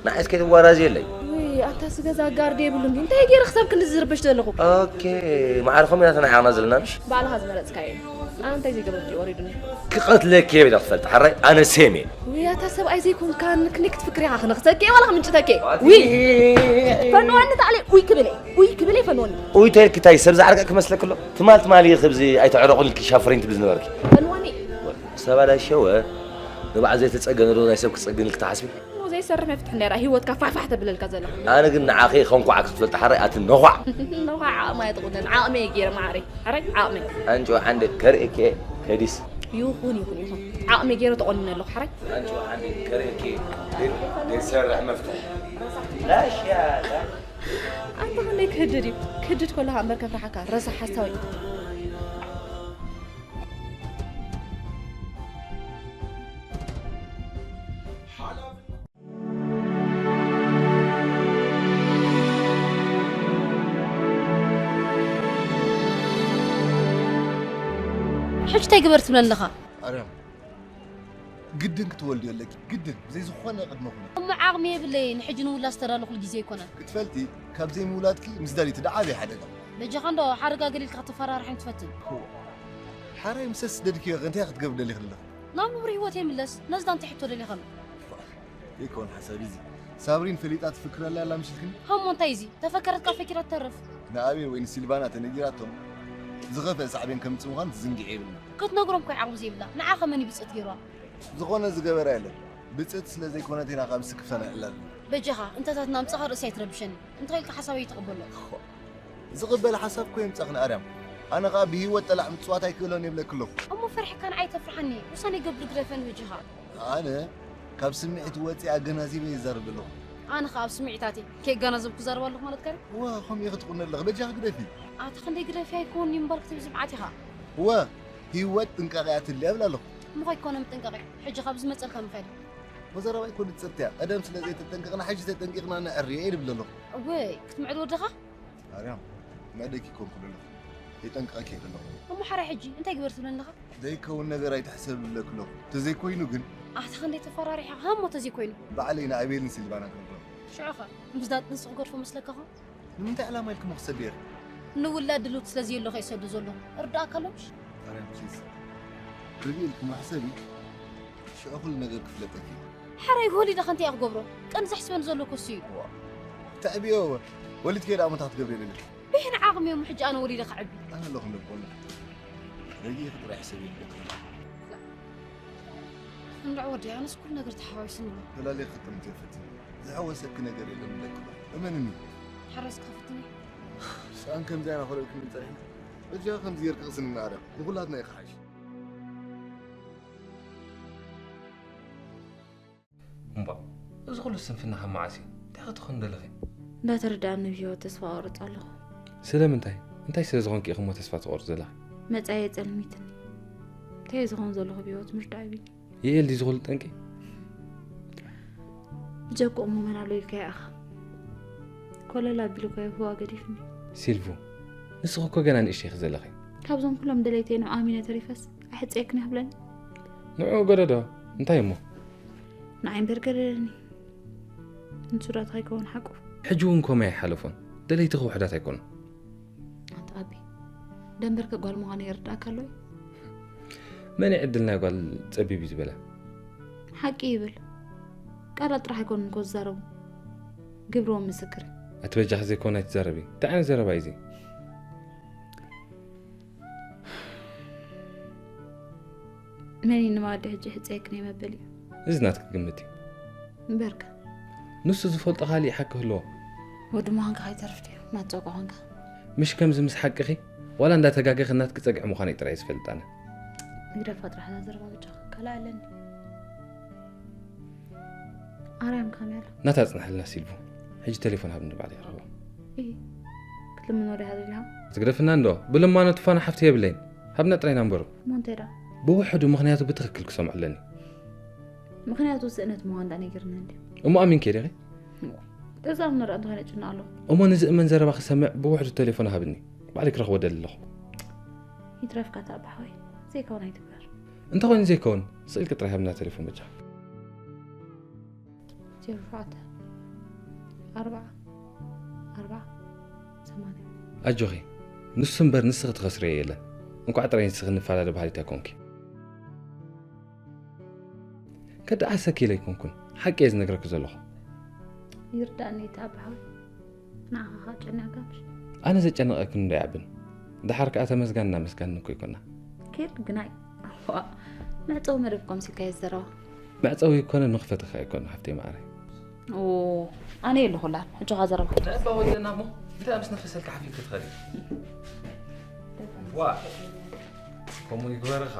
ንዓይስ ከይትዋራዝየለይ። ውይ ኣንታስ ገዛ ጋርዲ የብሉን ድዩ? እንታይ ገይረ ክሳብ ክንድዚ ዝርበሽ ዘለኹ? ኦኬ፣ ማዕረ ከምኡ ኢና ተናዒቕና ዘለና ምሽ? ባዕልኻ ዝመረፅካዮ እዩ። ኣነ እንታይ ዘይገበርኩ እዩ ወሪዱኒ? ክቐትለኪ እየ ኢለ ክፈልጥ ሓራይ ኣነ ሴም እየ። ውይ ኣታ ሰብኣይ ዘይኮንካን ክንደይ ክትፍክር ኢኻ? ክነኽሰኪ እየ ዋላ ክምንጭተኪ እየ? ውይ ፈንወኒ ታዕለ ኡይ ክብል እየ ኡይ ክብል እየ ፈንወኒ። ኡይ ተልኪ ታይ ሰብ ዝዓርቀ ክመስለኪ ኣሎ? ትማል ትማል ኢኺ ኣብዚ ኣይተዕረቑን ኢልኪ ሻፍሪን ትብሊ ዝነበርኪ። ፈንወኒ። ዝተባላሸወ ንባዕል ዘይተፀገነ ዶ ናይ ሰብ ክፀግን ኢልኪ ትሓስቢ? እሞ ዘይሰርሕ መፍትሒ ነይራ ህይወትካ ፋሕፋሕ ተብለልካ ዘለኻ። ኣነ ግን ንዓኺ ከንኳዓኪ ክፈልጢ ሓራይ ኣቲ ነዃዕ። ነዃዕ ዓቕሚ ኣይትቑነን ዓቕመይ ገይረ ማዓረይ ሓራይ ዓቕመይ። ኣንጭዋ ሓንደ ከርእየኪ እየ ከዲስ። ይኹን ይኹን ይኹን ዓቕመይ ገይረ ተቖኒነ ኣለኹ ሓራይ። ኣንጭዋ ሓንደ ከርእየኪ እየ ዘይሰርሕ መፍትሒ። ላሽ ያላ ኣንተ ከመይ ክህድድ እዩ ክህድድ ከለኻ እምበር ከፍርሓካ ረሳሕ ሓሳዊ። ሕጂ እንታይ ግበር ትብለኒ ኣለኻ? ኣርያም ግድን ክትወልድዮ ኣለኪ ግድን ብዘይ ዝኾነ ቅድመ ኩነት። እሞ ዓቕሚ የብለይን ሕጂ ንውላድ ዝተዳለኹሉ ግዜ ኣይኮነን። ክትፈልጢ ካብ ዘይምውላድኪ ምስ ደሊቲ ደኣ ዓብዪ ሓደጋ። በጃኻ እንዶ ሓደጋ ገሊልካ ክትፈራርሐኒ ትፈትን። ሓራይ ምስ ሰስ ደድክዮ እንታይ ክትገብሪ ደሊኺ ኣለኺ? ናብ ንቡር ህይወት የምለስ ነዚ ዳንተ ሕቶ ደሊኻሉ። ዘይከውን ሓሳብ እዚ ሳብሪን ፈሊጣ ትፍክረላ ኣላ ምሽልክኒ? ሃሞ እንታይ እዚ ተፈከረት ካብ ፈኪራ ትተርፍ። ንኣቤል ወይ ንሲልቫና ተነጊራቶም ዝኸፍአ ሳዕቤን ከምፅእ ምዃን ትዝንግዒ የብልና። ክትነግሮም ኮይ ዓቕሚ ዘይብላ ንዓ ከመን እዩ ብፅት ገይርዋ። ዝኾነ ዝገበራ የለን ብፅት ስለ ዘይኮነት ኢና ካብ ስክፍታ ነዕላል። በጃኻ እንተታት ናምፅኻ ርእሲ ኣይትረብሸኒ እንተኺልካ ሓሳብ ኣይትቕበሎ። ዝቕበል ሓሳብ ኮ የምፃኽን ኣርያም ኣነ ኸዓ ብህይወት ጠላዕ ምፅዋት ኣይክእሎን የብለኪ ኣለኹ። እሞ ፈሪሕካ ንዓይ ተፍርሓኒ ውሳነ ገብር ግደፈኒ በጃኻ። ኣነ ካብ ስምዒት ወፂ ኣገናዚበ ይዛረብ ዘለኹ። ኣነ ኸዓ ኣብ ስምዒታተይ ከየጋናዘብኩ ዛረብ ኣለኹ ማለትካ ድዩ? እዋ ከምኡ ኢኺ ትቑነኒ ኣለኺ በጃኺ ግደፊ። ኣታ ክንደይ ግደፊ ኣይኮን እዩ ምባል ክትብዚ መዓት ኢኻ። እወ ህይወት ጥንቃቐ እያ ትድሊ እብል ኣለኹ። እሞ ከይኮነ ምጥንቃቐ ሕጂ ካብዚ መፀልካ ምኸድ። እሞ ዘረባ ኣይኮነ ትፅርቲ እያ ቀደም ስለ ዘይተጠንቀቕና ሕጂ ተጠንቂቕና ነዕሪ እየ ይብል ኣለኹ። እወይ ክትምዕድ ወድኻ? ኣርያም መደኪ ኮንኩ ኣለኹ የጠንቅቐኪ እየ ዘለኹ። እሞ ሓራይ ሕጂ እንታይ ግበር ትብለኒ ኣለኻ? ዘይከውን ነገር ኣይትሕሰብ ይብለኪ ኣለኹ። ተዘይኮይኑ ግን። ኣታ ክንደይ ተፈራሪሕኻ ሃሞ ተዘይኮይኑ። ባዕለይ ንኣቤልን ሲልቫናን ክንርኽቦም። ሽዑኸ ምስ ዳጥንሲ ክገድፎ መስለካ ኾን? ንምንታይ ዕላማ ኢልኪ እሞ ክሰዶ ኢኺ? ንውላድ ድልውቲ ስለዘየሎ ከይሰዶ ዘለኹ እርድኣካ ኣሎ ምሽ? ኣርያም ፕሊዝ ርግእ ኢልኪ እሞ ሕሰቢ። ሽዑ ኩሉ ነገር ክፍለጠኪ እዩ። ሕራይ ወሊደ ከ እንታይ እየ ክገብሮ? ቀንዲ ዘሕስበኒ ዘሎ እኮ እሱ እዩ። ዋእ ተዕብዮ እወ ወሊድክዮ ደኣ እሞ እንታይ ክትገብርዮ ደሊኺ? በየናይ ዓቕሚ እየ እሞ ሕጂ ኣነ ወሊደ ከዕቢ? ኣነ ኣለኹ እንዶ ብጎንኺ። ረጊእኺ ጥራይ ሕሰብዮ ይብለኪ ኣለኹ። እንድዒ ወደይ ኣነስ ኩሉ ነገር ተሓዋዊሱኒ ኣሎ። ፈላሊኺ ክጥምቲ ኣይፈትን። ዝሕወሰኪ ነገር የለን እብለኪ ኣለኹ። እመንኒ። ሕራይ እስከ ክፍትን እየ። ሰኣን ከምዚ ኣይናኾረብክኒ ጸኒሕና። በጃኺ ከምዚ ጌርኪ ቅስኒ ንኣርያም። ንኹላትና እዩ ክሓይሽ። እምቧእ፣ እዚ ኹሉ ስንፍና ካብ መዓስ እዩ? እንታይ ክትኾኒ ደለኺ? እንዳተረደኣኒ ብህይወት ተስፋ እቖርጽ ኣለኹ። ስለምንታይ? እንታይ ስለ ዝኾንኪ ኢኺ እሞ ተስፋ ትቖርጺ ዘለኺ? መጻኢየይ ጸልሚትኒ። እንታይ እየ ዝኾን ዘለኹ ብህይወት ምርዳእ ኣቢኒ። ይኤል ድዩ እዚ ኹሉ ጠንቂ? ብጀክኡ እሞ መን ኣሎ ኢልካዮ ኢኻ? ኮለል ኣቢሉ እኮ እዩ ህዋ ገዲፉኒ። ሲልቮ፣ ንስኺ እኮ ገና ንእሽተይ ኢኺ ዘለኺ። ካብዞም ኩሎም ደለይተይ ንዑ ኣሚነ ተሪፈስ ኣሕጽየክን ይሃብለኒ። ንዑ ገደዶ፣ እንታይ እሞ? ንዓይ እምበር ገደደኒ። ንሱ ዶ እንታይ ክኸውን ሓቁ? ሕጂ እውን ከምኡ ኣይሓለፎን። ደለይትኺ ውሑዳት ኣይኮኑን። ኣንታ ኣቢ፣ ደንበርከ ጓል ምዃነይ ይርድኣካ ኣሎ እዩ። መን እዩ ዕድል ናይ ጓል ጸቢብ እዩ ዝበለ? ሓቂ ይብል። ቃላት ጥራሕ ኣይኮኑን እኮ ዝዛረቡ። ግብሪ እውን ምስክር እዩ። ኣቲ በጃኺ ዘይኮነ ኣይትዛረቢ። እንታይ ዓይነት ዘረባ እዩ እዚ? መን እዩ ንመኣዲ ሕጂ ሕፀየኪ ናይ መበል እዩ? እዚ ናትኪ ግምት እዩ። እምበርከ? ንሱ ዝፈልጦ ካሊእ ሓቂ ህልዎ። ወዲ ምዃንካ ከይተርፍ ድዩ ናትፀግዖ ኾንካ? ምሽ ከምዚ ምስ ሓቅኺ ዋላ እንዳተጋገኺ ናትኪ ፀግዒ ምዃነይ ጥራይ እየ ዝፈልጥ ኣነ። ንግደፋ ጥራሕ እዛ ዘረባ በጃኻ ካልእ ኣለኒ። ኣርያም ከመይ ኣሎ? ናታ ኣጽንሕልና ሲልቮ። ሕጂ ቴሌፎን ሃብኒ ባዕለይ ክረኽቦ። እይ ክትልምኖ ዲኻ ደሊኻ? ትግደፍና እንዶ ብልማኖ ትፋኖ ሓፍቲ የብለይን። ሃብና ጥራይ ናምበሩ። እሞ እንታይ ደኣ? ብውሕዱ ምኽንያቱ ብትኽክል ክሰምዖ ኣለኒ። ምኽንያቱ ስእነት ምዃኑ ደኣ ነጊርኒ እንድዩ። እሞ ኣሚንኪ ዲኺ? እሞ ተዛምኖ ደኣ እንተኾይነ ጭንቕ ኣለዎ። እሞ ንዝእመን ዘረባ ክሰምዕ ብውሕዱ ቴሌፎኑ ሃብኒ። ባዕለይ ክረኽቦ እደሊ ኣለኹ። ይትረፍካ እታ ኣባ ሓወይ። ዘይከውን ኣይትግበር። እንተኾይኑ ዘይከውን ስእልኪ ጥራይ ሃብና ቴሌፎን በጃ። ዜሮ ሸውዓተ ኣርባዓ ኣርባዓ ሰማንያ። ኣጆኺ፣ ንሱ እምበር ንስኺ ትኸስርዮ የለን። እንኳዕ ጥራይ ንስኺ ንፈላለ በሃሊት ኣይኮንኪ። ከደዓሰኪ ኢለ ኣይኮንኩን፣ ሓቂ እየ ዝነግረኪ ዘለኹ። ይርዳእኒ እቲ ኣባሓዊ። ንዓኻ ኸኣ ጨኒቕካ ምሽ? ኣነ ዘጨንቐክን እንዶ ይዓብን። ደሓር ከኣ ተመስጋን እናመስጋንን እኮ ኣይኮና። ኬድ ግናይ። ዋእ፣ መዕጸዊ መደብ ኮምሲ ከየት ዘረባ። መዕጸዊ ኣይኮነን መኽፈቲ ከኣ ኣይኮነ ሓፍተይ መዓረይ። ኦ፣ ኣነ የለኹላን። ሕጂ ኸኣ ዘረባ። ነባ ወለና እሞ እንታይ ምስ ነፈሰልካ ሓፊፍኪ ትኸዲ? ዋ፣ ከምኡ ይግበርኻ።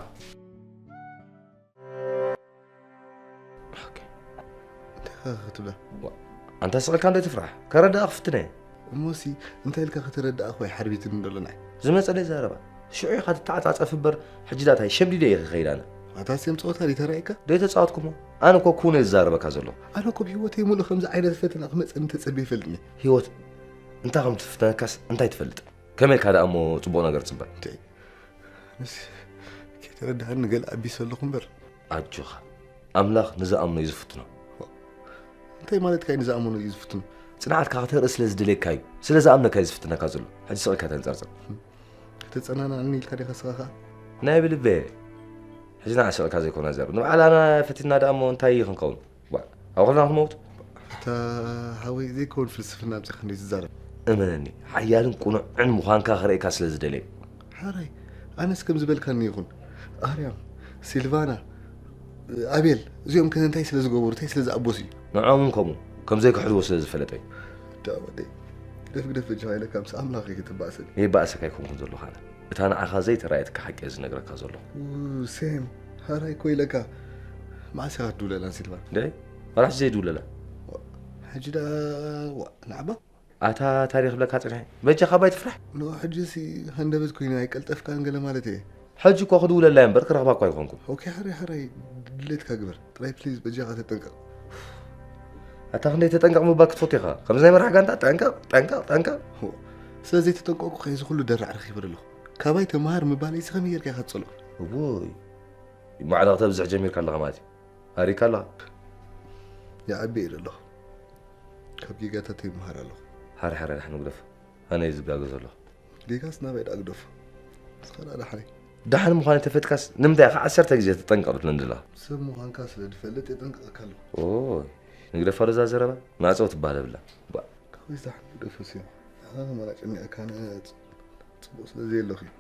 ኦኬ። እንታይ ኢኻ ክትብላ? ኣንታ ስቕ ኢልካ እንታይ ትፍራሕ? ከረዳእ ክፍትን እየ። እሞሲ እንታይ ኢልካ ከተረዳእ እኮ ሓርቢትኒ ደሎ ንዓይ። ዝመጸለይ ዛረባ። ሽዑ ኢኻ ትተዓጻጸፍ እምበር ሕጂ ዳታይ ሸምዲደ እየ ክኸይድ ኣነ። ኣታ ስም ጸወታ ድዩ ተራእየካ? ደይተጻወትኩሞ። ኣነ እኮ ኩነ ዝዛረበካ ዘለኹ። ኣነ እኮ ብህይወተይ ሙሉእ ከምዚ ዓይነት ፈተና ክመጸኒ ተጸብየ ይፈልጥኒ። ህይወት እንታይ ከም ትፍተነካስ እንታይ ትፈልጥ? ከመይ ኢልካ ደኣ እሞ ጽቡቕ ነገር ትጽበ? ንስ ከይተረድኣኒ ገለ ኣቢሰ ኣለኹ እምበር። ኣጆኻ ኣምላኽ ንዝኣምኖ እዩ ዝፍትኖ። እንታይ ማለትካ እዩ ንዝኣመኖ እዩ ዝፍትኖ? ጽንዓትካ ከተርኢ ስለ ዝደልየካ እዩ። ስለ ዝኣምነካ እዩ ዝፍትነካ ዘሎ። ሕጂ ስቕ ኢልካ ተንጸርጽር። ከተጸናንዓኒ ኢልካ ዲኻ ስኻ ኸኣ? ናይ ብልበ። ሕጂ ንዓ ስቕ ኢልካ ዘይኮነ ዘር ንባዕላና ፈቲና ደኣ እሞ እንታይ እዩ ክንከውን? ዋ ኣብ ኩልና ክንመውት። እታ ሓወይ ዘይከውን ፍልስፍና ኣምጺኻ እንዴ ትዛረብ? እመነኒ ሓያልን ቁኑዕን ምዃንካ ክርእየካ ስለ ዝደለየ። ሓራይ ኣነስ ከም ዝበልካኒ ይኹን ኣርያም፣ ሲልቫና፣ ኣቤል እዚኦም ከ እንታይ ስለ ዝገበሩ እንታይ ስለ ዝኣበሱ እዩ? ንዕኦምን ከምኡ ከም ዘይክሕልዎ ስለ ዝፈለጠ እዩ። ዳ ወደይ ግደፍ ግደፍ በጃኻ ኢለካ ምስ ኣምላኽ ኢኺ ትባእሰኒ። የይባእሰካ ኣይኮንኩን ዘለኹ ኣነ። እታ ንዓኻ ዘይተራእየትካ ሓቂ እየ ዝነግረካ ዘለኹ። ኡ፣ ሴም፣ ሓራይ እኮ ኢለካ። መዓስ ኢኻ ክትድውለላ ንሲልቫና? ደይ? ዋላ ሕጂ ዘይድውለላ። ሕጂ ደኣ ዋ፣ ንዓባ? ኣታ ታሪኽ ክብለካ ጽንሐ። በጃኻ ባይ ትፍራሕ። ንኡ ሕጂሲ ሃንደበት ኮይኑ ኣይቀልጠፍካን ገለ ማለት እየ። ሕጂ እኮ ክድውለላ እየ እምበር ክረኽባ እኳ ኣይኮንኩን። ኦኬ፣ ሓራይ፣ ሓራይ፣ ድሌትካ ግበር። ጥራይ ፕሊዝ በጃኻ ተጠንቀቕ። ኣታ ክንደይ ተጠንቀቕ ምባል ክትፈቱ ኢኻ። ከምዚ ናይ መራሕ ጋንታ ጠንቀቕ፣ ጠንቀቕ፣ ጠንቀቕ። ሆ፣ ስለ ዘይተጠንቀቕኩ ከ እዚ ኩሉ ደራዕ ረኺበ ዘለኹ። ካባይ ተመሃር ምባለይሲ ከመይ ጌርካ ኢኻ ትጸልኦ? እዎይ፣ ማዕዳ ክተብዝሕ ጀሚርካ ኣለኻ ማለት እዩ። ኣሪካ ኣለኻ። ይዓቢ እየ ዘለኹ። ካብ ጌጋታተይ ይመሃር ኣለኹ። ሓረ ሓረ ዳሕን ግደፍ። ኣነ እየ ዝጋገ ዘለኹ። ጌጋስ ናበይ ደኣ ግደፎ። ንስኻ ደኣ ዳሕረይ። ደሓን ምዃን እንተፈትካስ ንምንታይ ኢኻ ዓሰርተ ግዜ ተጠንቀቕ ትብለኒ ዘለኻ? ሰብ ምዃንካ ስለ ዝፈልጥ የጠንቅቐካ ኣለኹ። ኦይ ንግደፋ ዶ እዛ ዘረባ? መዕጸዊ ትበሃል የብላን። ቧእ። ካበይ ዛሕሚ ግደፎ ሲም። ንዓኻ ከማን ኣጨኒቐካኒ ጽቡቕ ስለ ዘየለኹ እዩ።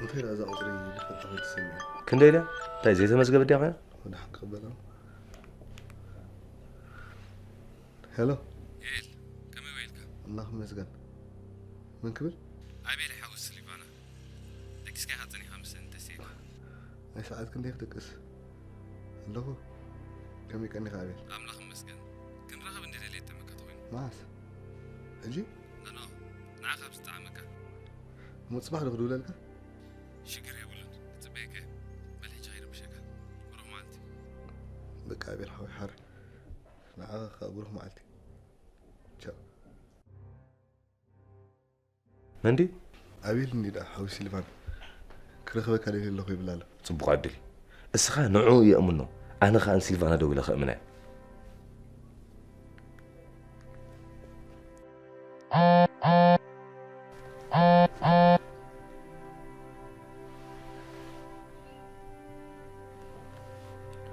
እንታይ ደኣ እዛ ቁጽሪ ድፈልጣ ከይትስምዕ? ክንደይ ድያ? እንታይ ዘይተመዝገበት ድያ ኮይና? ወደ ሓቂ ክበላ። ሄሎ። ዮኤል፣ ከመይ ውዒልካ? ኣምላኽ ይመስገን። መን ክብል? ኣቤል ሓውስ ስሊቫና። ደቂስካ ኢኻ ጸኒኻ መሰለኒ ተሲእካ። ናይ ሰዓት ክንደይ ክድቅስ ኣለኹ። ከመይ ቀኒኻ ኣቤል? ኣምላኽ ይመስገን። ክንራኸብ እንደ ደልየ እተመካ ተኾይኑ። መዓስ? ሕጂ? ኣኖ፣ ንዓኻ ኣብ ዝጠዓመካ። እሞ ጽባሕ ዶ ክድውለልካ? ሽግር የብሉን። ክጽበየካ እየ። በል ሕጂ ከይርብሸካ። ብሩኽ መዓልቲ። በቃ ኣቤል ሓወይ ሓር። ንዓኻ ከኣ ብሩኽ መዓልቲ። ቻው። መን ድዩ? ኣቤል እንዲ ደኣ ሓዊ ሲልቫን ክረኽበካ ደልየ ኣለኹ ይብል ኣሎ። ጽቡቕ ዕድል። እስኻ ንዕኡ የእምኖ፣ ኣነ ኸኣ ንሲልቫና ደዊለ ከእምና እየ።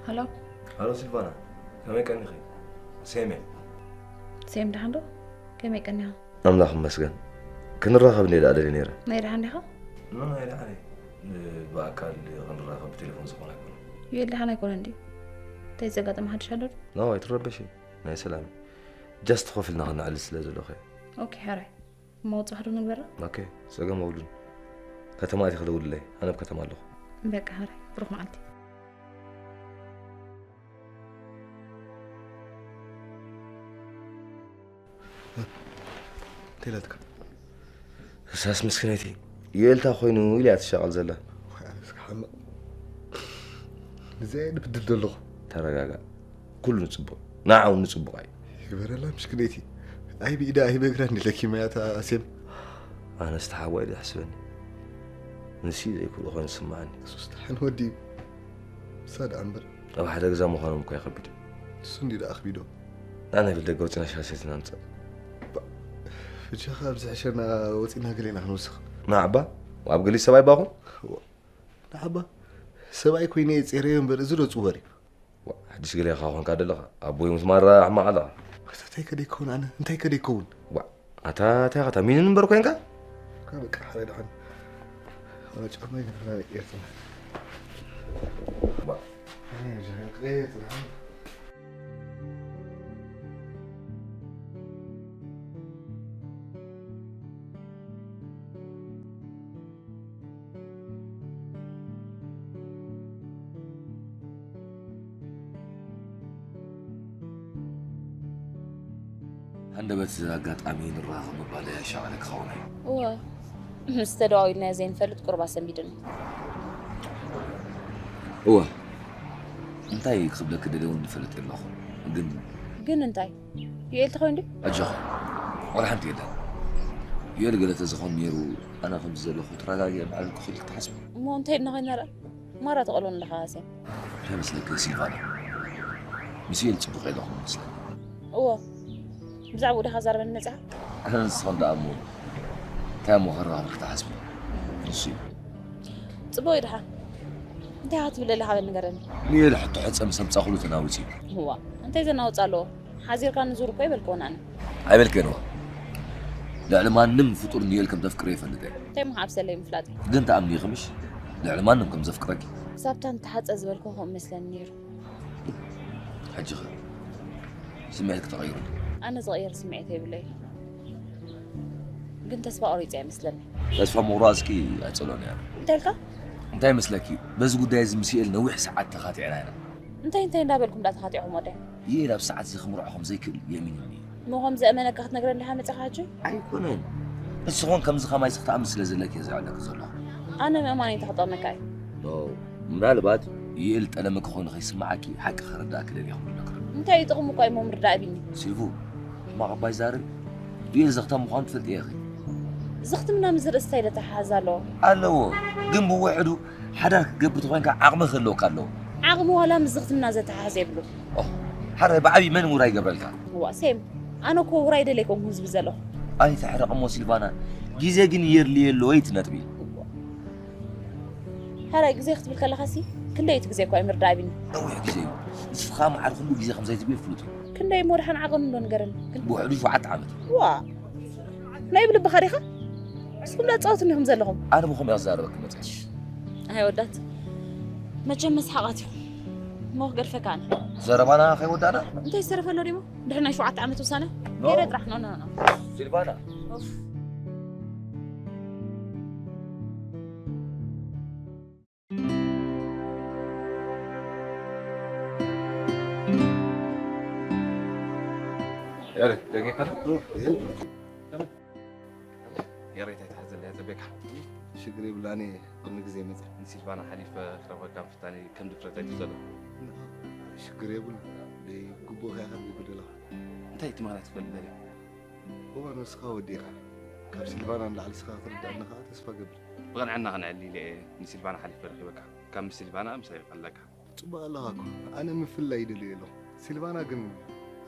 ሃሎ። ሃሎ ሲልቫና፣ ከመይ ቀኒኺ? ሴም እየ። ሴም ደሓን ዶ? ከመይ ቀኒኻ? ኣምላኽ ይመስገን። ክንራኸብ እንድየ ደኣ ደልየ ነይረ። ናይ ደሓን ዲኻ? ኖ፣ ናይ ደሓን እየ። ብኣካል ክንራኸብ ብቴሌፎን ዝኾነ ኣይኮነን። ዩኤል ደሓን ኣይኮነን ድዩ? እንታይ ዘጋጠመ ሓድሽ ኣሎ ዶ? ኖ፣ ኣይትረበሺ። ናይ ሰላም እዩ። ጃስት ኮፍ ኢልና ክነዕልል ስለ ዘለኹ እየ። ኦኬ፣ ሕራይ። እሞ ጽባሕ ዶ ንግበራ? ኦኬ፣ ጸገም የብሉን። ከተማ ኣቲኺ ደውልለይ፣ ኣነ ኣብ ከተማ ኣለኹ። በቃ፣ ሕራይ። ብሩኽ መዓልቲ። እንታይ ኢላትካ? እሳስ ምስክነይቲ ዩኤል እንታይ ኮይኑ ኢላ እያ ትሻቐል ዘላ። ዋይ ኣነስ ክሓምቕ። ንዚኣ እየ ድብድል ዘለኹ። ተረጋጋእ። ኩሉ ንጽቡቕ። ንዓ እውን ንጽቡቕ እዩ። ይግበረላ ምሽክነይቲ። ኣይ ብኢዳ ኣይ ብእግራ እንዲ ለኪማ እያ እታ ኣሴም። ኣነስ ተሓዋይ ዶ ይሕስበኒ? ንሲ ዘይክእሉ ኮይኑ ዝስምዓኒ። ሱስ ደሓን ወዲ እዩ። እሳ ደኣ እምበር። ኣብ ሓደ ገዛ ምዃኖም እኮ ይኸብድ እዩ። እሱ እንዲ ደኣ ኣኽቢዶ። ንዓና ኢሉ ደገ ወፂና ሻሂ ሰቲና ንምፃእ። ብጃኻ ኣብዚ ሕሸና ወፂና ገሌና ክንውስኽ። ንዓባ ኣብ ገሊእ ሰብኣይ ባኹም? ንዓባ ሰብኣይ ኮይነ እየ ጼረዮ እምበር እዚ ዶ ፅወር እዩ? ዋ፣ ሓድሽ ገሌኻ ኮንካ ደለኻ ኣቦይ ምስ ማራ ሕማቕ ኣለኻ። እንታይ ከደ ይከውን ኣነ እንታይ ከደ ይከውን? ዋ፣ ኣታ እንታይ ኸታ ሚንን እምበር ኮንካ? በቃ ሓደ ደሓን ጫማ ይገብርና ኤርትራ ሃንደበት ኣጋጣሚ ንራኸብ ምባል ኣሻቕለ ክኸውን እዩ። እወ ምስ ተደዋዊልናዮ ዘይንፈልጥ ቁርባ ሰንቢድና። እወ እንታይ ክብለኪ ደልየ እውን ይፈልጥ የለኹ ግን ግን እንታይ ዩኤል ተኾይኑ ድዩ? ኣጆኺ ዋላ ሓንቲ የለን። ዩኤል ገለ ተዝኾን ነይሩ ኣነ ከምዚ ዘለኹ ተረጋጊአ ምዕብል ክኽእል ክትሓስቢ? እሞ እንታይ ኢልና ኮይና ደኣ? ማራ ተቐልቦ ኣለኻ ሃሰን። እንታይ መስለኪ ሲልቫና? ምስ ዩኤል ፅቡቕ የለኹም መስለኒ። እዎ ብዛዕባኡ ዲኻ ዛረበኒ መፂኻ? ኣነ ንስኽን ደኣ እሞ እንታይ እሞ ከረኻኽብኪ ትሓስቢ? ንሱ እዩ። ፅቡቕ እዩ ደሓን። እንታይ ኢኻ ትብል ዘለኻ በል ንገረኒ። ንዩኤል ሕቶ ሕፀ ምስ ኣምፃእኹሉ ተናዊፁ እዩ። እዋ እንታይ ዘናውፅ ኣለዎ? ሓዚርካ ንዙር እኮ ኣይበልክዎን ኣነ። ኣይበልክዮን እዋ። ልዕሊ ማንም ፍጡር ንዩኤል ከም ተፍቅሮ ይፈልጥ እየ። እንታይ እሞ ክዓብሰለይ ምፍላጥ እዩ። ግን ትኣምኒ ኢኺ ምሽ? ልዕሊ ማንም ከም ዘፍቅረኪ። ክሳብታ ንተሓፀ ዝበልክዎ ከምኡ መስለኒ ነይሩ። ሕጂ ኸ ስምዒትኪ ተቐይሩ ድዩ? ኣነ ዝቕየር ስምዒት የብለይን። ግን ተስፋ ቆሪፀ እየ መስለኒ። ተስፋ ምቑራፅኪ ኣይፀልኦን እየ ኣነ። እንታይ ኢልካ? እንታይ ይመስለኪ? በዚ ጉዳይ እዚ ምስ ዩኤል ነዊሕ ሰዓት ተኻቲዕና ኢና። እንታይ እንታይ እንዳበልኩም ደኣ ተኻቲዕኹም ወደይ? ዩኤል ኣብ ሰዓት እዚ ክምርዖ ከም ዘይክእል የእሚኑኒ እዩ። እሞ ከም ዘእመነካ ክትነግረኒ ዲኻ መፂኻ ሕጂ? ኣይኮነን። ንስኺ እውን ከምዚ ከማይዚ ክትኣምኒ ስለ ዘለኪ እየ ዘዕለኪ ዘለኹ። ኣነ ምእማን እንታይ ክጠቕመካ እዩ? ኖ፣ ምናልባት ዩኤል ጠለመኪ ኮይኑ ከይስምዓኪ ሓቂ ከረድኣኪ ደልየ ክብለኪ። እንታይ እዩ ጥቕሙ እኳ እሞ ምርዳእ ቢኒ? ሲልቭ፣ ሕማቕ እባ ኣይዛረብ። ዩኤል ዘኽታም ምዃኑ ትፈልጥዮ ኢኺ። ዝኽትምና ምስ ርእሲ እንታይ ዘተሓሕዝ ኣለዎ? ኣለዎ፣ ግን ብውሕዱ ሓዳር ክትገብር ተኾይንካ ዓቕሚ ክህልወካ ኣለዎ። ዓቕሚ ዋላ ምስ ዝኽትምና ዘተሓሕዝ የብሉን። ኦህ፣ ሓራይ ብዓብዪ መን ውራይ ይገብረልካ? ዋእ ሴም፣ ኣነ እኮ ውራይ ደለይኮንኩን ዝብል ዘለኹ። ኣይትሕረቒ እሞ ሲልቫና፣ ግዜ ግን የድልዮ ኣሎ እዩ እቲ ነጥቢ። ሕራይ ግዜ ክትብል ከለኻሲ ክንደይ እቲ ግዜ እኳ እዩ ምርዳእ ቢኒ። ነዊሕ ግዜ እዩ። ንስኺ ከኣ መዓር ኩሉ ግዜ ከም ዘይትብሊ ፍሉጥ እዩ። ክንደይ እሞ ደሓን ዓቐኑ እንዶ ንገረኒ። ብውሕዱ ሸውዓተ ዓመት። ዋእ ናይ ብልብኻ ዲኻ? ንስኹም ዶ ትጻወቱኒ ኢኹም ዘለኹም? ኣነ ብኸምኡ እየ ክዛረበኪ መጺአ። ኣይ ኣወዳት መቸም መስሓቓት ኢኹም። እሞ ክገድፈካ ኣነ። ዘረባና ከይወዳእና? እንታይ ዝተረፈ ኣሎ ድዩ? ድሕሪ ናይ ሸውዓተ ዓመት ውሳነ? ኖ። ሄደ ጥራሕ ኖ ኖ ኖ። ሲልቫና። ያሬድ፣ ደቂቃ ነው። ያሬድ፣ ኣይትሓዘለይ፣ ኣጸበካ። ሽግር የብሉ፣ ኣነ ቅድሚ ግዜ መጸ። ንሲልቫና ሓሊፈ ክረኽበካ ምፍታነይ ከም ድፍረት ኣይትውሰዶ። ሽግር የብሉ፣ ደይ ግቡእ ከይኣኸል ይጉደለኻ። እንታይ ትማላ ትፈልጥ ደልያ? እዋ፣ ንስኻ ወዲኻ። ካብ ሲልቫና ንላዕሊ ንስኻ ክትርዳእኒ ከኣ ተስፋ ገብር። ብቕንዕና ክንዕሊ ኢለ እየ ንሲልቫና ሓሊፈ ረኺበካ። ካብ ምስ ሲልቫና ምሳይ ኣለካ። ጽቡቕ ኣለኻ እኮ። ኣነ ምፍልላይ ይደሊ ኣለኹ። ሲልቫና ግን?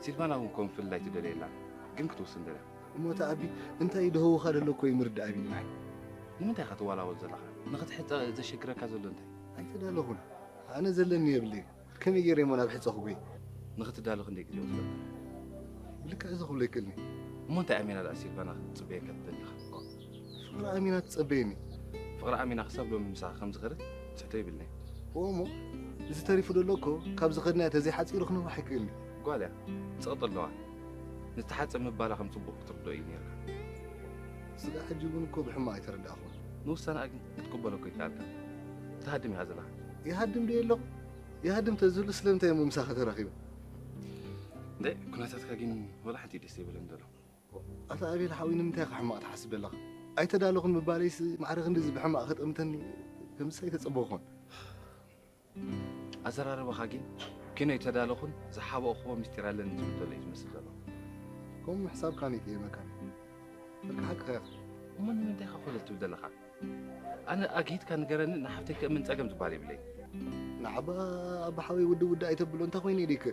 ሲልቫና እውን እኮ ምፍልላይ ትደሊ የላን። ግን ክትውስን ደልያ። እሞ እቲ ኣቢ እንታይ ደህውኻ ደሎ እኮ ይምርዳእ ኣቢ። ንምንታይ ኢኻ ትዋላወል ዘለኻ? ንኽትሕጸ ዘሸግረካ ዘሎ እንታይ? ኣይተዳለኹን። ኣነ ዘለኒ የብለይ። ከመይ ገይረ እሞ ናብ ሕጸ ክጎይ? ንኽትዳሎ ክንደይ ግዜ ወሰደካ? ብልክዕ እዚ ክብሎ ይክእልኒ። እሞ እንታይ ኣሚና ደኣ ሲልቫና ክትጽበየካ ትደሊ ኢኻ? ፍቕሪ ኣሚና ትጸበየኒ። ፍቕሪ ኣሚና ክሳብ ሎሚ ምሳኻ ከም ዝኸደት ትሕቶ የብልን'የ። እወ እሞ፣ እዚ ተሪፉ ደሎ እኮ ካብ ዝኸድናዮ ተዘይሓጺሩ ክነውሕ ኣይክእልን እዩ። ጓል እያ፣ ጽቕጢ ኣለዋ። ንዝተሓጸ ምባላ ከም ጽቡቕ ክትርድኦ እዩ ነይርካ። ስጋዕ ሕጂ እውን እኮ ብሕማቕ ኣይተረዳእኹን። ንውሳነኣ ግን ክትቅበሎ እኮ ይከኣልካ። ትሃድም ኢኻ ዘለኻ። ይሃድም ድየ ኣለኹ? ይሃድም ተዝህሉ ስለምንታይ እሞ ምሳኻ ተራኺበ? እንደ ኩነታትካ ግን ወላ ሓንቲ ደስ ኣይብለኒ ዘሎ። ኣታ ኣቤል ሓወይ ንምንታይ ኢኻ ሕማቕ ትሓስብ ዘለኻ? ኣይተዳለኹን ምባለይስ ማዕረ ክንድዚ ብሕማቕ ከጥምተኒ ከምዝስ ኣይተጸበኹን። ኣዘራርባኻ ግን ኪኖ ኣይተዳለኹን ዝሓበእኽዎ ምስጢር ኣለኒ ዝብል ዘሎ እዩ ዝመስል ዘሎ። እኮ እሞ ምሕሳብካን ይጥየመካን። በቃ ሓቅኻ ኢኻ። እሞ ንምንታይ ኢኻ ኮለል ትብል ዘለኻ? ኣነ ኣግሂድካ ንገረኒ፣ ንሓፍተይ ከእምን ጸገም ዝበሃል የብለይ። ንዓባ ኣባሓወይ ውድብ ውድእ ኣይተብሎ እንታይ ኮይነ ኢልክ?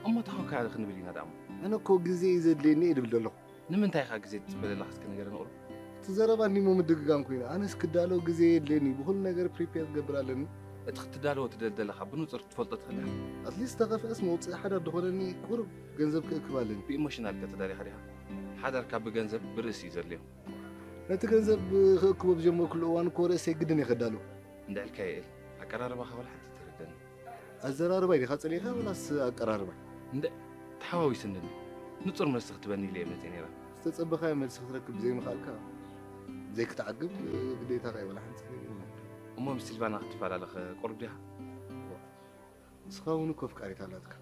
እሞ እንታይ ኮንካ ክንብል ኢና ደኣ እሞ? ኣነ እኮ ግዜ እዩ ዘድልየኒ እየ ድብል ዘለኹ። ንምንታይ ኢኻ ግዜ ትጽበ ዘለኻ እስኪ ንገረኒ ቁሩብ? እቲ ዘረባ እንዲሞ ምድግጋም ኮይኑ ኣነስ ክዳሎ ግዜ የድልየኒ ብኩሉ ነገር ፕሪፔር ክገብር ኣለኒ። እቲ ክትዳለዎ ትደሊ ዘለኻ ብንጹር ክትፈልጦ ትኽእል ኢኻ። ኣትሊስት ተኸፍአስ መውፅኢ ሓዳር ዝኾነኒ ቁሩብ ገንዘብ ክእክብ ኣለኒ። ብኢሞሽናልከ ተዳሊኻ ዲኻ? ሓዳርካ ብገንዘብ ብርእሲ እዩ ዘድልዮ። ነቲ ገንዘብ ክእክቦ ብጀመርኩሉ እዋን እኮ ርእሰይ ግድን እየ ከዳሉ። እንድዕልካ የእል ኣቀራርባኻ ወላ ሓንቲ ተረደኒ። ኣዘራርባይ ዲኻ ጸሊእካ ወላስ ኣቀራርባይ? እንደ ተሓዋዊስኒ ኣሎ። ንጹር መልሲ ክትበኒ ኢለ እየ መጺአ ነይረ። ዝተጸበኻዮ መልሲ ክትረክብ ብዘይምኽኣልካ ዘይክትዓግብ ግዴታኻ እዩ ወላ ሓንቲ ነገር የለን። እሞ ምስ ሲልቫና ክትፈላለ ኸ ቁሩብ ዲኻ? ንስኻ እውን እኮ ኣፍቃሪት ኣላትካ።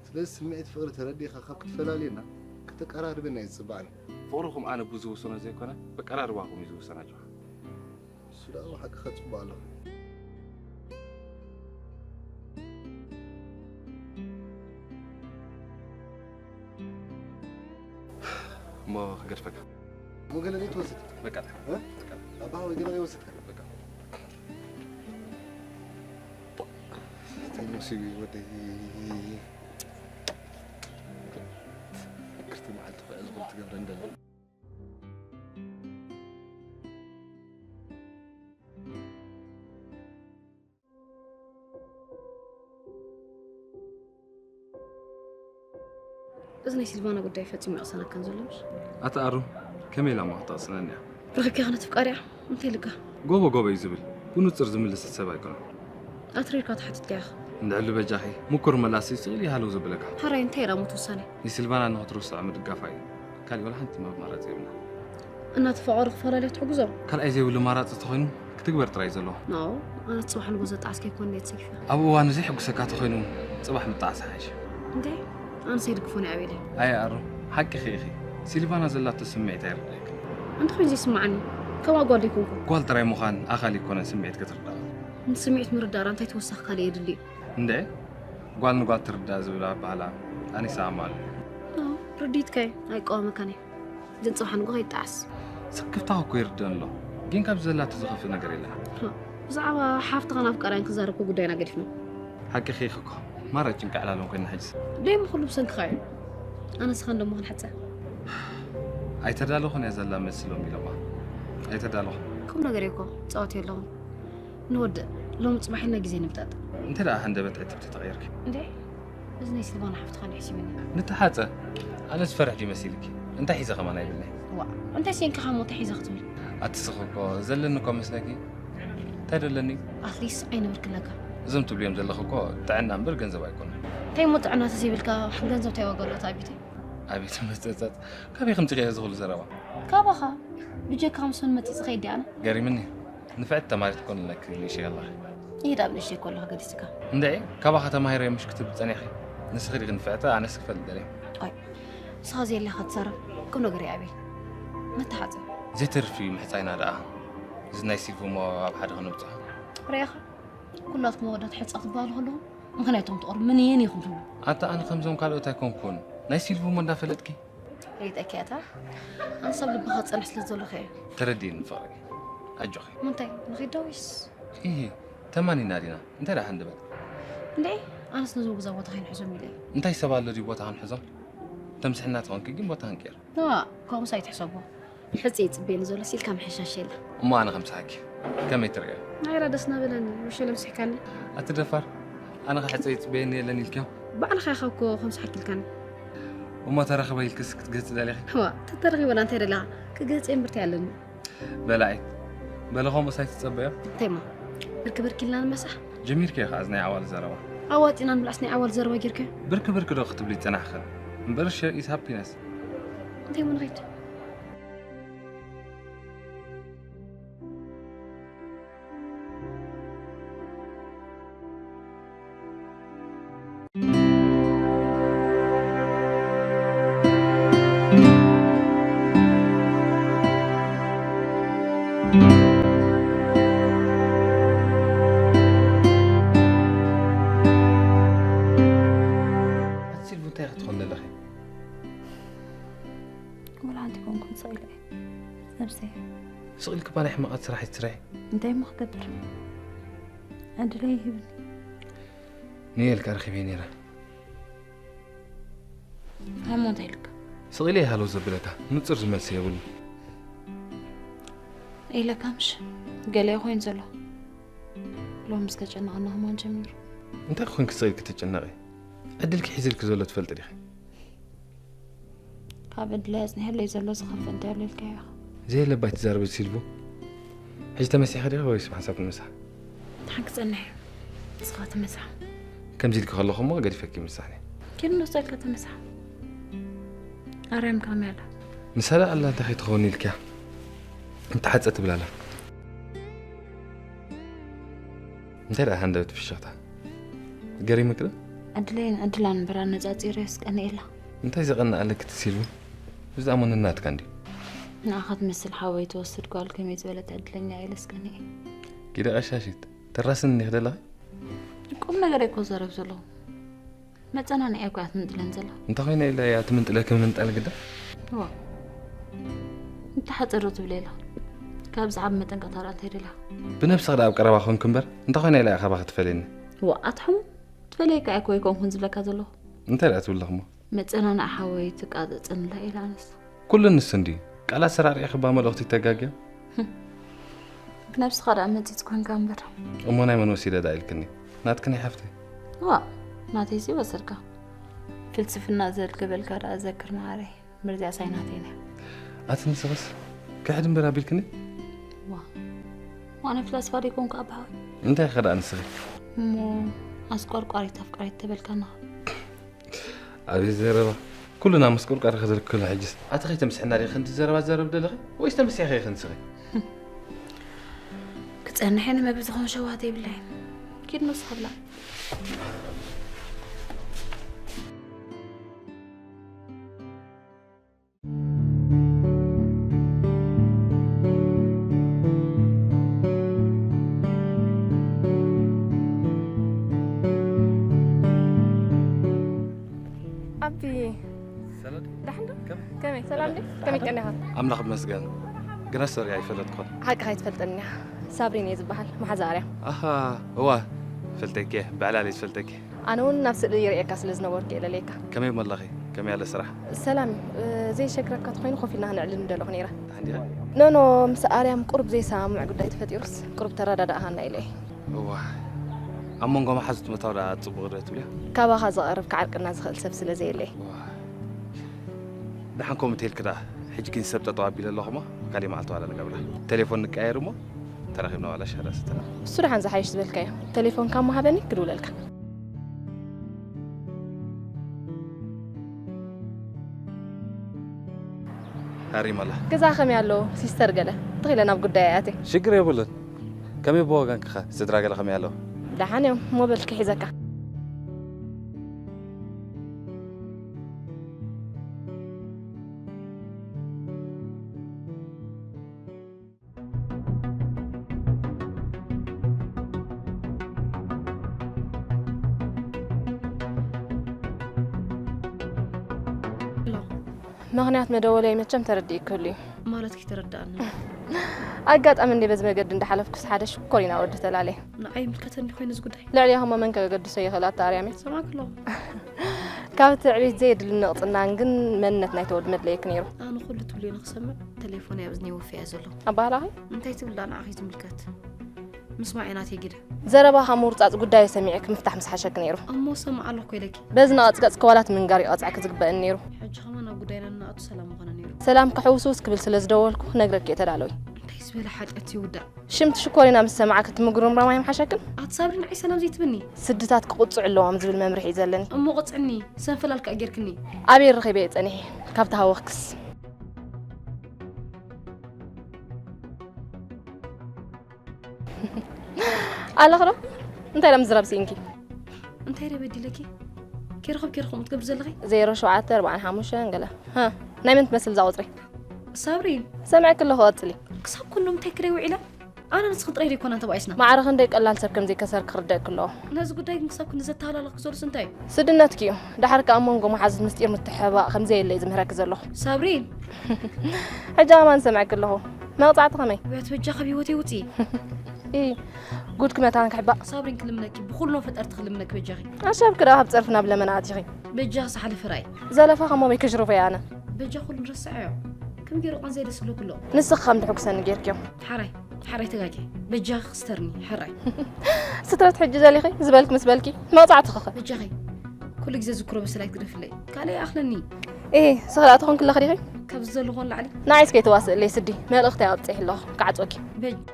ስለዚ ስምዒት ፍቕሪ ተረዲእኻ ካብ ክትፈላልየና ከተቀራርበና እዩ ዝጽበኣኒ። ፍቕርኹም ኣነ ብዙ ዝውስኖ ዘይኮነ በቀራርባኹም እዩ ዝውሰን ኣጆኻ። እሱ ደኣ ሓቅኻ ጽቡቕ ኣለኻ። እሞ ክገድፈካ እሞ ገለ ዘይትወስድ በቃ እ? ኣባ ወይ ገለ ዘይወስድካ በቃ ተይ መሲሉ ወደይ ፍቅርቲ መዓልቲ ክዕዝቡ ትገብረ እንደለ እዚ ናይ ሲልቫና ጉዳይ ፈጺሙ ይቕሰነካን ዘሎ ምሽ? ኣታ ኣሩ ከመይ ኢላ እሞ ክትቕስነኒ እያ? ረኺብኪያ ነቲ ፍቃሪኣ እንታይ ኢልካ? ጎቦ ጎቦ እዩ ዝብል ብንጹር ዝምልስ ሰብ ኣይኮነን። ኣትሪርካ ተሓቲትካያ ኢኻ። እንድዕሉ በጃኺ ምኩር መላሲ ስቕ ኢሉ እዩ ሃለው ዘብለካ። ሕራይ እንታይ ኢላ እሞ ትውሳነ? ንሲልቫና ንኽትርስዖ ምድጋፋ እዩ። ካሊእ ወላ ሓንቲ መማረፂ የብልና። እናተፋቐሩ ክፈላለዩ ትሕግዞም? ካልኣይ ዘይብሉ ማራፂ ተኾይኑ ክትግበር ጥራይ እዩ ዘለዎ። ኖ፣ ኣነ እቲ ፅባሕ ንግሆ ዘጣዓስከ ኣይኮን ድየ ተሰኪፈ። ኣብ እዋኑ ዘይሕጉሰካ ተኾይኑ ፅባሕ ምጣዓስ ይሓይሽ። እንዴ፣ ኣነስ ኣይድግፎን እየ ኣቤለይ። ኣየ ኣሩ፣ ሓቂኺ ኢኺ። ሲልቫና ዘላቶ ስምዒት ኣይርድኣክን። እንተኾይኑ ዘይስምዓኒ፣ ከምኣ ጓል ዶይኮንኩ? ጓል ጥራይ ምዃን ኣኻሊ ኣይኮነን ስምዒት ክትርዳእ። ንስምዒት ምርዳእ እንታይ ተወሳኺ ካልእ የድሊ እዩ? እንዴ፣ ጓል ንጓል ትርዳእ ዝብል ኣበሃህላ ኣነ ይሰማማዓሉ። ርዲትካ እየ ኣይቃወመካን እየ፣ ግን ፅባሕ ንግሆ ከይጠዓስ። ስክፍታኻ እኮ ይርደን ኣሎ፣ ግን ካብዚ ዘላቶ ዝኸፍእ ነገር የለን። ብዛዕባ ሓፍትኻን ኣፍቃርያን ክዛረብኩ ጉዳይና ገዲፍና። ሓቅኺ ኢኺ እኮ፣ ማራ ጭንቂ ዕላሎም ኮይና ሕጅስ። ደይም ኩሉ ብሰንክኻ እዩ። ኣነስ ኸንደሞ ክንሕፀ። ኣይተዳለኹን እያ ዘላ መልሲ ሎሚ ኢሎማ። ኣይተዳለኹን። ቁም ነገር እየ እኮ ፃወት የለኹን። ንወድእ ሎሚ ፅባሕ ኢልና ግዜ ንምጣጥ። እንተ ደኣ ሃንደበት ዕትብቲ ተቐይርኪ። እንዴ እዚ ናይ ሲልቫና ሓፍትኻ ንሕሲብኒ። ንተሓፀ ኣነ ዝፈርሕ ድዩ መሲልኪ? እንታይ ሒዘ ከማን ኣይብልኒ። ዋ እንታይ ሴንክኻ እሞ እንታይ ሒዘ ክትብል? ኣቲ ስኺ እኮ ዘለኒ እኮ መስለኪ? እንታይ ደለኒ? ኣትሊስ ዓይኒ ብርክ ኣለካ። እዞም ትብልዮም ዘለኺ እኮ ጥዕና እምበር ገንዘብ ኣይኮኑን። እንታይ እሞ ጥዕና ተዘይብልካ ገንዘብ እንታይ ዋጋ ኣለዎ ኣቢተይ? ኣቤት ምጽጻጽ። ካበይ ከምጺእክዮ እዚ ኩሉ ዘረባ? ካባኻ። ብጀካኻ ምስ መን መጺጽ ኸይድ ኣነ? ገሪምኒ። ንፍዕቲ ተማሪት ኮን ኣለኪ ንእሽተይ ከለኺ። ይሄድ ኣብ ንእሽተይ ከለኹ ገዲስካ። እንድዒ ካባኻ ተማሂረ ምሽ ክትብል ጸኒሕኺ። ንስኺ ዲኺ ንፍዕቲ ኣነስ ክፈልጥ ደልየ። ኣይ ንስኻ ዘየለኻ ትዛረብ። ቁም ነገር ይኣበይ። መተሓጸብ። ዘይተርፍ እዩ ምሕጻይና ደኣ። እዚ ናይ ሲልቪ እሞ ኣብ ሓደ ከነብጽሖ። ርኢኻ ኩላትኩም ኣወዳት ሕጻ ክትበሃሉ ከለኹም ምኽንያትኩም ትቐርቡ ምንየን ኢኹም ትብሉ። ኣታ ኣነ ከምዞም ካልኦት ኣይኮንኩን። ናይ ሲልቪ እሞ እንዳፈለጥኪ። ሪጠኪ ኣታ ኣነ ሰብ ልብኻ ትጸንሕ ስለ ዘለኹ እየ። ተረዲእኒ ፍቕረይ ኣጆኺ። ምንታይ ንኺድ ዶ ወይስ? ኢሂ ተማኒና ዲና እንታይ ደኣ ሃንደበት። እንዴ ኣነስ ነዞም ገዛ ቦታ ከይንሕዞም ኢለ እየ። እንታይ ሰብ ኣሎ ድዩ ቦታ ክንሕዞም? ተምስሕና ተኾንኪ ግን ቦታ ክንቅየር። ዋ ከምኡስ ኣይትሕሰቦ። ሕጽ ይጽበየኒ ዘሎ ሲልካ ምሕሻሽ የለ። እሞ ኣነ ከምስሓኪ ከመይ ትርእዮ? ናይራ ደስ ናበለኒ ውሸለ ምስሕካኒ። ኣቲ ደፋር ኣነ ከ ሕጸ ይጽበየኒ የለን ኢልክዮ? ባዕልኻ ኢኻ እኮ ከምስሓኪ ኢልካኒ። እሞ ተረኽበ ኢልክስ ክትገጽ ደሊኺ? ዋ ተተረኺበና እንታይ ደሊኻ? ክገጽ እምብርቲ ኣለኒ። በላዒት በለ ከምኡስ ኣይትጸበዮ። እንታይ እሞ ብርኪ ብርኪ ኢልና ንመሳሕ? ጀሚርክዮ ከኣ እዚ ናይ ዓዋል ዘረባ። ኣዋጺእና ንብላዕስ ናይ ዓዋል ዘረባ ጌርክዮ? ብርኪ ብርኪ ዶ ክትብሊ ጸናሕኽን? እምበር share is happiness። እንታይ እሞ ንኺድ? ኣቲ ሲልቪ እንታይ ኢኺ ትኾኒ ዘለኺ? ስቕ ኢልኪ እባ ናይ ሕማቓት ስራሕ ኣይትስርሒ። እንታይ እሞ ክገብር? ዕድለይ ይህብኒ። ንኤልካ ረኺበ ነይረ። ሃሞ እንታይ ኢልካ? ስቕ ኢለ እየ ሃሎ ዘብለካ፣ ንጹር ዝመልስ የብሉ። ኢለካ ምሽ? ገለ ኮይኑ ዘሎ። ሎም ምስ ከጨነቐና ህማን ጀሚሩ። እንታይ ኮንኪ ስቕ ኢልኪ ትጨነቒ? ዕድልኪ ሒዝልኪ ዘሎ ትፈልጢ ዲኺ? ካብ ዕድለይ ኣጽኒሕለይ ዘሎ ዝኸፍእ እንታይ ኣሎ ኢልካዮ ኢኻ? ዘየለባይ ትዛረቢ ሲልቡ። ሕጂ ተመሲኺ ዲኺ ወይስ ብሓንሳብ ንመሳሕ? ሓንቲ ክጸንሕ እየ። ንስኻ ትመሳሕ። ከምዚ ኢልኪ ከለኹ እሞ ገዲፈኪ ምሳሕ እየ። ኪድ ንወስደልካ ተመሳሕ። ኣርያም ከመይ ኣላ? ንሳላ ኣላ እንታይ ከይትኸውን ኢልኪያ? እንተሓጸ ትብላላ። እንታይ ደኣ ሃንደበት ፍሽኽታ? ገሪሙኪ ዶ? ዕድለይን ዕድላን እምበር ኣነጻጺረ የስቀኒ ኢላ። እንታይ ዘቐንእ ኣለኪ ትሲሉ? ብዛዕባ ነናትካ እንድዩ። ንኣኻ ትመስል ሓወይ ትወስድ ጓል ከመይ ዝበለት ዕድለኛ እየ ለስቀኒ እየ። ጊደ ቀሻሽት፣ ተራስኒ ኒኽ ደለኺ? ቁም ነገር እኮ ዘረብ ዘለኹ። መጸናንዒ እኮ እያ ትምንጥለን ዘላ። እንተ ኾይነ ኢለ እያ ትምንጥለ ክምንጠል ግዳ? ዋ። እንተ ሓጸር ዶ ትብል ኢላ። ካብ ዝዓብ መጠን ቀታራ እንታይ ደላ? ብነብስኺ ደኣ ኣብ ቀረባ ኮንኪ እምበር፣ እንተ ኾይነ ኢለ እያ ካባኺ ትፈልየኒ። ዋ፣ ኣትሕሙ። ትፈልየካ እኮ ኣይኮንኩን ዝብለካ ዘለኹ። እንታይ ደኣ ትብለኽሞ? መጸናንዒ ሓወይ ትቃጸጸንላ ኢላ ኣነስ። ኩሉ ንሱ እንድዩ። ቃላት ሰራሪዕኺ እባ መልእኽቲ ተጋግያ። ነብስኻ ደኣ መጺጽ ኮንካ እምበር። እሞ ናይ መን ወሲደ ደኣ ኢልክኒ? ናትኪ ናይ ሓፍተይ። ዋ፣ ናተይሲ ወሰድካ። ፍልስፍና ዘልገበልካ ደኣ ዘክር መዓረይ። ምርዚኣ ሳይ ናተይ ነያ። ኣቲ ንስኽስ ክሕድ እምበር ኣቢልክኒ? ዋ፣ ዋነ ፍላስፋ ደይኮንኩ ኣባሃወይ። እንታይ ኸ ደኣ ንስኺ? እሞ ኣስቆርቋሪት ኣፍቃሪት ተበልካና። ኣብዚ ዘረባ ኩልና መስቆርቋሪ ከዘልክሎ ሕጅስ። ኣቲ ኸይተምስሕና ዲኺ ከምዚ ዘረባ ትዛረብ ዘለኺ? ወይስ ተመሲኺ ኢኺ ንስኺ? ክጸንሕ እየ፣ ንመግቢ ዝኾን ሸውሃት የብለይን። ኪድ ንስኻ ብላ። ኣቢ፣ ሰላም። ደሓን ዶ? ከም? ከመይ? ሰላም ድዩ? ከመይ ቀኒኻ? ኣምላኽ ይመስገን። ግና ሶሪ ኣይፈለጥኩን። ሓቂ ኣይትፈልጠኒ ኢኻ። ሳብሪን እየ ዝበሃል። መሓዛ ኣርያም። ኣሃ፣ እዋ። ፈልጠኪ እየ። ብዕላል እየ ዝፈልጠኪ። ኣነ እውን ናብ ስእሊ ይርእየካ ስለ ዝነበርኩ እየ ለለየካ። ከመይ እሞ ኣለኺ? ከመይ ኣለ ስራሕ? ሰላም እዩ። እ፣ ዘይሸግረካ ተኾይኑ ኮፍ ኢልና ክነዕልል ምደለኹ ነይረ። ደሓን ዲኻ? ኖ፣ ኖ፣ ምስ ኣርያም ቁሩብ ዘይሰማምዕ ጉዳይ ተፈጢሩስ ቁሩብ ተረዳዳእኻና ኢለ እየ። እዋ። ኣብ መንጎ መሓዙት ምእታው ደኣ ጽቡቕ ዶ ትብልዮ? ካባኻ ዝቐርብ ክዓርቅና ዝኽእል ሰብ ስለ ዘየለ እየ። እዋ። ደሓን ከምኡ እንተኢልኪ ደኣ፣ ሕጂ ግን ሰብ ጠጠው ኣቢለ ኣለኹ እሞ፣ ካሊእ መዓልቲ ዋላ ንገብራ። ቴሌፎን ንቀያየር እሞ፣ ተራኺብና ዋላ ሻሂ ዳኣ ሰቲና። እሱ ደሓን ዝሓይሽ ዝበልካዮ። ቴሌፎንካ እሞ ሃበኒ፣ ክድውለልካ። ሃሪም ኣላ። ገዛ ከመይ ኣሎ? ሲስተር ገለ ትኺለ ናብ ጉዳይ ኣትየ። ሽግር የብሉን። ከመይ ብወገንኪ ኸ? ስድራ ገለ ከመይ ኣለዉ? ደሓን እዮም። ሞበልኪ ሒዘካ። ምኽንያት መደወለይ መቸም ተረዲእኪ ክህሉ እዩ። ማለት ከይተረዳእኒ። ኣጋጣሚ እንደ በዚ መገዲ እንዳሓለፍኩስ ሓደ ሽኮሪና ወዲ ተላለየ። ንዓይ ይምልከተኒ ኮይኑ እዚ ጉዳይ? ልዕሌኺ እሞ መን ከገድሶ ይኽእል ኣታ ኣርያመይ? ሰማዕኪ ኣለኹ። ካብ ትዕቢት ዘየድሊ ንቕጽናን ግን መንነት ናይቲ ወዲ መድለየኪ ነይሩ። ኣነ ኩሉ ትብልዮ ንኽሰምዕ ቴሌፎነይ ኣብ እዝነይ ወፊያ ዘሎ። ኣባህላኺ? እንታይ ትብል ደኣ ንዓኺ ዝምልከት? ምስማዕ እየ ናተይ ግደ። ዘረባኻ ምውርጻጽ ጉዳዩ ሰሚዕኪ ምፍታሕ ምስ ሓሸኪ ነይሩ። እሞ ሰማዕ ኣለኹ ኢለኪ። በዚ ንቐጽቀጽኪ ዋላ እቲ ምንጋር እዩ ቀጽዓኪ ዝግበእኒ ነይሩ። ሕጂ ከማን ናብ ጉዳይና ንኣቱ ሰላም ምኾነ ነይሩ። ሰላም ክሕውስውስ ክብል ስለ ዝደወልኩ ክነግረኪ እየ ተዳለዊ። እንታይ ዝበለ ሓጢኣት ይውዳእ? ሽምቲ ሽኮሪና ምስ ሰማዕኪ እቲ ምጉርምራም ኣይምሓሸክን? ኣቲ ሳብሪ ንዓይ ሰላም ዘይትብኒ? ስድታት ክቕጽዑ ኣለዎም ዝብል መምርሒ እዩ ዘለኒ። እሞ ቅጽዕኒ፣ ሰንፈላል ከኣ ጌርክኒ። ኣበይ ረኺበ እየ ጸኒሐ? ካብ ተሃወኽክስ። ኣለኽ ዶ? እንታይ ዶ ምዝራብ ስኢንኪ? እንታይ ዶ በዲለኪ? ኬርኸብ ኬርኸም ትገብሪ ዘለኺ? ዜሮ ሸውዓተ ኣርባዓን ሓሙሽተን ገለ። ሃ፣ ናይ መን ትመስል እዛ ቁጽሪ? ሳብሪን። ሰምዐኪ ኣለኹ፣ ቀጽሊ። ክሳብ ኩሉ እንታይ ክርኢ ውዒለ? ኣነ ንስኽን ጥራይ ደይኮናን ተባኢስና። ማዕረ ክንደይ ቀላል ሰብ ከም ዘይከሰርኪ ክርደእኪ ኣለዎ። ነዚ ጉዳይ ግን ክሳብ ክንዲ ዘተሃላለኽኪ ዘሎስ እንታይ እዩ? ስድነትኪ እዩ። ደሓር ከኣ ኣብ መንጎ መሓዙት ምስጢር ምትሕባእ ከም ዘየለ እዩ ዝምህረኪ ዘለኹ። ሳብሪን! ሕጂ ኣማን ሰምዐኪ ኣለኹ። መቕጻዕቲ ከመይ? ውያት በጃ ካብ ህይወተይ ውጽኢ። ኢ፣ ጉድኪ መታን ክሕባእ። ሳብሪን ክልምነኪ፣ ብኹሎም ፈጠርቲ ክልምነኪ በጃኺ። ኣሻብኪ ደኣ ካብ ጸርፊ ናብ ለመና ኣቲኺ። በጃኺ ዝሓለፈ ርኣይ። ዘለፋ ከመይ ከሽርፎ እየ ኣነ። በጃ ኩሉ ንረስዐዮ። ከም ገይሩ ቋንዘይ ደስ ብለኩ ኣሎ። ንስኺ ከም ድሕጉሰኒ ጌርክዮ። ሓራይ፣ ሓራይ ተጋጊ። በጃኺ ክስተርኒ፣ ሓራይ። ስትረት ሕጂ ዘሊኺ ዝበልክ ምስ በልኪ መቕጻዕቲ ክኸ። በጃኺ ኩሉ ግዜ ዝክሮ በሰላይት ግደፍለይ። ካልእ ይኣኽለኒ። ኤ፣ ስኽላ ትኾን ክለኽ ዲኺ? ካብ ዝደለኹ ንላዕሊ። ንዓይ እስከ ይተዋስእለይ ስዲ፣ መልእኽቲ ኣብጽሕ ኣለኹ፣ ክዓጽወኪ። በጅ-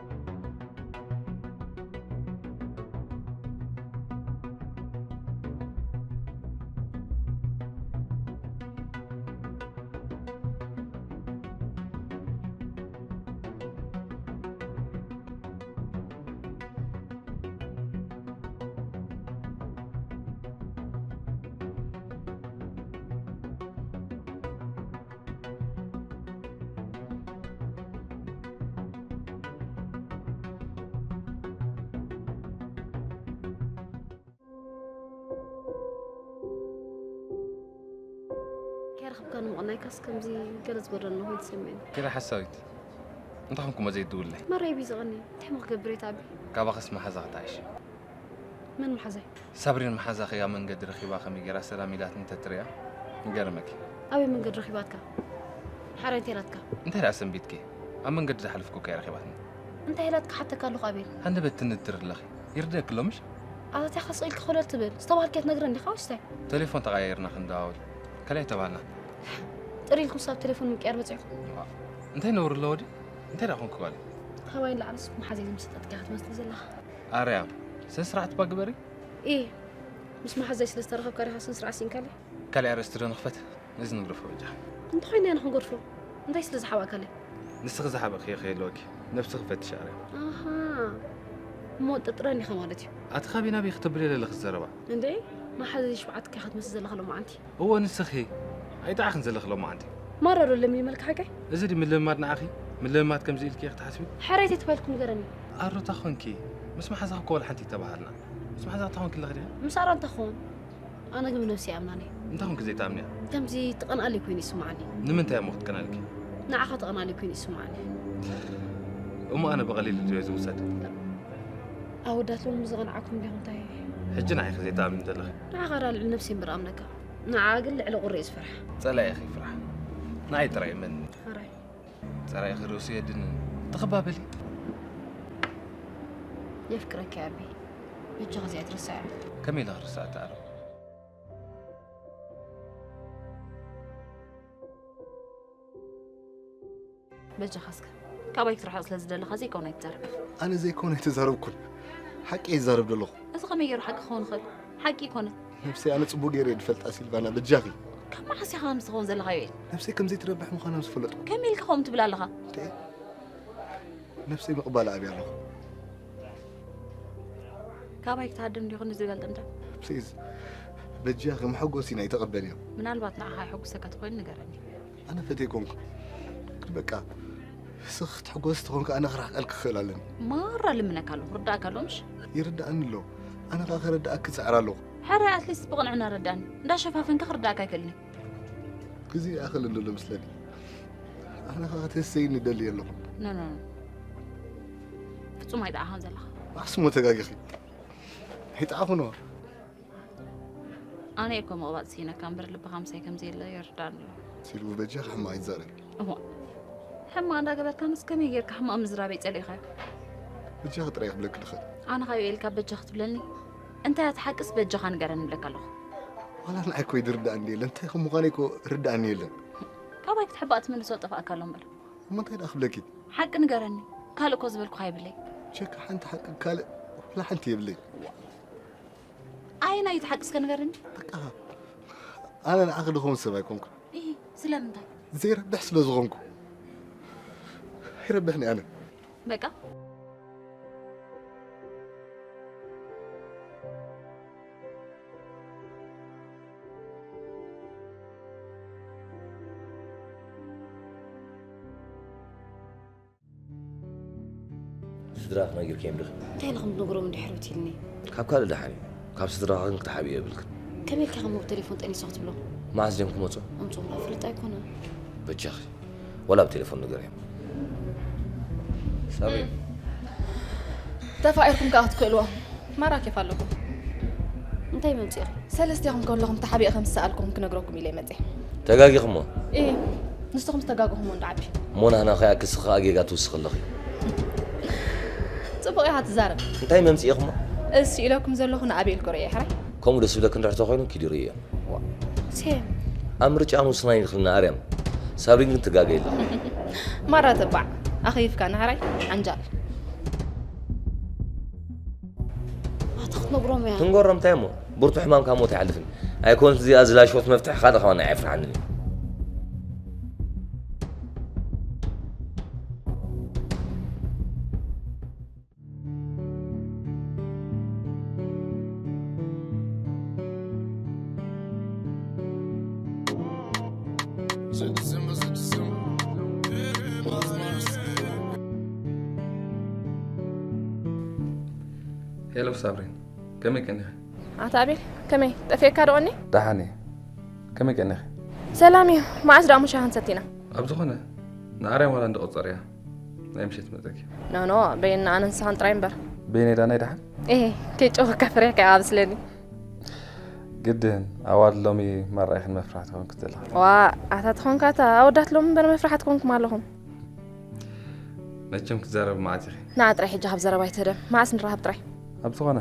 ከይረኸብካ ንምቕናይካስ ከምዚ ገለ ዝጎደለኒ ኮይኑ ተሰሚዑኒ። ኪራ ሓሳዊት፣ እንታይ ኾንኩሞ ዘይትድውለይ? መራይ ቢዝቐኒ፣ እንታይ ሞ ክገብር እየ ተኣቢ? ካባኽስ መሓዛኺ ተዓሺ። መን መሓዛይ? ሳብሪን መሓዛኺ ኣብ መንገዲ ረኺባ ከመይ ገይራ ሰላም ኢላትኒ እንተትርእያ ምገረመኪ። ኣበይ መንገዲ ረኺባትካ? ሓራይ እንታይ ኢላትካ? እንታይ ደኣ ሰንቢትኪ? ኣብ መንገዲ ዝሓለፍኩ እኮ እያ ረኺባትኒ። እንታይ ኢላትካ ሓተካ ኣለኹ ኣቤል? ሃንደበት ትንትር ኣለኺ። ይርደኣኪ ኣሎ ምሽ? ኣታቲኻ ስቕ ኢልካ ኮለል ትብል። ዝተባህልካዮ ትነግረኒ ዲኻ ወይስ እንታይ? ቴሌፎን ተቐያይርና ክንደዋወል። ካልእ ኣይተባህልናን። ጥር ኢልኩም ሳብ ቴሌፎን ምቅያር በጺሕኩም? እንታይ ነውሪ ኣለዎ ድዩ? እንታይ ደኣ ኮንኪ ጓለይ? ካባይ ንላዕልስ መሓዘይ ዝምስጠትካ ኢኻ ትመስል ዘለኻ። ኣርያም፣ ስነ ስርዓት እባ ግበሪ። ኢሂ፣ ምስ መሓዘይ ስለ ዝተራኸብካ ዲኻ ስነ ስርዓት ሲኢንካለይ? ካልእ ኣርእስቲ ዶ ንኽፈት? ነዚ ንግደፎ በጃ። እንተኾይኑ ኣነ ክንገድፎ? እንታይ ስለ ዝሓባእካለይ? ንስኺ ዝሓበእክዮ ከይህልወኪ፣ ነብስኺ ፈትሺ ኣርያም። ኣሃ፣ እሞ ጥርጥረኒ ኢኻ ማለት እዩ። ኣቲ ካበይ ናበይ ክተብሊ ዘለኺ ዘረባ? እንዴ፣ መሓዘይ ሸውዓተ እኮ ኢኻ ትመስል ዘለኻ ሎማዓንቲ። እወ፣ ንስኺ ኣይጠዓኽን ዘለኺ ሎማዓንቲ። ማራ ዶ ለሚመልካ ሓቀይ? እዚ ድዩ ምልምማድ ንዓኺ? ምልምማድ ከምዚ ኢልኪ ኢኺ ትሓስቢ? ሕራይ ተይተባሂልኩ ንገረኒ። ኣሩታ ኾንኪ፣ ምስ መሓዛኺ እኮ ዋላ ሓንቲ ኣይተባሃልናን። ምስ መሓዛኺ እንታይ ኾንኪ ኣለኺ ዲኺ? ምስ ኣራ እንታይ ክኸውን? ኣነ ግን ብነብሰይ ይኣምናን እየ። እንታይ ኾንኪ ዘይትኣምንያ? ከምዚ ትቐንኣለይ ኮይኑ ይስምዓኒ። ንምንታይ እሞ ክትቀንኣልኪ? ንዓኻ ትቐንኣለይ ኮይኑ ይስምዓኒ። እሞ ኣነ ብቐሊሉ ድየ ዝውሰድ? ኣወዳት ሎሚ ዝቐንዓኩም ዲኹም እንታይ? ሕጂ ንዓይ ኢኺ ዘይትኣምኒ ዘለኺ። ንዓኻ ደኣ ልዕሊ ነብሰይ እምበር እኣምነካ። ንዓኣ ግን ልዕሊ ቁሪ እየ ዝፈርሓ። ጸላኢኺ ይፍራሕ። ንዓይ ጥራይ እመንኒ። ሕራይ። ጸላኢኺ ርእሱ የድንን። ተኸባበሊ። የፍቅረኪ ኣቢ። በጃኻ እዚኣ ትርስዓያ። ከመይ ኢለ ክርስዓ እተኣርም? በጃኻ እስከ፣ ካባይ ክትርሕቕ ስለ ዝደለኻ ዘይከውን ኣይትዛረብ። ኣነ ዘይኮነ ኣይተዛረብኩን፣ ሓቂ እየ ዝዛረብ ዘለኹ። እዚ ከመይ ገይሩ ሓቂ ክኸውን ይኽእል? ሓቂ ኣይኮነን። ነብሰይ ኣነ ጽቡቕ ገይረ እየ ዝፈልጣ ሲልቫና፣ በጃኺ። ካብ መዓስ ኢኻ ከምዚ ትኸውን ዘለኻ ዮኤል? ነብሰይ ከም ዘይትረብሕ ምዃና ምስ ፈለጥኩ። ከመይ ኢልካ ከምኡ ትብል ኣለኻ? እንዴ፣ ነብሰይ ምቕባል ኣብያ ኣለኹ። ካባይ ክትሃድም ዲኹ ንዝበልጥ እንዳ? ፕሊዝ፣ በጃኺ መሐጎሲና ኣይተቐበልዮ። ምናልባት ንዓኻ የሐጉሰካ ተኾይኑ ንገረኒ። ኣነ ፈትየ ኮንኩ። ግን በቃ፣ ንስኺ ክትሕጎሲ ተኾንኪ ኣነ ክርሕቀልኪ ክኽእል ኣለኒ። ማራ ልምነካ ኣለኹ፣ ርዳእካ ኣሎ ምሽ? ይርዳእኒ ኣሎ። ኣነ ኸኣ ከረዳእኪ እጽዕር ኣለኹ። ሕራይ ኣትሊስት ብቕንዕና ረዳእኒ። እንዳሸፋፈንካ ክርዳእካ ኣይክእልን እየ። ግዜ ይኣኽል እንዶ መስለኒ። ኣነ ኸኣ ክትህሰይኒ ደልየ ኣለኹ። ኖ፣ ኖ፣ ኖ። ፍጹም ኣይጠዓኻን ዘለኻ። ኣስሞ ተጋጊኺ። ኣይጠዓኹን እዋ። ኣነ እኮ ምቕባጽ ስኢነካ እምበር ልብኻ ምሳይ ከም ዘየለ ይርዳእኒ ኣሎ። ሲልቡ በጃ ሕማቕ ኣይትዛረቢ። እዋ። ሕማቕ እንዳገበርካንስ ከመይ ጌርካ ሕማቕ ምዝራበይ ጸሊእኻዮ? በጃኺ ጥራይ ክብለኪ ድኽእል። ኣነ ካብ ኢልካ በጃ ክትብለኒ? እንታይ እያ እቲ ሓቅስ በጃኻ ንገረኒ እብለካ ኣለኹ። ዋላ ንዓይ እኮ ይድርዳእኒ የለን። እንታይ ከም ምዃነይ እኮ ርዳእኒ የለን። ካባይ ክትሕባእ ትምልሶ ጠፋእካ ኣሎ እምበር። እሞ እንታይ ደኣ ክብለኪ? ሓቂ ንገረኒ። ካልእ እኮ ዝበልኩኻ የብለይ። ቸካ ሓንቲ ሓቂ ካልእ ዋላ ሓንቲ የብለይ። ኣየናይ እዩ እቲ ሓቂ እስከ ንገረኒ? በቃ ኣነ ንዓኺ ድኸውን ሰብ ኣይኮንኩን። ኢሂ፣ ስለምንታይ? ዘይረብሕ ስለ ዝኾንኩ። ኣይረብሕን እየ ኣነ። በቃ። ስድራኽ ነጊርክዮም ዲኺ? እንታይ ኢለ ከም ዝነግሮም እንድሕር ብትልኒ? ካብ ካልእ ደሓን እዩ። ካብ ስድራኻ ግን ክትሓብእዮ የብልክን። ከመይ ኢልካ ከም ብቴሌፎን ጠኒሶ ክትብሎ? መዓስ ድዮም ክመጹ? ኣምጽኦም ዶ ፍልጥ ኣይኮነን። በጃኺ፣ ወላ ብቴሌፎን ንገርዮም። ሳብሪን። ተፋቒርኩም ከኣ ክትክእልዎ ማራ ኬፍ ኣለኩም። እንታይ መምፅእኺ? ሰለስቴኹም ከለኹም ተሓቢኤ ከም ዝሰኣልኩም ክነግረኩም ኢለ መፅእ። ተጋጊኹሞ። እ ንስኹም ዝተጋግኹሞ እንዶ ዓቢ። እሞ ናህና ከኣ ክስኺ ከኣ ጌጋ ትውስኺ ኣለኺ። ፅቡቕ ኢኻ ትዛረብ። እንታይ መምፅእኹሞ? እሱ ኢለኩም ዘለኹ ንኣቤል ክርእዮ ሕራይ። ከምኡ ደስ ዝብለኪ እንድሕር ተኾይኑ ኪዲ ርእዮ። ሴም ኣብ ምርጫ ምውስናይ ኢልክልና ኣርያም። ሳብሪን ግን ትጋገ የለ። ማራ ተባዕ ኣኸይፍካ ንሕራይ ዓንጃል። ኣታ ክትነግሮም እያ። ትንገሮም እንታይ እሞ? ብርቱ ሕማም ካብ ሞት ኣይሓልፍን። ኣይኮንስ እዚኣ ዝላሸወት መፍትሕ ካልእ ከማን ኣይፍርሓንን እዩ። ሄሎ ሳብሪን፣ ከመይ ቀኒኺ? ኣታ ኣቤል ከመይ ጠፊእካ ዶ ቀኒ? ደሓን እየ። ከመይ ቀኒኺ? ሰላም እዩ። መዓስ ደኣ ሙሻ ክንሰቲና? ኣብ ዝኾነ ንኣርያም ዋላ እንዶ ቆጸርያ ናይ ምሸት መጸኪ። ኖ ኖ በይና ኣነ ንስኻን ጥራይ እምበር። በይነይ ዳናይ ደሓን? ኤ ከይጨወካ ፍሬሕ ከኣ ኣብስለኒ። ግድን ኣዋል ሎሚ ማራ ኢኽን መፍርሒ ትኾንኩ ዘለኻ። ዋ ኣታ ትኾንካ እታ ኣወዳት ሎሚ እምበር መፍርሓት ኮንኩም ኣለኹም። መቸም ክትዛረብ መዓት ኢኺ። ንዓ ጥራይ ሕጂ ካብ ዘረባ ኣይትህደም። መዓስ ንራኸብ ጥራይ። ኣብ ዝኾነ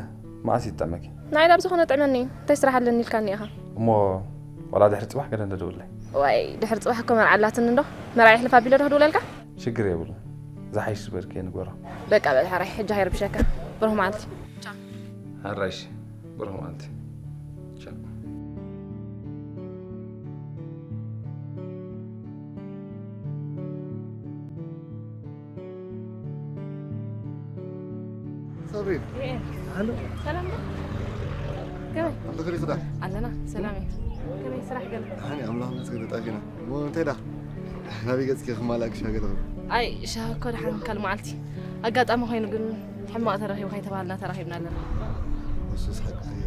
መዓስ ይጠመኪ። ንዓይ ዳብ ዝኾነ ጥዕመኒ እንታይ ስራሕ ኣለኒ ኢልካኒ ኢኻ? እሞ ዋላ ድሕሪ ጽባሕ ገለ እንደደውለይ። ዋይ ድሕሪ ጽባሕ እኮ መርዓ ኣላትኒ እንዶ። መርዓ ይሕልፍ ኣቢለ ዶ ክድውለልካ? ሽግር የብሉ። ዝሓይሽ ዝበልክዮ ንገሮ። በቃ በል ሓራይ ሕጂ ከይረብሸካ። ብሩህ መዓልቲ። ሓራይሽ ብሩህ መዓልቲ። ቻው። ሳብሪን፣ ሰላም ዶ? ከመይ ኣለኺ ዲኺ ዳ? ኣለና ሰላም እዩ። ከመይ ስራሕ ገለ? ደሓን እየ፣ ኣምላኽ ይመስገን ተጣፊና። እሞ እንታይ ዳ? ናበይ ገጽኪ ክማላእ ክሻገር? ኣይ ሻሂ እኮ ደሓን ካልእ መዓልቲ ኣጋጣሚ ኮይኑ ግን ሕማቕ ተረኺቡ ከይተባሃልና ተራኺብና ኣለና። እሱስ ሓቂ እዩ።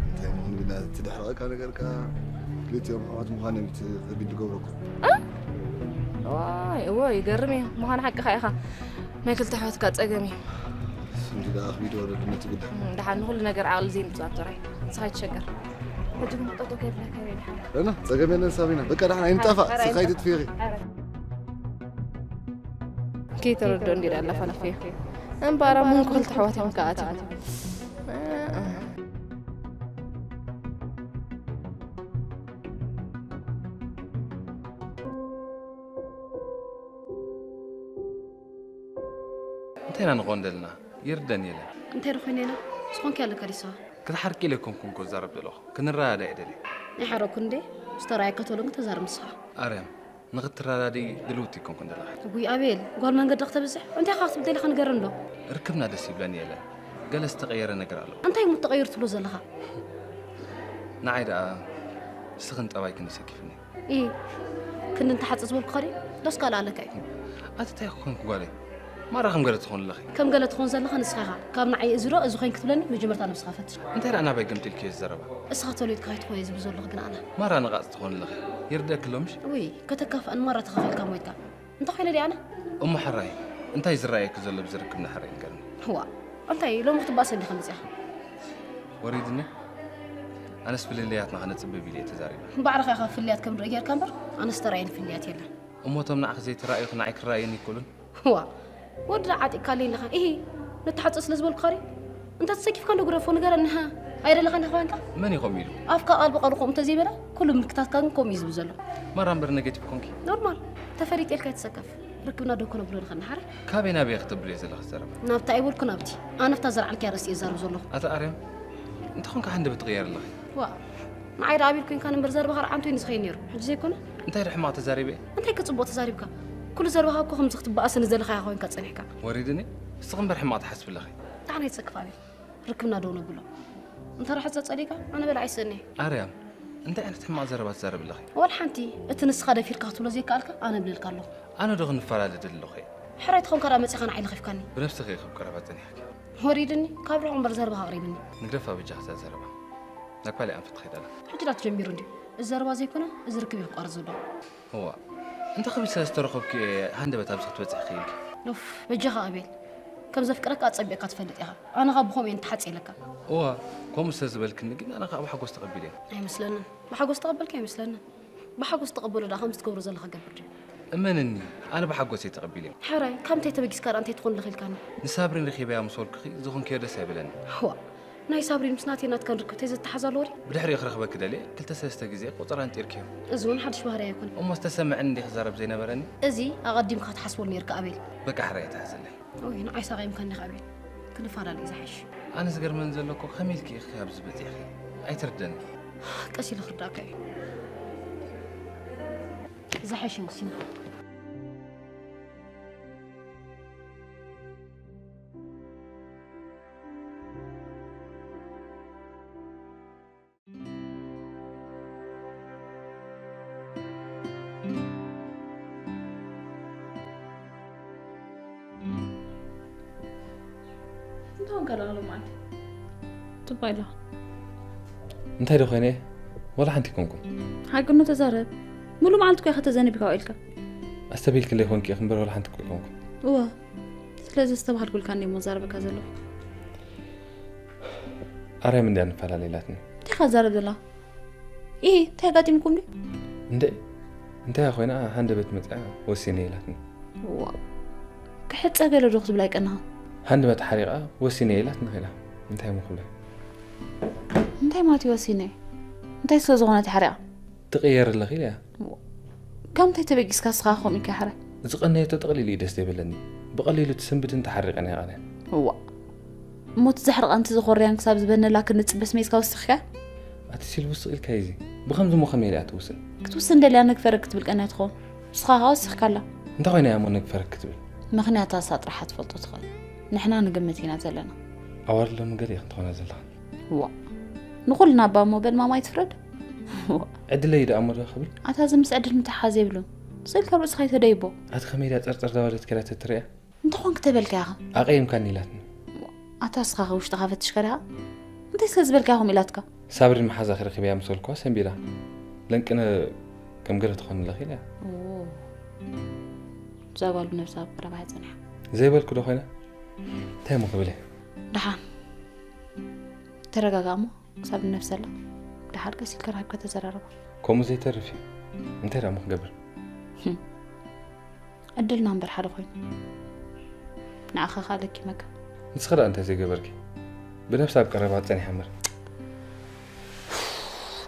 እንታይ ምኾን ግዳ እቲ ድሕረቐካ ነገር ከኣ ክልቲኦም ኣሕዋት ምዃኖም እዩ እቲ ከቢድ ዝገብረኩም። ዋይ እዎ ይገርም እዩ። ምዃኑ ሓቅኻ ኢኻ። ናይ ክልተ ኣሕዋትካ ጸገም እዩ። ስንዲ ደኣ ኣኽቢድ ወረዱ ነቲ ጉዳይ። እም፣ ደሓን ንኹሉ ነገር ዓቕሊ ዘይምጽእ ጥራይ። ንስኻ ኣይትሸገር። ሕጂ ግን ጠጠው ከይብለካ ይበል ሓራ። እና ጸገም የለን ሳቢና። በቃ ደሓን ኣይንጣፋእ። ስኻ ኣይትጥፊኺ። ከይተረድኦ እንዲ ዳላ ፋላፊ እምባራ ምን ክልተ ኣሕዋት እዮም ከኣት። እንታይ ኢና ንኾን ደልና? ይርደን የለን። እንታይ ዶ ኮይነ ኢና? ዝኾንኪ ኣለካ ዲስኻ? ክትሓርቂ ኢለ ኣይኮንኩን እኮ ዝዛረብ ዘለኹ። ክንረዳዳእ እየ ደልየ። ኣይሓረኩን እንዴ? ዝተረኣየካ ተሎ ግን ተዛረብ ንስኻ። ኣርያም፣ ንኽትረዳድኢ ድልውቲ ኣይኮንኩን ዘለኻ። እጉይ ኣቤል፣ ጓል መንገዲ ክተብዝሕ እንታይ ኢኻ ክትብል ደሊኻ ንገረኒ ዶ? ርክብና ደስ ይብለኒ የለን። ገለ ዝተቐየረ ነገር ኣሎ። እንታይ እሞ ተቐይሩ ትብሎ ዘለኻ? ንዓይ ደኣ ንስኽን ጠባይክን ይሰኪፍኒ። ኢ ክንዲ እንተሓጽእ ዝበልኩ ኸዲ ዶስ ካልእ ኣለካ እዩ። ኣቲ እንታይ ክኾንኩ ጓለይ? ማራ ከም ገለ ትኾን ኣለኺ። ከም ገለ ትኾን ዘለኻ ንስኻ ኢኻ። ካብ ንዓይ እዚ ዶ እዚ ኮይን ክትብለኒ መጀመርታ ነብስኻ ፈትሽ። እንታይ ደኣ ናበይ ገምጢልክዮ እዚ ዘረባ? እስኻ ተልዩትካ ኣይትኾየ ዝብል ዘለኹ ግን ኣነ። ማራ ንቓጽ ትኾን ኣለኺ። ይርደክ ሎምሽ? ውይ ከተካፍኣን ማራ ተኻፈልካ ሞይትካ። እንተ ኮይነ ዲኣና? እሞ ሕራይ እንታይ ዝረኣየኪ ዘሎ ብዝርክብ ንሕራይ ንገርኒ። ዋ እንታይ ሎሚ ክትባእሰኒ ዲኻ መጺኻ? ወሪድኒ? ኣነስ ፍልልያትና ከነጽብብ ኢለ እየ ተዛሪበ። ባዕልኻ ኢኻ ፍልልያት ከም ንርኢ ጌርካ እምበር ኣነስ ተራእየኒ ፍልልያት የለን። እሞ እቶም ንዓኺ ዘይተራእዩኺ ንዓይ ክረኣዩኒ ኣይክእሉን? ዋ ወዲ ዓጢቕካለይ ኣለኻ። ኢሂ ንተሓጽእ ስለ ዝበልኩኻ ድዩ? እንተ ተሰኪፍካ እንዶ ግረፎ ንገረኒ ሃ። ኣይደለኻን ዲኻ ኮንካ? መን እዩ ከምኡ ኢሉ? ኣፍካ ቃል ብቃሉ ከምኡ እንተዘይበለ ኩሉ ምልክታትካ ግን ከምኡ እዩ ዝብል ዘሎ። ማራ እምበር ኔጌቲቭ ኮንኪ። ኖርማል ተፈሊጠ ኢልካ ኣይትሰከፍ። ርክብና ደው ከነብሎ ንኽእል ንሓረ። ካበይ ናበይ ክትብሉ እየ ዘለኺ ዘረባ? ናብቲ ኣይበልኩ ናብቲ። ኣነ ኣብታ ዘርዓልክያ ርእሲ እየ ዝዛረብ ዘለኹ። ኣታ ኣርያም እንተ ኾንካ ሃንደበት ትቕየር ኣለኺ። ዋ ንዓይ ደኣ ኣቢል ኮንካ እምበር ዘረባኻ ርዓንቱ እዩ ንዝኸይድ ነይሩ። ሕጂ ዘይኮነ? እንታይ ዶ ሕማቕ ተዛሪበ እየ? እንታይ ከ ጽቡቕ ተዛሪብካ? ኩሉ ዘረባኻ እኮ ከምዚ ክትበኣሰኒ ዝደለኻያ ኮይንካ ጸኒሕካ። ወሪድኒ? ንስኺ እምበር ሕማቕ ትሓስቢ ኣለኺ። ደሓን ኣይትሰክፍ ኣቤል። ርክብና ደው ነብሎ። እንተ ርሕጸ ጸሊእካ ኣነ በላ ኣይስእን እየ። ኣርያም እንታይ ዓይነት ሕማቕ ዘረባ ትዛረቢ ኣለኺ? ዋላ ሓንቲ። እቲ ንስኻ ደፊርካ ክትብሎ ዘይከኣልካ ኣነ እብለልካ ኣለኹ። ኣነ ዶ ክንፈላለ ደሊ ኣለኹ እየ? ሕራይ ተኾንካ ደኣ መጺኻ ንዓይ ለኺፍካኒ። ብነብስኺ እየ ክብ ቀረባ ጸኒሕኪ። ወሪድኒ ካብ ርሑቕ እምበር ዘረባኻ ኣቕሪብኒ። ንግደፋ በጃኺ እዛ ዘረባ። ናብ ካልእ ኣንፈት ትኸይድ ኣላ። ሕጂ ደኣ ተጀሚሩ እንድዩ። እዚ ዘረባ ዘይኮነ እዚ ርክብ እዩ ክቋረጽ ዘለዎ። እዋእ እንተ ከቢድ ስለ ዝተረኸብኩ እየ ሃንደበት ኣብዚ ክትበጽሒ ክኢልኪ። ኡፍ፣ በጃኻ ኣቤል፣ ከም ዘፍቅረካ ኣጸቢቕካ ትፈልጥ ኢኻ። ኣነ ኸኣ ብኸምኡ እየ ንተሓጽ ኢለካ። እዋ፣ ከምኡ ስለ ዝበልክኒ ግን ኣነ ኸኣ ብሓጎስ ተቐቢለ። ኣይመስለንን። ብሓጎስ ተቐበልካ ኣይመስለንን። ብሓጎስ ተቐበሎ ደኣ ከምዚ ትገብሮ ዘለኻ ገብር ድዩ? እመንኒ፣ ኣነ ብሓጎስ እየ ተቐቢለ። ሕራይ፣ ካብ እንታይ ተበጊስካ ደኣ እንታይ ትኾን ኣለኺ ኢልካኒ? ንሳብሪን ረኺበያ ምስ በልኩኺ ዝኾንክዮ ደስ ኣይበለኒ። ዋእ፣ ናይ ሳብሪን ምስ ናተይ ናትካን ርክብ ተዘተሓዛለዎ ድዩ? ብድሕሪኡ ክረኽበኪ ደልየ ክልተ ሰለስተ ግዜ ቁጽራ ኣንጢርክዮ። እዚ እውን ሓድሽ ባህሪ ኣይኮነን። እሞ ዝተሰምዐኒ እንድየ ክዛረብ ዘይነበረኒ? እዚ ኣቐዲምካ ክትሓስበሉ ነይርካ ኣቤል። በቃ ሕራይ ኣይትሓዘለይ። ኦይ ንዓይ ሳቐ ይምካኒ ኢኻ ኣቤል። ክንፈላለ እዩ ዝሓይሽ። ኣነ ዝገርመኒ ዘሎ እኮ ከመይ ኢልኪ ኢኺ ኣብዚ በጺሕኺ? ኣይትርደኒ። ቀስ ኢለ ክርዳእካ እዩ። ዝሓይሽ ይመስለኒ። እንታይ ኾንካ ደኣ ሎማዓንቲ? ጽቡቕ ኣለኹ። እንታይ ዶ ኮይነ? ዋላ ሓንቲ ኣይኮንኩን። ሓቂ ኖ ተዛረብ። ሙሉ መዓልቲ እኮ ኢኻ ተዘንቢካ ውዒልካ። ኣስተብሂልክለይ ኮንኪ ኢኺ እምበር ዋላ ሓንቲ እኮ ኣይኮንኩን። እወ። ስለዚ ዝተባሃልኩልካ እንድየ እሞ ዛረበካ ዘለኹ። ኣርያም እንድያ ንፈላለ ኢላትኒ። እንታይ ኢኻ ትዛረብ ዘለኻ? ኢሂ፣ እንታይ ኣጋጢምኩም ድዩ? እንደ እንታይ ኮይና ሃንደበት መጽያ ወሲነ ኢላትኒ። ዋው። ክሕጸ ገለ ዶ ክትብል ኣይቀናኻ? ሃንደበት ሓሪቓ ወሲነ ኢላትኒ ኺላ። እንታይ እሞ ክብላ? እንታይ ማለት እዩ ወሲነ? እንታይ ስለ ዝኾነት ሓሪቓ? ትቕየር ኣለኺ ኢለያ። ዋው። ካብ ምንታይ ተበጊስካ እስኻ ከምኡ ኢልካ ሕራይ? ዝቐነየቶ ጠቕሊሉ እዩ ደስ ዘይብለኒ። ብቐሊሉ ትስንብትን ትሓርቕን እያ ቐንያ። ዋእ። እሞ እቲ ዘሕርቓን እቲ ዘኾርያን ክሳብ ዝበነላ ክንጽበስ መይዝካ ወሲኽካ? ኣቲ ሲል ውስቕ ኢልካ እዩ እዚ። ብኸምዚ እሞ ከመይ ኢላ እያ ትውስን? ክትውስን ደልያ ነግፈረክ ክትብል ቀንያ ትኸውን። ንስኻ ኸኣ ወሲኽካላ። እንታይ ኮይና እያ እሞ ነግፈረክ ክትብል? ምኽንያታ እሳ ጥራሕ እያ ትፈልጦ ትኽእል። ንሕና ንግምት ኢና ዘለና። ኣዋልድ ሎሚ ገለ ኢኽን ትኾና ዘለኽን። ዋእ። ንኹልና እባ እሞ በል ማማ ኣይትፍረድ። ዋእ። ዕድለይ ደኣ እሞ ዶ ክብል? ኣታ እዚ ምስ ዕድል ምትሓሓዝ የብሉን። ስቕ ኢልካ ኣብ ርእስኻ ኣይተደይቦ። ኣቲ ከመይ ድያ ጸርጸር ዳበለት ከይዳ ተትርእያ? እንተኾንክ ተበልካ ኢኻ። ኣቐይምካኒ ኢላትኒ። ኣታ እስኻ ኸ ውሽጥኻ ፈቲሽካ ዲኻ? እንታይ ስለ ዝበልካ ኢኹም ኢላትካ? ሳብሪን መሓዛኺ ረኺበያ ምስ በልኩዋ ሰንቢዳ። ለንቅነ ከም ገለ ትኾኒ ኣለኺ ኢለያ። ኦ። እዛ ጓል ብነብሳ ኣብ ቀረባ እያ ጸኒሓ። ዘይበልኩ ዶ ኮይነ? እንታይ እሞ ክብል እየ? ደሓን። ተረጋጋእ እሞ ክሳብ ንነብሰላ። ደሓር ቀስ ኢልካ ረኺብካ ተዘራረባ። ከምኡ ዘይተርፍ እዩ። እንታይ ደኣ እሞ ክገብር? ህም። ዕድልና እምበር ሓደ ኮይኑ። ንዓኻ ከኣ ለኪመካ። ንስኺ ደኣ እንታይ ዘይገበርኪ? ብነብሲ ኣብ ቀረባ ጸኒሐ እምበር።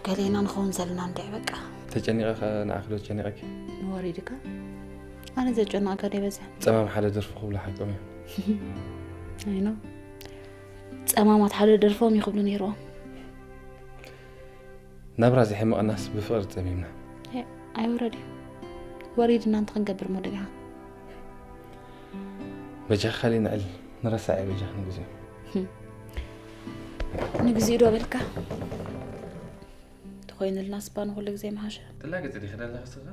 ገሌና ንኸውን ዘለና እንድዒ በቃ። ተጨኒቐ ከ ንዓኺ ዶ ጨኒቐኪ? ንወሪድካ? ኣነ ዘጨንቐካ ዶ ይበዝሕ? ጸማም ሓደ ደርፊ ክብሉ ሓቆም እዮም። ኣይኖ። ጸማማት ሓደ ደርፎም እዩ ክብሉ ነይርዎም። ናብራ ዝሕመቐናስ ብፍቕሪ ጸሚምና። እ፣ ኣይወረድ እዩ። ወሪድና እንተ ክንገብር እሞ ደጊኻ። በጃኻ ካሊእ ንዕል ንረሳዕ እዩ በጃኻ ንግዜኡ። ህም። ንግዜኡ ዶ በልካ? ተኾይኑልና ስባ ንኹሉ ግዜ ምሓሸ። ትላገጽ ዲኺ ደለኺ ስኻ?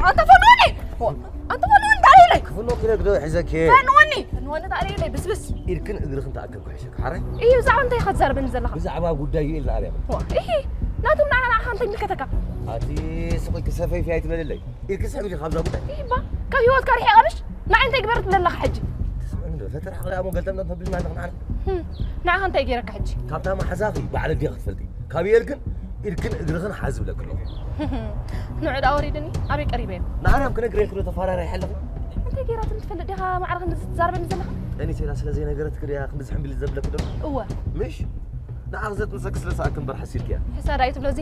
ኣንተ ፈንወኒ! ዋ፣ ኣንተ ፈንወኒ፣ ታሪለይ! ክፍኖ ክነግዶ ይሕዘኪ። ፈንወኒ! ፈንወኒ፣ ታሪለይ፣ ብስብስ! ኢድክን እግርኽን ተኣከብኩ ሕሸክ፣ ሓራይ? እዩ፣ ብዛዕባ እንታይ ኢኻ ትዛረበኒ ዘለኻ? ብዛዕባ ጉዳይ ዩኤል ንኣርያም። ዋ፣ ኢሂ፣ ናቱ ንዓ-፣ ንዓኻ እንታይ ይምልከተካ? ኣቲ ስቕ ኢልኪ ሰፈይፊ ኣይትበልለይ። ኢድኪ ስሕብ ኢልኪ ካብዛ ጉዳይ። ኢባ፣ ካብ ህይወትካ ርሒቐ ምሽ? ንዓይ እንታይ ግበር ትብለለኻ ሕጂ? ትስምዕኒ ዶ? ተትርሓቕ ደኣ እሞ ገልጠምጠም ተብልና ኣለኹ ንዓና። ህም፣ ንዓኻ እንታይ ገይረካ ሕጂ? ካብታ መሓዛኺ ባዕለ ዲኻ ክትፈልጢ። ካብ ዩኤል ግን ኢድክን እግርኽን ሓዝ ዝብለኪ ኣለኹ። ንዑ ደኣ ወሪድኒ፣ ኣበይ ቀሪበዮ? ንኣርያም ክነግረኪ ዶ ተፋራራይ ሓለኺ? እንታይ ገይራትኒ ትፈልጥ ዲኻ ማዕረ ክንድዚ ትዛረበኒ ዘለኻ? ጠኒሰ ኢላ ስለ ዘይነገረትኪ ድያ ክንድዚ ሕምቢል ዘብለኪ ዘሎ? እወ። ምሽ? ንዓኺ ዘጥንሰኪ ስለ ሰኣኪ እምበር ሓሲርኪ እያ። ሕሳድ ኣይትብሎ፣ እዚ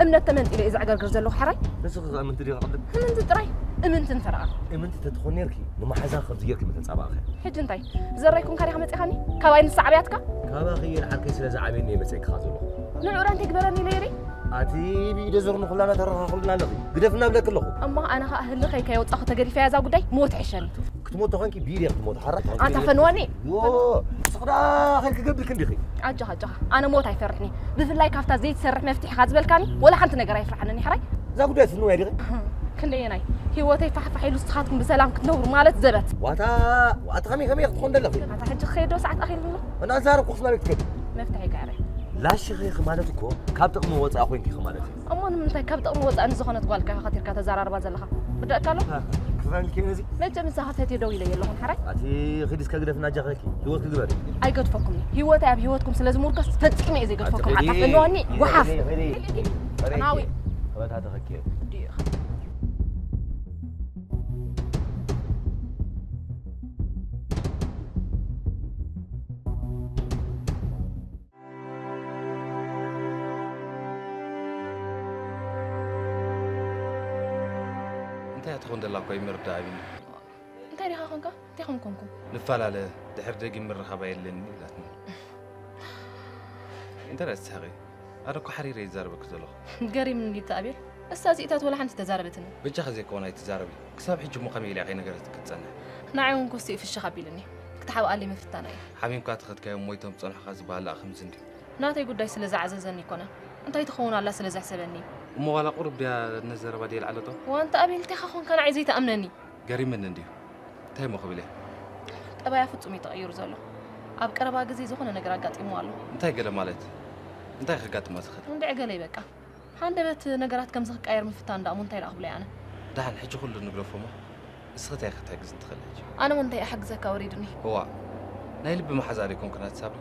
እምነት ተመንጢለ እየ ዘዕገርግር ዘለኹ፣ ሕራይ። ንስኺ ኸ እምንቲ ዲኺ ቀልብ? እምንቲ ጥራይ፣ እምንትን ፈረቓ። እምንቲ ተትኾኒ ነርኪ፣ ንመሓዛ ከምዚ ጌርኪ ምተንጻባእኺ። ሕጂ እንታይ? ዘራይ ኮንካ ዲኻ መጺኻኒ? ካባይ ንሳ ዓብያትካ? ካባኺ እየ ንዓርከይ ስለ ዝዓብየኒ እየ መጺኤኪ ዘለኹ። ንዑ ዳ እንታይ ግበረኒ ኢለ እየ? ኣቲ ብኢደ ዞርኒ ኩላና ተረኻኽብልና ኣለኺ። ግደፍና እብለኪ ኣለኹ። እሞ ኣነ ኸኣ ህልኸይ ከየውጻኹ ተገዲፈያ እዛ ጉዳይ፣ ሞት ይሕሸኒ። ክትሞት ተኾንኪ ብኢደ ክትሞት፣ ሓራ ኣታ ፈንወኒ። ዎ፣ ንስኺ ደኣ ኸይድ ክገብር ክንዲኺ? ኣጆኻ፣ ኣጆኻ። ኣነ ሞት ኣይፈርሕን እየ። ብፍላይ ካብታ ዘይትሰርሕ መፍትሒኻ ዝበልካኒ፣ ወላ ሓንቲ ነገር ኣይፍርሓንን እየ፣ ሕራይ። እዛ ጉዳይ ትፍንዋ እያ ዲኺ? ክንደየናይ ህይወተይ ፋሕፋሕ ኢሉ ንስኻትኩም ብሰላም ክትነብሩ ማለት ዘበት። ዋታ ዋታ ከመይ ከመይ ክትኾን ዘለኺ? ኣታ ሕጂ ክኸይዶ ሰዓት ኣኺሉ ኣሎ። እና ዛረብ ኩኽስ ናበይ ክትከዲ? መፍትሒ ይቀረ። ላሽ ኺኺ ማለት እኮ ካብ ጥቕሚ ወፃኢ ኮይንኪ ኺ ማለት እዩ። እሞ ንምንታይ ካብ ጥቕሚ ወፃኢ ንዝኾነት ጓል ከ ከቲርካ ተዘራርባ ዘለኻ? ብደቅካ ኣሎ? ክፈንልኪ ነዚ? መቸም ንሳ ከፈትዮ ደው ኢለ የለኹን ሓራይ። ኣቲ ኺዲ እስከ ግደፍና ጃኸኪ ህይወት ክግበር። ኣይገድፈኩምን። ህይወተይ ኣብ ህይወትኩም ስለ ዝምርኮስ ፈጺመ እየ ዘይገድፈኩም። ኣቲ ሓቃፍ ኺዲ፣ እነዋኒ ኺዲ፣ ጎሓፍ። ኺዲ፣ ኺዲ። ኸናዊ። ኸበታተኸኪ። ድዩ? እንታይ እያ ትኾን ደላ እኮ ይምርዳ ኣቢኒ። እንታይ ዲኻ ኾንካ? እንታይ ኾን ኮንኩ? ንፈላለ፣ ድሕሪ ደጊም ምርኻብ ኣየድልየኒ ኢላትኒ። እንታይ ደኣ ትስሕቂ? ኣነ እኮ ሓሪረ ይዛረበኪ ዘለኹ። ገሪምኒ እንዲ ተኣቢር። እሳ እዚእታት ወላ ሓንቲ ተዛረበትኒ። በጃኺ ዘይኮነ ኣይትዛረቢ። ክሳብ ሕጂ እሞ ከመይ ኢላ ከይነገረትኪ ትጸንሕ? ንዓይ እውን ኮስቲኡ ፍሽኽ ኣቢልኒ። ክትሓብኣለይ ምፍታና እዩ። ሓሚምካ ተኸድካዮም ሞይቶም ጸንሑኻ ዝበሃል ደኣ ከምዚ እንድዩ። ናተይ ጉዳይ ስለ ዝዓዘዘኒ ኣይኮነን። እንታይ ትኸውን ኣላ ስለ ዘሕሰበኒ እዩ። እሞ ዋላ ቁሩብ ድያ ነዚ ዘረባ ድየ ኣልዓለቶ? ዋንታ ኣቤል እንቴኻ ኾንካ ንዓይ ዘይትኣምነኒ? ገሪምኒ እንድዩ። እንታይ እሞ ክብል እየ? ጠባያ ፍጹም እዩ ተቐይሩ ዘሎ። ኣብ ቀረባ ግዜ ዝኾነ ነገር ኣጋጢምዎ ኣሎ። እንታይ ገለ ማለት? እንታይ ከጋጥማ ዝኽእል? እንድዒ ገለ ይበቃ። ሃንደበት ነገራት ከምዚ ክቀየር ምፍታን ደኣ እሞ እንታይ ደኣ ክብሎ እየ ኣነ? ደሓን ሕጂ ኩሉ ንግደፎ እሞ እስኺ እንታይ ክትሕግዝኒ ትኽእሊ ሕጂ? ኣነ እውን እንታይ እየ ክሕግዘካ ወሪዱኒ። እዋእ፣ ናይ ልቢ መሓዛ ዶ ኣይኮንክን ኣቲ ሳብሪ?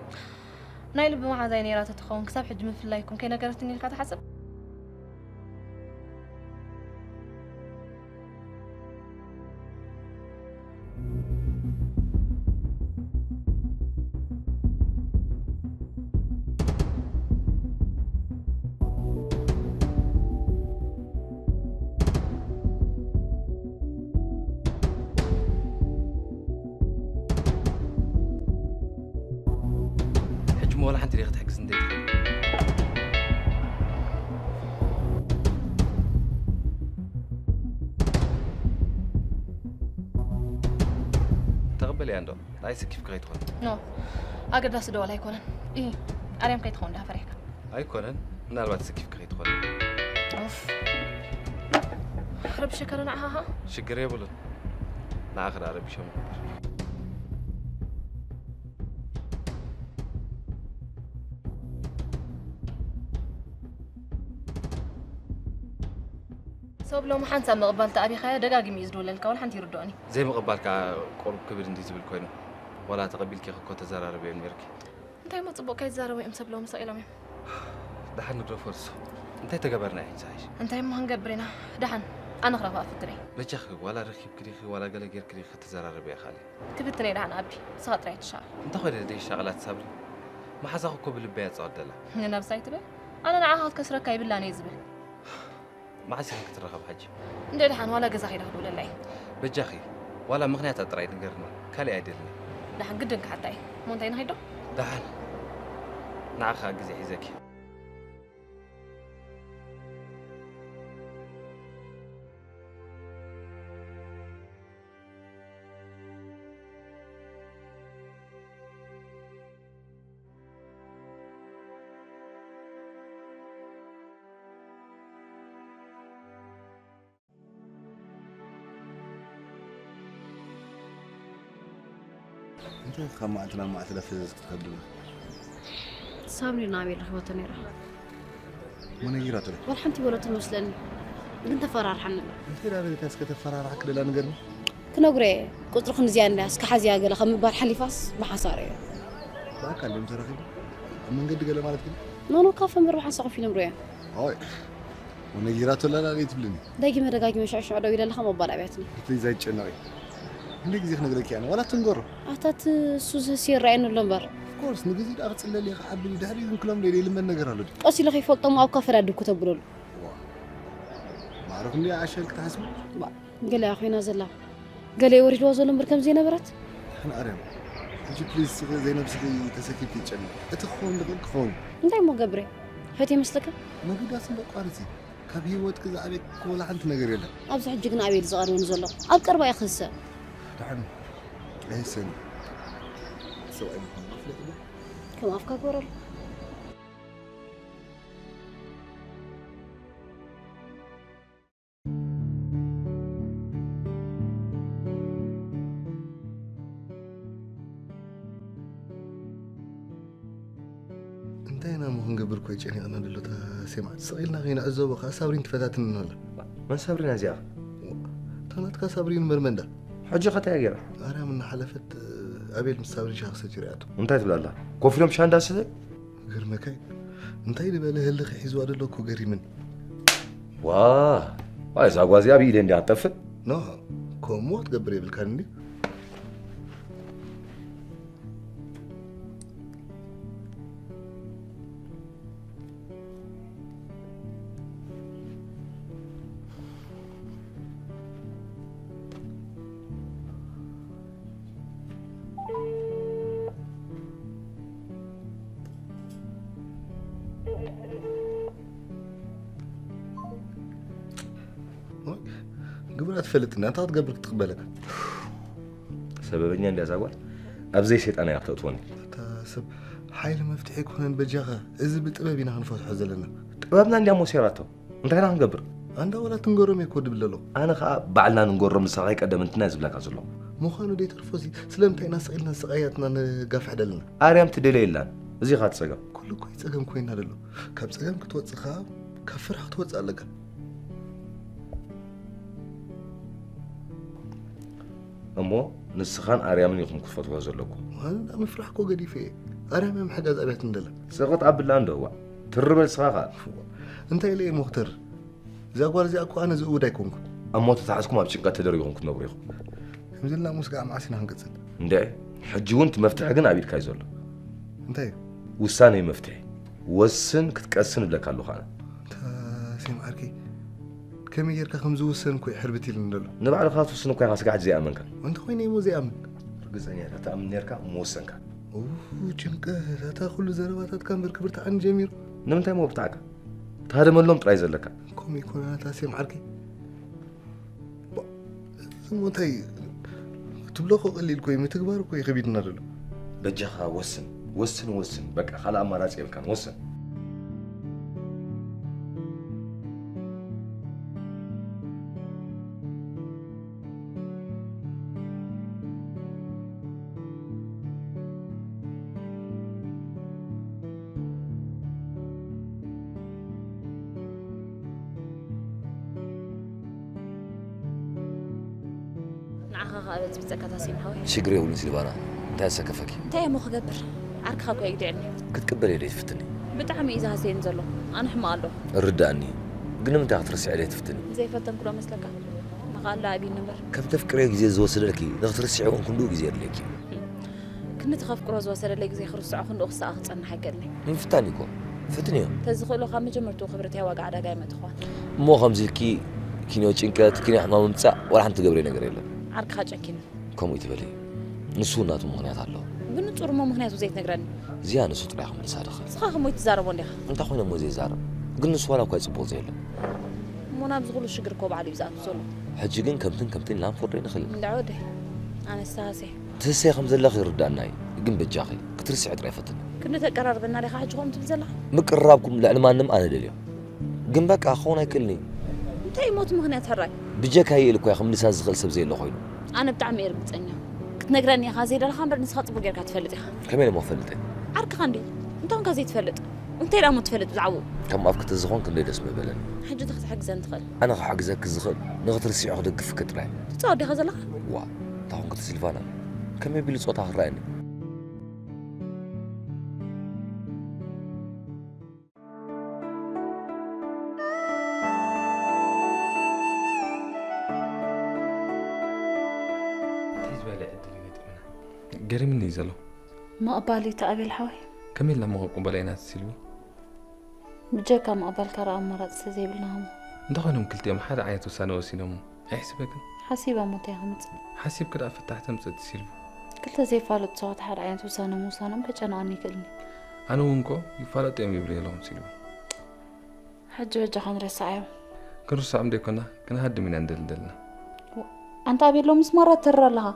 ናይ ልቢ መሓዛይ ነይራ ተትኸውን ክሳብ ሕጂ ምፍልላይኩም ከይነገረትኒ ኢልካ ትሓስብ? ሕጂ እሞ ዋላ ሓንቲ ዲኺ ክትሕግዝኒ ዘይትኽእሊ? ተቐበልያ እንዶ? ንዓይ ስኪፍኪ ከይትኾን። ኖ፣ ኣገዳሲ ደወል ኣይኮነን። ኢ፣ ኣርያም ከይትኸውን ድኣ ፈሪሕካ? ኣይኮነን፣ ምናልባት ስኪፍኪ ከይትኾን። ኡፍ፣ ረብሸካ ዶ ንዓኻ? ሽግር የብሉን። ንዓኺ ደኣ ረቢሾም ነበር። ሰብ ሎሚ ሓንሳብ ምቕባል ተኣቢኻዮ ደጋጊሙ እዩ ዝድውለልካ፣ ወላ ሓንቲ ይርድኦኒ። ዘይምቕባል ከኣ ቁሩብ ክብድ እንድዩ ዝብል ኮይኑ፣ ዋላ ተቐቢልኪ እኮ ተዘራርብዮም ኔርኪ። እንታይ እሞ ጽቡቕ ከይዛረቡ እዮም ሰብ ሎሚ ሰቕ ኢሎም እዮም። ደሓን ንግደፎ ንሱ። እንታይ ተገበርና እዩ ዝሓይሽ? እንታይ እሞ ክንገብር ኢና? ደሓን፣ ኣነ ክረኽባ እፍትን እየ። በጃኺ፣ ዋላ ረኺብኪ ዲኺ፣ ዋላ ገለ ጌርኪ ዲኺ ክትዘራረብያ ይኽኣል እዩ። ክፍትን እየ ደሓን ኣቢ፣ ንስኻ ጥራይ ትሻቐል። እንታይ ኮይነ ደይሻቐል ኣቲ ሳብሪ? መሓዛኺ እኮ ብልበይ እያ ትጻወት ደላ። ንነብሳ ኣይትበል። ኣነ ንዓኻ ክትከስረካ ይብላን እየ ዝብል። መዓስ ኢኺ ክትራኸብ ሕጂ? እንደ ደሓን ዋላ ገዛ ከይደ ክድውለላ እየ። በጃኺ፣ ዋላ ምኽንያታ ጥራይ ንገርኒ፣ ካሊእ ኣይደልን። ደሓን ግድን ክሓታ እየ። እሞ እንታይ ንኸይድ ዶ? ደሓን። ንዓኺ ከኣ ግዜ ሒዘኪ። እንታይ ካብ መዓልቲ ናብ መዓልቲ ለፍዝ ክትከብድና? ሳምሪ ናበይ ረኺባቶ ነይራ? እሞ ነጊራቶ ዶ? ወላ ሓንቲ በለቶ መስለኒ፣ ግን ተፈራርሓኒ ኣላ። እንታይ ደኣ በለታ እስከ ተፈራርሓኪ ደላ ንገርኒ? ክነግሮ እየ። ቁጽሪ ክንዚያ እንድያ እስከ ሓዝያ ገለ ካብ ምባል ሓሊፋስ ብሓሳር እየ። ብኣካል ድዮም ተራኺቡ? ኣብ መንገዲ ገለ ማለት ግን? ኖ፣ ኖ፣ ካፈ እምበር ብሓንሳእ ኮፍ ኢለ ምርእዮ። ኣይ፣ እሞ ነጊራቶ ኣላ ደኣ ትብልኒ? ደጊመ ደጋጊመ ሽዑ ሽዑ ደው ኢለ ኣለኻ ምባል ኣብያትኒ። ፕሊዝ ኣይትጨነቒ። ክንደይ ግዜ ክነግረኪ ኣነ? ዋላ ትንገሮ። ኣታ እቲ እሱ ዝህሲ ይረኣየኒ ኣሎ እምበር። ኦፍኮርስ፣ ንግዜ ደኣ ክጽለል እየ፣ ክዓቢ ድዩ፣ ድሕሪኡ ግን ክለምዶ ኢለ ይልመድ ነገር ኣሎ ድዩ? ቀስ ኢሉ ከይፈልጦ እሞ ኣብ ካፈ ደኣ ድው ክተብለሉ። ዋ፣ ማዕረ ክንደይ ዓሻል ክትሓስቡ? ባ፣ ገለ እያ ኮይና ዘላ። ገለ እዩ ወሪድዋ ዘሎ እምበር ከም ዘይነበረት። ንኣርያም፣ ሕጂ ፕሊዝ ስኺ ዘይነብስኺ ተሰኪፍኪ ትጨነቂ። እቲ ክኸውን ዝኽእል ክኸውን። እንታይ እሞ ገብረ? ሕት ይመስለካ? መግዳስ እንዶ ኣቋርጺ። ካብ ህይወትኪ ዝዓበየኪ እኮ ወላ ሓንቲ ነገር የለን። ኣብዚ ሕጂ ግን ኣቤል ዝቐርበኒ ዘሎ። ኣብ ቀረባ እየ ክህሰ። ደሓን። ኣይህሰን። ሰብኣይ ምዃኑ ኣፍለጥ ዶ? ከም ኣፍካ ግበረሉ። ክንገብር እኮ ይጨኒቕና ደሎ። እታ ሴማ ስቕ ኢልና ከይንዕዘቦ ከኣ ሳብሪን ትፈታትንና ኣላ። መን ሳብሪና እዚኣ? እታ ናትካ ሳብሪን መርመንዳ። ሕጂ ኸ እንታይ ገይራ? ኣርያም እናሓለፈት ኣቤል ምስ ሳብሪን ሻሂ ክሰትዩ ርእያቶ። እንታይ ትብል ኣላ? ኮፍ ኢሎም ሻሂ እንዳሰተዩ? ግርመካይ እንታይ ዝበለ ህልኽ ሒዝዋ ደሎ እኮ ገሪምን። ዋ፣ ዋይ፣ እዛ ጓል እዚኣ ብኢደይ እንድያ ትጠፍእ። ኖ፣ ከምኡ ክትገብር የብልካን እንድዩ። ግብራ ትፈልጥና፣ እንታይ ክትገብር ክትቕበለካ? ሰበበኛ እንድያ እዛ ጓል። ኣብ ዘይ ሰይጣን እያ ክተእትወኒ። እታ ሰብ ሓይሊ መፍትሒ ኣይኮነን በጃኻ። እዚ ብጥበብ ኢና ክንፈትሖ ዘለና። ጥበብና እንድያ ሞሴራቶ። እንታይ ኢና ክንገብር? ኣንዳ ወላ ትንገሮም እየ ኮ ድብል ኣለኹ። ኣነ ኸኣ ባዕልና ንንገሮም ንስኻ ከይቀደምንትና እየ ዝብለካ ዘለኹ። ምዃኑ ደይ ተርፎሲ ስለምንታይ ኢና ስቕ ኢልና ስቓያትና ንጋፍሕ ደለና? ኣርያም ትደልዮ የላን። እዚ ኸኣ እቲ ጸገም። ኩሉ እኮ እዩ ጸገም ኮይና ደሎ። ካብ ጸገም ክትወጽእ ኸኣ ካብ ፍርሒ ክትወጽእ ኣለካ። እሞ ንስኻን ኣርያምን ኢኹም ክትፈትዎ ዘለኩም። ዋላ ምፍራሕ እኮ ገዲፈ እየ። ኣርያም እያ ምሕጋዝ ኣብያት እንደላ። ስቕጥ ኣብላ እንዶ እዋ። ትርበል ስኻ ኸኣ። እንታይ ኢለ እየ ሞኽተር? እዛ ጓል እዚኣ እኮ ኣነ ዝእውድ ኣይኮንኩን። እሞ ተታሒዝኩም ኣብ ጭንቀት ተደሪኹም ክትነብሩ ኢኹም። ከምዚ ኢልና ምስጋዕ መዓስ ኢና ክንቅጽል? እንድዒ፣ ሕጂ እውን እቲ መፍትሒ ግን ኣብ ኢድካ እዩ ዘሎ። እንታይ እዩ? ውሳነ እዩ መፍትሒ። ወስን ክትቀስን እብለካ ኣለኹ ኣነ። ተሴም ዓርከይ፣ ከመይ ጌርካ ከም ዝውሰን እኮ እዩ ሕርብት ኢሉኒ ዘሎ። ንባዕልኻ ትውስን እኮ ኢኻ ስጋዕ ዘይኣመንካ። እንተኾይነ እሞ ዘይኣምን? ርግጸኛ ኢኻ፣ ትኣምን ኔርካ እሞ ወሰንካ። ኡ፣ ጭንቀት፣ ኣታ ኩሉ ዘረባታትካ እምበር ክብርትዓኒ ጀሚሩ። ንምንታይ እሞ ብርትዓካ? ትሃደመሎም ጥራይ ዘለካ። ከምኡ ይኮነ ኣታ ሴም ዓርከይ። ባ-፣ እሞ እንታይ ትብሎ እኮ ቀሊል እኮ እዩ፣ ምትግባር እኮ እዩ ከቢድና ዘሎ። በጃኻ ወስን፣ ወስን፣ ወስን። በቃ ካልእ ኣማራጺ የብልካን፣ ወስን። ንዓኻ ኸኣ በጽቢጸካ ታሲም ሓወይ። ሽግር የብሉን ሲልቫና፣ እንታይ ኣሰከፈኪ? እንታይ እሞ ክገብር? ዓርክኻ እኮ የግድዕኒ። ክትቅበል እየ ደይ ትፍትኒ? ብጣዕሚ እዩ ዝሃሰየኒ ዘሎ። ኣነ ሕማቕ ኣለኹ። እርዳእኒ። ግን ንምንታይ ክትርስዒ ደይ ትፍትኒ? ዘይፈተንኩ ዶ መስለካ? ምኽኣል ዶ ኣቢኒ እምበር። ከም ተፍቅርዮ ግዜ ዝወሰደልኪ፣ ንኽትርስዕዮ እውን ክንድኡ ግዜ የድልየኪ እዩ። ክንዲ እቲ ከፍቅሮ ዝወሰደለይ ግዜ ክርስዖ ክንድኡ ክሳቐ ክጸንሕ ኣይክእልን እየ። ንምፍታን እዩ እኮ። ፍትንዮ። ተዝኽእሎ ካብ መጀመርትኡ ክብርተይ ዋጋ ዕዳጋ ኣይመጥኽዋን። እሞ ከምዚ ኢልኪ ኪንዮ ጭንቀት፣ ኪንዮ ሕማም ምምጻእ ዋላ ሓንቲ ትገብርዮ ነገር የለን። ዓርክኻ ጨኪኒ። ከምኡ ይትበሊ። ንሱ እውን ናቱ ምኽንያት ኣለዎ። ብንጹር እሞ ምኽንያቱ ዘይትነግረኒ? እዚኣ ንሱ ጥራይ ክምልሳ ድኽእል። ንስኻ ከመይ ትዛረቦ እንዲኻ? እንታይ ኮይነ እሞ ዘይዛረብ? ግን ንሱ ዋላ እኳ ይጽቡቕ ዘየለ። እሞ ናብዚ ኩሉ ሽግር እኮ ባዕሉ እዩ ዝኣቱ ዘሎ። ሕጂ ግን ከምትን ከምትን ኢልና ክንፈርዶ ኣይንኽእልን። እንድዒ ወደይ፣ ኣነ ዝተሃስየ። ትህሰይ ከም ዘለኺ ይርዳእና እዩ፣ ግን በጃኺ ክትርስዒ ጥራይ ፈትኒ። ክንዲ ተቀራርበና ዲኻ ሕጂ ከምኡ ትብል ዘለኻ? ምቅርራብኩም ልዕሊ ማንም ኣነ ደልዮ። ግን በቃ ክኸውን ኣይክእልን እዩ። እንታይ እዩ ሞት ምኽንያት ሕራይ? ብጀካይ ኢሉ እኮ እየ ክምልሳ ዝኽእል ሰብ ዘየለ ኮይኑ። ኣነ ብጣዕሚ እየ ርግጸኛ። ክትነግረኒ ኢኻ ዘይደለኻ እምበር ንስኻ ጽቡቕ ጌርካ ትፈልጥ ኢኻ። ከመይ ኢለ እሞ ክፈልጥ እየ? ዓርክኻ እንድዩ። እንታይ ኮንካ ዘይትፈልጥ? እንታይ ደኣ እሞ ትፈልጥ ብዛዕባኡ? ከም ኣፍኪ ተዝኾን ክንደይ ደስ ምበለኒ። ሕጂ እንታይ ክትሕግዘኒ ትኽእል? ኣነ ክሕግዘኪ ዝኽእል ንኽትርስዕዮ ክደግፍኪ ጥራይ። ትጻወት ዲኻ ዘለኻ? ዋእ፣ እንታይ ኮንኪ እቲ ሲልቫና? ከመይ ኣቢሉ ጾታ ክረኣየኒ? እንታይ ዝበለ ዕድል እዩ ገጢሙና? ገሪምኒ እዩ ዘሎ። ምቕባል እዩ እቲ ኣቤል ሓወይ። ከመይ ኢልና እሞ ክንቅበሎ ኢና እቲ ሲልቪ? ብጀካ ምቕባል ካልእ ኣማራጺ ስለዘይብልና እሞ። እንተኾይኖም ክልቲኦም ሓደ ዓይነት ውሳነ ወሲኖም ኣይሕስበክን? ሓሲበ እሞ እንታይ ከምጽእ? ሓሲብኪ ደኣ ፍታሕ ተምጽእ እቲ ሲልቪ። ክልተ ዘይፋለጡ ሰባት ሓደ ዓይነት ውሳነ ምውሳኖም ከጨንቐኒ ኣይክእልን እዩ። ኣነ እውን እኮ ይፋለጡ እዮም ይብሉ ዘለኹም ሲልቪ። ሕጂ በጃኻ ንረስዓዮም። ክንርስዖም ደይኮና፣ ክንሃድም ኢና ንደሊ ዘለና። ኣንታ ኣቤሎ ምስ ማራ ትተርር ኣለኻ።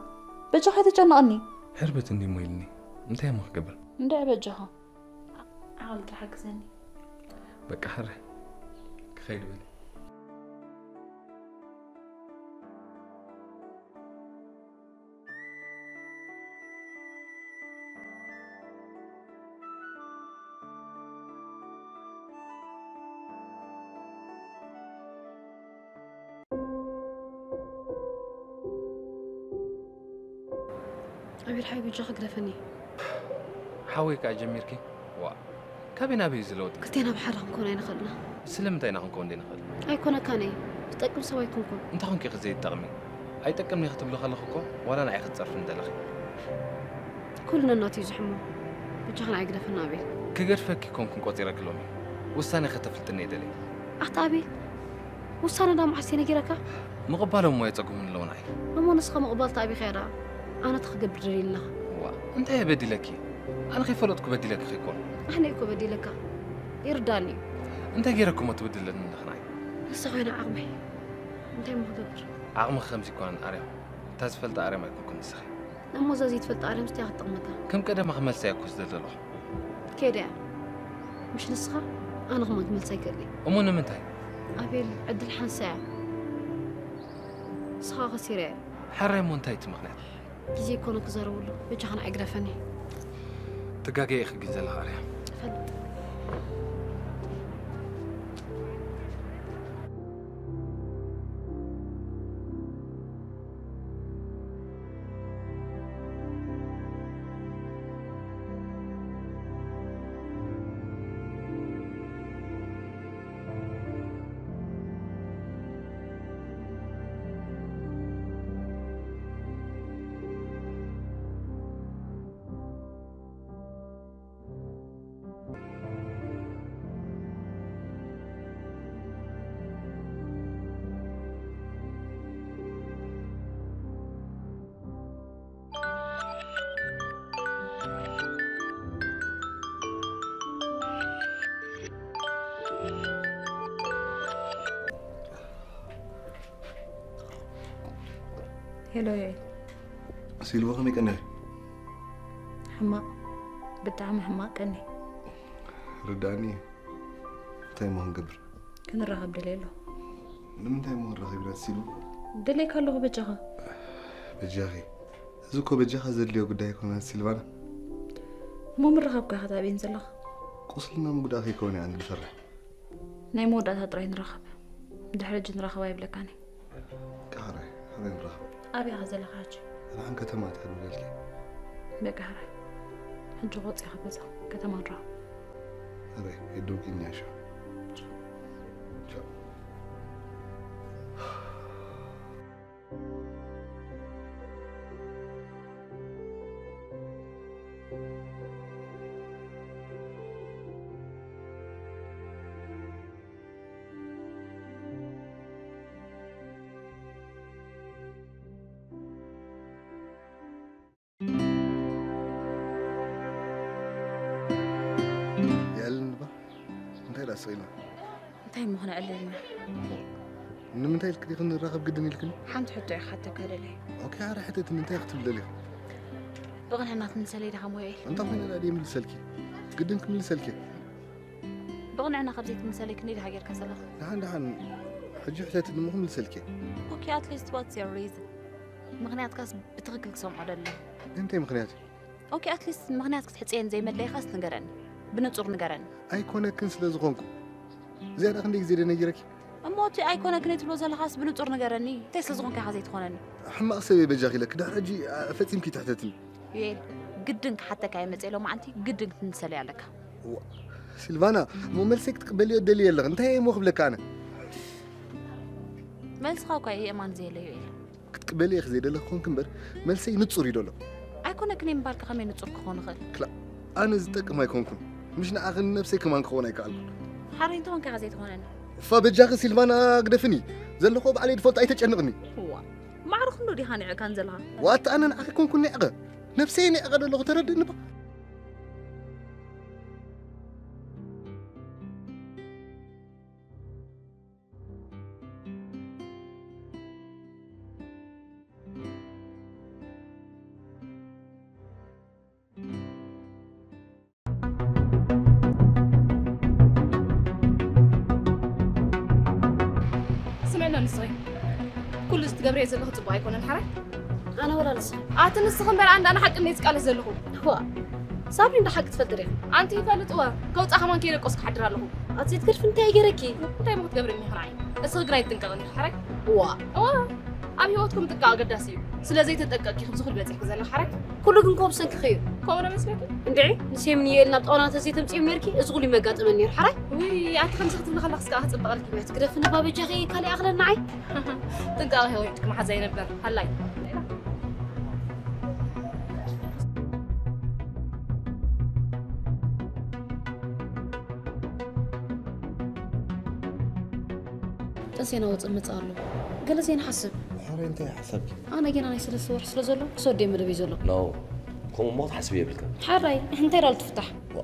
በጃኻ ኣይተጨንቐኒ። ሕርበት እንድዩ እሞ ኢልኒ። እንታይ እሞ ክገብር? እንድዒ በጃኻ። ዓቕሊ ጥራሕ ሓግዘኒ። በቃ ሕራይ። ክኸይድ በሊ። ኣቤል ሓወይ በጃኻ ግደፈኒ። ሓወይ ከኣ ጀሚርኪ? ዋ፣ ካበይ ናበይ እዩ ዝለወጥ? ክልቴና ብሓራ ክንኮን ኣይንኽእልና። ስለምንታይ ኢና ክንከውን ዘይንኽእል? ኣይኮነካን እዩ። ትጠቅም ሰብ ኣይኮንኩን። እንታይ ኮንኪ ኢኺ ዘይትጠቕሚ? ኣይጠቅምን እየ ክትብሊ ከለኺ እኮ ዋላ ንዓይ ክትጸርፍኒ ደለኺ። ኩሉ ነናቱ እዩ ዝሕሞ። በጃኻ ንዓይ ግደፈኒ ኣቤል። ክገድፈኪ ኮንኩን ቆጺረኪ ሎሚ። ውሳኔ ከተፍልጥኒ እየ ደልየ። ኣታ ኣቤል፣ ውሳነ ዳ መዓስ እየ ነጊረካ? ምቕባሎም እሞ የጸግሙኒ ኣለዉ ንዓይ። እሞ ንስኻ ምቕባል ተኣቢኻ እያ ደኣ። ኣነ ተኽገብር ደልየ ኣለኻ። ዋ፣ እንታይ እየ በዲለኪ? ኣነ ከይፈለጥኩ በዲለኪ ከይኮን። ኣነ እኮ በዲለካ። ይርዳኒ እዩ። እንታይ ገይረኪ እሞ ትብድለኒ ኣለኺ ንዓይ? ንሳ ኮይና ዓቕመይ። እንታይ እሞ ክገብር? ዓቕምኺ ከምዚ እኳ ኣርያም። እታ ዝፈልጣ ኣርያም ኣይኮንኩን ንስኺ። እሞ እዛ ዘይትፈልጣ ኣርያም ስቲያ ክትጠቕመካ። ከም ቀደማ ክመልሳ እየ እኮ ዝደሊ ዘለኹ። ከይደ እያ። ምሽ ንስኻ? ኣነ ከማን ክመልሳ ይክእል እየ። እሞ ንምንታይ? ኣቤል፣ ዕድል ሓንሳ እያ። ንስኻ ከሲረ እያ። ሕራይ እሞ እንታይ እቲ ምኽንያት? ግዜ ይኮነ ክዛረበሉ። በጃኻ ንዓይ ግደፈኒ። ትጋገ ኢኺ ግን ዘለኻ ኣርያም። እፈልጥ። ሄሎ ዮኤል። ሲልቫ ከመይ ቀኒኺ? ሕማቕ፣ ብጣዕሚ ሕማቕ ቀኒ። ርዳእኒ እዩ። እንታይ እሞ ክንገብር? ክንራኸብ ደልየ ኣለኹ። ንምንታይ እሞ ክንራኸብ ኢና ሲልቫ? ደልየካ ኣለኹ በጃኻ። በጃኺ? እዚ እኮ በጃኻ ዘድልዮ ጉዳይ ኣይኮነን ሲልቫና። እሞ ምርኻብ እኮ ኢኻ ተኣብየን ዘለኻ። ቁስልና ምጉዳእ ከይከውን እየ ኣነ ዝፈርሕ። ናይ መወዳእታ ጥራይ ንራኸብ። ድሕሪ ሕጂ ንራኸብ ኣይብለካን እየ። ቃ ሕራይ፣ ሕራይ ንራኸብ። ኣበይ ኢኻ ዘለኻ ሕጂ? ንሓን ከተማ እየ ክኸይድ ደልየ። በቃ ሕራይ። ሕጂ ክወጽእ እየ ካብ ገዛ። ከተማ ንራኸብ። ሕራይ፣ የደውኪ እኛ ሻ። ቻው። የዕልልኒ ባ። እንታይ ደኣ ስቕ ኢልና? እንታይ እሞ ክነዕልል ኢና? ንምንታይ ኢልክኒ ክንራኸብ ግድን ኢልክኒ? ሓንቲ ሕቶ እየ ክሓተካ ደልየ። ኦኬ፣ ኣረ ሕተትኒ፣ እንታይ ክትብል ደሊኺ? ብቕንዕና ትምልሰለይ ዲኻ እሞ ዮኤል? እንታይ ኮይነ ደኣ ድየ ምልሰልኪ? ግድን ክምልሰልኪ። ብቕንዕና ካብ ዘይትምልሰለይ ክንደይ ዲኻ ጌርካ ዘለኻ? ደሓን፣ ደሓን፣ ሕጂ ሕተትኒ እሞ ክምልሰልኪ። ኦኬ፣ at least what's your reason? ምኽንያትካስ ብትኽክል ክሰምዖ ደለኹ። እንታይ ምኽንያት? ኦኬ፣ at least ምኽንያት ክትሕጽየን ዘይመድለይካስ ንገረኒ። ብንጹር ንገረኒ። ኣይኮነክን ስለ ዝኾንኩ። እዚኣ ደኣ ክንደይ ግዜ ደነጊረኪ? እሞ እቲ ኣይኮነክን ትብሎ ዘለኻስ ብንጹር ንገረኒ። እንታይ ስለ ዝኾንካ ኢኻ ዘይትኾነኒ? ሕማቕ ሰብ እየ በጃኺ ኢለኪ። ድሕሪ ሕጂ፣ ኣ፣ ፈጺምኪ ትሕተትኒ። ዩኤል፣ ግድን ክሓተካ እየ መጽእ ሎማዓንቲ፣ ግድን ክትምልሰለይ ኣለካ። ዋ፣ ሲልቫና፣ እሞ መልሰይ ክትቅበልዮ ትደልዪ ኣለኺ። እንታይ እየ እሞ ክብለካ ኣነ? መልስኻ እኳ እዩ የእማን ዘየለ ዩኤል። ክትቅበሊ ኢኺ ዘይደለኺ ኮንኪ እምበር፣ መልሰይ ንጹር እዩ ደሎ። ኣይኮነክን እየ ምባልካ ከመይ ንጹር ክኸውን ይኽእል? ክላ፣ ኣነ ዝጠቅም ኣይኮንኩን። ምሽ ንዓኺ ንነብሰይ ከማን ክኸውን ኣይከኣልኩን። ሓራይ እንተኾንካ ኢኻ ዘይትኾነኒ። እፋ በጃኺ ሲልቫና ግደፍኒ። ዘለኽዎ ባዕለይ ዝፈልጦ ኣይተጨንቕኒ። እዋ፣ ማዕረ ክንዶ ዲኻ ንዕካን ዘለኻ? ዋታ ኣነ ንዓኺ ኮንኩን ንዕቐ። ነብሰይ ንዕቐ ደለኹ ተረድእኒ ባ። ስምዕና ንስኺ፣ ኩሉ እዚ ትገብርዮ ዘለኺ ጽቡቕ ኣይኮነን ሓራይ። ኣነ ወላ ንስኺ? ኣቲ ንስኺ እምበር ኣንዳ ንሓቂ እንደ ዝቃለስ ዘለኹ። ዋ፣ ሳብሪ እንዳ ሓቂ ትፈልጥ ዲኻ? ኣንቲ ይፈልጥወ፣ ከውጻ ከማን ከይደቆስ ክሓድር ኣለኹ። ኣቲ ትገድፊ እንታይ ይገረኪ? እንታይ እሞ ክትገብርኒ ኢኺ ንዓይ? እስኺ ግና ይጥንቀቕኒ ሓራይ። ዋ። እዋ። ኣብ ህይወትኩም ጥንቃቕ ኣገዳሲ እዩ። ስለ ዘይተጠንቀቕኪ ከምዚ ኩሉ በፂሕኪ ዘለኺ ሓራይ። ኩሉ ግን ከምኡ ብሰንክኺ እዩ። ከምኡ ዶ መስለኪ? እንድዒ፣ ንሴም ንየኤል ናብ ጣውላ እንተዘይተምፅኦም ነይርኪ፣ እዚ ኩሉ ይመጋጠመኒ ነይሩ ሓራይ። ውይ፣ ኣቲ ከምዚ ክትብሊ ከለኽስ ከዓ ክፅበቐልኪ እዩ። ግደፍኒ እባ በጃኺ፣ ካልእ ይኣኽለኒ ንዓይ። ጥንቃቐ ህይወትኪ መሓዛ ይነበር። ሃላይ። ጥንሴና ወፅእ መፅእ ኣሎ። ገለ ዘይንሓስብ። ሕራይ እንታይ ሓሳብኪ? ኣነ ጌና ናይ ሰለስተ ወርሒ ስለ ዘሎ ክሰዶ መደብ እዩ ዘሎ። ኖ፣ ከምኡ እሞ ክትሓስቢ የብልክን። ሕራይ እንታይ ዳሉ ትፍታሕ? ዋ፣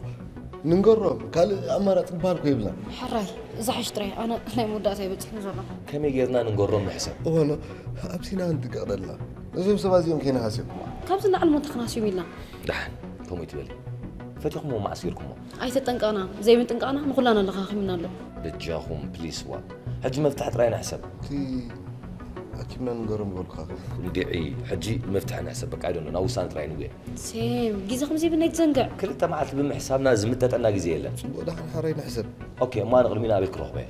ንንገሮም፣ ካልእ ኣማራፂ ዝበሃል እኮ የብልና። ሕራይ፣ እዛ ሓሽ ጥራይ፣ ኣነ ናይ መወዳእታ ይበፅሕ እዩ ዘሎ። ከመይ ጌርና ንንገሮም ንሕሰብ? እወ፣ ኖ፣ ኣብሲና ክንጥቀቕ ደልና። እዞም ሰባት እዚኦም ከይንሃስዮም። ካብዚ ንላዕሊ ሞንታ ክንሃስዮም ኢልና። ደሓን፣ ከምኡ ይትበል። ፈቲኹሞ መዓስ ጌርኩሞ? ኣይተጠንቀቕና፣ ዘይምጥንቃቕና ንኹላና ኣለኻኺምና ኣሎ። በጃኹም፣ ፕሊስ፣ ዋ። ሕጂ መፍትሒ ጥራይ ንሕሰብ። እቲ ኣኪብና ንገሮም ዝበልኩኻ። እንድዒ፣ ሕጂ መፍትሒ ንሕሰብ። በቃ፣ ኣይደሎ፣ ናብ ውሳነ ጥራይ ንጉየ። ሴም፣ ግዜ ከምዚ ብናይ ትዘንግዕ። ክልተ መዓልቲ ብምሕሳብና ዝምጠጠና ግዜ የለን። ጽቡቕ፣ ደሓን ሓራይ ንሕሰብ። ኦኬ፣ እሞ ኣነ ቅድሚኡ ናበይ ክረኽቦ እየ?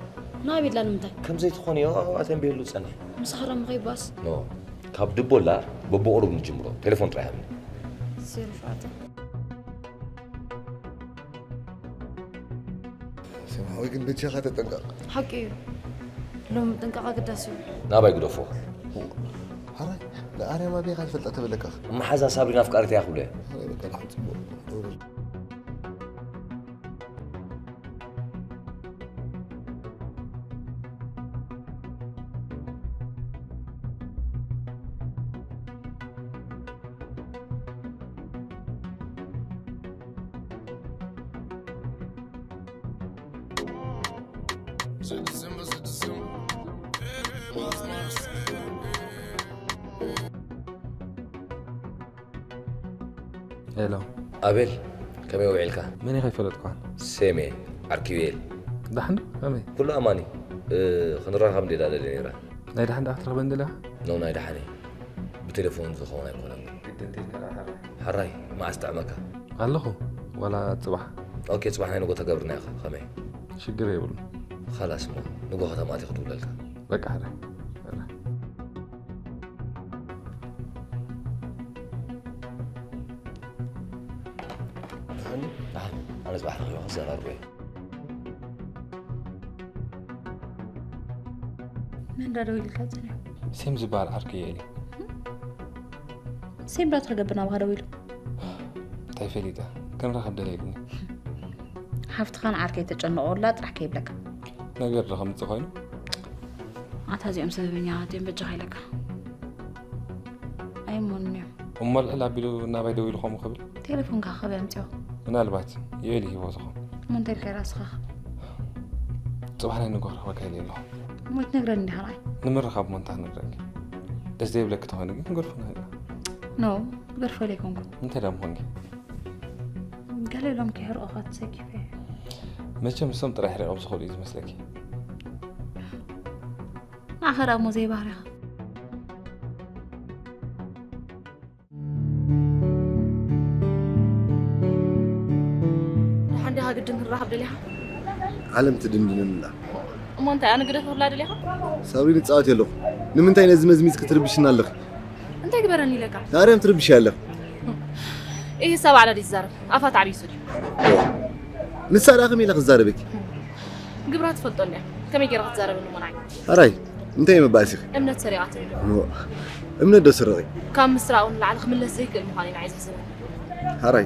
ናበይ ኢላ ንምንታይ? ከም ዘይትኾንዮ ኣተንብየሉ ጸንሕ። ምሳኻ ዶ ምኸይባስ? ኖ፣ ካብ ድቦላ በብቑሩብ ንጅምሮ። ቴሌፎን ጥራይ ሃብኒ። ዜሮ ሸውዓተ። ሰማዊ ግን በጃኻ ተጠንቀቕ። ሓቂ እዩ። ሎም ጥንቃቐ ኣገዳሲ እዩ። ናባይ ግደፎ። ሓራይ፣ ንኣርያም ኣበይ ኢኻ ትፈልጣ ተበለካ? መሓዛ ሳብሪና ኣፍቃሪት እያ ክብሎ እየ። ሓራይ፣ በቃ፣ ደሓን፣ ጽቡቕ። ሄሎ። ኣቤል፣ ከመይ ውዒልካ? መን ኢኻ ይፈለጥኳ? ሴሜ፣ ዓርኪ ዩኤል። ዳሕን ከመይ? ኩሉ ኣማኒ። እ፣ ክንራኸብ እንዴ ዳደለ ነይራ? ናይ ደሓን ደኣ ክትረኽበኒ ደለኻ? ኖ፣ ናይ ደሓን እዩ። ብቴሌፎን ዝኸውን ኣይኮነን። ግድን ተይልካ ደኣ ሓራይ። ሓራይ፣ መዓስ ጥዕመካ? ኣለኹ፣ ዋላ ጽባሕ። ኦኬ፣ ጽባሕ ናይ ንጎ ተገብርና ኢኻ። ከመይ? ሽግር የብሉ። ኻላስ እሞ፣ ንጎ ከተማ ኣትየ ክድውለልካ። በቃ ሓራይ። ሓራይ። ደሓን? ደሓን። ኣነ ጽባሕ ረኺበ ክዘራርቦ እየ። መን ዳ ደዊሉልካ ጸኒሑ? ሴም ዝበሃል ዓርኪ እየ ኢሉ። ሴም ዶ ትኸገብር ናባኻ ደዊሉ? እንታይ ፈሊጠ? ክንራኸብ ደልየ ኢሉኒ። ሓፍትኻን ዓርከይ ተጨነቑላ ጥራሕ ከይብለካ። ነገር ዶ ከምጽእ ኮይኑ? ኣታ እዚኦም ሰበበኛታት እዮም በጃኻ ኢለካ። ኣይሞኑን እዮም። እሞ ልዕል ኣቢሉ ናባይ ደዊሉ ከምኡ ክብል? ቴሌፎንካ ከበይ ኣምጺኦ? ምናልባት ዮኤል ሂቦ ዝኸውን። እሞ እንታይ ኢልካ ራስኻ? ጽባሕ ናይ ንግሆ ክረኽበካ ኢለ ኣለኹ። እሞ ትነግረኒ ዲኻ ንዓይ? ንምርኻብ እሞ እንታይ ክነግረኪ? ደስ ዘይብለኪ ተኾይኑ ግን ክንገድፎ ንኽእል ኢና። ኖ፣ ክገድፎ ኢለ ኣይኮንኩን። እንታይ ደኣ ምኾንኪ? ገለ ኢሎም ከይሕርቑኻ ተሰኪፈ እየ። መቸም እሶም ጥራይ ሕሪቖም ዝኽእሉ እዩ ዝመስለኪ። ንዓኻ ደኣ እሞ ዘይባህሪኻ። ደሓን ዲኻ ግድን ክንራኸብ ደሊኻ? ዓለም ትድንድነና። እሞ እንታይ ኣነ ግደፍ ክብላ ደሊኻ? ሳብሪ ንጻወት ኣለኹ። ንምንታይ ነዚ መዝሚዝ ክትርብሽና ኣለኺ? እንታይ ግበረኒ ኢለካ? ንኣርያም ትርብሽ ኣለኺ። እህ፣ እሳ ባዕላ ድዩ ትዛረብ? ኣፋ ተዓብዩ ስዲ። ንሳ ደኣ ከመይ ኢላ ክትዛረበኪ? ግብራ ትፈልጦ እንድያ። ከመይ ገይራ ክትዛረበኒ እሞ ንዓይ? ኣራይ፣ እንታይ መባእሲኺ? እምነት ሰሪቓትኒ። እሞ፣ እምነት ዶ ስረቒ? ካብ ምስራቑ ንላዕሊ ክምለስ ዘይክእል ምዃኑ እዩ ንዓይ ዘሕዝነኒ። ሓራይ፣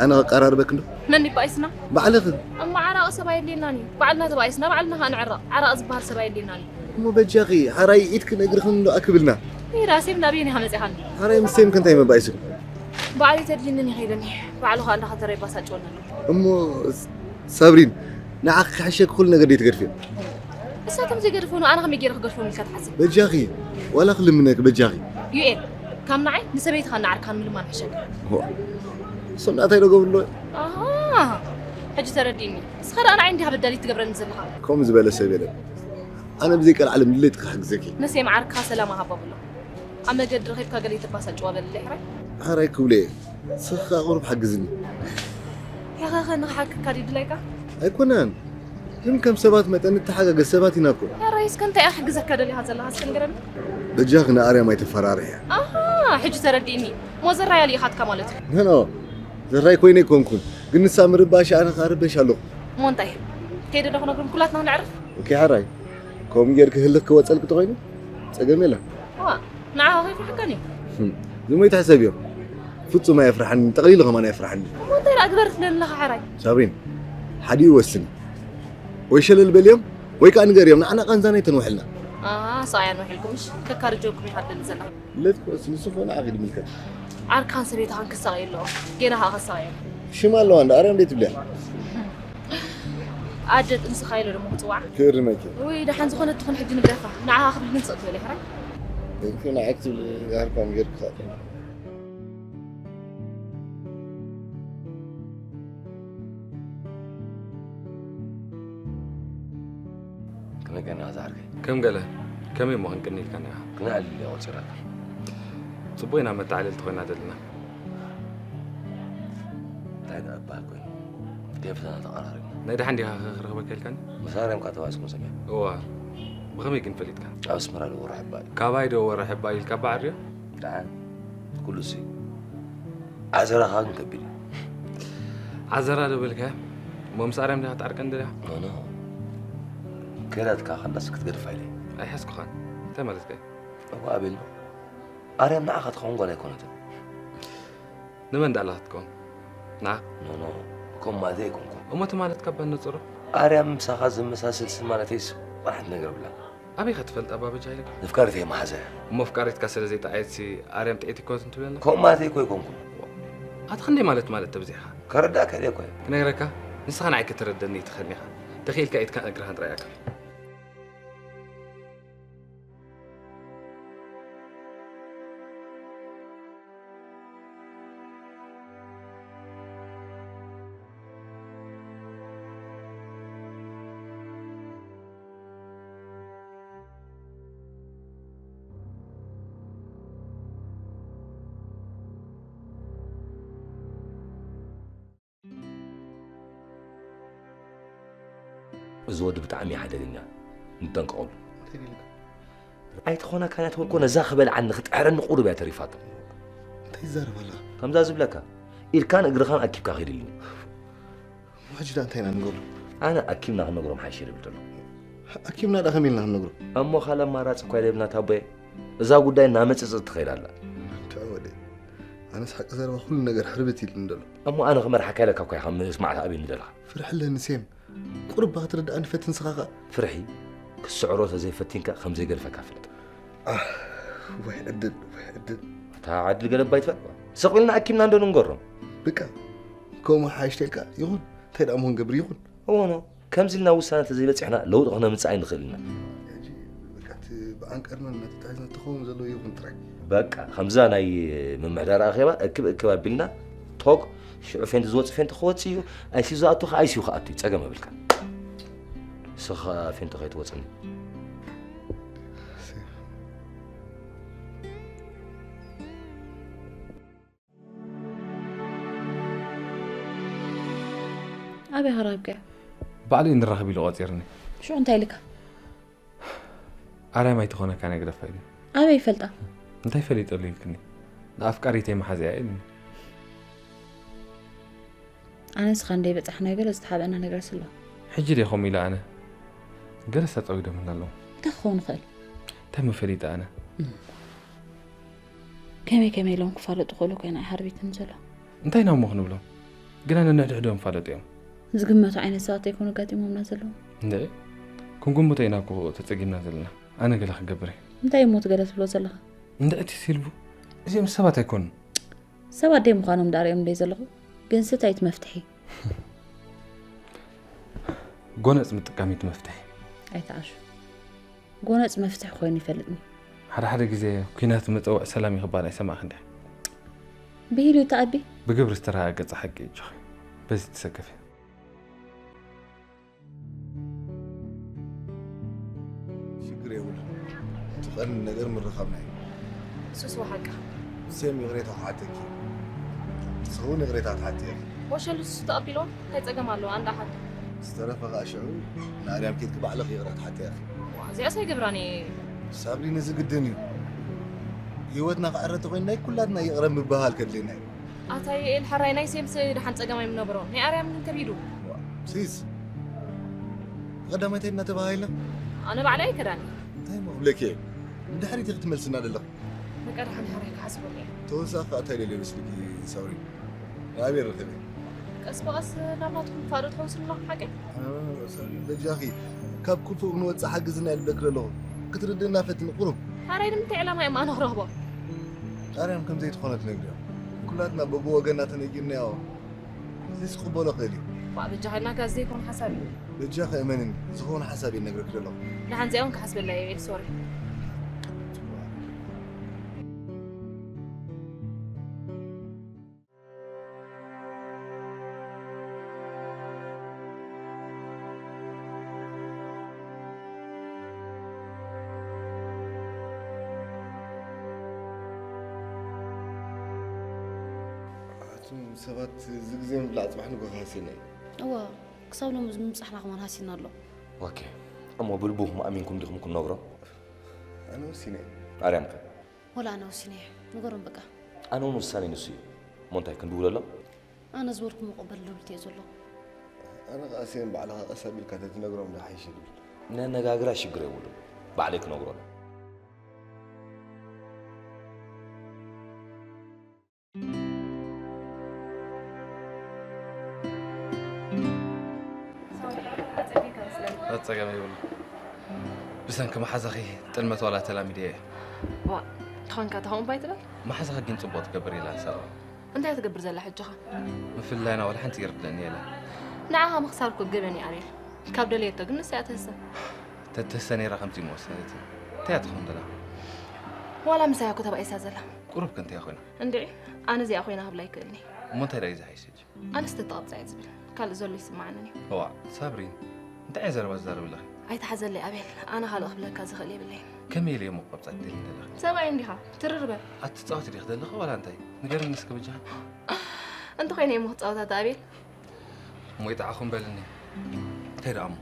ኣነ ከቀራርበክ እንዶ? መን ይባኢስና? ባዕልኽን። እሞ ዓራቒ ሰብ ኣየድልየናን እዩ። ባዕልና ተባኢስና፣ ባዕልና ከኣ ንዕረቕ። ዓራቒ ዝበሃል ሰብ ኣየድልየናን እዩ። እሞ በጃኺ፣ ሓራይ ኢድክን እግርኽን እንዶ ኣክብልና። ይዳ ሴም ናበየን ኢኻ መጺኻኒ? ሓራይ ምስ ሴም ከ እንታይ መባኢስኩም? ባዕለይ ተድልይንን እየ ከይደኒ። ባዕሉ ከኣ እንዳኸተረ ይባሳጭወኒ ኣሎ። እሞ ስ-፣ ሳብሪን፣ ንዓኺ ክሕሸኪ ኩሉ ነገር ደይ ትገድፍዮ? እሳቶም ዘይገድፉ ነው፣ ኣነ ከመይ ገይረ ክገድፎም ኢልካ ትሓስብ? በጃኺ፣ ዋላ ክልምነኪ፣ በጃኺ። ዩኤል፣ ካብ ንዓይ ንሰበይትኻ እናዓርካን ምልማን ሕሸኪ። ሆ፣ እሶም ንኣታይ ዶ ገብርሎ? ኣሃ፣ ሕጂ ተረዲእኒ። ንስኻ ደኣ ንዓይ እንዲኻ በዳሊት ትገብረኒ ዘለኻ። ከምኡ ዝበለ ሰብ የለን። ኣነ ብዘይ ቀልዓለም ድሌትካ ክሕግዘኪ። ንሴም ዓርካ ሰላም ሃባ ብሎ። ኣብ መገዲ ረኺብካ ገለ ይተባሳጭዋ በለለይ ሕራይ። ሕራይ ክብሎ እየ። ንስኺ ከኣ ቁሩብ ሓግዝኒ። ያኸኸ ንኽሓግካ ድዩ ድላይካ? ኣይኮነን። ግን ከም ሰባት መጠን ንተሓጋገዝ ሰባት ኢና እኮ። ሕራይ እስከ እንታይ ክሕግዘካ ደሊኻ ዘለኻ እስከ ንገረኒ። በጃኺ ንኣርያም ኣይተፈራርሕያ። ኣሃ ሕጂ ተረዲእኒ። ሞ ዘራይ ኣልኢኻትካ ማለት እዩ። ኖ ኖ ዘራይ ኮይነ ኣይኮንኩን። ግን ንሳ ምርባሽ ኣነ ከዓ ርበሽ ኣለኹ። ሞ እንታይ ከይደ ዶ ክነግሮም ኩላትና ነዕርፍ። ኦኬ ሕራይ ከምኡ ጌርኪ ህልኽ ክወፀልኪ ተኾይኑ ፀገም የለን። ዋ ንዓኻ ከይፍርሐካን እዩ። ዝሞይታ ሰብ እዮም። ፍጹም ኣየፍርሓኒ፣ ጠቕሊሉ ከማን ኣየፍርሓኒ። እሞ እንታይ ደኣ ግበር ትብለኒ ኣለኻ ሕራይ? ሳብሪን፣ ሓዲኡ ወስኒ። ወይ ሸለል በልዮም ወይ ከኣ ንገርዮም ንዓና ቃንዛና ኣይተንውሕልና። ኣሃ፣ ሰብኣያን ውሒልኩም እሺ፣ ከካርጀኩም ኢኻ ትደሊ ዘለኻ። ለትኮስ ንሱ ኮነ ዓኺ ድምልከት። ዓርካን ሰበይትኻን ክሳቐ የለዎ። ጌና ኸኣ ከሳቐ እዮም። ሽም ኣለዋ እንዳ ኣርያም ደይ ትብልያ። ኣደ ጥንስኻ ኢሎ ደሞ ክጽዋዕ። ክእርመኪ። ውይ ደሓን ዝኾነት ትኹን ሕጂ ንግደፋ። ንዓኻ ክብል ግን ስቕ ትበል ይሕራይ። እንኪ ንዓይ ክትብል ሃርፋም ጌርካ። ከመይ ቀኒኻ ዝዓርከይ? ከም ገለ ከመይ እሞ ክንቅኒ ኢልካኒ ኢኻ? ክነዕልል እየ ቆጺረካ። ጽቡቕ ኢና መተዓልልቲ ኮይና ዘለና። እንታይ ደኣ እባል ኮይኑ ከይፈተና ተቐራሪብና። ናይ ደሓን ዲኻ ክረኽበካ ኢልካኒ? ምስ ኣርያም ከኣ ተባኢስኩም ሰሚዐ። እዋ ብኸመይ ግን ፈሊጥካ? ኣብ ኣስመራ ዶ ወረ ሕባይ። ካባይ ዶ ወረ ሕባይ ኢልካ እባ ዓርዮ? ደሓን ኩሉሲ ዓዘራኻ ግን ከቢድ እዩ። ዓዘራ ዶ በልካዮ? እሞ ምስ ኣርያም ዲኻ ክትዓርቀኒ ደሊኻ? ኖኖ ከይዳትካ ከላስ ክትገድፋ ኢለ። ኣይሓዝኩኻን። እንታይ ማለትካ እዩ? እዋ ኣቤል ኣርያም ንዓኻ ትኸውን ጓል ኣይኮነትን። ንመን ደኣ ኣለኻ ክትከውን? ንዓኻ? ኖኖ ከምኡ ማለተይ ኣይኮንኩን። እሞ እቲ ማለትካ እባ ንጹሮ። ኣርያም ምሳኻ ዘመሳስል ስም ማለተይስ ዋላ ሓንቲ ነገር የብላን። ኣበይ ኢኻ ትፈልጣ እባ በጃ ኢለካ? ነፍካሪተይ መሓዛያ። እሞ ኣፍቃሪትካ ስለ ዘይጠዓየትሲ ኣርያም ጥዕይቲ እኮ ትብለና? ከምኡ ማለተይ እኮ ኣይኮንኩን። ኣታ ክንደይ ማለት ማለት ተብዚሕኻ? ከረድኣካ ደልየ እኮ እየ። ክነግረካ ንስኻ ንዓይ ከተረደኒ ትኽእልኒ ኢኻ። ተኽኢልካ ኢድካን እግርኻን ጥራይ ኣክል። እዚ ወዲ ብጣዕሚ እዩ ሓደገኛ፣ ንጠንቀቐሉ። ኣይትኾና ካናት ወልኮ ነዛ ክበልዓኒ ክጥሕረኒ ቁሩብ እያ ተሪፋቶ። እንታይ ይዛረብ ኣለኻ? ከምዛ ዝብለካ ኢድካን እግርኻን ኣኪብካ ኺድልኒ። ሕጂ ዳ እንታይ ኢና ንገብሮ? ኣነ ኣኪብና ክንነግሮም ሓይሽ ይብል ዘሎ። ኣኪብና ዳ ከመይ ኢልና ክንነግሮ? እሞ ካልእ ኣማራፂ እኳ የለብና ታቦየ። እዛ ጉዳይ እናመፀፀት ትኸይድ ኣላ። እንታይ ወደ ኣነስ ሓቂ ዘረባ ኩሉ ነገር ሕርብት ኢልኒ ደሎ። እሞ ኣነ ክመርሓካ ኢለካ እኳ ኢኻ ምስማዕታ ኣብኒ ዘለኻ። ፍርሕለኒ ሴም። ቁሩብ ክትርድኣኒ ፈትን ስኻ ኸኣ። ፍርሒ ክስዕሮ ተዘይፈቲንካ ከም ዘይገድፈካ ፍለጥ። ኣህ ወይ ዕድል ወይ ዕድል። እታ ዕድል ገለባ ይትፈል። ስቕ ኢልና ኣኪብና እንዶ ንንገሮም። ብቃ ከምኡ ሓይሽ ተልካ ይኹን እንታይ ደኣ ምኹን ገብር ይኹን። እወኖ ከምዚ ኢልና ውሳነ ተዘይበፂሕና ለውጢ ክነምፅእ ኣይንኽእል ኢና። ሕጂ በቃ እቲ ብዓንቀርና እናተታሒዝና ተኸውን ዘለዎ ይኹን ጥራይ። በቃ ከምዛ ናይ ምምሕዳር ኣኼባ እክብ እክብ ኣቢልና ቶግ ሽዑ ፌንት ዝወፅእ ፌንት ክወፅእ እዩ። ኣይሲዩ ዝኣቱ ከዓ ኣይሲዩ ክኣቱ እዩ። ፀገም የብልካ። ንስኻ ፌንት ከይትወፅኒ። ኣበይ ኸ ረኺብካዮ? ባዕሉ እዩ ንራኸብ ኢሉ ቆፂርኒ። ሽዑ እንታይ ኢልካ? ኣርያም ኣይትኾነካን እያ ግደፋ ኢሉኒ። ኣበይ ይፈልጣ? እንታይ ፈሊጠሉ ኢልክኒ? ንኣፍቃሪተይ መሓዚኣ እያ ኢሉኒ። ኣነ ንስኻ እንደይበጻሕናዮ ገለ ዝተሓብአና ነገርስ ኣሎ። ሕጂ ድየ ከምኡ ኢለ ኣነ? ገለስ ኣጸዊዶምና ኣለዉ። እንታይ ክኸውን ይኽእል? እንታይ እሞ ፈሊጠ ኣነ? ከመይ ከመይ ኢሎም ክፋለጡ ክኽእሉ ኮይና እያ ሃርቢትኒ ዘሎ። እንታይ ኢና እሞ ክንብሎም? ግና ነንሕድሕዶም ይፋለጡ እዮም። ዝግመቱ ዓይነት ሰባት ዘይኮኑ ኣጋጢሞምና ዘለዉ። እንድዒ፣ ክንግምቶ ኢና እኮ ተጸጊምና ዘለና። ኣነ ገለ ክገብር እየ። እንታይ እሞ እቲ ገለ ትብሎ ዘለኻ? እንድዒ እቲ ሲልቡ፣ እዚኦም ሰባት ኣይኮኑን። ሰባት ደይ ምዃኖም ደኣ ርእዮም ደይ ዘለኹ፣ ግንሲ እንታይ እቲ መፍትሒ? ጎነጽ ምጥቃም እዩ እቲ መፍትሒ። ኣይትዓሹ። ጎነጽ መፍትሒ ኮይኑ ይፈልጥኒ። ሓደ ሓደ ግዜ ኲናት መጸውዒ ሰላም እዩ ክበሃል ኣይሰማዕክን ዲኺ? ብሂል እዩ እቲ ኣቢ። ብግብሪ ዝተረጋገጸ ሓቂ እዩ ኣጆኺ። በዚ ትሰከፊ። ሽግር የብሉን። እቲ ቀንዲ ነገር ምርኻብና እዩ። እሱስ ብሓቂ። ሴም ይቕሬታ ክሓተኪ። ንስኺ እውን ይቕሬታ ክትሓቲ ኢኺ። ወሸሉ እሱ ተቐቢልዎ እንታይ ጸገም ኣለዎ ኣንዳ ሓቱ። ዝተረፈ ኸኣ ሽዑ ንኣርያም ኬድኪ ባዕልኺ ይቕረ ክትሓትያ ኢኺ። እዚኣስ ኣይገብራን እየ። ሳብሪ፣ ነዚ ግድን እዩ። ህይወትና ክዕረ እንተኾይኑ ናይ ኩላትና ይቕረ ምብህሃል ከድልየና እዩ። ኣታ ዩኤል፣ ሕራይ ናይ ሴምስ ደሓን ጸገም ኣይምነብሮ፣ ናይ ኣርያም ግን ከቢዱ። ሲስ፣ ቀዳማይ እንታይ እናተባሃ ኢለ? ኣነ ባዕለይ ኣይከዳን እየ። እንታይ እሞ ክብለኪ እየ? ንድሕሪት ኢኺ ትመልስና ዘለኺ። በቃ ደሓን ሕራይ ክሓስበሉ እየ። ተወሳኺ ከኣ እንታይ ደልየ መስልኪ ሳብሪ? ንኣበይ ርኽበ? ቀስ ብቐስ ናብ ናትኩም ፋዶ ትሕውስሉ ኣለኹም ሓቀይ? በጃኺ ካብ ክፉእ ክንወፅእ ሓግዝና ኢለ ዝብለኪ ዘለኹ ክትርድእና ፈትኒ ቁሩብ። ሓራይ ንምንታይ ዕላማ እዮም ኣነ ክረኽቦ? ኣርያም ከም ዘይትኾነ ትነግርዮ። ኩላትና በብወገና ተነጊርናዮ። እዚ ክቕበሎ ክእል እዩ። ዋ በጃኻ ኢልና ጋዝ ዘይኮነ ሓሳብ እዩ። በጃኺ እመንኒ፣ ዝኸውን ሓሳብ እየ ዝነግረኪ ዘለኹ። ደሓን እዚኣ እውን ክሓስበላ እየ ሶሪ። ኣቱም ሰባት፣ እዚ ግዜ ምብላዕ ጽባሕ ንጎ ክሃስየና እዩ። እወ፣ ክሳብ ሎሚ እዚ ምብጻሕና ከማን ሃሲና ኣሎ። ኦኬ። እሞ ብልብኹም ኣሚንኩም ዲኹም ክንነግሮ? ኣነ ወሲነ እየ። ኣርያምከ? ወላ ኣነ ወሲነ እየ። ንገሮም በቃ። ኣነ እውን ውሳኔ ንሱ እዩ። እሞ እንታይ ክንድውለሎም? ኣነ ዝበልኩም መቐበል ልብል እየ ዘሎ። ኣነ ኸኣ ሴም ባዕልኻ ቀስ ኣቢልካ ተትነግሮም ዝሓይሽ ይብል። ነነጋግራ ሽግር የብሉን። ባዕለይ ክነግሮም። ጸገም የብሉ። ብሰንኪ መሓዛኺ ጥልመት ዋላ ተላሚደ እየ። ዋ፣ ተኾንካ ተኸውን ባይ ትብል? መሓዛኺ ግን ጽቡቕ ትገብር ኢላ ንሰባ። እንታይ ትገብር ዘላ ሕጂ ኸ? ምፍልላይና ዋላ ሓንቲ ይርድእኒ የለን። ንዓኻ ምኽሳር እኮ ገበን እዩ ኣቤል። ካብ ደለየቶ ግን ንሳ እያ ትህሰ። ተትህሰ ነይራ ከምዚ ምወሰነትን። እንታይ እያ ትኸውን ዘላ? ዋላ ምሳያ እኮ ተባኢሳ ዘላ። ቁሩብ ከ እንታይ እያ ኮይና? እንድዒ፣ ኣነ እዚኣ ኮይና ክብላ ኣይክእልን እየ። እሞ እንታይ ደኣ እዩ ዝሓይሽ ሕጂ? ኣነስ ተተቐብጻ እየ ዝብል። ካልእ ዘሎ ይስምዓንን እዩ። እዋእ ሳብሪን፣ እንታይ እየ ዘረባ ዝዛረብ ኣለኺ? ኣይትሓዘለይ ኣቤል፣ ኣነ ካልእ ክብለካ ዝኽእል የብለይን። ከመይ ኢለ እየ እሞ ክቐብጻ ትደልይኒ ዘለኺ? ሰብኣይ እንዲኻ፣ ትርር በል። ኣትጻወቲ ዲኺ ዘለኺ ዋላ እንታይ? ንገርኒ እስከ በጃኺ። እንተኾይነ እየ እሞ ክጻወት ኣታ ኣቤል። እሞ ይጥዓኹም በልኒ። እንታይ ደኣ እሞ?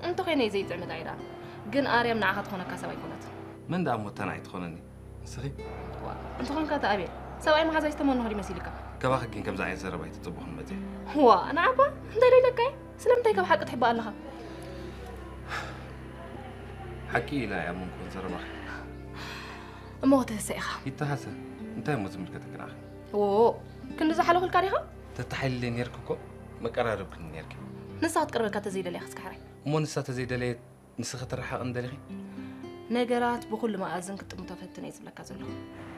እንተኾይነ እየ ዘይጥዕም እንታይ ደኣ። ግን ኣርያም ንዓኻ ትኾነካ ሰብ ኣይኮነትን። መን ደኣ እሞ እታ ንዓይ ትኾነኒ? ንስኺ? ዋ፣ እንተኾንካ እታ ኣቤል፣ ሰብኣይ መሓዛይ ዝተመነኹ ድዩ መሲልካ? ካባኺ ግን ከምዚ ዓይነት ዘረባ ኣይተጸበኹን መጺአ። ዋ፣ ንዓባ እንታይ ደይለካ እየ? ስለምንታይ ካብ ሓቂ ትሕባእ ኣለኻ? ሓቂ ኢለ ኣይኣመንኩን ዘረባኺ። እሞ ክትህሰ ኢኻ። ይተሃሰ። እንታይ እሞ ዝምልከተኪ ንዓኺ? ዎ፣ ክንዲ ዝሓለኹልካ ዲኻ? ተተሓይልለይ ኔርኪ እኮ መቀራረብክኒ ኔርኪ። ንሳ ክትቅርበካ ተዘይደለያ ክስካሕራይ። እሞ ንሳ ተዘይደለየት ንስኺ ትረሓቕኒ ደሊኺ? ነገራት ብኹሉ መኣዝን ክትጥምቶ ፈትን እየ ዝብለካ ዘለኹ።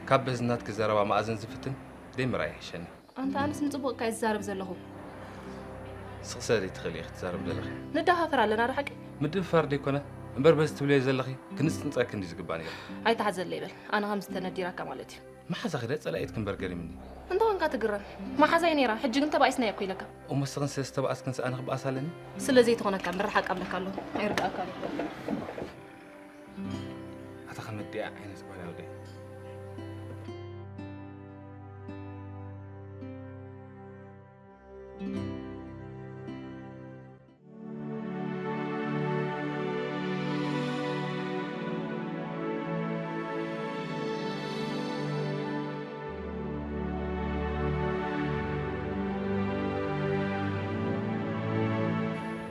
ካብ በዚ ናትኪ ዘረባ መኣዝን ዝፍትን ደይ ምርኣይ ይሕሸኒ። ኣንታ ኣነስ ንጽቡቕ እካ እየ ዝዛረብ ዘለኹ። ስቕ ስለ ዘይትኽእሊ ኢኺ ትዛረቢ ዘለኺ። ንደፋፈር ኣለና ዶ ሓቂ? ምድፍፋር ደይኮነ እምበር በዚ ትብልዮ ዘለኺ ክንጽንጸኪ እንድዩ ዝግባእ ነይሩ። ኣይትሓዘለይ በል። ኣነ ከምዚ ተነዲራካ ማለት እዩ። መሓዛኺ ዶ ጸላኢትኪ እምበር ገሪምኒ። እንተ ኾንካ ትግረም። መሓዛይ ነይራ፣ ሕጂ ግን ተባኢስናያ እኮ ኢለካ። እሞ ንስኽን ስለ ዝተባኣስክንስ ኣነ ክበኣስ ኣለኒ? ስለ ዘይትኾነካ ምርሓቕ ኣብለካ ኣለኹ። ኣይርድኣካ ኣሎ። ኣታ ከመይ ድኣ ዓይነት ጓል እያ ወደይ?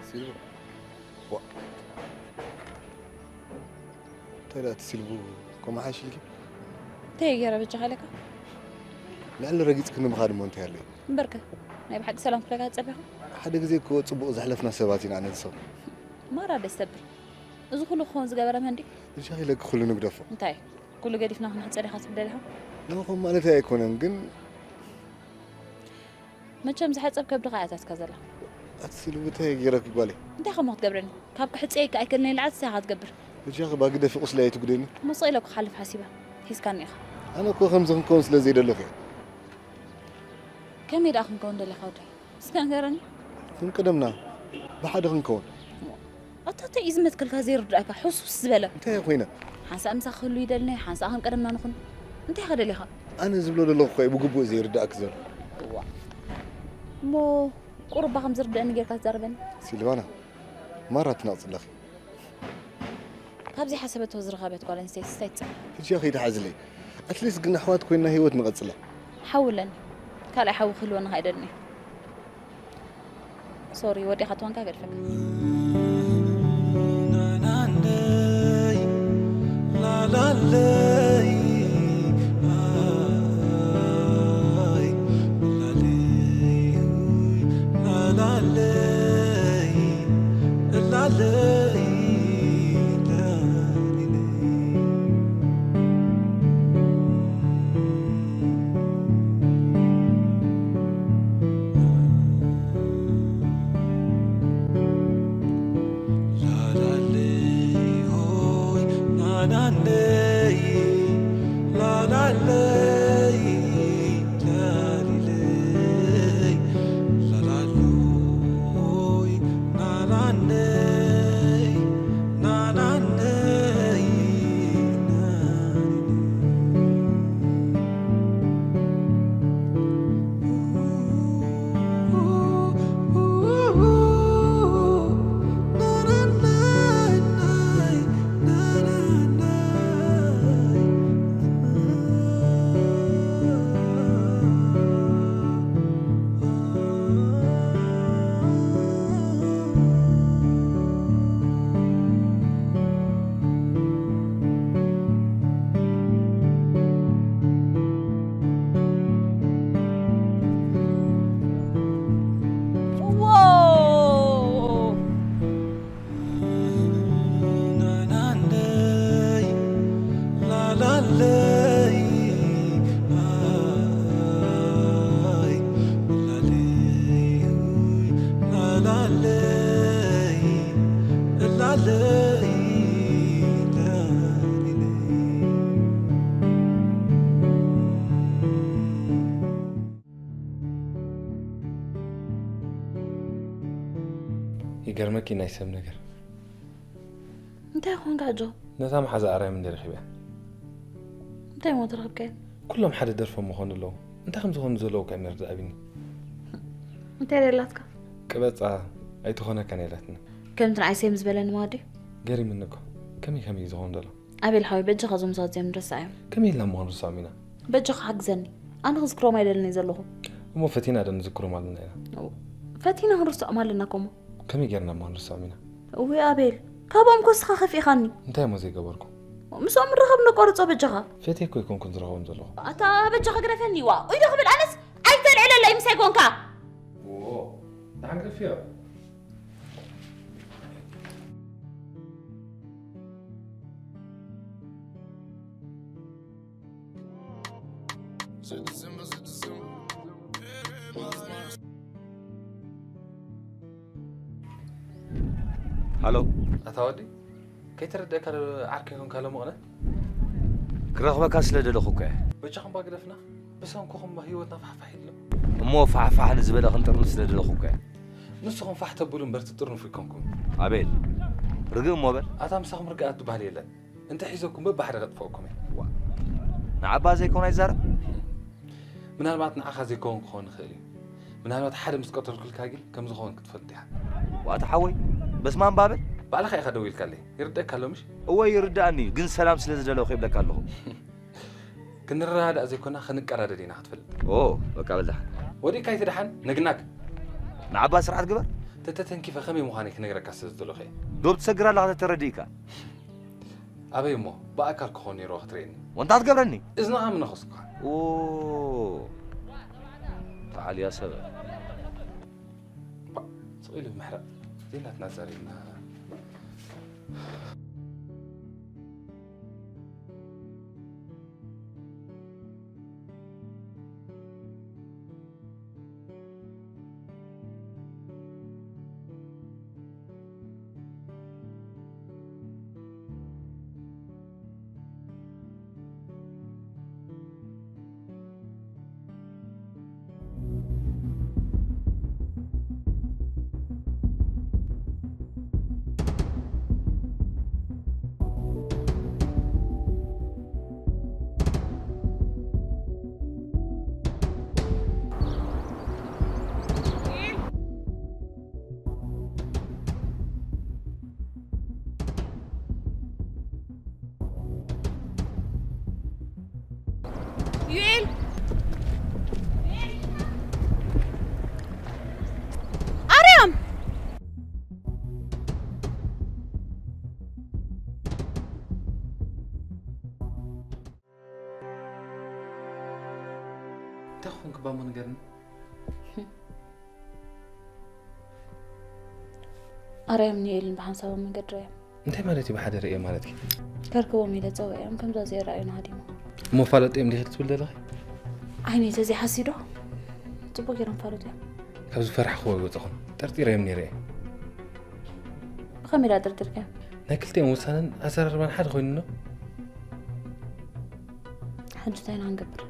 ሲልቮ፣ ዋ። እንታይ ደኣ እቲ ሲልቮ ከምኡ ሓይሽልኪ? እንታይ ገይረ በጃኻ ኢለካ? ልዕሊ ረጊጽክኒ ምኻድ እሞ እንታይ ኣለዮ? እምበርከ፣ ናይ ብሓቂ ሰላም ክብለካ ትጸቢኻ? ሓደ ግዜ እኮ ጽቡቕ ዘሕለፍና ሰባት ኢና ነዚ ሰብ። ማራ ደስ ተብል። እዚ ኩሉ ክኸውን ዝገበረ መን ድዩ? ብሻኺ ኢለኪ ኩሉ ንግደፎ። እንታይ? ኩሉ ገዲፍና ክንሕጸር ኢኻ ትብል ደሊኻ? ንኹም ማለተይ ኣይኮነን፣ ግን መቸም ዝሓጸብ ከብድኻ እያ ታትካ ዘላ። ኣቲ ሲልቡ እንታይ ገይረኪ ጓለይ? እንታይ ከምኡ ክትገብረኒ? ካብ ክሕጸየካ ኣይክእልን ኢለ ዓጽ ኢኻ ትገብር። ብሻኺ ባግደፊ ቁስለይ ኣይትጉደኒ። መጽእ ኢለ ክሓልፍ ሓሲበ። ሒዝካኒ ኢኻ። ኣነ እኮ ከምዚ ክንከውን ስለ ዘይደለኹ እየ። ከመይ ደኣ ክንከውን ደሊኻ ወደይ? እስከ ንገረኒ። ከም ቀደምና ብሓደ ክንከውን። ኣታ እንታይ እዩ ዝመትከልካ ዘይርድኣካ ሕሱስ ዝበለ? እንታይ ኮይነ? ሓንሳእ ምሳኻ ክህሉ ይደልኒ፣ ሓንሳእ ከም ቀደምና ንኹን። እንታይ ኢኻ ደሊኻ? ኣነ ዝብሎ ዘለኹ እኮ እዩ ብግቡእ ዘይርድኣኪ ዘሎ። እዋ እሞ ቁሩባ ከም ዝርደአኒ ጌርካ ትዛረበኒ። ሲልቫና፣ ማራ ትነቕጽ ኣለኺ። ካብዚ ሓሰበቶ ዝረኸበት ጓል ኣንስተይቲ እንታይ ትጸንሕ? ሕጂ ከይዳ ሓዝለይ። ኣትሊስት ግን ኣሕዋት ኮይንና ህይወት ንቐጽላ። ሓዊ ኣለኒ። ካልኣይ ሓዊ ክህልወና ከኣ ኣይደልን እየ። ሶሪ፣ ወዲኻ ትኾንካ ገድፈካ። ይገርመኪ ናይ ሰብ ነገር። እንታይ ኾንካ ኣጆ? ነታ መሓዛ ኣርያም እንደ ረኺበያ። እንታይ እሞ ተረኽብካዮ? ኩሎም ሓደ ደርፎም ምኾኑ ኣለዉ። እንታይ ከም ዝኾኑ ዘለዉ ከ ነርዳ ኣቢኒ። እንታይ ደላትካ? ቅበጻ ኣይትኾነካን የላትኒ። ከምቲ ንዓይ ሴም ዝበለኒ ማዲ? ገሪምኒ እኮ። ከመይ ከመይ ዝኾኑ ዘሎ? ኣቤል ሓወይ በጃኻ እዞም ሰባት እዚኦም ንረስዓዮም። ከመይ ኢልና እሞ ክንርስዖም ኢና? በጃኻ ሓግዘኒ። ኣነ ክዝክሮም ኣይደልን እየ ዘለኹ። እሞ ፈቲና ዶ ንዝክሮም ኣለና ኢና? እው። ፈቲና ክንርስዖም ኣለና እኮ እሞ። ከመይ ጌርና እሞ ክንርስዖም ኢና? እውይ ኣቤል፣ ካብኦም እኮ እስኻ ከፊእኻኒ። እንታይ እሞ ዘይገበርኩ? ምስኦም ምርኻብ ነቋርጾ በጃኻ። ፈትየ እኮ ኣይኮንኩን ዝረኸቦም ዘለኹ። ኣታ በጃኻ ግደፈኒ ዋ። ኡይ ዶ ክብል ኣነስ ኣይተልዕለለይ ምሳይ ኮንካ። ዎ፣ ደሓን ግደፍዮ። ሃሎ። ኣታ ወዲ፣ ከይተረድአካ ዶ ዓርከይ ኮንካ ሎምቕነ? ክረኽበካ ስለ ደለኹ እኮ እየ። በጃኹም ባ ግደፍና፣ ብሰንኩኹም ህይወትና ፋሕፋሕ ኢሉ። እሞ ፋሕፋሕ ንዝበለ ክንጥርንፍ ስለ ደለኹ እኮ እየ። ንስኹም ፋሕ ተብሉ እምበር ትጥርንፉ ኣይኮንኩም። ኣቤል፣ ርግእ እሞ በል። ኣታ ምሳኹም ርግኣት ዝበሃል የለን። እንተ ሒዘኩም በባሕደ ከጥፍኣኩም እየ። ዋ፣ ንዓባ ዘይኮነ ኣይዛረብ። ምናልባት ንዓኻ ዘይከውን ክኸውን ይኽእል እዩ። ምናልባት ሓደ ምስ ቀተልኩልካ ግን ከም ዝኸውን ክትፈልጥ ኢኻ። ዋታ ሓወይ፣ በስመ ኣብ በል። ባዕልኻ ኢኻ ደዊልካለይ። ይርደእካ ኣሎ ምሽ? እወ ይርደኣኒ እዩ፣ ግን ሰላም ስለ ዝደለኹ ይብለካ ኣለኹ። ክንረዳዳእ ዘይኮና ክንቀዳደድ ኢና ክትፈልጥ። ኦ፣ በቃ በል ደሓን። ወዲእካ ኣይትድሓን፣ ነግናግ። ንዓባ ስርዓት ግበር። ተተተንኪፈ ከመይ ምዃነይ ክነግረካ ስለ ዝደለኹ እየ። ዶብ ትሰግር ኣለኻ ተተረዲእካ። ኣበይ እሞ ብኣካል ክኾን ነይርዎ ክትርእየኒ። ወንታ ትገብረኒ። እዝንኻ ምነኸስኩኻ። ኦ፣ ተዓልያ ሰብ። ባ፣ ስቕ ኢሉ ምሕራቕ። ዘይናትና ዛሪብና። ዩኤል! ኣርያም! እንታይ ክኾንክ ባሞ ንገርኒ? ኣርያም ንኤልን ብሓንሳብ ኣብ መንገዲ ርእዮም። እንታይ ማለት እዩ ብሓደ ርእዮ ማለትኪ? ከርክቦም ኢለ ጸውዕዮም፣ ከምዛ ዘይረኣዩና ሃዲሞም። እሞ ፋለጥዮም ዲኺ ክትብል ዘለኺ? ዓይነይ ተዘይሓስዩ ዶ? ጽቡቕ ገይሮም ፋለጥዮም። ካብ ዝፈራሕክዎ ኣይወጸኹን። ጠርጢረዮም ነይረ እየ። ብኸመይ ደኣ ጠርጢርካዮም? ናይ ክልቲኦም ውሳነን ኣዘራርባን ሓደ ኮይኑ ኣሎ። ሕጂ እንታይ ኢና ክንገብር?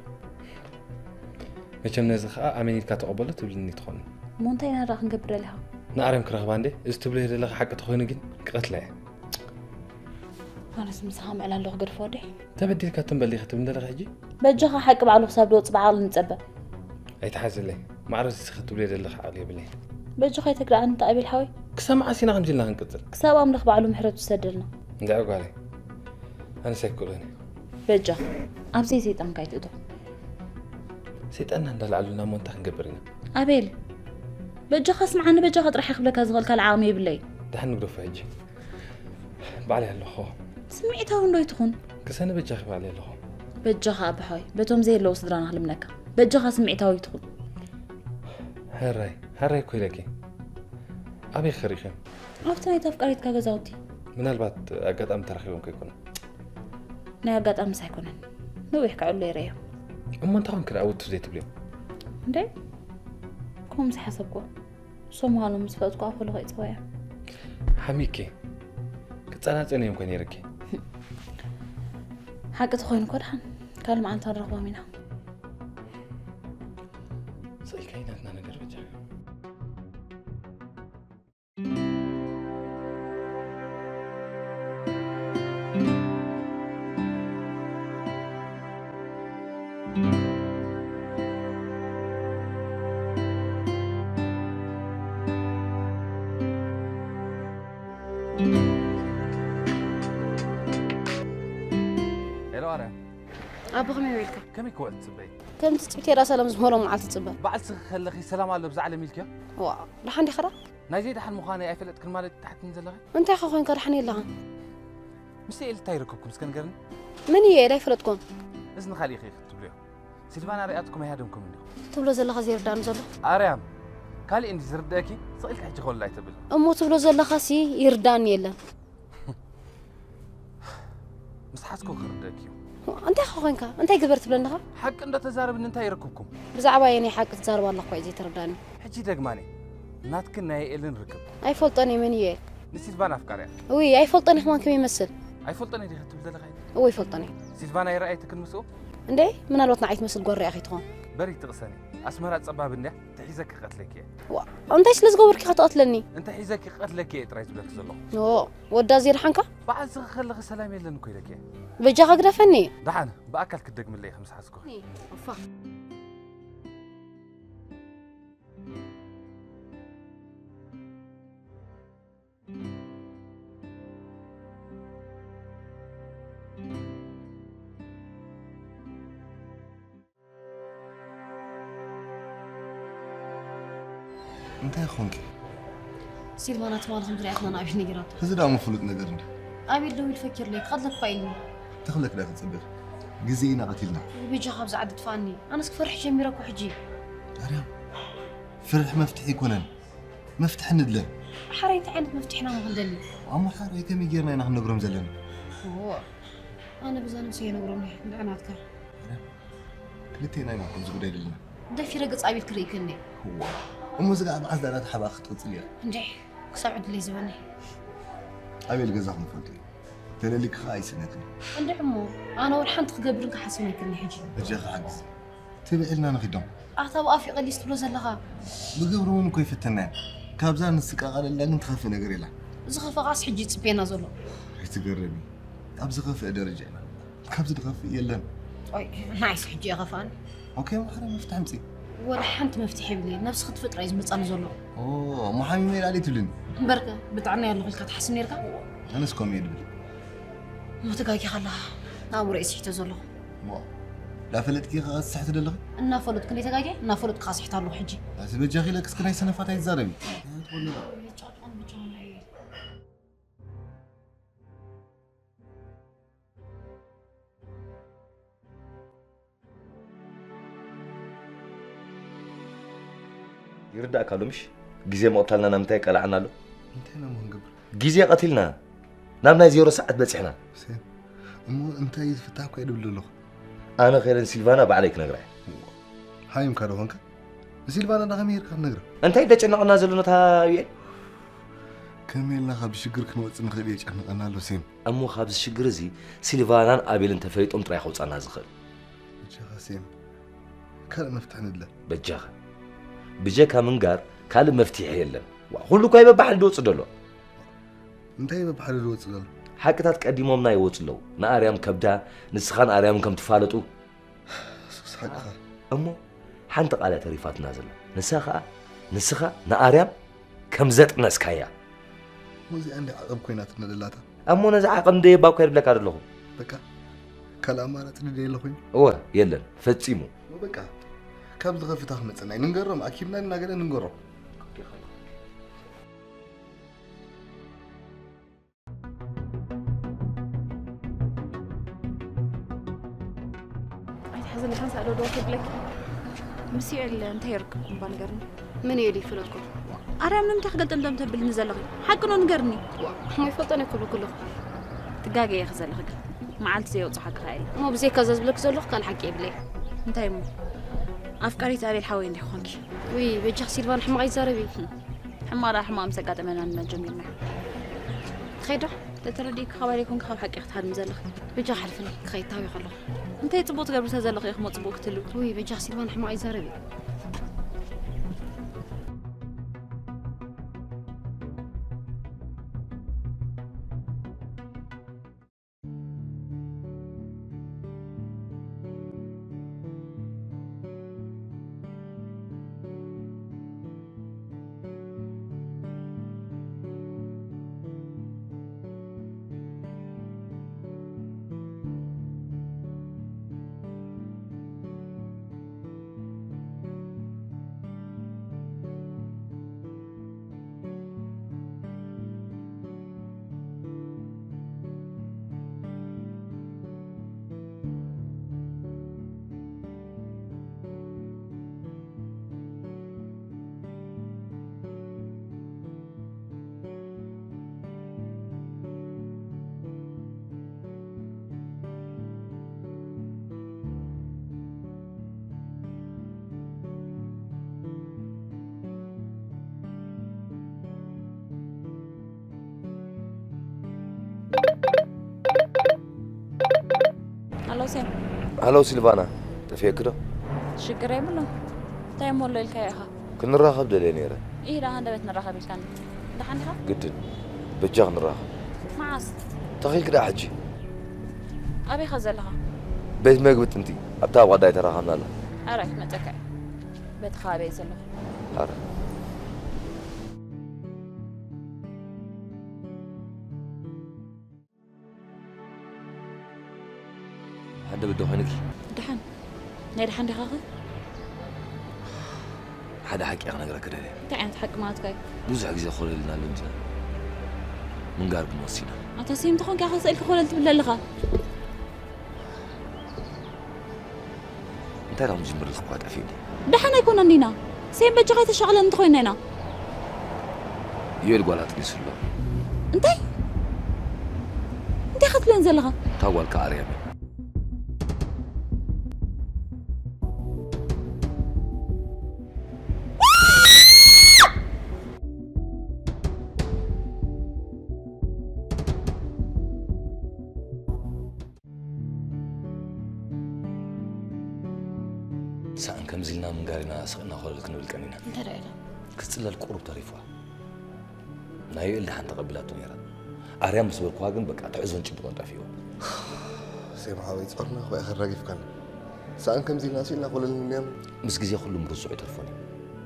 መቸም ነዚ ኸኣ ኣሜን ኢልካ ተቐበሎ ትብልኒ ትኾኒ። እሞ እንታይ ኢና ደኣ ክንገብር ደሊኻ? ንኣርያም ክረኽባ እንዴ? እዚ ትብልዮ ዘለኻ ሓቂ ተኾይኑ ግን ክቐትላ እየ። ኣነስ ምሳኻ ምዕላል ዶ ክገድፎ ወደይ? ተበዲልካ ትም በሊኻ ትብል ዘለኻ ሕጂ? በጃኻ ሓቂ ባዕሉ ክሳብ ዝወጽእ ብዓቕሊ ንጸበ። ኣይትሓዝለይ። ማዕረ እዚ ኸ ትብልዮ ዘለኻ ዓቕሊ የብለይን። በጃኻ ኣይተግድዓኒ እንተ ኣቤል ሓወይ። ክሳብ መዓስ ኢና ከምዚ ኢልና ክንቅጽል? ክሳብ ኣምላኽ ባዕሉ ምሕረቱ ዝሰደልና። እንድዒ ጓለይ። ኣነስ ኣይክእሎን እየ። በጃኻ። ኣብዘይ ሰይጣንካ ኣይትእቶ። ሰይጣንና እንዳልዓሉና እሞ እንታይ ክንገብር ኢና? ኣቤል። በጃኻ ስምዓኒ፣ በጃኻ ጥራሕ እየ ክብለካ ዝኽእል፣ ካልእ ዓቕሚ የብለይ። ደሓን ንግደፎ ሕጂ። ባዕለይ ኣለኹ። ስምዒታዊ እንዶ ኣይትኹን። ክሰኒ በጃኺ ባዕለይ ኣለኹ። በጃኻ ኣቢ ሓወይ፣ በቶም ዘየለዉ ስድራና ክልምነካ። በጃኻ ስምዒታዊ ኣይትኹን። ሕራይ፣ ሕራይ እኮ ኢለኪ። ኣበይ ከ ሪእኺ? ኣብቲ ናይታ ኣፍቃሪትካ ገዛውቲ። ምናልባት ኣጋጣሚ ተራኺቦም ከይኮኑ። ናይ ኣጋጣምስ ኣይኮነን። ነዊሕ ከዕሉ ይረዮ። እሞ እንታይ ኮንኪ ደኣ ውትፍ ዘይትብልዮ? እንዴ? ከምኡ ዝሓሰብኩ። ሰሙሃኖም ምስ ፈለጥኩ ኣፈ ለኸ ይጸወያ። ሓሚኪ። ክጸናጸን እዮም ኮን ይርኪ። ሓቂ ተኾይኑ እኮ ደሓን። ካልእ መዓልቲ ንረኽቦም ኢና። ስኢልካ ናትና ነገር በጃ። ሄሎ ኣርያም። ኣቦ ከመይ ውዒልካ? ከመይ ክውዕል ትጽበይ? ከም ትጽቢተይ ደኣ ሰላም ዝመልኦ መዓልቲ ትጽበ። ባዕልስኺ ከለኺ ሰላም ኣሎ ብዛ ዓለም ኢልክዮ? ዋ፣ ደሓን ዲኻ ደኣ? ናይ ዘይደሓን ምዃነይ ኣይፈለጥክን ማለት ትሓትኒ ዘለኺ? እንታይ ኢኻ ኮይንካ ደሓን የለኻን? ምስ ኤል እንታይ ይረክብኩም እስከ ንገርኒ? መን እዩ ኤል? ኣይፈለጥኩን። እዝኒ ካልእ ኢኺ ክትብልዮ። ሲልቫና ሪኣትኩም ኣይሃደምኩም እንዲኹም። ትብሎ ዘለኻ ዘይርዳእኒ ዘሎ። ኣርያም፣ ካልእ እንዲ ዝርደእኪ ስቕ ኢልካ ሕጂ ከወላ ኣይተብል። እሞ ትብሎ ዘለኻሲ ይርዳእኒ የለን። ምስ ሓዝኩ ክርደእኪ እዩ። እንታይ ኢኻ ኮይንካ? እንታይ ግበር ትብለኒ ኢኻ? ሓቂ እንዶ ተዛረብኒ እንታይ ይረክብኩም? ብዛዕባ ኣየናይ ሓቂ ትዛረብ ኣለኻ እኮ እዩ ዘይተረዳእኒ። ሕጂ ደግማኒ። ናትክን ናይ ኤልን ርክብ። ኣይፈልጦን እየ መን እዩ ኤል። ንሲልቫን ኣፍቃርያ። እውይ ኣይፈልጦን እየ ከማን ከመይ ይመስል? ኣይፈልጦን እየ ዲኺ ትብል ዘለኺ? እወ ኣይፈልጦን እየ። ሲልቫን ኣይረኣየትክን ምስኡ? እንዴ ምናልባት ንዓይ ትመስል ጓል ሪኣ ከይትኾን። በሪ ትቕሰኒ። ኣስመራ ጸባብ እንድያ። ተሒዘ ክቐትለኪ እየ። ዋ፣ እንታይ ስለ ዝገበርኪ ኢኻ ትቐትለኒ? እንተ ሒዘ ክቐትለኪ እየ ጥራይ ዝብለኪ ዘለኹ። ኦ፣ ወዳ እዚ ደሓንካ? በዓል ስኺ ከለኺ ሰላም የለን እኮ ኢለኪ እየ። በጃኻ ግደፈኒ። ደሓን፣ ብኣካል ክትደግምለይ ኢኺ ምስ ሓዝኩኺ። እፋ። እንታይ ኾንኪ? ሲልቫና ትማሊ ከም ዝሪኣትና ንኣቤል ነጊራቶ። እዚ ደኣ እሞ ፍሉጥ ነገር እንድዩ። ኣቤል ደዊሉ ፈኪሩለይ፣ ክቐትለካ ኢሉኒ። እንታይ ክብለኪ ደኣ ክጽብር? ግዜ ኢና ቀቲልና። በጃኻ ኣብዚ ዓዲ ጥፋኣኒ። ኣነስ ክፈርሕ ጀሚረ እኮ ሕጂ። ኣርያም፣ ፍርሒ መፍትሒ ኣይኮነን። መፍትሒ ንድለ። ሓራይ እንታይ ዓይነት መፍትሒ ኢና እሞ ክንደሊ? ኣሞ ሓራይ ከመይ ጌርና ኢና ክንነግሮም ዘለና? እዎ፣ ኣነ ብዛ ነብሰይ እየ ነግሮም እየ፣ ንዕናትካ። ኣርያም፣ ክልቴና ኢና ኣብዚ ጉዳይ ዘለና። ደፊረ ገጽ ኣቤል ክርኢ ከኒ። እዋ፣ እሞ እዚ ከዓ መዓዝ ዳኣ ተሓባእ ክትቅጽል እያ? እንዴ፣ ክሳብ ዕድለይ ዝበኒ። ኣቤል ገዛኹም ይፈልጦ እዩ። ተለሊኪ ከዓ ኣይስእነክን። እንዴ እሞ፣ ኣነ ወላ ሓንቲ ክገብርን ክሓስብን ኣይክእልን ሕጂ። በጃኺ ሓግዚ። ትብዒልና ንኺዶም። ኣታ ብኣፍ ይቐሊስ ትብሎ ዘለኻ? ብግብሪ እውን እኮ ይፍተና እያ። ካብዛ ንስቃቃለላ ግን ትኸፍእ ነገር የላን። ዝኸፍእ ኸዓስ ሕጂ ይጽበየና ዘሎ። ኣይትገረሚ። ኣብ ዝኸፍእ ደረጃ ኢና። ካብዚ ዝኸፍእ የለን። ኦይ፣ ንዓይስ ሕጂ የኸፍኣኒ። ኦኬ፣ ማሕረ መፍትሒ ኣምጺ። ወላ ሓንቲ መፍትሒ የብለይን። ነብስኺ ትፍጥራ እዩ ዝመጻኒ ዘሎ። ኦ፣ እሞ ሓሚመ ኢላ ድዩ ትብልኒ? እምበርከ፣ ብጥዕና ኣለኹ ኢልካ ትሓስብ ነይርካ? ኣነስ ከምኡ እየ ድብል። እሞ ተጋጊኻ ኣለኻ። ኣእምሮ'የ ስሒተ ዘለኹ። እሞ፣ ዳፈለጥኪ ከኣ ትስሕቲ ዘለኺ? እናፈለጥኩ እንዴ ተጋጌ? እናፈለጥኩ ከኣ ስሕት ኣለኹ ሕጂ። ኣቲ በጃኺ ለክስኪ ናይ ሰነፋት ኣይትዛረቢ። ይርዳእካ ኣሎ ምሽ? ግዜ ምቕታልና ናብ ምንታይ ይቀልዓና ኣሎ? እንታይ ኢና እሞ ክንገብር? ግዜ ቀቲልና ናብ ናይ ዜሮ ሰዓት በጺሕና። ሴም፣ እሞ እንታይ እዩ ዝፍታሕ እኮ እየ ድብል ዘለኹ። ኣነ ኸይደ ንሲልቫና ባዕለይ ክነግራ እየ። ሃይምካ ዶ ኾንካ? ንሲልቫና ዳ ከመይ ጌርካ ክትነግራ? እንታይ ደጨነቐና ዘሎ ነታ ዩኤል? ከመይ ኢልና ካብ ሽግር ክንወጽእ ንኽእል እዩ የጨንቐና ኣሎ ሴም። እሞ ካብዚ ሽግር እዚ ሲልቫናን ኣቤልን ተፈሊጦም ጥራይ ከውጻና ዝኽእል። በጃኻ ሴም፣ ካልእ መፍትሒ ንድለ። በጃኻ። ብጀካ ምንጋር ካልእ መፍትሒ የለን። ዋ፣ ኩሉ እኳ እዩ በብሓደ ዝወጽእ ዘሎ። እንታይ እዩ በብሓደ ዝወጽእ ዘሎ? ሓቅታት ቀዲሞምና ይወጹ ኣለዉ። ንኣርያም ከብዳ፣ ንስኻን ኣርያምን ከም ትፋለጡ። እሱስ ሓቅኻ። እሞ ሓንቲ ቃል እያ ተሪፋትና ዘላ። ንሳ ኸኣ፣ ንስኻ ንኣርያም ከም ዘጥነስካያ። እሞ እዚኣ እንዲ ዓቐብ ኮይናትና ደላታ። እሞ ነዚ ዓቐብ እንደ የባ እኳ ይብለካ ዘለኹ። በቃ፣ ካልእ ኣማራጺ ድደ የለ ኮይኑ? እወ፣ የለን፣ ፈጺሙ። እሞ በቃ፣ ካብ ዝኸፍታ ክመጸና እዩ። ንንገሮም፣ ኣኪብና እናገለ ንንገሮም። ኣይትሓዝኒ፣ ሓንሳእ ዶ ደው ክብለኪ? ምስ ዩኤል እንታይ ይርክብኩም እባ ንገርኒ። መን እዩ ይፈለጥኩም? ኣርያም ንምንታይ ክገልጠምጠም ተብልኒ ዘለኺ? ሓቂ ዶ ንገርኒ። ዋ፣ እሞ ይፈልጦን ኣይኮንኩ ኣለኹ። ትጋገ ኢኺ ዘለኺ ግን። መዓልቲ ዘየውፅኦ ሓቂ ኸኣ የለ። እሞ ብዘይካ እዛ ዝብለኪ ዘለኹ ካልእ ሓቂ የብለይ። እንታይ እሞ? ኣፍቃሪት ኣቤል ሓወይ እንዲኺ ኾንኪ። ውይ፣ በጃኺ ሲልቫን ሕማቕ ኣይዛረቢ። ሕማቕ ደኣ ሕማቕ ምስ ኣጋጠመና ንና ጀሚርና። ትኸይድ ዶ? ተተረዲእኪ ከባሪ ይኹንኪ ካብ ሓቂ ክትሃድሚ ዘለኺ። በጃ ሓልፍኒ፣ ክኸይድ ታቢኹ ኣለኹ። እንታይ ጽቡቕ ትገብሪ ተዘለኺ ኢኺ እሞ ጽቡቕ ክትህልዊ? ውይ፣ በጃ ሲልቫን ሕማቕ ኣይዛረቢ። ኣሎ ሴም። ኣሎ ሲልቫና፣ ጠፊኤኪ ዶ? ሽግር የብሉን። እንታይ እሞ ኣሎ ኢልካዮ ኢኻ? ክንራኸብ ደልየ ነይረ። ኢህ ደኣ ሃንደበት ንራኸብ ኢልካኒ። ደሓን ዲኻ? ግድን። በጃ ክንራኸብ። መዓስ? ተኺልኪ ደኣ ሕጂ። ኣበይ ኢኻ ዘለኻ? ቤት መግቢ ጥንቲ፣ ኣብታ ኣብ ቀዳይ ተራኸብናላ። ኣረ፣ መጸካ እየ። በቲ ከባቢ እየ ዘለኹ። ኣረ። ሃንደበት ዶ ኮይንኪ? ደሓን። ናይ ደሓን ዲኻኸ? ሓደ ሓቂ ክነግረኪ ደልየ። እንታይ ዓይነት ሓቂ ማለትካ እዩ? ብዙሕ ግዜ ኮለል ኢልና ኣለና። ምንጋር ግን ወሲና። ኣታ ሴም ተኾንካ ኢኻ ስእልካ ኮለል ትብል ዘለኻ? እንታይ ደኣ ምጅምር ኣለኹ እኳ ጠፊእኒ። ደሓን ኣይኮነን ኢና። ሴም በጃኻ ኣይተሻቕለን እንተኾይንና ኢና። ዮኤል ጓል ኣጥኒሱ ኣሎ። እንታይ? እንታይ ኢኻ ትብለኒ ዘለኻ? እታ ጓል ከኣ ኣርያም እያ። ሳእን ከምዚ ኢልና ምንጋር ኢና ስቕ ኢልና ኮለል ክንብል ቀኒና። እንታይ ደኣ ኢላ? ክትጽለል ቁሩብ ተሪፍዋ። ናይ ዮኤል ደሓን ተቐቢላቶ ነይራ። ኣርያም ምስ በልክዋ ግን በቃ ትዕዞን ጭብጦን ጠፊእዋ። ሴም ሓወይ፣ ጾርና እኮ ኢኻ ኣራጊፍካና። ሳእን ከምዚ ኢልና ስኢልና ኮለል ንብልያ። ምስ ግዜ ኩሉ ምርዝዑ ይተርፎን እዩ።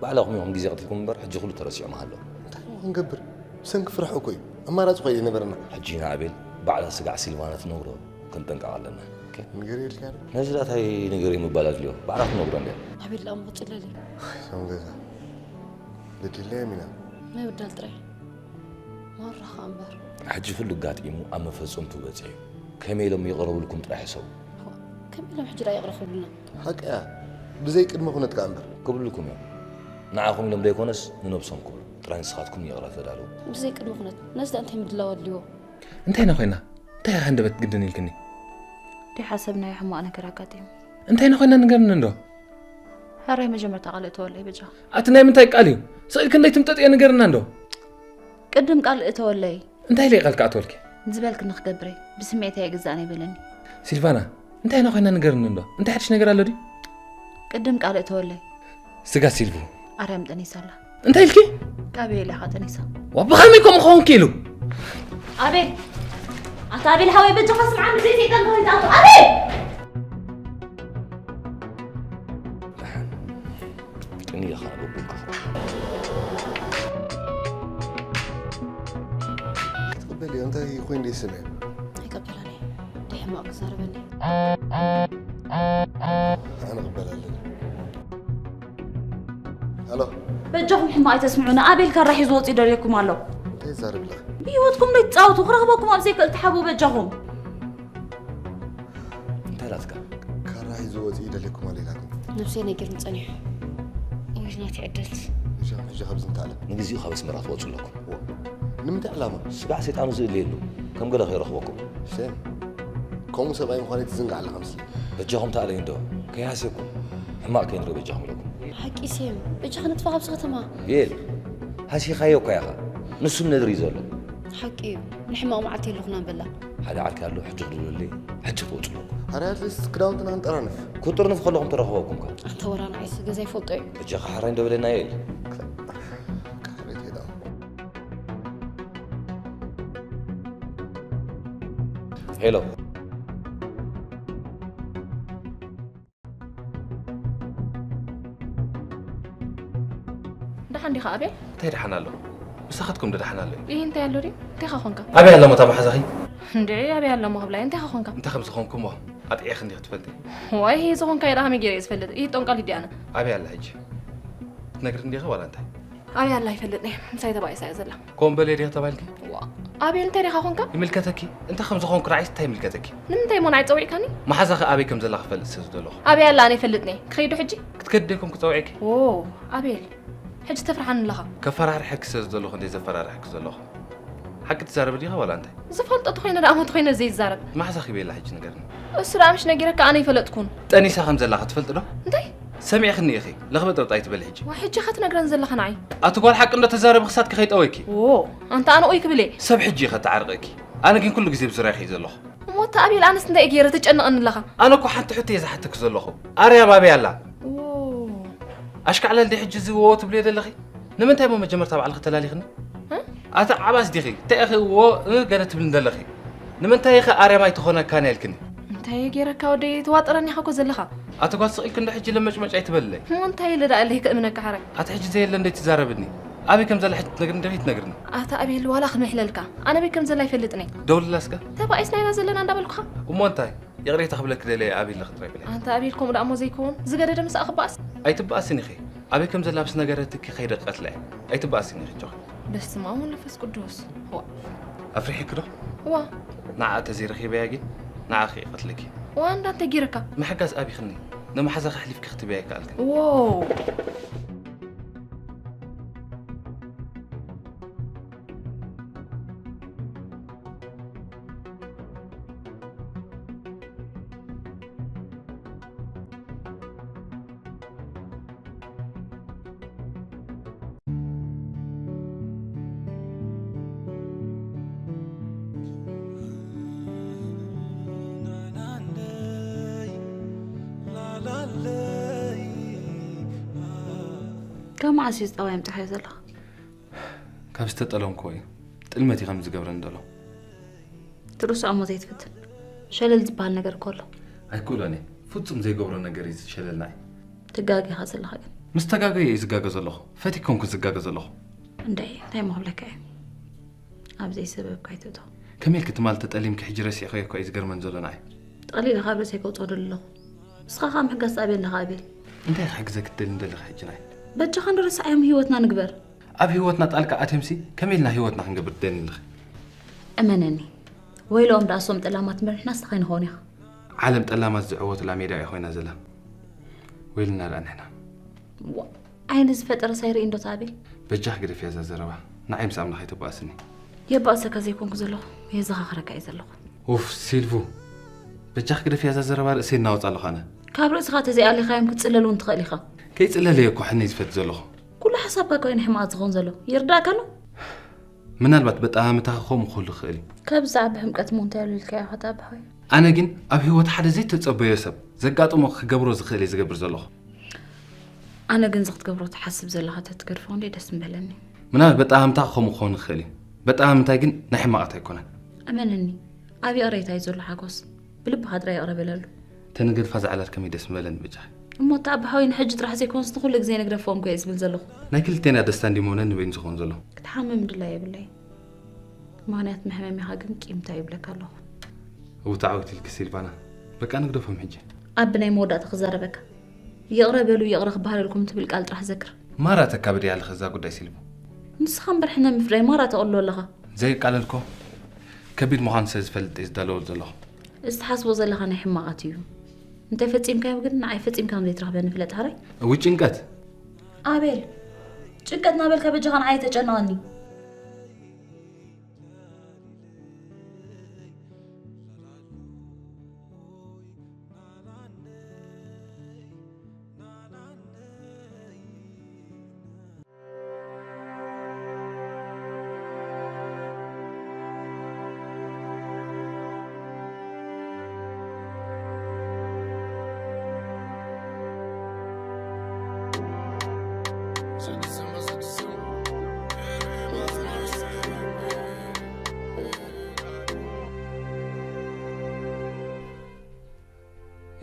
ባዕላኹም ኢኹም ግዜ ቀቲልኩም እምበር ሕጂ ኩሉ ተረሲዑ ምሃሎ። እንታይ እሞ ክንገብር? ብሰንኪ ፍርሒ እኮ እዩ። ኣማራጺ እኮ ኣይነበረና። ሕጂ ንኣቤል ባዕላ ስጋዕ ሲልቫና ትነግሮ ክንጥንቀቕ ኣለና። ንገር ኢልካ ዶ? ነዚ ዳታይ ንገር ምባል ኣድልዮ ባዕላ ትነግሮ እንድያ። ኣቤል ደኣ ምቕፅለል እዩ። እዞም ገዛ በዲልናዮም ኢና። ናይ ውዳል ጥራይ ማራኻ እምበር። ሕጂ ኩሉ ኣጋጢሙ ኣብ መፈጸምቱ በጺሑ። ከመይ ኢሎም ይቕረብልኩም ጥራሕ ሕሰቡ። ከመይ ኢሎም ሕጂ ደኣ ይቕረ ክብሉና? ሓቂ እያ። ብዘይ ቅድመ ኩነት ከኣ እምበር። ክብሉልኩም እዮም። ንዓኹም ኢሎም ዘይኮነስ ንነብሶም ክብሉ። ጥራይ ንስኻትኩም ይቕረ ተዳለዉ። ብዘይ ቅድመ ኩነት ነዚ ደኣ እንታይ ምድላው ኣድልዎ? እንታይ ኢና ኮይና? እንታይ ኢኻ ሃንደበት ግድን ኢልክኒ? ደይሓሰብናዮ ሕማቕ ነገር ኣጋጢሙ። እንታይ ኢና ኮይና ንገርኒ እንዶ? ሕራይ መጀመርታ ቃል እተወለይ በጃ። ኣቲ ናይ ምንታይ ቃል እዩ? ስቕ ኢልኪ እንደይ ትምጠጥዮ ንገርና እንዶ? ቅድም ቃል እተወለይ። እንታይ ኢለ ቃል ክኣትወልኪ? ዝበልክኒ ክገብረ ብስምዒት ኣይግዛእን ኣይበለኒ። ሲልቫና እንታይ ኢና ኮይና ንገርኒ እንዶ? እንታይ ሓድሽ ነገር ኣሎ ድዩ? ቅድም ቃል እተወለይ። ስጋ ሲልቭ። ኣርያም ጠኒሳ ኣላ። እንታይ ኢልኪ? ኣቤል ኢኻ ጠኒሳ። ዋ ብኸመይ ከምኡ ክኸውን ክኢሉ? ኣቤል ኣታ ኣቤል ሓወይ በጃኻ ስምዓኒ ብዘይ ሰይጣን ከመይ ትኣቱ ኣቤል። ጥንየኻ በብልካ ክትቕበል እዮ እንታይ ኮይኑ ደይስምዕ ኣይቀበላኒ ደይ ሕማቕ ክዛረበኒ ኣነ ቅበል ኣለኒ ኣሎ በጃኹም ሕማቕ ኣይተስምዑኒ ኣቤል ካራ ሒዙ ወፂኡ ደልየኩም ኣሎ እንታይ ይዛረብ ኣለኻ ብህይወትኩም ዶ ይትፃወቱ ክረኽበኩም ኣብ ዘይክእል ተሓቡ በጃኹም እንታይ ላትካ ካራ ሒዙ ወፂኡ ደልየኩም ኣሎ ኢላትኒ ነብሰይ ነጊርኒ ፀኒሑ ውይ ናተይ ዕድል እሻ ሕጂ ካብዚ ንታለ ንግዚኡ ካብ ኣስመራ ትወፁ ኣለኩም ንምንታይ ዕላማ ስጋዕ ሰይጣኑ ዝእልየሉ ከም ገለ ከይረኽበኩም ሴም ከምኡ ሰብኣይ ምዃነይ ትዝንጋዕ ኣለኻ ምስለኒ በጃኹም ተኣለዩ እንዶ ከይሃስየኩም ሕማቕ ከይንርኢ በጃኹም ኢለኩም ሓቂ ሴም በጃኻ ንጥፋ ካብዚ ከተማ ቤል ሃሲኻዮ እኳ ኢኻ ንሱ ነድሪ እዩ ዘሎ ሓቂ እዩ ንሕማቕ መዓልቲ የለኹና ንበላ ሓደ ዓርኪ ኣሎ ሕጂ ክድውለለይ ሕጂ ክወፁ ኣለኩም ኣረ ኣትሊስት ክዳውንትና ክንጠራንፍ ክጥርንፍ ከለኹም ተረኽበኩምካ ኣንተ ወራ ንዓይሲ ገዛ ይፈልጦ እዩ በጃኻ ሓራይ እንዶ በለና የል ሄሎ ደሓን ዲኻ ኣቤል? እንታይ ደሓን ኣሎ? ምሳኻትኩም ዶ ደሓን ኣሎ? ይህ እንታይ ኣሎ ድዩ? እንታይ ኻ ኾንካ? ኣበይ ኣለሞ እታ መሓዛኺ? እንድዒ ኣበይ ኣለሞ ክብላይ እንታይ ኻ ኾንካ? እንታይ ከም ዝኾንኩ እሞ ኣጥዕየ ክንዲ ክትፈልጢ። ዋይ ይህ ዝኾንካ የዳ ከመይ ገይረ እየ ዝፈልጥ? ይህ ጦንቃል ይዲ ኣነ። ኣበይ ኣላ ሕጂ? ትነግርኒ ዲኺ ዋላ እንታይ? ኣበይ ኣላ ኣይፈልጥን እየ። ምሳይ ተባኢሳ እያ ዘላ። ኮምበሌ ዲኺ ተባሂልኪ? ዋ ኣቤል እንታይ ዲኻ ኮንካ? ይምልከተኪ። እንታይ ከም ዝኾንኩ ርኣይስ እንታይ ይምልከተኪ? ንምንታይ እሞ ንዓይ ጸዊዕካኒ? መሓዛኺ ኣበይ ከም ዘላ ክፈልጥ ስለ ዝደለኹ። ኣበይ ኣላ ኣነ ይፈልጥኒ። ክኸይዱ ሕጂ? ክትከዲ ዲኹም ክጸውዕኪ? ዎ ኣቤል ሕጂ ተፍርሓኒ ኣለኻ። ከፈራርሐኪ ስለ ዝደለኹ እንድየ ዘፈራርሐኪ ዘለኹ። ሓቂ ትዛረቢ ዲኻ ዋላ እንታይ? ዝፈልጦ ተኾይነ ደኣ እሞ ተኾይነ ዘይዛረብ። መሓዛኺ በይላ ሕጂ ንገርኒ። እሱ ደኣ ምሽ ነጊረካ ኣነ ኣይፈለጥኩን። ጠኒሳ ከም ዘላ ከ ትፈልጢ ዶ? እንታይ? ሰሚዕክኒ ኢኺ ለኽበጥበጥ ኣይትበሊ ሕጂ። ዋ ሕጂ ኢኻ ትነግረኒ ዘለኻ ንዓይ። ኣቲ ጓል ሓቂ እንዶ ተዛረቢ ክሳድ ክኸይጠወኪ። ዎ ኣንታ ኣነ ኦይ ክብል እየ። ሰብ ሕጂ እየ ከተዓርቐኪ። ኣነ ግን ኩሉ ግዜ ብዙርያኺ እየ ዘለኹ። እሞ እታ ኣቤል ኣነስ እንታይ እየ ገይረ ትጨንቐኒ ኣለኻ። ኣነ እኮ ሓንቲ ሕቶ እየ ዝሓተኪ ዘለኹ። ኣርያም ኣበይ ኣላ? ዎ ኣሽካዕለል ድየ ሕጂ እዚ ዎ ትብልዮ ዘለኺ? ንምንታይ እሞ መጀመርታ ባዕልኺ ተላሊኽኒ? ኣቲ ዓባስ ዲኺ? እንታይ ኢኺ ዎ እ ገለ ትብልኒ ዘለኺ? ንምንታይ ኢኺ ኣርያም ኣይትኾነካን ኢልክኒ? እንታይ እየ ገይረካ ወደይ? ተዋጥረኒ ኢኻ እኮ ዘለኻ። ኣቲ ጓል ስቕ ኢልኪ እንዶ ሕጂ ለመጭመጭ ኣይትበልለይ። እሞ እንታይ ኢለ ደኣ ኢለይ ክእምነካ ሓራይ? ኣቲ ሕጂ ዘየለ እንዶ ኣይትዛረብኒ። ኣበይ ከም ዘላ ሕጂ ትነግርኒ ዲኺ ኣይትነግርኒ? ኣቲ ኣቤል ዋላ ክምሕለልካ። ኣነ ኣበይ ከም ዘላ ኣይፈልጥን እየ። ደውልላ እስከ። ተባኢስና ኢና ዘለና እንዳበልኩኻ። እሞ እንታይ? ይቕሬታ ክብለኪ ደልየ እየ ኣቤል ኢኺ ጥራይ በልያ። ኣንታ ኣቤል ከምኡ ደኣ እሞ ዘይከውን ዝገደደ ምሳኣ ክበኣስ? ኣይትበኣስን ኢኺ። ኣበይ ከም ዘላ ምስ ነገረትኪ ከይደ ክቐትላ እየ። ኣይትበኣስን ኢኺ ኣጆኺ። በስመ ኣብ ወመንፈስ ቅዱስ። ዋእ። ኣፍሪሒኪ ዶ? ዋእ። ንዓኣ ተዘይረኺበያ ግን ንዓኺ እየ ክቐትለኪ። ዋእ እንዳ እንታይ ገይረካ? ምሕጋዝ ኣቢኽኒ። ንመሓዛኺ ኣሕሊፍኪ ክትህብያ ኣይከኣልክን። ዎው። ካብ መዓስ እዩ ዝጠባይ ኣምፂኻዮ ዘለኻ? ካብ ዝተጠለምክዎ እዩ። ጥልመት እዩ ከምዚ ዝገብረኒ ዘሎ። ትርስዖ እሞ ዘይትፍትን ሸለል ዝበሃል ነገር እኮ ኣሎ። ኣይክእሎን እየ። ፍጹም ዘይገብሮ ነገር እዩ እዚ ሸለል ንዓይ። ትጋገ ኢኻ ዘለኻ ግን። ምስ ተጋገየ እየ ዝጋገ ዘለኹ። ፈቲከ ኣይኮንኩን ዝጋገ ዘለኹ። እንደይ እንታይ እሞ ክብለካ እየ። ኣብ ዘይሰበብካ ኣይትእቶ። ከመይ ኢልኪ ትማል ተጠሊምኪ ሕጂ ረሲዕክዮ እኮ እዩ ዝገርመኒ ዘሎ ንዓይ። ጠቕሊለ ካብ ርእሰይ ከውፅኦ ደሊ ኣለኹ። ንስኻ ከዓ ምሕጋዝ ትኣብየኒ ኢኻ ኣቤል። እንታይ ክሕግዘኪ ትደሊ እንደለኺ ሕጂ ናይ? በጃኻ እንዶ ርሳዕዮም ህይወትና ንግበር። ኣብ ህይወትና ጣልቃ ኣትዮምሲ ከመይ ኢልና ህይወትና ክንገብር ትደሊ ኣለኺ? እመነኒ፣ ወይለኦም ደኣ እሶም ጠላማት መሪሕናስ እንታይ ንኸውን ኢኻ? ዓለም ጠላማት ዝዕወቱላ ሜዳ እያ ኮይና ዘላ። ወይልና ደኣ ንሕና። ዋ፣ ዓይኒ ዝፈጠረስ ኣይርኢ እንዶ ትኣቤል። በጃኺ ግደፍያ እዛ ዘረባ፣ ንዓይ ምስ ኣምላኽ ኣይተባእስኒ። የባእሰካ ዘይኮንኩ ዘለኹ፣ የዘኻኽረካ እየ ዘለኹ። ኡፍ ሲልቭ፣ በጃኺ ግደፍያ እዛ ዘረባ፣ ርእሰይ እናወጽእ ኣለኹ ኣነ። ካብ ርእስኻ ተዘይኣሊኻዮም ክትጽለል እውን ትኽእል ኢኻ። ከይጽለል እየ እኮ ሕነይ ዝፈቲ ዘለኹ። ኩሉ ሓሳብካ እኮ እዩ ንሕማቕ ዝኸውን ዘሎ። ይርዳእካ ኣሎ። ምናልባት በጣምታኺ ከምኡ ክህሉ ይኽእል እዩ። ካብ ዝዓቢ ሕምቀት እሞ እንታይ ኣሎ ኢልካዮ ኢኻ ተኣቢ ሓወይ? ኣነ ግን ኣብ ህይወት ሓደ ዘይተጸበዮ ሰብ ዘጋጥሞ ክገብሮ ዝኽእል እየ ዝገብር ዘለኹ። ኣነ ግን እዚ ክትገብሮ ትሓስብ ዘለኻ ተትገድፎ ክንደይ ደስ ምበለኒ። ምናልባት በጣምታኺ ከምኡ ክኸውን ይኽእል እዩ። በጣምታይ ግን ናይ ሕማቓት ኣይኮነን። እመነኒ፣ ኣብ ይቕሬታ እዩ ዘሎ ሓጎስ። ብልብኻ ጥራይ ይቕረ በለሉ። ተንገድፋ ዝዓላት ከመይ ደስ ምበለኒ በጃኺ። እሞ እታ ኣቦሓወይ ንሕጂ ጥራሕ ዘይኮነስ ንኹሉ ግዜ ንግደፎም እኮ እየ ዝብል ዘለኹ። ናይ ክልቴና ደስታ እንድዩ መነ ንበይኑ ዝኸውን ዘሎ። ክትሓምም ድላይ የብለይ። ምኽንያት መሕመሚኻ ግን ቂም እንታይ ይብለካ ኣለኹ። እውቲ ዓወት ኢልኪ ሲልቫና። በቃ ንግደፎም ሕጂ። ኣብ ናይ መወዳእታ ክዛረበካ። ይቕረ በሉ ይቕረ ክበሃለልኩም ትብል ቃል ጥራሕ ዘክር። ማራ ተካብድያ ኣለኺ እዛ ጉዳይ ሲልቫ። ንስኻ እምበር ሕነ ምፍዳይ ማራ ተቕልሎ ኣለኻ። ዘየቃለልኮ ከቢድ ምዃኑ ስለ ዝፈልጥ እየ ዝዳለወሉ ዘለኹ። እዚ ትሓስቦ ዘለኻ ናይ ሕማቓት እዩ። እንተፈጺምካዮ ግን ንዓይ ፈጺምካ ከም ዘይትረኽበኒ ፍለጥ ሕራይ። እውይ ጭንቀት። ኣቤል ጭንቀት እናበልካ በጃኻ ንዓይ ኣይተጨንቐኒ።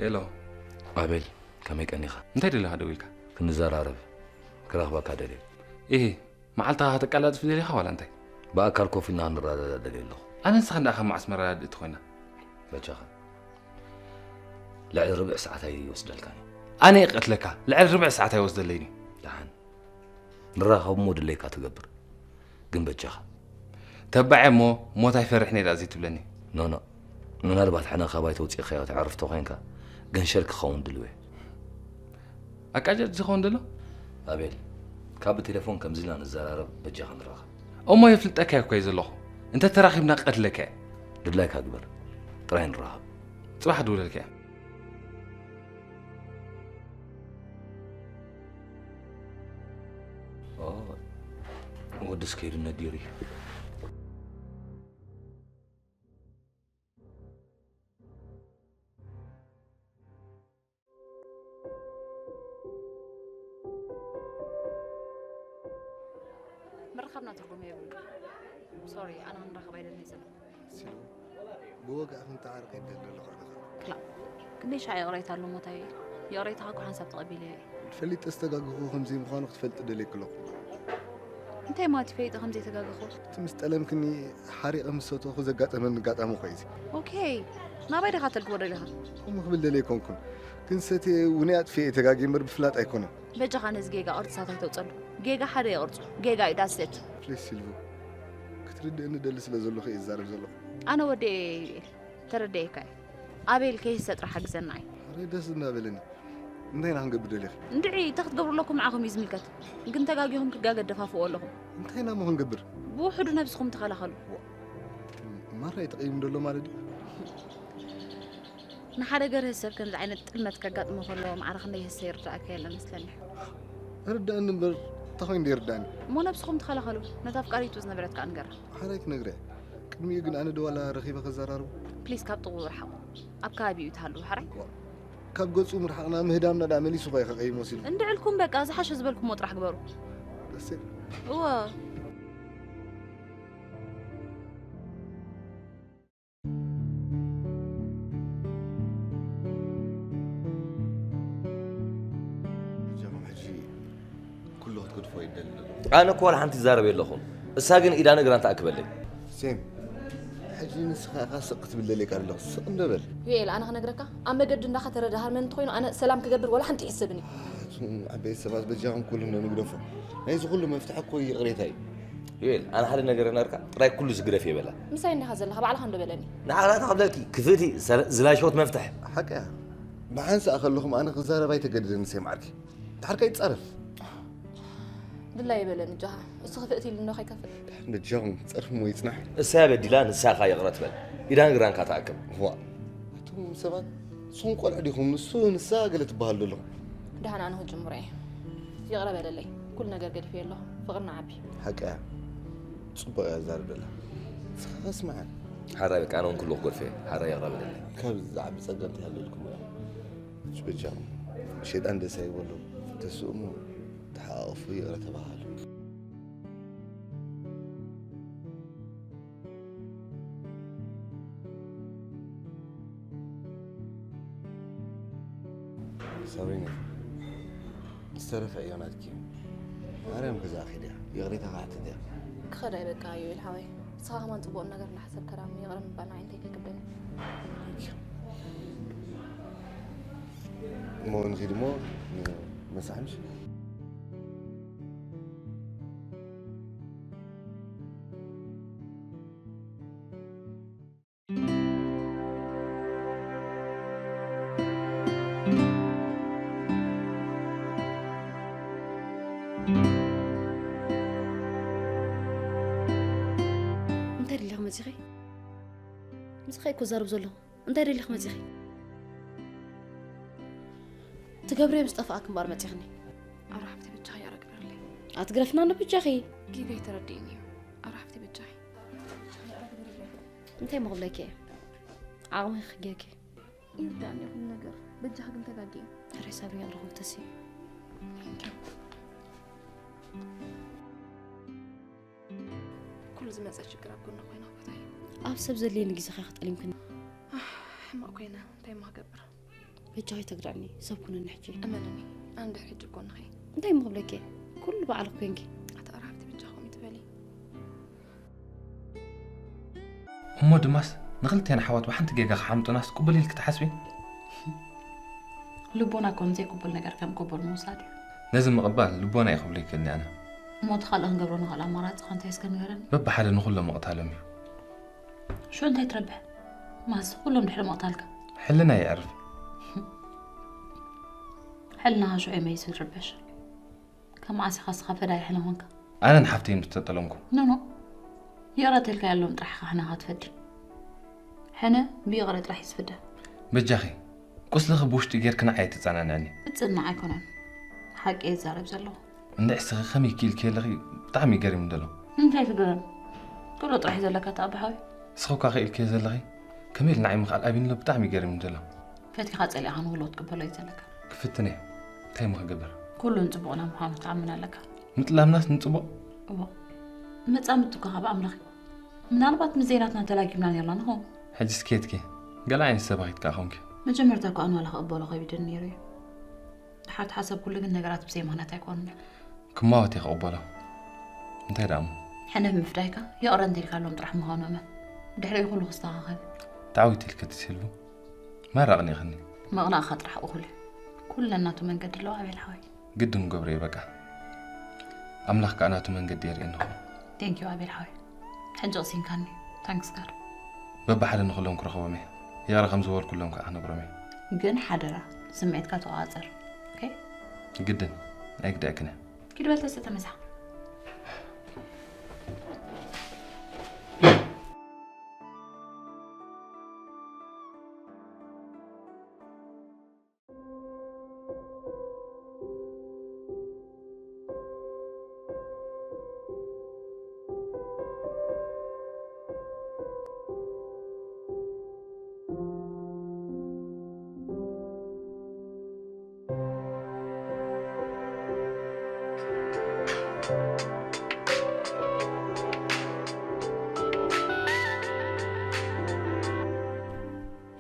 ሄሎ ኣቤል፣ ከመይ ቀኒኻ? እንታይ ደለኻ ደዊልካ? ክንዘራረብ ክረኽበካ ደልየ። ኢሂ፣ መዓልትኻ ከተቀላጥፍ ደሊኻ ዋላ እንታይ? ብኣካል ኮፍ ኢልና ክንረዳዳእ ደልየ ኣለኹ። ኣነ ንስኻ እንዳኣ ካብ መዓስ መረዳድእቲ ኮይና? በጃኻ ልዕሊ ርብዒ ሰዓት ኣይወስደልካን እዩ። ኣነ እየ ክቀትለካ። ልዕሊ ርብዒ ሰዓት ኣይወስደለይን እዩ። ደሓን ንራኸብ እሞ ድለይካ ትገብር። ግን በጃኻ ተባዐ እሞ ሞት ኣይፈርሕን እየ ደኣ ዘይትብለኒ። ኖኖ ምናልባት ሕነ ካባይ ተውፂእኻዮ ተዕርፍ ተኾይንካ ግን ሸርኪ ክኸውን ድልው እየ። ኣቃጃጅ ዝኸውን ደሎ? ኣቤል ካብ ብቴሌፎን ከምዚ ኢልና ንዘራረብ በጃኻ ንራኸብ። እሞ የፍልጠካ እኮ እየ ዘለኹ። እንተ ተራኺብና ቀትለካ እየ። ድላይካ ግበር ጥራይ ንራኸብ። ጽባሕ ድውለልካ እየ። ወድስ ከይዱ ነጊሩ እዩ። ምርኻብና ትርጉም የብሉ። ሶሪ ኣነ ክንራኸብ ኣይደልን ዘለኹ። ሲሉ ብወግዒ ክንተዓረቕ ይደሊ ኣለኹ ኣነ ኸኣ። ክላእ ክንደይ ሻዕ ይቕሬታ ኣሎ ሞታይ ይቕሬታኻ እኮ ሓንሳብ ተቐቢለዮ እየ። ፈሊጠ ዝተጋገኹ ከም ዘይምዃኑ ክትፈልጢ ደልየኪ ኣለኹ። እንታይ ማለት እዩ ፈሊጠ ከም ዘይተጋገኹ? እቲ ምስ ጠለምክኒ ሓሪቐ ምስ ሰተኹ ዘጋጠመኒ ኣጋጣሚ እኮ እዩ እዚ። ኦኬ ናባይ ዲኻ ተልግቦ ደሊኻ? ከምኡ ክብል ደልየ ኣይኮንኩን ግን ሰትየ ውነይ ኣጥፊኤ እየ ተጋግየ እምበር ብፍላጥ ኣይኮነን። በጃኻ ነዚ ጌጋ ቅርጽታት ኣይተውጸሉ። ጌጋ ሓደ እዩ ቅርጹ። ጌጋ እዩ that's it። ፕሊስ ሲልቪ ክትርድእኒ ደሊ ስለ ዘለኹ እየ ዝዛረብ ዘለኹ። ኣነ ወዲ እየ ዩኤል ተረዲኤካ እየ። ኣቤል ከይህሰ ጥራሕ ሓግዘና ኣይ። ኣረ ደስ እናበለኒ እንታይ ኢና ክንገብር ደሊኺ? እንድዒ እንታይ ክትገብሩ ኣለኩም ንዓኹም እዩ ዝምልከት። ግን ተጋጊኹም ክጋገ ደፋፍኡ ኣለኹም። እንታይ ኢና እሞ ክንገብር? ብውሕዱ ነብስኹም ተኸላኸሉ። ማራ እዩ ተቐይሙ ደሎ ማለት ድዩ? ንሓደ ገርህ ሰብ ከምዚ ዓይነት ጥልመት ከጋጥሞ ከሎ ማዕረ ክንደይ ህሰ ይርዳእካ የለን መስለኒ። ርዳእኒ እምበር እንታይ ኮይኑ ይርዳእኒ? እሞ ነብስኹም ተኸላኸሉ። ነታ ኣፍቃሪቱ ዝነበረት ከኣ ንገራ። ሓራይ ክነግርያ። ቅድሚኡ ግን ኣነ ዶ ዋላ ረኺበ ከዘራርቦ? ፕሊስ ካብ ጥቕኡ ርሓቑ። ኣብ ከባቢኡ እዩ ትሃልዉ ሓራይ። ካብ ገጹ ምርሓቕና ምህዳምና ደኣ መሊሱ እኳ እዩ ከቐይሞ ሲሉ። እንድዕልኩም በቃ ዝሓሸ ዝበልኩሞ ጥራሕ ግበሩ። ደሴ። እወ። ኣነ እኮ ዋላ ሓንቲ ይዛረብ የለኹን። እሳ ግን ኢዳን እግራን ትኣክበለይ። ሴም፣ ሕጂ እዚ ንስኻ ኢኻ ስቕ ክትብል ደሊካ ኣለኹ። ስቕ እንዶ በል። ዩኤል፣ ኣነ ክነግረካ፣ ኣብ መገዲ እንዳኻ ተረዳሃርመኒ እንተኾይኑ፣ ኣነ ሰላም ክገብር ወላ ሓንቲ ይሕሰብን እዩ። እቶም ዓበይቲ ሰባት በጃኹም ኩሉ እንዶ ንግደፎ። ናይዚ ኩሉ መፍትሒ እኮ ይቕሬታ እዩ። ዩኤል፣ ኣነ ሓደ ነገር ነርካ፣ ጥራይ ኩሉ ዝግደፍ የበላ። ምሳይ እንዲኻ ዘለኻ፣ ባዕልኻ እንዶ በለኒ። ንዓኻ እንታይ ክብለኪ፣ ክፍእቲ፣ ዝላሸወት መፍትሕ። ሓቂ እያ። ብሓንሳእ ከለኹም ኣነ ክዛረብ ኣይተገድደን ንሰይ መዓርኪ። ድሓር ከይትጻረፍ። ድላይ ይበለኒ ጃሃ። እሱ ክፍእቲ ኢሉ እንዶ ከይከፍእ። ድሓር በጃኹም ጸርፊ እሞ ይጽናሕ። እሳ በዲላ፣ ንሳ ኢኻ ይቕረ ትበል። ኢዳን እግራንካ ትኣክብ። ዋ። ኣቱም ሰባት፣ ንስኹም ቆልዑ ዲኹም? ንሱ፣ ንሳ ገለ ትበሃሉ ዘለኹም። ደሓን ኣነ ክጅምሮ እየ። ይቕረ በለለይ። ኩሉ ነገር ገዲፈዮ ኣለኹ። ፍቕርና ዓቢ። ሓቂ እያ። ጽቡቕ እያ ትዛረብ ዘላ። ንስኻ ከስምዓ። ሓራይ በቃ፣ ኣነ እውን ኩሉ ክገድፎ እየ። ሓራይ ይቕረ በለለይ። ካብ ዝዓቢ ጸገም እንታይ ኣሎ ኢልኩም እያ? እሺ፣ በጃኹም። ሸይጣን ደስ ኣይበሎ። ተስእሙ፣ ተሓቋቑፉ፣ ይቕረ ተባሃሉ። ሳብሪና፣ ዝተረፈ ዕዮ ናትኪ እዩ። ማርያም ገዛኣ ከይዳ እያ። ይቕሬታ ክሓትት እያ። ክኸዳ እየ በቃ፣ ዮኤል ሓወይ። ንስኻ ከማን ጽቡቕ ነገር እናሓሰብካ ደኣ እሞ ይቕረ ምባል ንዓይ እንታይ ከይከብደኒ። እሞ ንኺድ እሞ ንመሳሕ ምሽ? እንታይ ደሊኻ መጺኺ? ምሳኺ እኮ ዛረብ ዘለኹ። እንታይ ደሊኺ መጺኺ? ትገብርዮ ምስ ጠፋኣኪ እምበኣር መጺኽኒ። ኣረ ሓፍቲ በጃኺ ይቕረ ግበርለይ። ኣትግረፍና እንዶ በጃኺ። ጌጋይ ተረዲእኒ እዩ። ኣረ ሓፍቲ በጃኺ። እንታይ እሞ ክብለኪ እየ? ዓቕሚ ክጌኪ። ይርዳእኒ ኩሉ ነገር። በጃኺ ግን ተጋግየ። ኣረ ሳብሪ ይቕረ ክብተሲ። ኩሉ ዝመጸ ሽግር ኣብ ጎኒ ኮይና ክፈታዮ። ኣብ ሰብ ዘድልየኒ ግዜ ከ ክጠሊምክኒ? ኣህ፣ ሕማቕ ኮይነ፣ እንታይ እሞ ክገብር? በጃኺ ተግዳዕኒ፣ ሰብ ኩንኒ ሕጂ። እመንኒ፣ ኣነ ድሕሪ ሕጂ ኣብ ጎንኺ። እንታይ እሞ ክብለኪ? ኩሉ ባዕልኺ ኮንኪ። ኣታ ኣረ ሓፍቲ በጃኺ ከምኡ ትበሊ። እሞ ድማስ ንኽልቴና ኣሕዋት ብሓንቲ ጌጋ ክሓምጡናስ ቅቡል ኢልኪ ትሓስቢ? ልቦና እኮ ንዘይቅቡል ነገር ከም ቅቡል ምውሳድ እዩ። ነዚ ምቕባል ልቦና እዩ ክብሎ ይክእልኒ ኣነ። እሞ እቲ ካልእ ክንገብሮ ንኽእል ኣማራጺ ከ እንታይ እስከ ንገረኒ? በብሓደ ንኹሎም ምቕታሎም እዩ። ሽዑ እንታይ ትረብሕ? ማስ ኩሎም ድሕሪ ምቕታልካ? ሕልና የዕርፍ። ሕልናኻ ሽዑ እዩ መይሱ ዝርበሽ። ከም መዓስ ኢኻ እስኻ ፈዳይ ሕነ ኮንካ? ኣነ ንሓፍተይ ምስ ተጠለምኩ። ኖ፣ ኖ። ይቕረ ተልካዮም ጥራሕ ኢኻ ሕነኻ ትፈዲ። ሕነ ብይቕረ ጥራሕ እዩ ዝፍደ። በጃኺ፣ ቁስልኺ ብውሽጢ ጌርኪ ንዓይ ኣይተጸናንዕኒ። ክጽናዕ ኣይኮነን። ሓቂ እየ ዝዛረብ ዘለኹ። እንድዒ እስኺ ከመይ ክኢልኪ ኣለኺ ብጣዕሚ እዩ ገሪሙኒ ዘሎ። እንታይ ትገረም? ክእሎ ጥራሕ እዩ ዘለካ እቲ ኣቦ ሓወይ። እስኺ እኳ ክኢልኪ ዘለኺ ከመይ ኢሉ ንዓይ ምኽኣል ኣብዩኒ ኣሎ ብጣዕሚ እዩ ገሪሙኒ ዘሎ። ፈቲኻ ጸሊእኻ ንክእሎ ክትቅበሎ እዩ ዘለካ። ክፍትን እየ። እንታይ እሞ ክገብር? ኩሉ ንጽቡቕና ምዃኑ ክትኣምን ኣለካ። ምጥላምናስ ንጽቡቕ? እወ። መጻምድቲ እኮ ካብ ኣምላኽ እዩ። ምናልባት ምስ ዘይናትና ተላጊብና ኔርና ንኸውን። ሕጂስ ከየትኪ? ገለ ዓይነት ሰብ ኺድ ከኣ ኾንኪ። መጀመርታ እኮ ኣነ ዋላ ክቕበሎ ከቢድኒ ነይሩ እዩ። ድሓር እቲ ሓሳብ ኩሉ ግን ነገራት ብዘይ ምኽንያት ኣይኮኑን እዮም። ክማወት እየ ክቕበሎ። እንታይ ደኣ እሞ? ሕነ ብምፍዳይካ ይቕረ እንተኢልካሎም ጥራሕ ምዃኑ እመን። ድሕሪኡ ኩሉ ክስተኻኸል እዩ። ተዓዊት ኢልኪ እቲ ሲልቪ። ማራ ኣቕኒእኽኒ። ምቕናእኻ ጥራሕ እኹል እዩ። ኩለን ናቱ መንገዲ ኣለዋ ኣቤል ሓወይ። ግድን ገብሮ እዩ በቃ። ኣምላኽ ከኣ ናቱ መንገዲ የርእየና። Thank you ኣቤል ሓወይ። ሕጂ ቅሲንካኒ። Thanks God። በብሓደ ንኹሎም ክረኽቦም እየ። ይቕረ ከም ዝበልኩሎም ከኣ ክነግሮም እየ። ግን ሓደራ ስምዒትካ ተቖጻጸር። ኦኬ? ግድን ኣይግደአክን እየ። ኪድ በል ተስእ ተመሳሕ።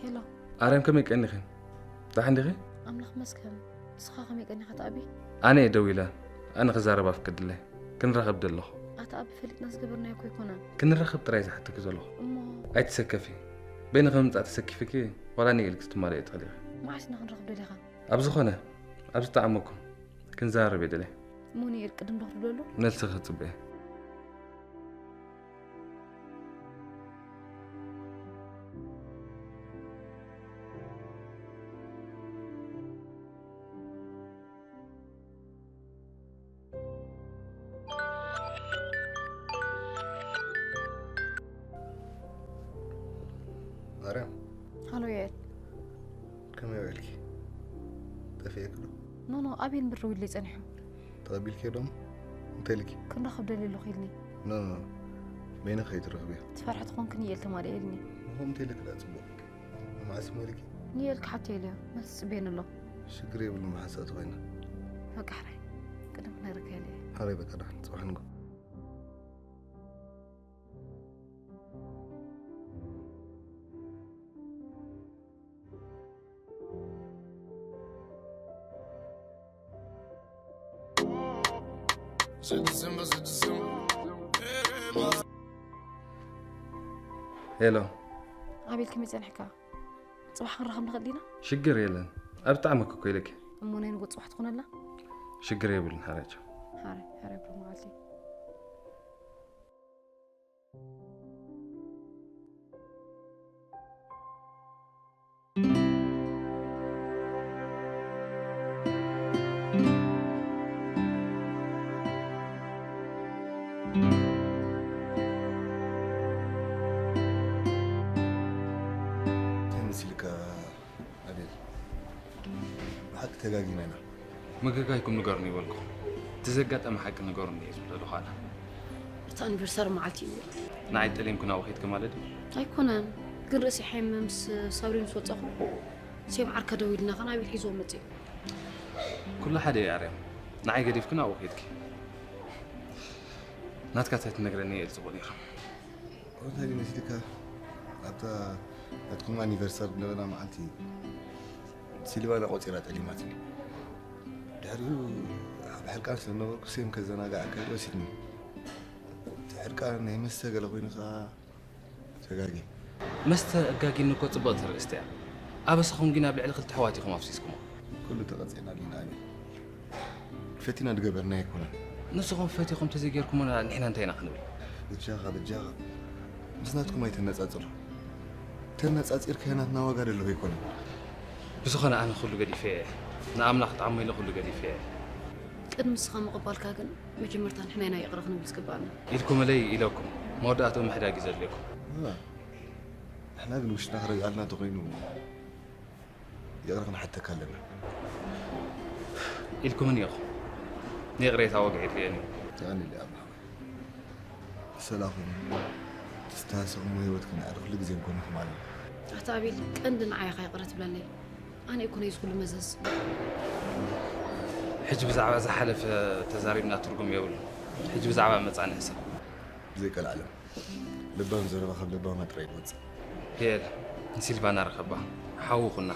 ሄሎ። ኣርያም ከመይ ቀኒኺ? ደሓን ዲኺ? ኣምላኽ መስገን። ንስኻ ከመይ ቀኒኻ ተኣቢ? ኣነ እየ ደዊለ። ኣነ ክዛረብ ኣፍቅድለይ። ክንራኸብ ደለኹ። እቲ ኣብ ፈሊጥና ዝገበርናዮ እኮ ኣይኮነን። ክንራኸብ ጥራይ ዝሓተኪ ዘለኹ። እሞ ኣይትሰከፊ። በይንኺ ምምጻእ ተሰኪፍኪ ዋላ ንኤል ክትማልእዮ ትኽእሊ ኢኺ። መዓስ ኢና ክንራኸብ ደሊኻ? ኣብ ዝኾነ ኣብ ዝጠዓመኩም ክንዘራረብ እየ ደልየ። እሞ ንኤል ቅድም ዶ ክትብለሉ? መልስኺ ክጽበ እየ። ማርያም፣ ሃሎ የኤል። ከመይ ውዒልኪ? ጠፊኤኪ ዶ? ኖ ኖ፣ ኣቤል ብር ደዊሉለይ ጸኒሑ። ተቐቢልኪዮ ዶ? እንታይ ኢልኪ? ክንራኸብ ደልየ ኣለኹ ኢልኒ። ኖ ኖ፣ በይንኺ ከይትረኽብዮ። ትፈርሒ ትኾንኪ ንኤል ተማልእ ኢልኒ። ንኹም እንታይ ኢልኪ ደኣ ጽቡቕ? ንመዓስ እሞ ኢልኪ? ንኤል ክሓቶ ኢለዮ፣ መልሲ ጽበየኒ ኣሎ። ሽግር የብሉን፣ ብሓንሳእ ተኾይና። በቃ ሕራይ፣ ቅድም ክነግረካ ኢለ እየ። ሓራይ በቃ ደሓን፣ ጽባሕ ንግሆ። ሄሎ። ኣቤል ከመይ ጸኒሕካ? ጽባሕ ክንራኸብ ንኽእል ዲና? ሽግር የለን። ኣብ ጣዕመኪ እኮ ኢለኪ። እሞ ናይ ንጎ ጽባሕ ትኾነላ? ሽግር የብሉን ሓረቸው። ሓረ ሓረ ብሎ መዓልቲ። ተምሲልካ ኣቤል፣ ብሓቂ ተጋጊና ኢና። ምግጋይኩም ንገሩኒ ይበልኩ። እቲ ዘጋጠመ ሓቂ ንገሩኒ እየ ዝብለሉ ኻና። እታ ኣኒቨርሳሪ መዓልቲ እዩ። ንዓይ ጠሊምኩ ናብኡ ኬድኪ ማለት ድዩ? ኣይኮነን፣ ግን ርእሲ ሓይመ ምስ ሳብሪ ምስ ወጻኹ፣ ሴም ዓርካ ደው ኢልና ኸን ኣቤል ሒዝዎ መጽእ። ኩሉ ሓደ እዩ ኣርያም። ንዓይ ገዲፍኪ ናብኡ ኬድኪ። ናትካ እንታይ ትነግረኒ እየ ጽቡቕ ነይሩ። እንታይ ግን ሲልካ ኣብታ ናትኩም ኣኒቨርሳሪ ዝነበራ መዓልቲ ሲልቫና ቆጺራ ጠሊማትኒ። ድሕሪኡ ኣብ ሕርቃን ስለ ነበርኩ ሴም ከዘናግዓካ ኢሉ ወሲድኒ። እቲ ሕርቃን ናይ መስተ ገለ ኮይኑ ከኣ ተጋጊ። መስተ ኣጋጊኒ እኮ ጽብቕቲ ርእስቲ እያ። ኣበሳኹም ግን ኣብ ልዕሊ ክልተ ኣሕዋት ኢኹም ኣፍሲስኩሞ። ኩሉ ተቐጺዕና ዲና ኣቤል። ፈቲና ዝገበርና ኣይኮነን። ንስኹም ፈቲኹም ተዘይጌርኩምና ንሕና እንታይ ኢና ክንብል? በጃኻ በጃኻ ምስ ናትኩም ኣይተነጻጽሮ። ተነጻጺርካዮ ናትና ዋጋ ደለዎ ኣይኮነን። ብዝኾነ ኣነ ኩሉ ገዲፈ እየ። ንኣምላኽ ጣዕሞ ኢለ ኩሉ ገዲፈ እየ። ቅድሚ ንስኻ ምቕባልካ ግን መጀመርታ ንሕና ኢና ይቕረ ክንብል ዝግባኣና። ኢልኩምለይ ኢለኩም መወዳእትኡ ምሕዳግ እዩ ዘድልየኩም። ንሕና ግን ውሽጥና ክረግኣልና እንተኾይኑ ይቕረ ክንሓተካ ኣለና። ኢልኩምኒ ኢኹም። ንይቕሬታ ወግዒ የድልየኒ እዩ። የቐንየለይ ኣምላኽ። ሰላኹም፣ ዝተሃሰኹም ህይወት ክነዕሪ ኩሉ ግዜ ንኮንኹም ኣለና። ኣታ ኣቤል፣ ቀንዲ ንዓይ ኢኻ ይቕረ ትብለለይ። ኣነ እኮ ነዚ ኩሉ መዘዝ። ሕጂ ብዛዕባ ዝሓለፈ ተዛሪብና ትርጉም የብሉን። ሕጂ ብዛዕባ መጻኢ ንሕሰብ። ብዘይ ቀልዓለም። ለባም ዘረባ ካብ ለባማ ጥራይ ዝወፅእ። ሄል ንሲልቫና ርኸባ። ሓዊ ኩና።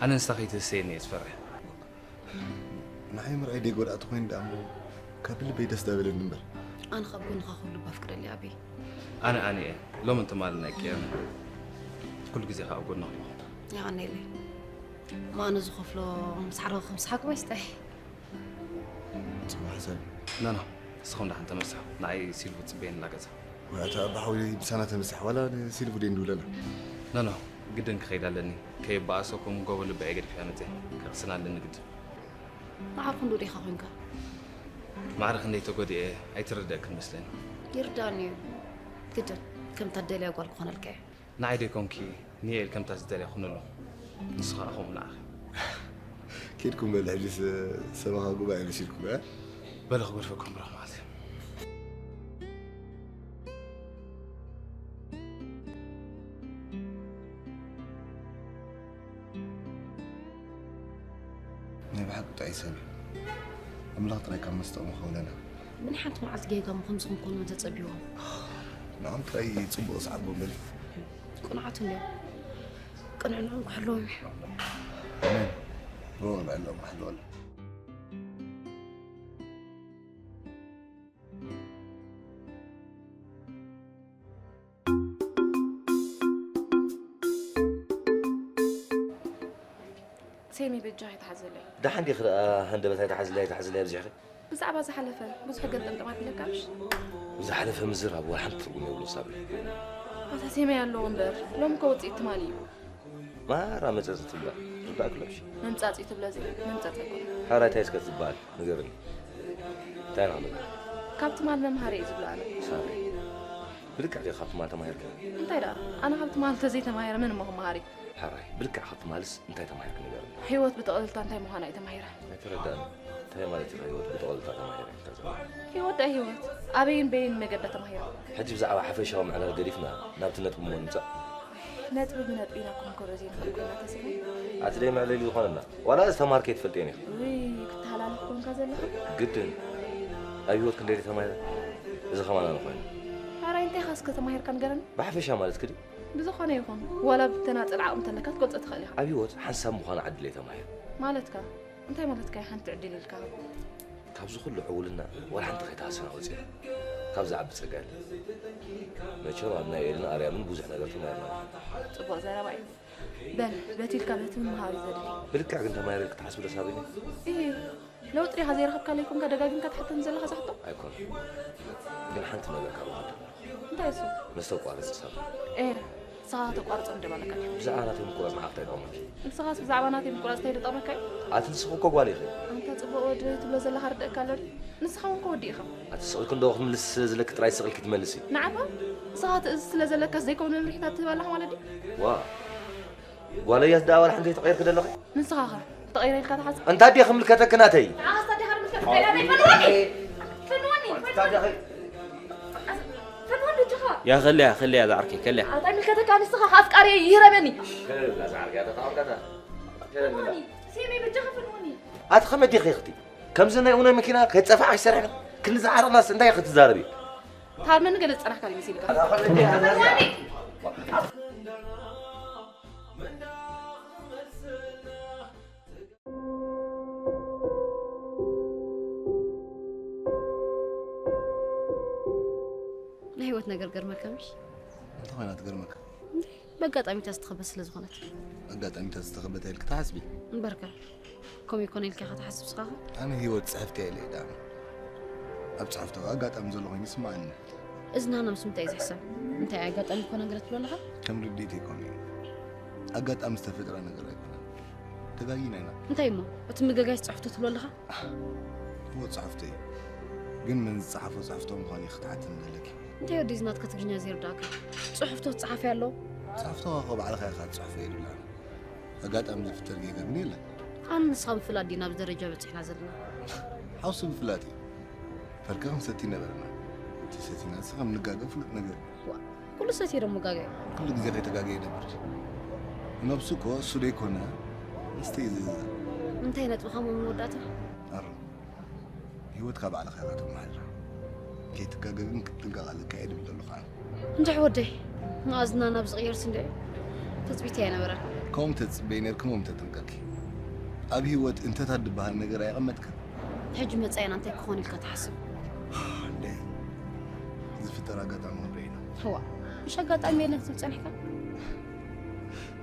ኣነ ንሳ ከይትህሰየኒ እየ ዝፈርሕ። ንዓይ ምርኣይ ደይጎድኣ ተኾይኑ ደኣ እሞ ካብ ልበይ ደስ ዳበለኒ እምበር። ኣነ ካብ ጎንኻ ክህሉ ባፍቅደሊ ኣበይ። ኣነ ኣነ እየ ሎምን ትማልን ኣይቀየርን። ኩሉ ግዜ ከዓ ኣብ ጎንኺ ኣለኹ። የቐንየለይ። እሞ ኣነ ዝኸፍሎ ምስ ሓረኹ ክምስሓኩም ኣይስታይ። ጽባሕ ሰብ ኖ ኖ ንስኹም ደሓን ተመስሑ። ንዓይ ሲልቭ ትጽበየኒ ኣላ ገዛ። ወይ ኣታ ኣባ ሓወይ ምሳና ተምሳሕ ዋላ ንሲልቭ ደይ ንድውለላ። ኖ ኖ ግድን ክኸይድ ኣለኒ። ከየባእሰኩም ጎቦ ልበይ ገዲፈያ መጽየ። ከቕስን ኣለኒ ግድን። ማዕረ ክንድኡ ዲኻ ኮንካ? ማዕረ ክንደይ ተጎዲኤ ኣይትርደእክን መስለኒ። ይርዳእኒ እዩ ግድን። ከምታ ትደልያ ጓል ክኾነልካ እየ። ንዓይ ደይኮንኪ ንኤል ከምታ ዝደልያ ኩነሉ። ንሱ ኸኣ ከምኡ ንዓኺ። ኬድኩም በል ሕጂስ ሰበኻ ጉባኤ መሲልኩም እ? በለ ክገድፈኩም ብረኽ ማለት እዩ። ናይ ብሓቂ ጥዑይ ሰብ እዩ። ኣምላኽ ጥራይ ካብ መስተኦም ይኸውለና። ብናይ ሓንቲ መዓልቲ ጌጋ እሞ ከምዚ ክንኮኑ መን ተጸቢዎም? ንዖም ጥራይ ጽቡቕ ሰዓቦም በሊ። ቅኑዓት እንድዮም። ቅንዕንኦም ክሕልዎም እዩ። ኣሜን። ብወቕዕ ኣለዎም ኣሕልወሎም። ሴሚ በጃ ኣይትሓዘለይ። ደሓን ዲኺ ደኣ ሃንደበት ኣይትሓዝለይ ኣይትሓዝለይ ኣብዚሕኺ? ብዛዕባ ዝሓለፈ ብዙሕ ገልጠምጠም ኣቢለካ ምሽ? ብዝሓለፈ ምዝራብ ዋላ ሓንቲ ትርጉም የብሉ ሳብሪ። ኣታ ሴሚ ኣለዎ እምበር ሎም እኮ ውፅኢት ትማሊ እዩ። ማራ መፀፂ ትብላ ርዳእ ክለብሽ። መምፃፂ ትብሎ እዚ መምፀፂ ኣይኮነ። ሓራይ እንታይ እስከ ትበሃል ንገርኒ። እንታይ ንኽመልካ? ካብ ትማል መምሃሪ እየ ዝብሎ ኣነ። ሳብሪ ብልክዕ ዲኻ ካብ ትማል ተማሂርካ? እንታይ ደኣ ኣነ ካብ ትማል ተዘይተማሂረ መን እሞ ክመሃር እዩ? ሕራይ ብልክዕ ካብ ትማልስ እንታይ ተማሂርኪ ንገርኒ? ህይወት ብጥቕልልታ እንታይ ምዃና እየ ተማሂረ። ኣይተረድኣን። እንታይ ማለት ኢኻ ህይወት ብጥቕልልታ ተማሂረ ኢልካ ዘለኻ? ህይወት ደኣ ህይወት ኣበይን በይን መገዳ ተማሂረ። ሕጂ ብዛዕባ ሓፈሻዊ ምዕላል ገዲፍና ናብቲ ነጥቢ እሞ ንምጻእ። ነጥቢ ብነጥቢ ኢና ክንምኮሮ ዘይንኽእል ኮይና ተሲፋ። ኣቲ ደይ መዕለሊ ዝኾነና ዋላ ዝተማርከ ኣይትፈልጥየን ኢኺ። ውይ ክተሃላልኽ ኮንካ ዘለኻ። ግድን ኣብ ህይወት ክንደይ ተማሂረ እዚ ኸማን ኣነ ኮይነ። ሕራይ እንታይ ኢኻ እስከ ተማሂርካ ንገረኒ። ብሓፈሻ ማለት ክዲ ብዝኾነ ይኹን ዋላ ብተናጸል ዓቕሚ ተለካ ክትገልጾ ትኽእል ኢኻ። ኣብ ህይወት ሓንሳብ ምዃን ዓድል እየ ተማሂረ። ማለትካ እንታይ ማለትካ እዩ ሓንቲ ዕድል ኢልካ? ካብዚ ኩሉ ዕውልና ዋላ ሓንቲ ከይተሃሰና ወፂና ካብ ዝዓቢ ፀጋ የለን። መቸም ኣብ ናይ ኤልን ኣርያምን ብዙሕ ነገር ተማሂርና ኢና። ፅቡቕ ዘረባ እዩ። በል በቲ ኢልካ በቲ ምምሃር እዩ ዘድሊ። ብልክዕ ግን ተማሂረ ኢልኪ ትሓስቢ ዶ ሳብሪና? እሂ ለውጢ ዲኻ ዘይረኸብካለይ ኮንካ ደጋጊምካ ትሓተኒ ዘለኻ እዛ ሕቶ? ኣይኮነን ግን ሓንቲ ነገር ካብ ዝሓቶ እንታይ እሱ? መስተ ኣቋርፂ ሳብሪና። ኤረ ንስኻ ከተቋርጾ ምደብ ኣለካ ድዩ? ብዛዕባ ናተይ ምቁራጽ ንዓኽ እንታይ ይጠቕመኪ? ንስኻስ ብዛዕባ ናተይ ምቁራጽ እንታይ ድጠቕመካ እዩ? ኣቲ ንስኺ እኮ ጓል ኢኺ። ኣንታ ጽቡቕ ወዲ ትብሎ ዘለኻ ርደእካ ኣሎ ድዩ? ንስኻ እውን እኮ ወዲ ኢኻ። ኣቲ ስቕ ኢልኪ እንዶ ክትምልሲ ዝለኪ ጥራይ ስቕ ኢልኪ ትመልሲ። ንዓኻ ንስኻ ትእዝዝ ስለ ዘለካስ ዘይከውን መምርሒታት ትህብ ኣለኻ ማለት ድዩ? ዋእ ጓለይ እያስ ደኣ ዋላ ሓንቲ ዘይተቐየርኪ ደለኺ? ንስኻኸ ተቐይረ ኢልካ ትሓስብ? እንታይ ድየ ክምልከተኪ ናተይ? ንዓኻስ ኣዴኻ ድምልከት ትኽእል እያ? ናይ ፈልወኒ! ፈልወኒ! ፈልወኒ በጃኻ! ያ ከልያ ከልያ ዝዓርከይ ከልያ። ኣታ ይምልከተካ ንስኻ ኣፍቃሪ ይህረመኒ። ኣቲ ከመይ ዲኺ ኢኽቲ ከምዚ ናይ ኡነ መኪና ከይጸፋዕ ኣይሰርሕን ክንዚ ዓረቕናስ እንታይ ክትዛረቢ ታርመኒ ገለ ዝጸናሕካ ይመስልካ ናይ ህይወት ነገር ገርመካ ምሽ እንታይ ኮይና ትገርመካ በጋጣሚታት ዝተኸበት ስለ ዝኾነት ኣጋጣሚታት ዝተኸበተ ኢልክ ትሓስቢ እምበርካ ከምኡ ይኮነ ኢልካ ኢኻ ትሓስብ ስኻኸ ኣነ ህይወት ፅሕፍቲ እየ ኢለ ዳኣመ ኣብ ፅሕፍቲ ከዓ ኣጋጣሚ ዘሎ ኮይኑ ይስማዓኒ እዚ ናህና ምስ ምንታይ እዩ ዝሕሰብ እንታይ ኣጋጣሚ ኮነ ግረ ትብሎ ኣለኻ ከም ርድኢት ይኮነ እዩ ኣጋጣሚ ዝተፈጥረ ነገር ኣይኮነን ተጋጊና ኢና እንታይ እሞ እቲ ምገጋይስ ፅሕፍቶ ትብሎ ኣለኻ እዎ ፅሕፍቶ እዩ ግን መን ዝፀሓፎ ፅሕፍቶ ምዃን እዩ ክትሓትኒ ዘለኪ እንታይ ወዲ እዚ ናትካ ትግርኛ ዘይርዳእካ ፅሑፍቶ ትፅሓፊ ኣሎ ፅሕፍቶ እኮ ባዕልኻ ኢኻ ትፅሕፎ የድላን ኣጋጣሚ ዝፍጠር ጌጋ ግን የለን ኣነ ንስኻ ምፍላጥ ድዩ ናብዚ ደረጃ በፂሕና ዘለና ሓውሲ ምፍላጥ እዩ ፈርቂ ክንሰቲ ነበርና እቲ ሰቲና ንስኻ ምንጋገ ፍሉጥ ነገር እዩ ኩሉ ሰትየ ደሞ ጋገ እዩ። ኩሉ ግዜ ከይተጋገየ ይነብር ድዩ? ነብሱ እኮ እሱ ደይኮነ መስተ እዩ ዝእዝዝ። እንታይ ነጥብኻ እሞ መወዳእታ? ኣሮ ህይወትካ ባዕልኻ ኢኻ ተመሓድራ። ከይትጋገ ግን ክትጥንቀቕ ኣለካ እየ ድብል ዘለኹ ኣነ። እንታይ ወደይ መኣዝና ናብ ዝቕየርስ እንድዒ ትፅቢተይ ኣይነበረን። ከምኡ ምተትፅበዪ ነይርኪ እሞ ምተጠንቀቕኪ። ኣብ ህይወት እንተታት ድበሃል ነገር ኣይቐመጥክን። ሕጂ መጻኢና እንታይ ክኾን ኢልካ ትሓስብ? እንዴ ዝፍጠር ኣጋጣሚ ክንርኢ ኢና። ህዋ፣ ምሽ ኣጋጣሚ የለን ክትብል ጸኒሕካ?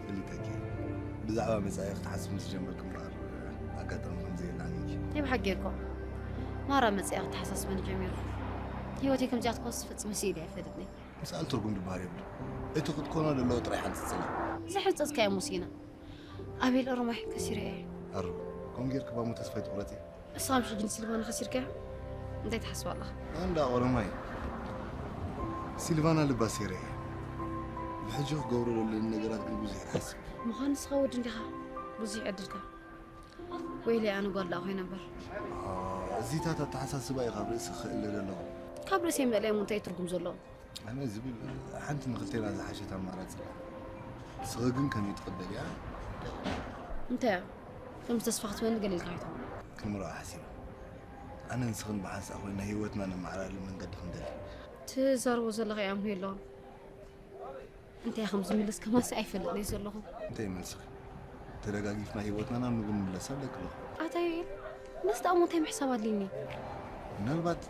ፈሊጠኪ። ብዛዕባ መጻኢ ክትሓስብ ምስ ጀመርክ እምበኣር ኣጋጣሚ ከም ዘየለ ኣሚንኪ። ናይ ብሓቂ ጌርካ። ማራ መጻኢ ክተሓሳስበኒ ጀሚሩ። ህይወተይ ከምዚኣ ትኮንስ ፈጺመ ስኢለ ኣይፈልጥን እየ። ምስኣል ትርጉም ዝበሃል የብሉን። እቲ ክትኮኖ ዘለዎ ጥራይ ሓንጽጽላ። ዝሕንጸጽካዮ ሙሲና። ኣቤል ኦሮማይ ከሲረ እየ። ኣሩ፣ ከምኡ ጌርኪ ባሞ ተስፋ ኣይትቑረጺ። ንስኻ ምሽ ሕጂ ንሲልቫና ከሲርካያ? እንታይ ትሓስብ ኣለኻ? ኣንዳ ኦሮማይ ሲልቫና ልባ ሴረ እያ። ብሕጂ ክገብሮ ዘለኒ ነገራት ግን ብዙሕ ትሓስብ። ምዃን ንስኻ ወዲ እንዲኻ ብዙሕ ይዕድልካ። ወይለይ ኣነ ጓል ደኣ ኮይነ እምበር። እዚታት ኣተሓሳስባ እዩ ካብ ርእሲ ክእለ ዘለዎ። ካብ ርእሰይ ምእላይ እሞ እንታይ እዩ ትርጉም ዘለዎ? ኣነ ዝብል ሓንቲ ንክልቴና ዝሓሸት ኣማራፂ እያ። ንስኺ ግን ከመይ ትቕበልያ? እንታይ እያ? ከምዚ ተስፋ ክትበኒ ገለ ኢልካ ኣይትኾን። ክንምርዖ ሓሲበ። ኣነ ንስኽን ብሓንሳእ ኮይና ህይወትና ነማዕራሉ መንገዲ ክንደሊ። ትዛረቦ ዘለኻ ይኣምኖ የለኹን። እንታይ ከም ዝምልስ ከማሲ ኣይፈልጥን እየ ዘለኹ። እንታይ ይመልስኺ? ተደጋጊፍና ህይወትና ናብ ንቡር ንምለሳ ኣለኪ ኣለኹ። ኣታ ዮኤል፣ መስጣ እሞ እንታይ ምሕሳብ ኣድልይኒ? ምናልባት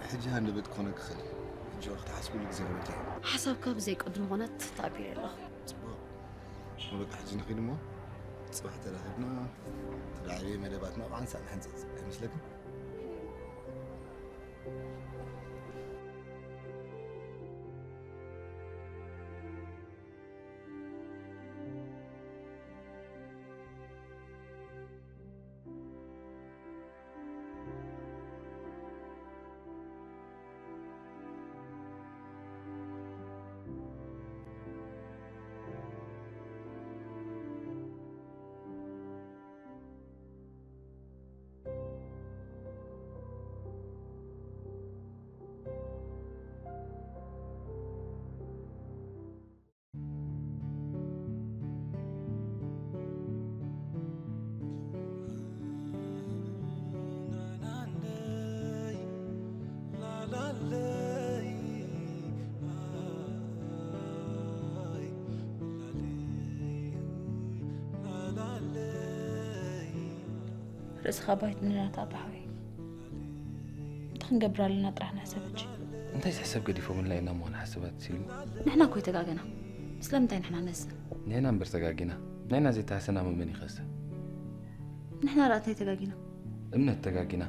ሕጂ ሃንደበት ክኾነኪ ይኽእል እዩ። ሕጂ ክትሓስብሉ ግዜ ክበኪ እዩ። ሓሳብካ ብዘይ ቅድሚ ኩነት ተኣቢረ ኣለኹ። ጽቡቕ። በቃ ሕጂ ንኺድ እሞ ጽባሕ ተራኺብና እቲ ዝዓበየ መደባትና ብሓንሳእ ንሕንጽጽ ኣይመስለክን? ርእስኻ ባይት ንናታ ኣባሓወይ። እንታይ ክንገብር ኣለና ጥራሕ ንሕሰብ ሕጂ። እንታይ ዝሕሰብ ገዲፎምልና ኢና እሞ ንሓስባት ሲሉ? ንሕና እኮ ኣይተጋገና። ስለምንታይ ንሕና ንህስን? ንሕና እምበር ተጋጊና። ንሕና ዘይተሃሰና መመን ይኸስን? ንሕና ደኣ እንታይ ተጋጊና? እምነት ተጋጊና።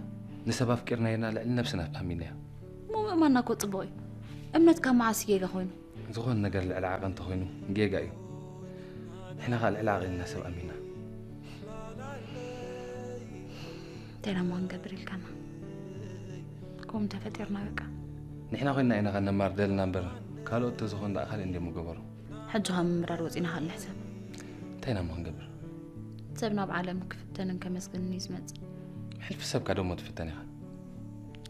ንሰብ ኣፍቂርና ኢልና ልዕሊ ነብስና ኣሚንያ። እሞ ምእማንና እኮ ጽቡቕ እዩ። እምነት ካብ መዓስ ጌጋ ኮይኑ? ዝኾነ ነገር ልዕሊ ዓቐን እንተኾይኑ ጌጋ እዩ። ንሕና ኸኣ ልዕሊ ዓቐንና ሰብ ኣሚንና። እንታይ ደኣ እሞ ክንገብር ኢልካና? ከምኡ ተፈጢርና በቃ። ንሕና ኮይንና ኢና ከነማር ደልና እምበር፣ ካልኦት ተዝኾን ደኣ ካልእ እንድዮም ምገበሩ። ሕጂ ካብ ምምራር ወጺና ካልእ ንሕሰብ። እንታይ ኢና እሞ ክንገብር? ሰብ ናብ ዓለም ክፍተንን ከመስግንን እዩ ዝመጽእ። ሕልፊ ሰብካ ደሞ ትፍተን ኢኻ።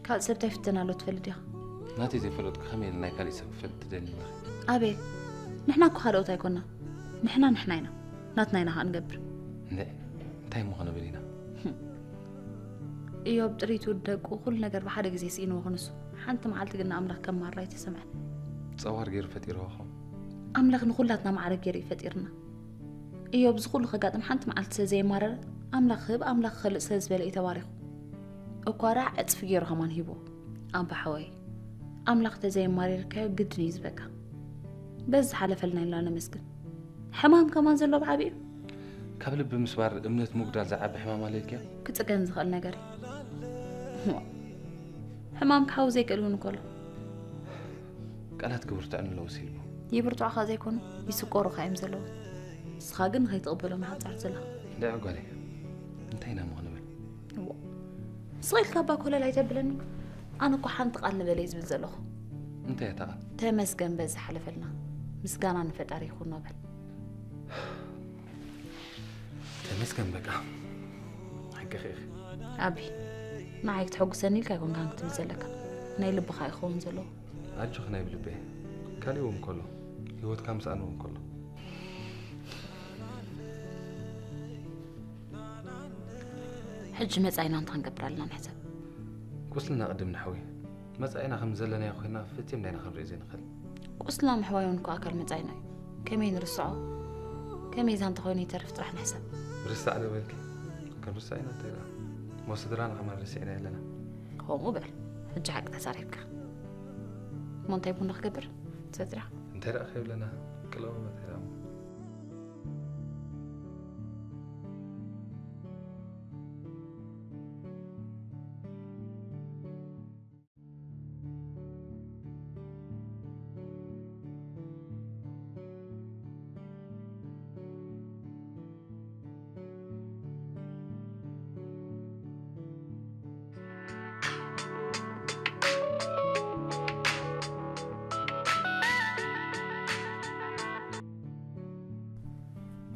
ካልእ ሰብ እንታይ ይፍተን ኣሎ ትፈልጥ ዲኻ? ናተይ ዘይፈለጥኩ ከመይ ኢለ ናይ ካልእ ሰብ ክፈልጥ ትደሊ ኣለኺ? ኣቤል፣ ንሕና እኮ ካልኦት ኣይኮና። ንሕና ንሕና ኢና። ናትና ኢና ከኣ ንገብር። እንድዒ፣ እንታይ እሞ ክንብል ኢና? እዮብ ጥሪት ውድ ደቁ ኩሉ ነገር ብሓደ ግዜ ስኢንዎ ክንሱ፣ ሓንቲ መዓልቲ ግን ንኣምላኽ ከም ማራ ኣይተሰምዐን። ጸዋር ገይሩ ፈጢርዎ ኸም ኣምላኽ ንኹላትና ማዕረ ገይሩ እዩ ፈጢርና። እዮብ እዚ ኩሉ ከጋጥም ሓንቲ መዓልቲ ስለ ዘየማረረ፣ ኣምላኽ ክህብ ኣምላኽ ክኸልእ ስለ ዝበለ እዩ ተባሪኹ። እኳ ራዕ ዕጽፊ ገይሩ ኸማን ሂብዎ። ኣባ ሓወይ፣ ኣምላኽ ተዘየማሪርካዮ ግድን እዩ ዝበካ። በዚ ዝሓለፈልና ኢልና ነመስግን። ሕማም ከማን ዘሎ ብዓቢኡ። ካብ ልቢ ምስባር እምነት ምጉዳል ዝዓቢ ሕማም ኣለ ኢልክዮ? ክጽገን ዝኽእል ነገር እዩ። ሕማም ክሓዊ ዘይክእል እውን እኮ ኣሎ። ቃላት ክብርትዐን ኣለዎ ሲልሞ። ይብርትዑኻ ዘይኮኑ፣ ይስቆሩኻ እዮም ዘለዉ። ንስኻ ግን ንኸይትቕበሎም ኢኻ ትጽዕር ዘለኻ። እንድዒ ጓለይ፣ እንታይ ኢና እሞ ክንብል? እዎ። ስቕ ኢልካ እባ ኮለል ኣይተብለኒ። ኣነ እኮ ሓንቲ ቃል ንበል እየ ዝብል ዘለኹ። እንታይ እያ እታ ቃል? ተመስገን በዚ ሓለፈልና። ምስጋና ንፈጣሪ ይኹን ኖበል። ተመስገን በቃ። ሓቅኺ ኢኺ። ኣቢ፣ ንዓይ ክትሐጉሰኒ ኢልካ ኣይኮንካን ክትብል ዘለካ። ናይ ልብኻ እዩ ክኸውን ዘለዎ። ኣጆኺ ናይ ብልበይ። ካሊእ እውን ከሎ፣ ህይወትካ ምስኣን እውን ከሎ። ሕጂ መጻኢና እንታይ ክንገብር ኣለና ንሕሰብ። ቁስልና ቅድም ነሕዊ። መጻኢና ከም ዘለናዮ ኮይና ፈጺምና ኢና ክንርኢ ዘይንኽእል። ቁስልና ምሕዋይ እውን እኮ ኣካል መጻኢና እዩ። ከመይ ንርስዖ? ከመይ እዛ እንተኾይኑ ይተርፍ ጥራሕ ንሕሰብ። ርሳዕ ዶ በልኪ? ክንርሳዕ ኢና እንታይ ደኣ? እሞ ስድራና ከማን ረሲዕና ኣለና። ከምኡ በል። ሕጂ ሓቂ ተዛሪብካ። እሞ እንታይ ቡና ክገብር? ትሰትያ? እንታይ ደኣ ከይብለና? ቅለቡ እንታይ ደኣ?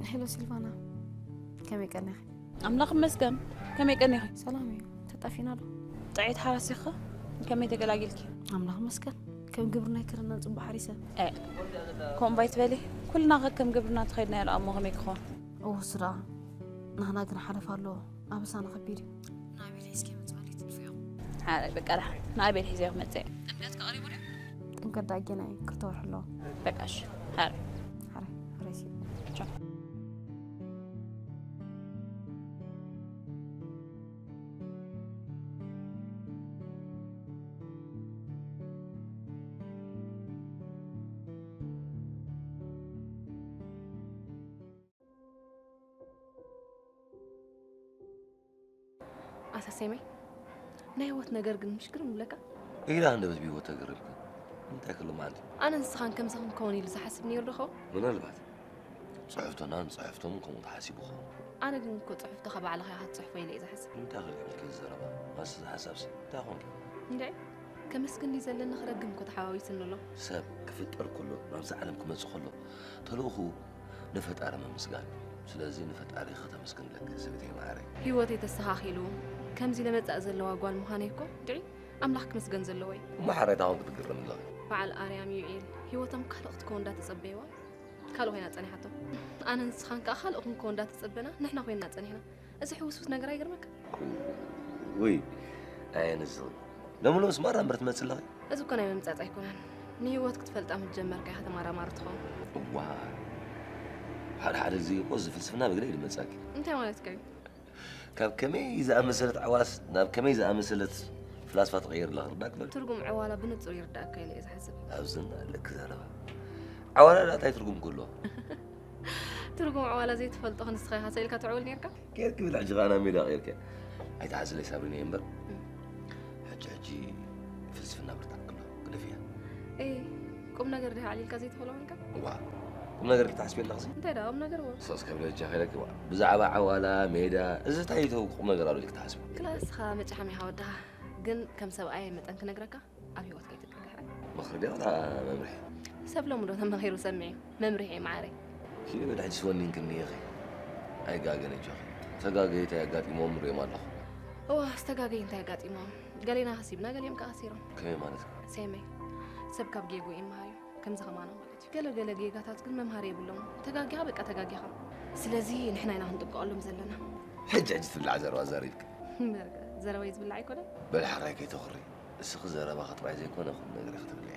ሄሎ ሲልቫና፣ ከመይ ቀኒኺ? ኣምላኽ ይመስገን። ከመይ ቀኒኺ? ሰላም እዩ። ተጣፊና ዶ? ጥዕይቲ ሓራስ ኢኺ? ከመይ ተገላጊልኪ? ኣምላኽ ይመስገን። ከም ግብርና ኣይከደናን ጽቡቕ ሓሪሰ። እ፣ ከምኡ ባይትበሊ። ኩልና ከ ከም ግብርና ተኸድና ያለ ኣሞ ከመይ ክኾን? እውስ ደኣ። ናህና ግን ሓለፋ ኣለዎ። ኣበሳና ከቢድ እዩ። ንኣቤል ሒዝኪ መጽእ በሊ ትልፍዮ። ሓራይ በቃ ደሓን። ንኣቤል ሒዘዮ ክመጽእ እየ። ጥምቀት ከ ቀሪቡ ድዩ? ጥምቀት ደኣ ጌና እዩ። ክልተ ወርሒ ኣለዎ። በቃ እሺ። ሓራይ። ሓራይ። ሓራይ ሲ። ቻው። ኣሰሴመይ ናይ ህይወት ነገር ግን ምሽ ግርም ይብለካ። ኢላ እንደበት ብህይወት ተገረምኩ። እንታይ ክሉ ማለት እዩ? ኣነ ንስኻን ከምዚ ክንከውን ኢሉ ዝሓስብ ነይሩ ዶ ኸውን? ምናልባት ጽሕፍቶናን ጽሕፍቶምን ከምኡ ተሓሲቡ ኸውን። ኣነ ግን እኮ ጽሑፍትኻ ባዕልኻ ኢኻ ትጽሕፎ ኢለ እየ ዝሓስብ። እንታይ ክልዕልከ ዘረባ ማስ ዝሓሳብሲ እንታይ ኾንኪ? እንድዒ ከመስግን ድዩ ዘለኒ ክረግም እኮ ተሓዋዊስኒ ኣሎ። ሰብ ክፍጠር ከሎ ናብዚ ዓለም ክመጽእ ከሎ ተልእኹ ንፈጣሪ ምምስጋን እዩ። ስለዚ ንፈጣሪ ከተመስግን ኣለኪ ሰበይተይ መዓረይ። ህይወተይ ተስተኻኺሉ ከምዚ ለመጻእ ዘለዋ ጓል ምዃነይ እኮ ድዒ ኣምላኽ ክምስገን ዘለዎ እዩ። እሞ ሓራይ ታኹም ክትግረም ኣለኺ። በዓል ኣርያም ዩኤል ህይወቶም ካልእ ክትከውን እንዳተጸበይዋ ካልእ ኮይና ጸኒሓቶ። ኣነ ንስኻን ከኣ ካልእ ክንከውን እንዳተጸበና ንሕና ኮይንና ጸኒሕና። እዚ ሕውስውስ ነገር ኣይገርመካ? ውይ ኣየንዝን ሎሚ ሎምስ ማራ እምበር ትመጽእ ኣለኺ። እዚ እኮ ናይ ምምጻጽ ኣይኮነን። ንህይወት ክትፈልጣ ምስ ጀመርካ ኢኻ ተመራማሪ ትኸውን። እዋ ሓደ ሓደ ግዜ እኮ እዚ ፍልስፍና ብግደ እዩ ዝመጻኪ። እንታይ ማለትካ እዩ? ካብ ከመይ ዝኣመሰለት ዓዋስ ናብ ከመይ ዝኣመሰለት ፍላስፋ ትቐይር ኣለኻ ርዳእ ክበል። ትርጉም ዕዋላ ብንጹር ይርዳእካ ኢለ እየ ዝሓስብ። ኣብዝና ልክ ዘረባ። ዓዋላ ዳኣ እንታይ ትርጉም ክህልዎ? ትርጉም ዕዋላ ዘይትፈልጦ ንስኻ ኢኻ ሰኢልካ ትዕውል ነርካ? ጌርኪ ብል ሕጂ ኸኣ ናብ ሜዳ ቀይርኪ። ኣይትሓዝለይ ሳብሪነይ እምበር። ሕጂ ሕጂ ፍልስፍና ብርታዕ ክሎ ግደፍያ። እይ ቁም ነገር ድህ ኣዕሊልካ ዘይትፈልኦ ኮንካ? እዋ ቁም ነገር ክትሓስቢ ኣለኽሲ? እንታይ ደኣ ቁም ነገር እዎ? ሶስ ከብለ እጃ ከይለኪ እዋ ብዛዕባ ዓዋላ ሜዳ እዚ እንታይ ይተው ቁም ነገር ኣሎ ኢልክ ትሓስቢ? ክላ እስኻ መጭሓም ኢኻ ወድኻ ግን ከም ሰብኣይ መጠን ክነግረካ ኣብ ህይወትካ ኣይትግርግሐ። ምኽሪ ድያ ወላ መምርሒ? ሰብ ሎሚ ዶ ተመኺሩ ሰሚዑ መምርሒ እዩ መዓረይ። ኪዱ ድሕጅስ ወኒንክኒ ኢኺ ኣይጋገን እጆኺ። ተጋገይቲ ኣጋጢሞም ሪኦም ኣለኹ። እዋ ዝተጋገዩ እንታይ ኣጋጢሞም? ገሌና ከሲብና ገሊኦም ከኣ ከሲሮም። ከመይ ማለትካ? ሴመይ ሰብ ካብ ጌግኡ ይመሃር እዩ ከምዚ ከማና ማለት እዩ። ገለ ገለ ጌጋታት ግን መምሃሪ የብሎም። ተጋጊኻ በቃ ተጋጊኻ። ስለዚ ንሕና ኢና ክንጥንቀቐሎም ዘለና። ሕጂ ሕጂ ትብላዕ ዘረባ ዘሪብክ። እምበር ዘረባይ ዝብላዕ ኣይኮነን። በል ሓራይ ከይተኹሪ። እስኺ ዘረባኺ ጥራይ ዘይኮነ ኹሉ ነገር ኢኺ ትብልዒ።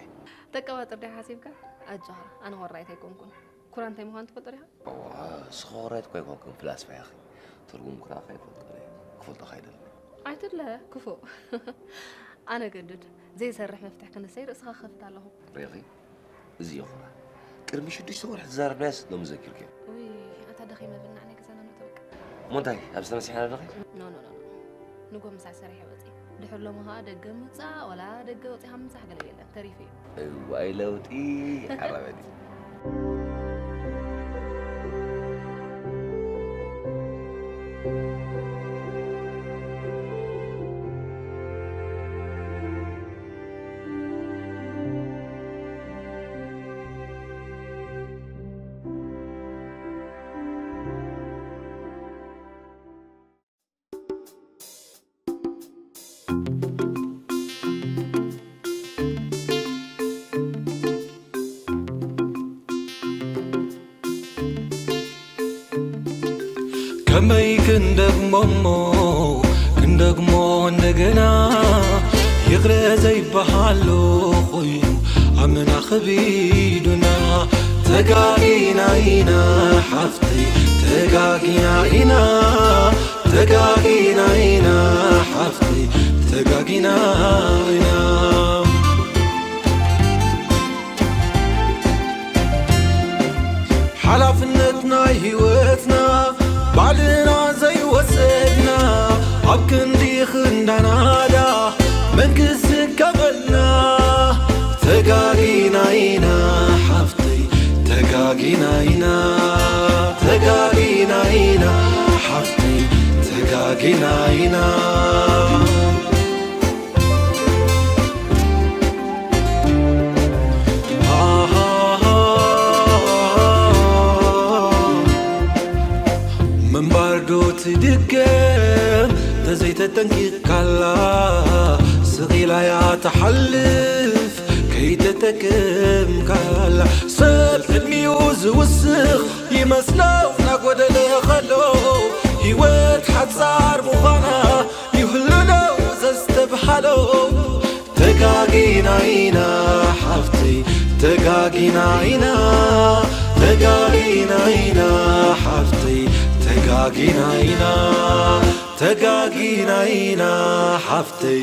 ተቀባጥር ዲኻ ሓሲብካ? ኣጆኻ ኣነ ወራይት ኣይኮንኩን። ኩራ እንታይ ምዃኑ ትፈልጦ ዲኻ? እዋ እስኺ ወራይት እኮ ኣይኮንክን ፍላስፋ ኢኺ። ትርጉም ኩራ ከ ኣይፈልጦን እየ። ክፈልጦ ከ ኣይደልን። ኣይትድለ ክፉእ። ኣነ ገድድ ዘይሰርሕ መፍትሕ ክንሰይ ርእስኻ ክኸፍት ኣለኹ። ሪኺ? እዚ እዩ ኹራ። ቅድሚ ሽዱሽተ ወርሒ ዝዛረብናዮስ ሎሚ ዘኪርክዮ። ውይ ኣታ ደኺመ ብናዕ ናይ ገዛና ንእቶ በቃ። እሞ እንታይ ኣብዚ ተመሲሕና ኣለኺ? ኖ ኖ ኖ ኖ። ንጎ ምሳሕ ሰሪሐ ወፂ። ድሕሪ ሎሚ ኸዓ ደገ ምውፃእ ዋላ ደገ ወፂኻ ምምሳሕ ገለ የለን ተሪፉ እዩ። እዋይ ለውጢ ዓራበዲ። ከመይ ክንደግሞ እሞ ክንደግሞ እንደገና ይቕረ ዘይበሃሎ ኮይኑ ኣምና ኸቢዱና ተጋጊና ኢና ሓፍተይ ተጋጊና ኢና ተጋጊና ኢና ሓፍተይ ተጋጊና ኢና ሓላፍነት ናይ ህይወትና ባዕልና ዘይወሰድና ኣብ ክንዲ ክንዳናዳ መን ክስከመልና ተጋጊና ኢና ሓፍተይ ተጋጊና ኢና ተጋጊና ኢና ሓፍተይ ተጋጊና ኢና ምንባር ዶ ትድገም ተዘይተጠንቂቕካላ ስቕ ኢላ እያ ትሓልፍ ከይተጠቀምካላ ሰብ ዕድሚኡ ዝውስኽ ይመስሎ እናጎደለ ኸሎ ህይወት ሓጻር ምዃና ይህሉ ዶ ዘስተብሃሎ ተጋጊና ኢና ሓፍተይ ተጋጊና ኢና ተጋጊና ኢና ሓፍተይ ተጋጊና ኢና ተጋጊና ኢና ሓፍተይ